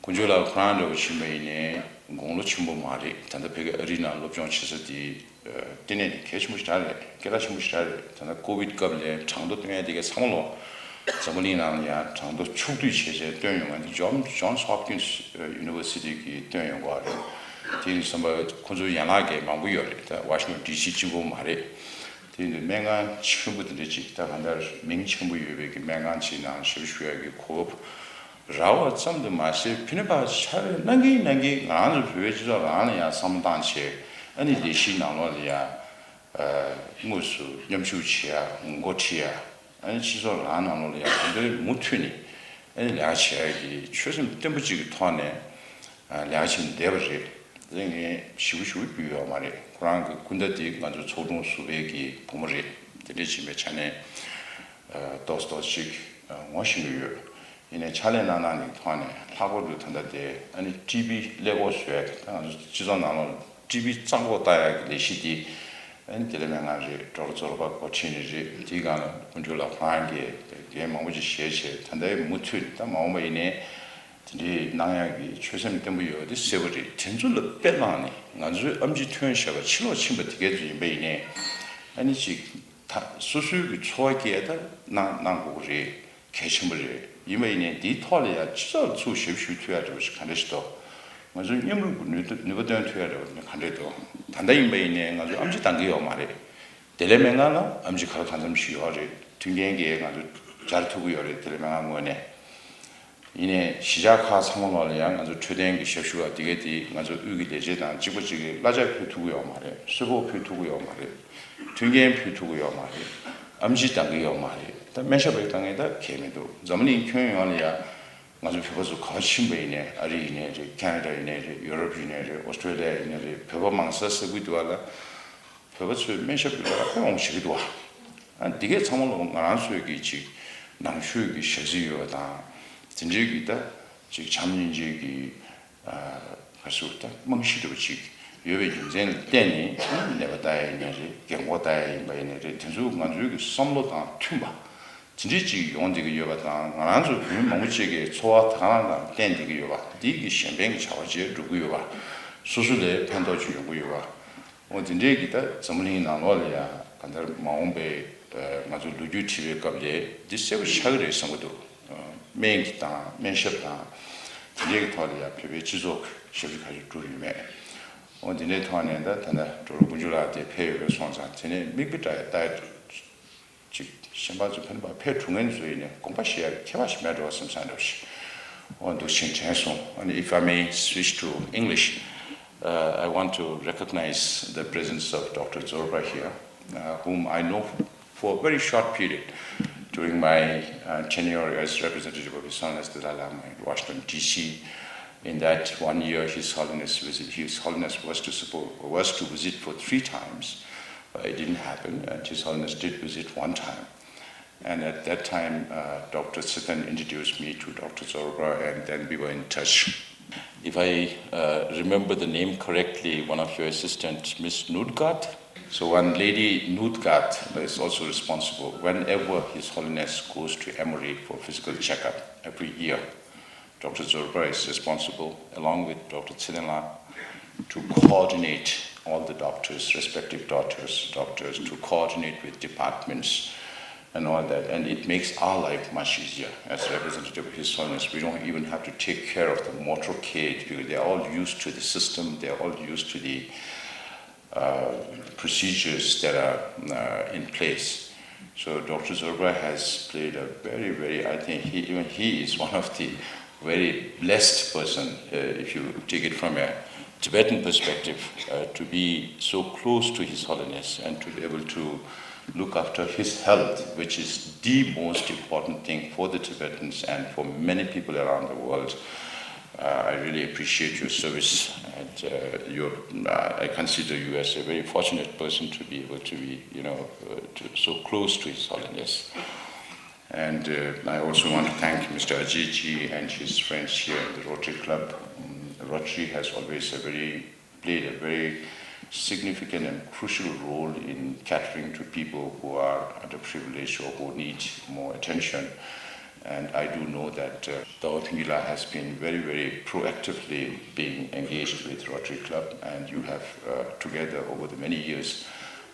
དཀོན་མཆོག་ལགས་ཁོ་རང་འདྲ་བོ་ཕྱིན་པ་ཡིན་ནའི་དགུང་ལོ་ཆེན་པོ་མ་རེད། ད་ལྟ་བོད་ཀྱི་ཨ་རིའི་ནང་སློབ་སྦྱོང་བྱེད་ས་དེ་ལྟེ་གནས་དེ་གལ་ཆེན་པོ་ཞེ་དྲག་རེད། སྐད་གྲགས་ཆེན་པོ་ཞེ་དྲག་རེད། ད་ལྟ་ཀོ་ཝིཌ་སྐབས་ལ་གྲངས་ཐོ་སྟོན་ཡ་དེ་གའི་ཚང་མ་ལོ་འཛམ་བུ་གླིང་ནང་ལ་ཡང་གྲངས་ཐོ་ཕྱོགས་བསྡུས་བྱས་བྱས་སྟོན་ཡོང་བ་འདི་John Johns Hopkins University གིས་སྟོན་ཡོང་གི་རེད། དེ་ཡིན་དུས་ཙམ་པ་ཁོ་ཚོའི་ཡན་ལག་གི་མང་པོ་ཡོད་རེད། ད་ཝ་ཤིང་ཊོན་ཌི་སི་གཅིག་པོ་མ་རེད། དེ་ཡིན་དུས་སྨན་ཁང་ཆེན་པོ་དེ་འདྲ་ཅིག་ད་གང་ལྟར་མིང་ཆེན་པོ་ཡོད་པའི་གི་སྨན་ཁང་ཅིག་ནང་ཞབས་ཞུ་ཡག་གི་གོ་སྐབས་རག་པ་ཙམ་དུ་མ་ཟད། ཕི་ནི་ཕ་ཆ་རེ་གནང་གིན་གནང་གིན་ང་རང་ཚོ་བོད་པའི་སྤྱི་ཚོགས་རང་ལ་ཡང་བསམ་བློ་བཏང་བྱས། ཨ་ནི་ལས་གཞིའི་ནང་ལོགས་ལ་ཡང་དངོས་སུ་མཉམ་ཞུགས་བྱེད་ཡ། འགོ་ཁྲིད་ཡ། ཨ་ནི་སྤྱི་ཚོགས་རང་ནང་ལོགས་ལ་ཡང་གང་ལྟར་མུ་མཐུད་ནས་ཨ་ནི་ལས་ཀ་བྱེད་ཡ་གི་ཆོད་སེམས་བརྟན་པོ་གཅིག་གི་ཐོག་ནས་ལས་ཀ་བྱེད་བསྡད་པ་རེད། དེ་ངས་ཞེ་པོ་ཞེ་པོ་རྒྱུས་ཡོད་མ་རེད། ཁོ་རང་གི་སྐུ་ཟླ་དེ་ང་ཚོ་ཚོགས་དྲུང་ཟུར་པའི་གི་བུ་མོ་རེད། དེ་འདྲ་ཕྱིན་པའི་ཆ་ནས་ཏོག་ཙམ་ཏོག་ཙམ་ཅིག་ངོ་ཤེས་ཀྱི་ཡོད། ཡིན་ནའི་ཕྱག་ལས་གནང་གནང་གི་ཐོག་ནས་ལྷག་པར་དུ་ད་ལྟ་དེ་ཨ་ནི་ཊི་བི་ཀླད་ཀོར་བཟོ་ཡ་དེ། ད་ང་ཚོ་སྤྱི་ཚོགས་ནང་ལོགས་ཊི་བི་རྩ་འགོག་ལྟ་ཡ་གི་ལས་གཞི་དེ་ ཨ་ནི་དེ་ལས་མེད་ང་རེད། ཌོག་ཊར་ཛོ་རོ་པ་འགོ་ཁྲིད་ནི་རེད། དེའི་སྒང་ལ་དཀོན་མཆོག་ལ་ཁོང་གིས་འགན་མང་པོ་ཅིག་བཞེས་བྱས། ད་ལྟའི་མུ་མཐུད་ད་མ་འོངས་པ་ཡིན་ནའི་དེ་འདྲའི་གནང་ཡག་གི་ཆོད་སེམས་བརྟན་པོ་ཡོད་པ་དེ་གསལ་པོ་རེད། དེ་ཚོ་ལ་དཔེ་བླངས་ནས་ང་ཚོའི་ཨེམ་ཆི་ཐོན་བཞག་པ་ཕྱིར་ལོག་ཕྱིན་པ་དེ་གས་ཚོ་ཡིན་པ་ཡིན་ནའི་ཨ་ནི་ཅིག་ད་སོ་སོའི་གི་འཚོ་བ་སྐྱེལ་ད་གནང་གནང་དགོས་ཀྱི་རེད། གལ་ཆེན་པོ་རེད། ཡིན་པ་ཡིན་ནའི་འདིའི་ཐོག་ལ་ཡང་སྤྱི་ཚོགས་ལ་ཚུར་ཞབས་ཞུ་ཐུབ་ཡག་འདྲ་བོ་ཞིག་ག་འདྲ་ཞིག་འདུག་ང་ཚོའི་མཉམ་རུབ་ཀྱི་ནུས་སྟོབས་ནུས་པ་བཏོན་ཐུབ་ཡག་འདྲ་བོ་ཞིག་ག་འདྲ་འདུག་ད་ལྟ་ཡིན་པ་ཡིན་ནའི་ང་ཚོ་ཨེམ་ཆི་འདང་གི་ཡོད་མ་རེད། དེ་ལས་མེད་ང་ལ་ཨེམ་ཆི་ག་ལ་གང་འཚམ་ཞིག་ཡོད་རེད། མཐུན་རྐྱེན་གྱིས་ང་ཚོ་སྦྱར་ཐུབ་ཀྱི་ཡོད་རེད། དེ་ལས་མེད་ང་ངོས་ནས། ཡིན་ནའི་གཞིས་ཆགས་ཁག་ཚང་མ་ལོག་ལ་ཡང་ང་ཚོ་འཕྲོད་བསྟེན་གྱི་ཞབས་ཞུ་བ་དེ་གས་དེ་ང་ཚོ་དབུས་ཀྱི་ལས་བྱེད་དང་གཅིག་པ་གཅིག་གིས་གླ་ཆ་ཕུལ་ཐུབ་ཀྱི་ཡོད་མ་རེད། གསོལ་ཕོགས་ཕུལ་ཐུབ་ཀྱི་ཡོད་མ་རེད། མཐུན་རྐྱེན་ཕུལ་ཐུབ་ཀྱི་ཡོད་མ་རེད། ཨེམ་ཆི་འདང་གི་ཡོད་མ་རེད། ད་སྨན་ཞབས་པའི་འདང་ངེས་ད་གལ་མི་འདུག་འཛམ་གླིང་ཁྱོན་ཡོངས་ལ་ཡང་ང་ཚོ་བོད་པ་ཚོ་ག་པར་ཕྱིན་པ་ཡིན་ནའི་ཨ་རི་ཡིན་ནའི་རེད། ཁེ་ན་ཌ་ཡིན་ནའི་རེད། ཡུ་རོབ་ཡིན་ནའི་རེད། ཨོ་སི་ཀྲོ་ལི་ཡ་ཡིན་ནའི་རེད། བོད་པ་མང་ས་ས་ཁུལ་དུ་བ་ལ་བོད་པ་ཚོས་སྨན་ཞབས་ཀྱི་ལས་ཀ་དཔེ་མང་པོ་བྱེད་ཀྱི་འདུག་བ། ཨ་འདི་གས་ཚང་མ་ལོ་ང་རང་ཚོའི་གི་ཅིག་ནང་ཆོས་ཀྱི་ཞག་རྩི་ཡོད་པ་དང་། དེ་འདྲའི་གི་ད་ཅིག་བྱམས་སྙིང་རྗེ་གི་ཨ་ག་ཟེར་ད་རྨང་གཞི་འདྲ་བོ་ཅིག་ཡོད་པའི་རྒྱུ་མཚན་ལ་བརྟེན་ནས་ནད་པ་ལྟ་ཡ་ཡིན་ནའི་རེད། རྒན་འཁོགས་ལྟ་ཡ་ཡིན་པ་ཡིན་ནའི་རེད། དེ་ཚོ་ང་ཚོའི་གི་བསམ་བློ་དང་མཐུན་པ་དེ་འདྲའི་ཅིག་ཡོང་བསྡད་ཀྱི་ཡོད་པ་དང་། ང་རང་ཚོ་བོད་མི་མང་པོ་ཅིག་གི་འཚོ་བ་ད་ག་རང་དང་བརྟེན་བསྡད་ཀྱི་ཡོད་པ་འདི་གི་གཞན་ཕན་གྱི་བྱ་བ་བྱེད་འགྲོ་གི་ཡོད་པ། སོ་སོ་ལ་ཕན་ཐོགས་ཅིག་ཡོང་གི་ཡོད་པ། འོ་དེ་འདྲའི་གི་ད་འཛམ་གླིང་ནང་ལོགས་ལ་ཡང་གང་ལྟར་མ་འོངས་པའི་ཨ་ང་ཚོ་ལོ་རྒྱུས་བྲིས་པའི་སྐབས་ལ་འདི་གསལ་པོ་ཆགས་ཀྱི་རེད་བསམ་གྱི་འདུག་སྨན་གྱི་དང་སྨན་ཞབས་དང་དེ་འདྲའི་གི་ཐོག་ལ་ཡང་བོད་པའི་སྤྱི་ཚོགས་ཀྱི་ཞབས་ཞུ་ག་རེ་སྒྲུབ་ཡོད་མེད། འོ་དེ་འདྲའི་ཐོག་ནས་ད་ད་ལྟ་ཌོག་ཊར་དཀོན་མཆོག་ལགས་དེ་ཕེབས་ཡོད་པ་སོང་ཙང་དེ་ནས་མིག་དཔེ་འདྲ་ཡང་ལྟ་ཡ་འདུག་ཅིག་གཞན་པ་ཚོ་ཕན་པ་ཕེབས་འགྲོ་མཁན་ཚོ་ཡིན་ནའི་དགོངས་པ་བཞེས་ཡ་ཁྱད་པར་ཞིག་མེད་འགྲོ་བསམ་བསམ་འདྲ་ཞིག་འོ་འདུག་ཕྱིན་དྲན་སོང་། And if I may switch to English, uh, I want to recognize the presence of Doctor Zorba here, uh, whom I know for a very short period during my uh, tenure as representative of His Holiness the Dalai Lama in Washington, D C. In that one year, His Holiness visit, His Holiness was to support, was to visit for three times, but it didn't happen, and His Holiness did visit one time. And at that time, uh, Doctor Sitan introduced me to Doctor Zorba, and then we were in touch. If I uh, remember the name correctly, one of your assistants, Miss Nutgat. So one lady, Nutgat, is also responsible whenever His Holiness goes to Emory for physical checkup every year. Doctor Zorba is responsible, along with Doctor Tsinela, to coordinate all the doctors, respective doctors, doctors, to coordinate with departments and all that. And it makes our life much easier as representative of His Holiness. We don't even have to take care of the motorcade because they're all used to the system, they're all used to the uh, procedures that are uh, in place. So Doctor Zorba has played a very, very, I think he, even he is one of the very blessed person, uh, if you take it from a Tibetan perspective, uh, to be so close to His Holiness and to be able to look after his health, which is the most important thing for the Tibetans and for many people around the world. Uh, I really appreciate your service, and uh, your, uh, I consider you as a very fortunate person to be able to be, you know, uh, to, so close to His Holiness. And uh, I also want to thank Mister Ajiji and his friends here in the Rotary Club. Um, Rotary has always a very played a very significant and crucial role in catering to people who are underprivileged or who need more attention. And I do know that uh, Dawa Thingila has been very, very proactively being engaged with Rotary Club, and you have uh, together over the many years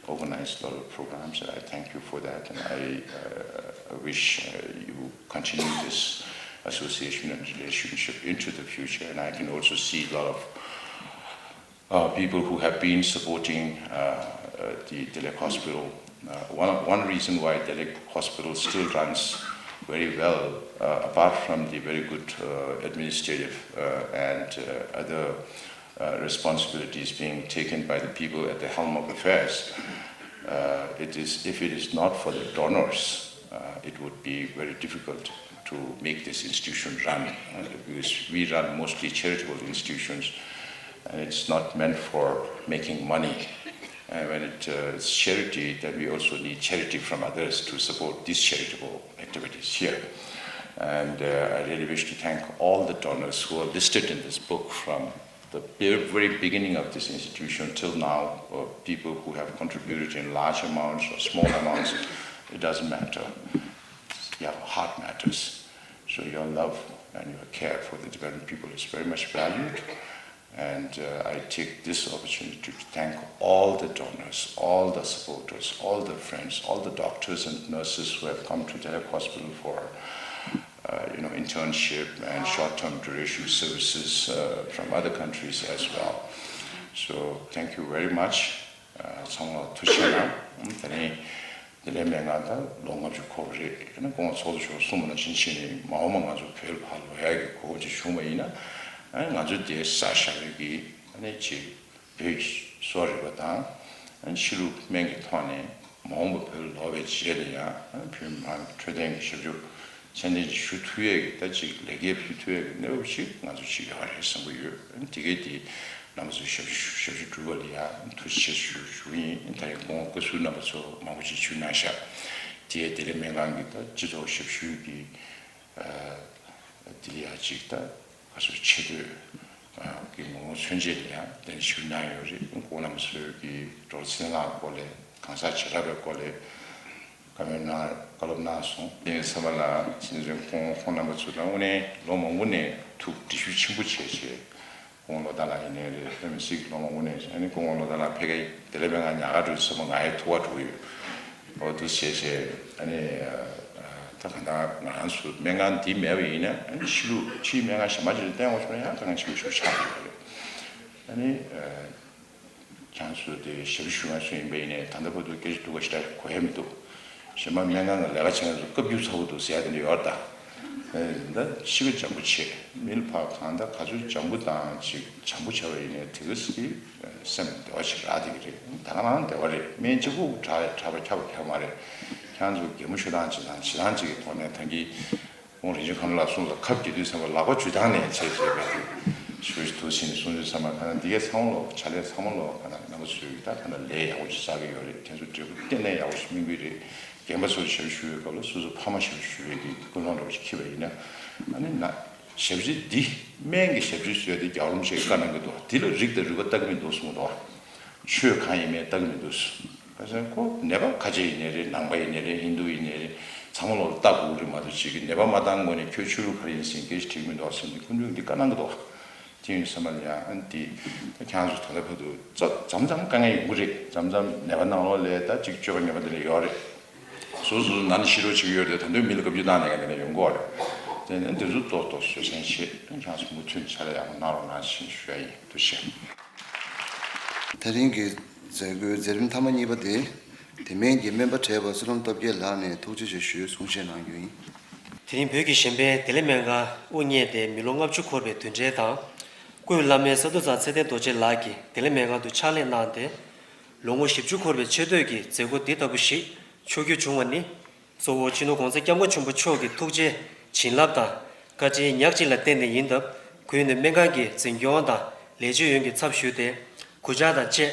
organized a lot of programs, and I thank you for that, and I uh, wish uh, you continue this association and relationship into the future. And I can also see a lot of uh, people who have been supporting uh, uh, the Delek Hospital. Uh, one, one reason why Delek Hospital still runs very well, uh, apart from the very good uh, administrative uh, and uh, other uh, responsibilities being taken by the people at the helm of affairs, uh, it is, if it is not for the donors, uh, it would be very difficult to make this institution run, uh, because we run mostly charitable institutions, and it's not meant for making money. And when it, uh, it's charity, then we also need charity from others to support these charitable activities here. And uh, I really wish to thank all the donors who are listed in this book, from The very, very beginning of this institution till now, uh, people who have contributed in large amounts or small amounts, it doesn't matter. Your heart matters. So your love and your care for the Tibetan people is very much valued. And uh, I take this opportunity to thank all the donors, all the supporters, all the friends, all the doctors and nurses who have come to Delek Hospital for uh, you know, internship and short-term duration services uh, from other countries as well. So thank you very much. ཚང་མ་ལ་ཐུགས་རྗེ་ཆེ་གནང་། དེ་ནས་འདི་ལས་སྨན་ཁང་ད་ལོ་ལྔ་བཅུ་འཁོར་བ་རེད། ཡང་ན་སྐུ་ངོ་ཚོགས་གཙོ་མཆོག་གསུངས་པ་ནང་བཞིན་བྱས་ནས་མ་འོངས་པ་ང་ཚོ་བོད་ལ་ཕར་ལོག་ཡག་གི་གོ་སྐབས་ཅིག་བྱུང་བ་ཡིན་ན། ཨ་ནི་ང་ཚོ་འདིར་ས་ཞབས་པད་ཀྱི་ཨ་ནི་ཅིག་བོད་ཀྱི་གསོ་བ་རིག་པ་དང་ཨ་ནི་ཕྱི་ལུགས་སྨན་གྱི་ཐོག་ནས་མ་འོངས་པ་བོད་ལ་ལོག་པའི་རྗེས་ལ་ཡང་ཨ་ནི་བོད་མི་མང་གི་འཕྲོད་བསྟེན་གྱི་ཞབས་ཞུ་ཚད་ལྡན་ཅིག་ཞུ་ཐུབ་ཡས་ཀྱི་ད་ཅིག་ལེགས་སྐྱེས་ཕུལ་ཐུབ་ཡས་ཀྱི་གནས་བབ་ཅིག་ང་ཚོ་ཅིག་ཡོད་རེད་བསམ་གྱི་ཡོད། ཨ་ནི་དེ་གས་དེ་རྣམ་པ་ཚོའི་ཞབས་ཞུ་ཞབས་ཞུ་སྒྲུབ་པ་ལ་ཡང་ཐུགས་རྗེ་ཆེ་ཞུ་ཞུ་གི་ཡིན། ད་རེས་སྐུ་ངོ་བཀའ་ཟུར་རྣམ་པ་ཚོ་མང་པོ་ཅིག་བྱོན་གནང་ཤག་དེ་ཡས་བདེ་ལེགས་སྨན་ཁང་གི་ད་སྤྱི་ཚོགས་ཞབས་ཞུའི་གི་དེ་ལ་ཡང་ཅིག་ད་ག་ཚོད་ཆེ་བསྟོད་ཀྱི་ངོ་བོ་མཚོན་བྱེད་ལ་ཡང་གདན་ཞུ་གནང་ཡོད་རེད། སྐུ་ངོ་རྣམ་པ་ཚོས་ཀྱི་འགྲོ་བ་ཚེ་རིང་ལགས་སྐོར་ལས་གང་ཟག་བྱེ་བྲག་པའི་སྐོར་ལས་བཀའ་མོལ་གནང་བཀའ་སློབ་གནང་སོང་། དེ་ཡིན་ཙམ་པ་ལ་ཕྱི་ནས་ཁོང་ཁོང་རྣམ་པ་ཚོ་དང་དངོས་གནས་ལོ་མང་པོ་ནས་ཐུགས་འདྲི་ཤུགས་ཆེན་པོ་བྱས་བྱས། སྐུ་ངོ་བློ་བདེ་ལགས་ཡིན་ནའི་རེད། བོད་མི་སེར་གྱི་སློབ་མ་དངོས་གནས་ཨ་ནི་སྐུ་ངོ་བློ་བདེ་ལགས་ཕ་གིར་བདེ་ལེགས་སྨན་ཁང་ཉག་ག་འགྲོ་དུས་ཙམ་པ་ང་ཡི་ཐུགས་ཁ་འགྲོ་གི་ཡོད། འོ་འདུག་བྱས་བྱས་ཨ་ནི་ད་གང་ལྟར་ང་རང་ཚོ་སྨན་ཁང་འདི་མེད་པ་ཡིན་ན་ཨ་ནི་ཕྱི་ལུགས་ཕྱིའི་སྨན་ཁང་གཞན་པ་ཅིག་ལ་བསྟེན་དགོས་བྱུང་ན་ཡང་དཀའ་ངལ་ཆེན་པོ་ཞིག་ཆགས་ཀྱི་ཡོད་རེད། ཨ་ནི་ཁྱེད་ཚོ་དེ་ཞབས་ཞུ་ཞུ་མཁན་ཚོ་ཡིན་པ་ཡིན་ནའི་ད་ལྟ་བར་དུ་སྐད་ཆ་སྡུག་པ་ཞེ་དྲག་གོ་ཡ་མི་འདུག་གཞན་པ་སྨན་ཁང་གི་ལས་ཀ་བྱེད་མཁན་ཚོ་བཀའ་བཀྱོན་ཚ་པོ་འདུག་ཟེར་ཡ་དེ་འདྲ་ཡོད་རེད་ད། ད་ཤི་ཁ་འཇམ་པོ་བྱེད། མི་ལ་ཕར་གང་ལྟར་ག་ཚོད་འཇམ་པོ་དང་ཅིག་འཇམ་པོ་བྱས་པ་ཡིན་ནའི་དེ་ག་ཞིག་སེམས་བདེ་བ་ཞིག་རག་བསྡད་ཀྱི་རེད། ད་ག་རང་བདེ་བ་རེད། སྨན་གཅིག་པུ་དྲག་དྲག་པ་ཁྱབ་པ་ཁྱབ་མ་རེད། ཁྱེད་ཚོ་གད་མོ་ཤོར་སྟངས་བྱེད་སྟངས་བྱེད་སྟངས་ཅིག་གི་ཐོག་ནས་ད་གིན་ཁོང་རིན་ཆེན་མཁའ་འགྲོ་ལགས་གསུངས་ལ་ཁབ་རྒྱག་དུས་ཙམ་པ་ལག་པ་འཇུ་སྟངས་ནས་བྱས་བྱས་པའི་དུས་ཞུ་ཞུ་དུ་ཕྱིན་ནས་གསུང་དུས་ཙམ་པ་ག་ན་འདི་གའི་ཚང་མ་ལོ་བྱ་ལས་ཚང་མ་ལོ་ག་ན་རྣམ་པ་ཚོས་ཀྱི་ད་ག་ན་ལས་ཡག་པོ་ཅིག་བསགས་ཀྱི་ཡོད་རེད། དེ་ཚོ་འབྲས་བུ་གཏན་ནས་ཡག་པོ་ཞིག་སྨིན་གྱི་རེད། རྒན་པ་ཚོར་ཞབས་ཞུ་བའི་སྐབས་ལ་སོ་སོ་ཕ་མ་ཞབས་ཞུ་བའི་གི་ཀུན་སློང་འདྲ་བོ་ཞིག་འཁྱེར་བ་ཡིན་ན་ཨ་ནི་ན་ཞབས་ཕྱི་འདི་སྨན་གྱི་ཞབས་ཕྱི་བཟོས་ཏེ་རྒྱལ་བ་རིན་པོ་ཆེས་བཀའ་གནང་གི་འདུག་དེ་ལ་རིགས་དང་རུས་པ་ལྟ་གི་མི་འདུག་གསུངས་འདུག་ཆོས་གང་ཡིན་མིན་ལྟ་གི་མི་འདུག་ག་ཟེར་ན་ཁོ་ནད་པ་ཁ་ཆེ་ཡིན་ནའི་རེད། ནང་པ་ཡིན་ནའི་རེད། ཧིན་དུ་ཡིན་ནའི་རེད། ཚང་མ་ལོག་ལ་ལྟ་དགོས་ཀྱི་རེད་མ་གཏོགས་ཅིག་གི་ནད་པ་མ་བཏང་སྔོན་ནས་ཁྱོད་ཆོས་ལུགས་ག་རེ་ཡིན་ཟེར་སྐད་ཆ་དྲིས་ཀྱི་མི་འདུག་ཟེར་ནས་སྐུ་མདུན་འདི་བཀའ་གནང་གི་འདུག་དེ་ཡིན་ཙམ་པ་ལ་ཡང་ཨ་ནི་འདི་ད་ཁྱེད་ཚོ་ད་ལྟ་བར་དུ་ཙ་མཚམས་མཚམས་དཀའ་ངལ་ཡོང་གི་རེད། མཚམས་མཚམས་ནད་པ་ནང་ལོགས་ལ་ད་ཅིག་སྤྱོད་པ་ངན་པ་དེ་འདྲ་ཡོད་རེད། སོ་སོ་ནང་ནས་ཤི་རོགས་བྱེད་ཀྱི་ཡོད་རེད། ད་དུང་མི་ལ་བཀའ་བཀྱོན་བཏང་ནས་ག་དེ་འདྲ་ཡོང་གི་ཡོད་རེད། དེ་ནས་འདི་ཚོ་ཏོག་ཏོག་བཟོད་བསྲན་བྱེད། ཁྱེད་ཚོ་མུ་མཐུད་ནས་ཕྱག་ལས་ཡག་པོ་གནང་རོགས་གནང་ཞེས་ཞུ་ཡ་ཡིན། ཐུགས་རྗེ་ཆེ། དེ་རིང་གི་མཛད་སྒོའི་མཛད་རིམ་མཐའ་མ་གཉིས་པ་དེ། དེ་སྨན་གྱི་སྨན་པ་བགྲེས་པ་བསོད་ནམས་སྟོབས་རྒྱལ་ལགས་ནས་ཐུགས་རྗེ་ཆེ་ཞུའི་གསུང་བཤད་གནང་རྒྱུ་ཡིན། དེ་རིང་བོད་ཀྱི་གཞན་ཕན་བདེ་ལེགས་སྨན་ཁང་དབུ་བརྙེས་ཏེ་མི་ལོ་ལྔ་བཅུ་འཁོར་བའི་དུས་དྲན་དང་། སྐུའི་བླ་སྨན་ས་འདུ་ཚང་ཚེ་བརྟན་རྡོ་རྗེ་ལགས་ཀྱིས་བདེ་ལེགས་སྨན་ཁང་དུ་ཕྱག་ལས་གནང་སྟེ། ལོ་ངོ་བཞི་བཅུ་འཁོར་བའི་ཆེ་བསྟོད་ཀྱི་མཛད་སྒོ་འདི་ལྟ་བུ་ཞིག་ཆོག་རྒྱུ་བྱུང་བ་ནི། གཙོ་བོ་སྤྱི་ནོར་༸གོང་ས་༸སྐྱབས་མགོན་ཆེན་པོ་མཆོག་གི་ཐུགས་རྗེ་བྱིན་རླབས་དང་བཀའ་དྲིན་ཉག་གཅིག་ལ་བརྟེན་ནས་ཡིན་སྟབས། གུས་ནས་སྨན་ཁང་གི་འཛིན་སྐྱོང་དང་ལས་བྱེད་ཡོངས་ཀྱི་ཚབ་ཞུས་ཏེ། གུས་ཕྱག་དང་བཅས་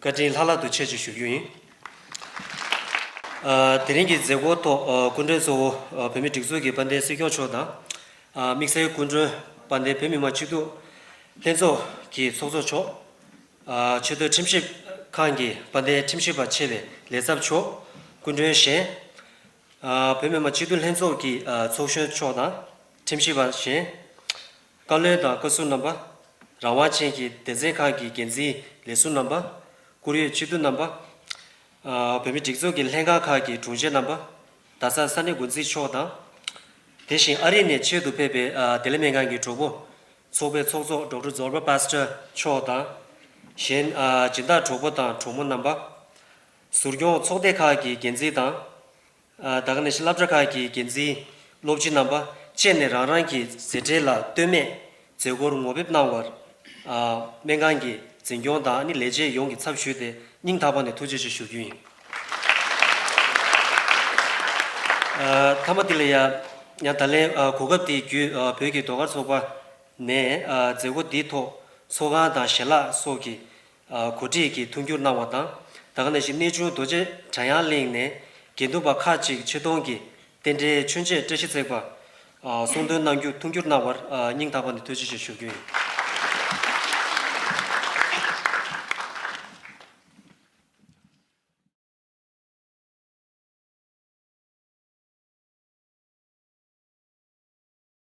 བཀའ་དྲིན་ལྷག་ལྷག་ཏུ་ཆེ་ཞེས་ཞུ་རྒྱུ་ཡིན། ཨ། དེ་རིང་གི་མཛད་སྒོའི་ཐོག་ཨ། སྐུ་མགྲོན་གཙོ་བོ་ཨ། བོད་མིའི་སྒྲིག་འཛུགས་ཀྱི་དཔལ་ལྡན་སྲིད་སྐྱོང་མཆོག་དང་། ཨ། དམིགས་བསལ་སྐུ་མགྲོན་དཔལ་ལྡན་བོད་མི་མང་སྤྱི་འཐུས་ལྷན་ཚོགས་ཀྱི་ཚོགས་གཙོ་མཆོག་ཨ། ཆེས་མཐོའི་ཁྲིམས་ཞིབ་ཁང་གི་དཔལ་ལྡན་ཁྲིམས་ཞིབ་པ་ཆེ་བའི་ལས་ཚབ་མཆོག་སྐུ་མགྲོན་གཞན། ཨ། བོད་མི་མང་སྤྱི་འཐུས་ལྷན་ཚོགས་ཀྱི་ཨ། ཚོགས་གཞོན་མཆོག་དང་ཁྲིམས་ཞིབ་པ་གཞན། བཀའ་བློན་དང་བཀའ་ཟུར་རྣམ་པ། རང་དབང་ཅན་གྱི་སྡེ་ཚན་ཁག་གི་འགན་འཛིན་ལས་ཟུར་རྣམ་པ། བཀུར་འོས་སྤྱི་འཐུས་རྣམ་པ། ཨ། བོད་མིའི་སྒྲིག་འཛུགས་ཀྱི་ལྷན་ཁང་ཁག་གི་དྲུང་ཆེ་རྣམ་པ། རྡ་ས་ས་གནས་འགོ་འཛིན་མཆོག་དང་། དེ་བཞིན་ཨ་རི་ནས་ཆེད་དུ་ཕེབས་པའི་ཨ། བདེ་ལེགས་སྨན་ཁང་གི་གྲོགས་པོ། ཚོགས་པའི་ཚོགས་གཙོ་ཌོག་ཊར་ཛོར་བྷ་པཱ་སི་ཊར་མཆོག་དང་། གཞན་ཨ། སྦྱིན་བདག་གྲོགས་པོ་དང་གྲོགས་མོ་རྣམ་པ། ཟུར་སྐྱོང་ཚོགས་སྡེ་ཁག་གི་འགན་འཛིན་དང་། ཨ། ད་ག་ནང་བཞིན་སློབ་གྲྭ་ཁག་གི་འགན་འཛིན་སློབ་སྤྱི་རྣམ་པ་བཅས་ནས་རང་རང་གི་མཛད་འཕྲིན་ལ་ལྟོས་མེད་མཛད་སྒོར་ངོ་ཕེབས་གནང་བར། ཨ། སྨན་ཁང་གི་འཛིན་སྐྱོང་དང་ནི་ལས་བྱེད་ཡོངས་ཀྱི་ཚབ་ཞུས་ཏེ་སྙིང་ཐག་པ་ནས་ཐུགས་རྗེ་ཆེ་ཞུ་རྒྱུ་ཡིན། ཨ། མཐའ་མ་འདི་ལ་ཡང་ཡང་ད་ལན་ཨ། གོ་སྐབས་དེ་བརྒྱུད་ཨ། བོད་ཀྱི་ཟློས་གར་ཚོགས་པ་ནས་ཨ། མཛད་སྒོ་འདིའི་ཐོག་ཚོགས་ཁང་དང་ཞལ་ལག་སོགས་ཀྱི་ཨ། གོ་སྒྲིག་གིས་མཐུན་འགྱུར་གནང་བ་དང་། ད་ག་ནང་བཞིན་གནས་ཆུང་རྡོ་རྗེ་གྲྭ་ཡང་གླིང་ནས་དགེ་འདུན་པ་ཁག་ཅིག་ཆེད་གཏོང་གིས་རྟེན་འབྲེལ་མཆོད་མཇལ་བཀྲ་ཤིས་བརྩེགས་པ་ཨ། གསུང་འདོན་གནང་རྒྱུ་མཐུན་འགྱུར་གནང་བར་ཨ། སྙིང་ཐག་པ་ནས་ཐུགས་རྗེ་ཆེ་ཞུ་རྒྱུ་ཡིན།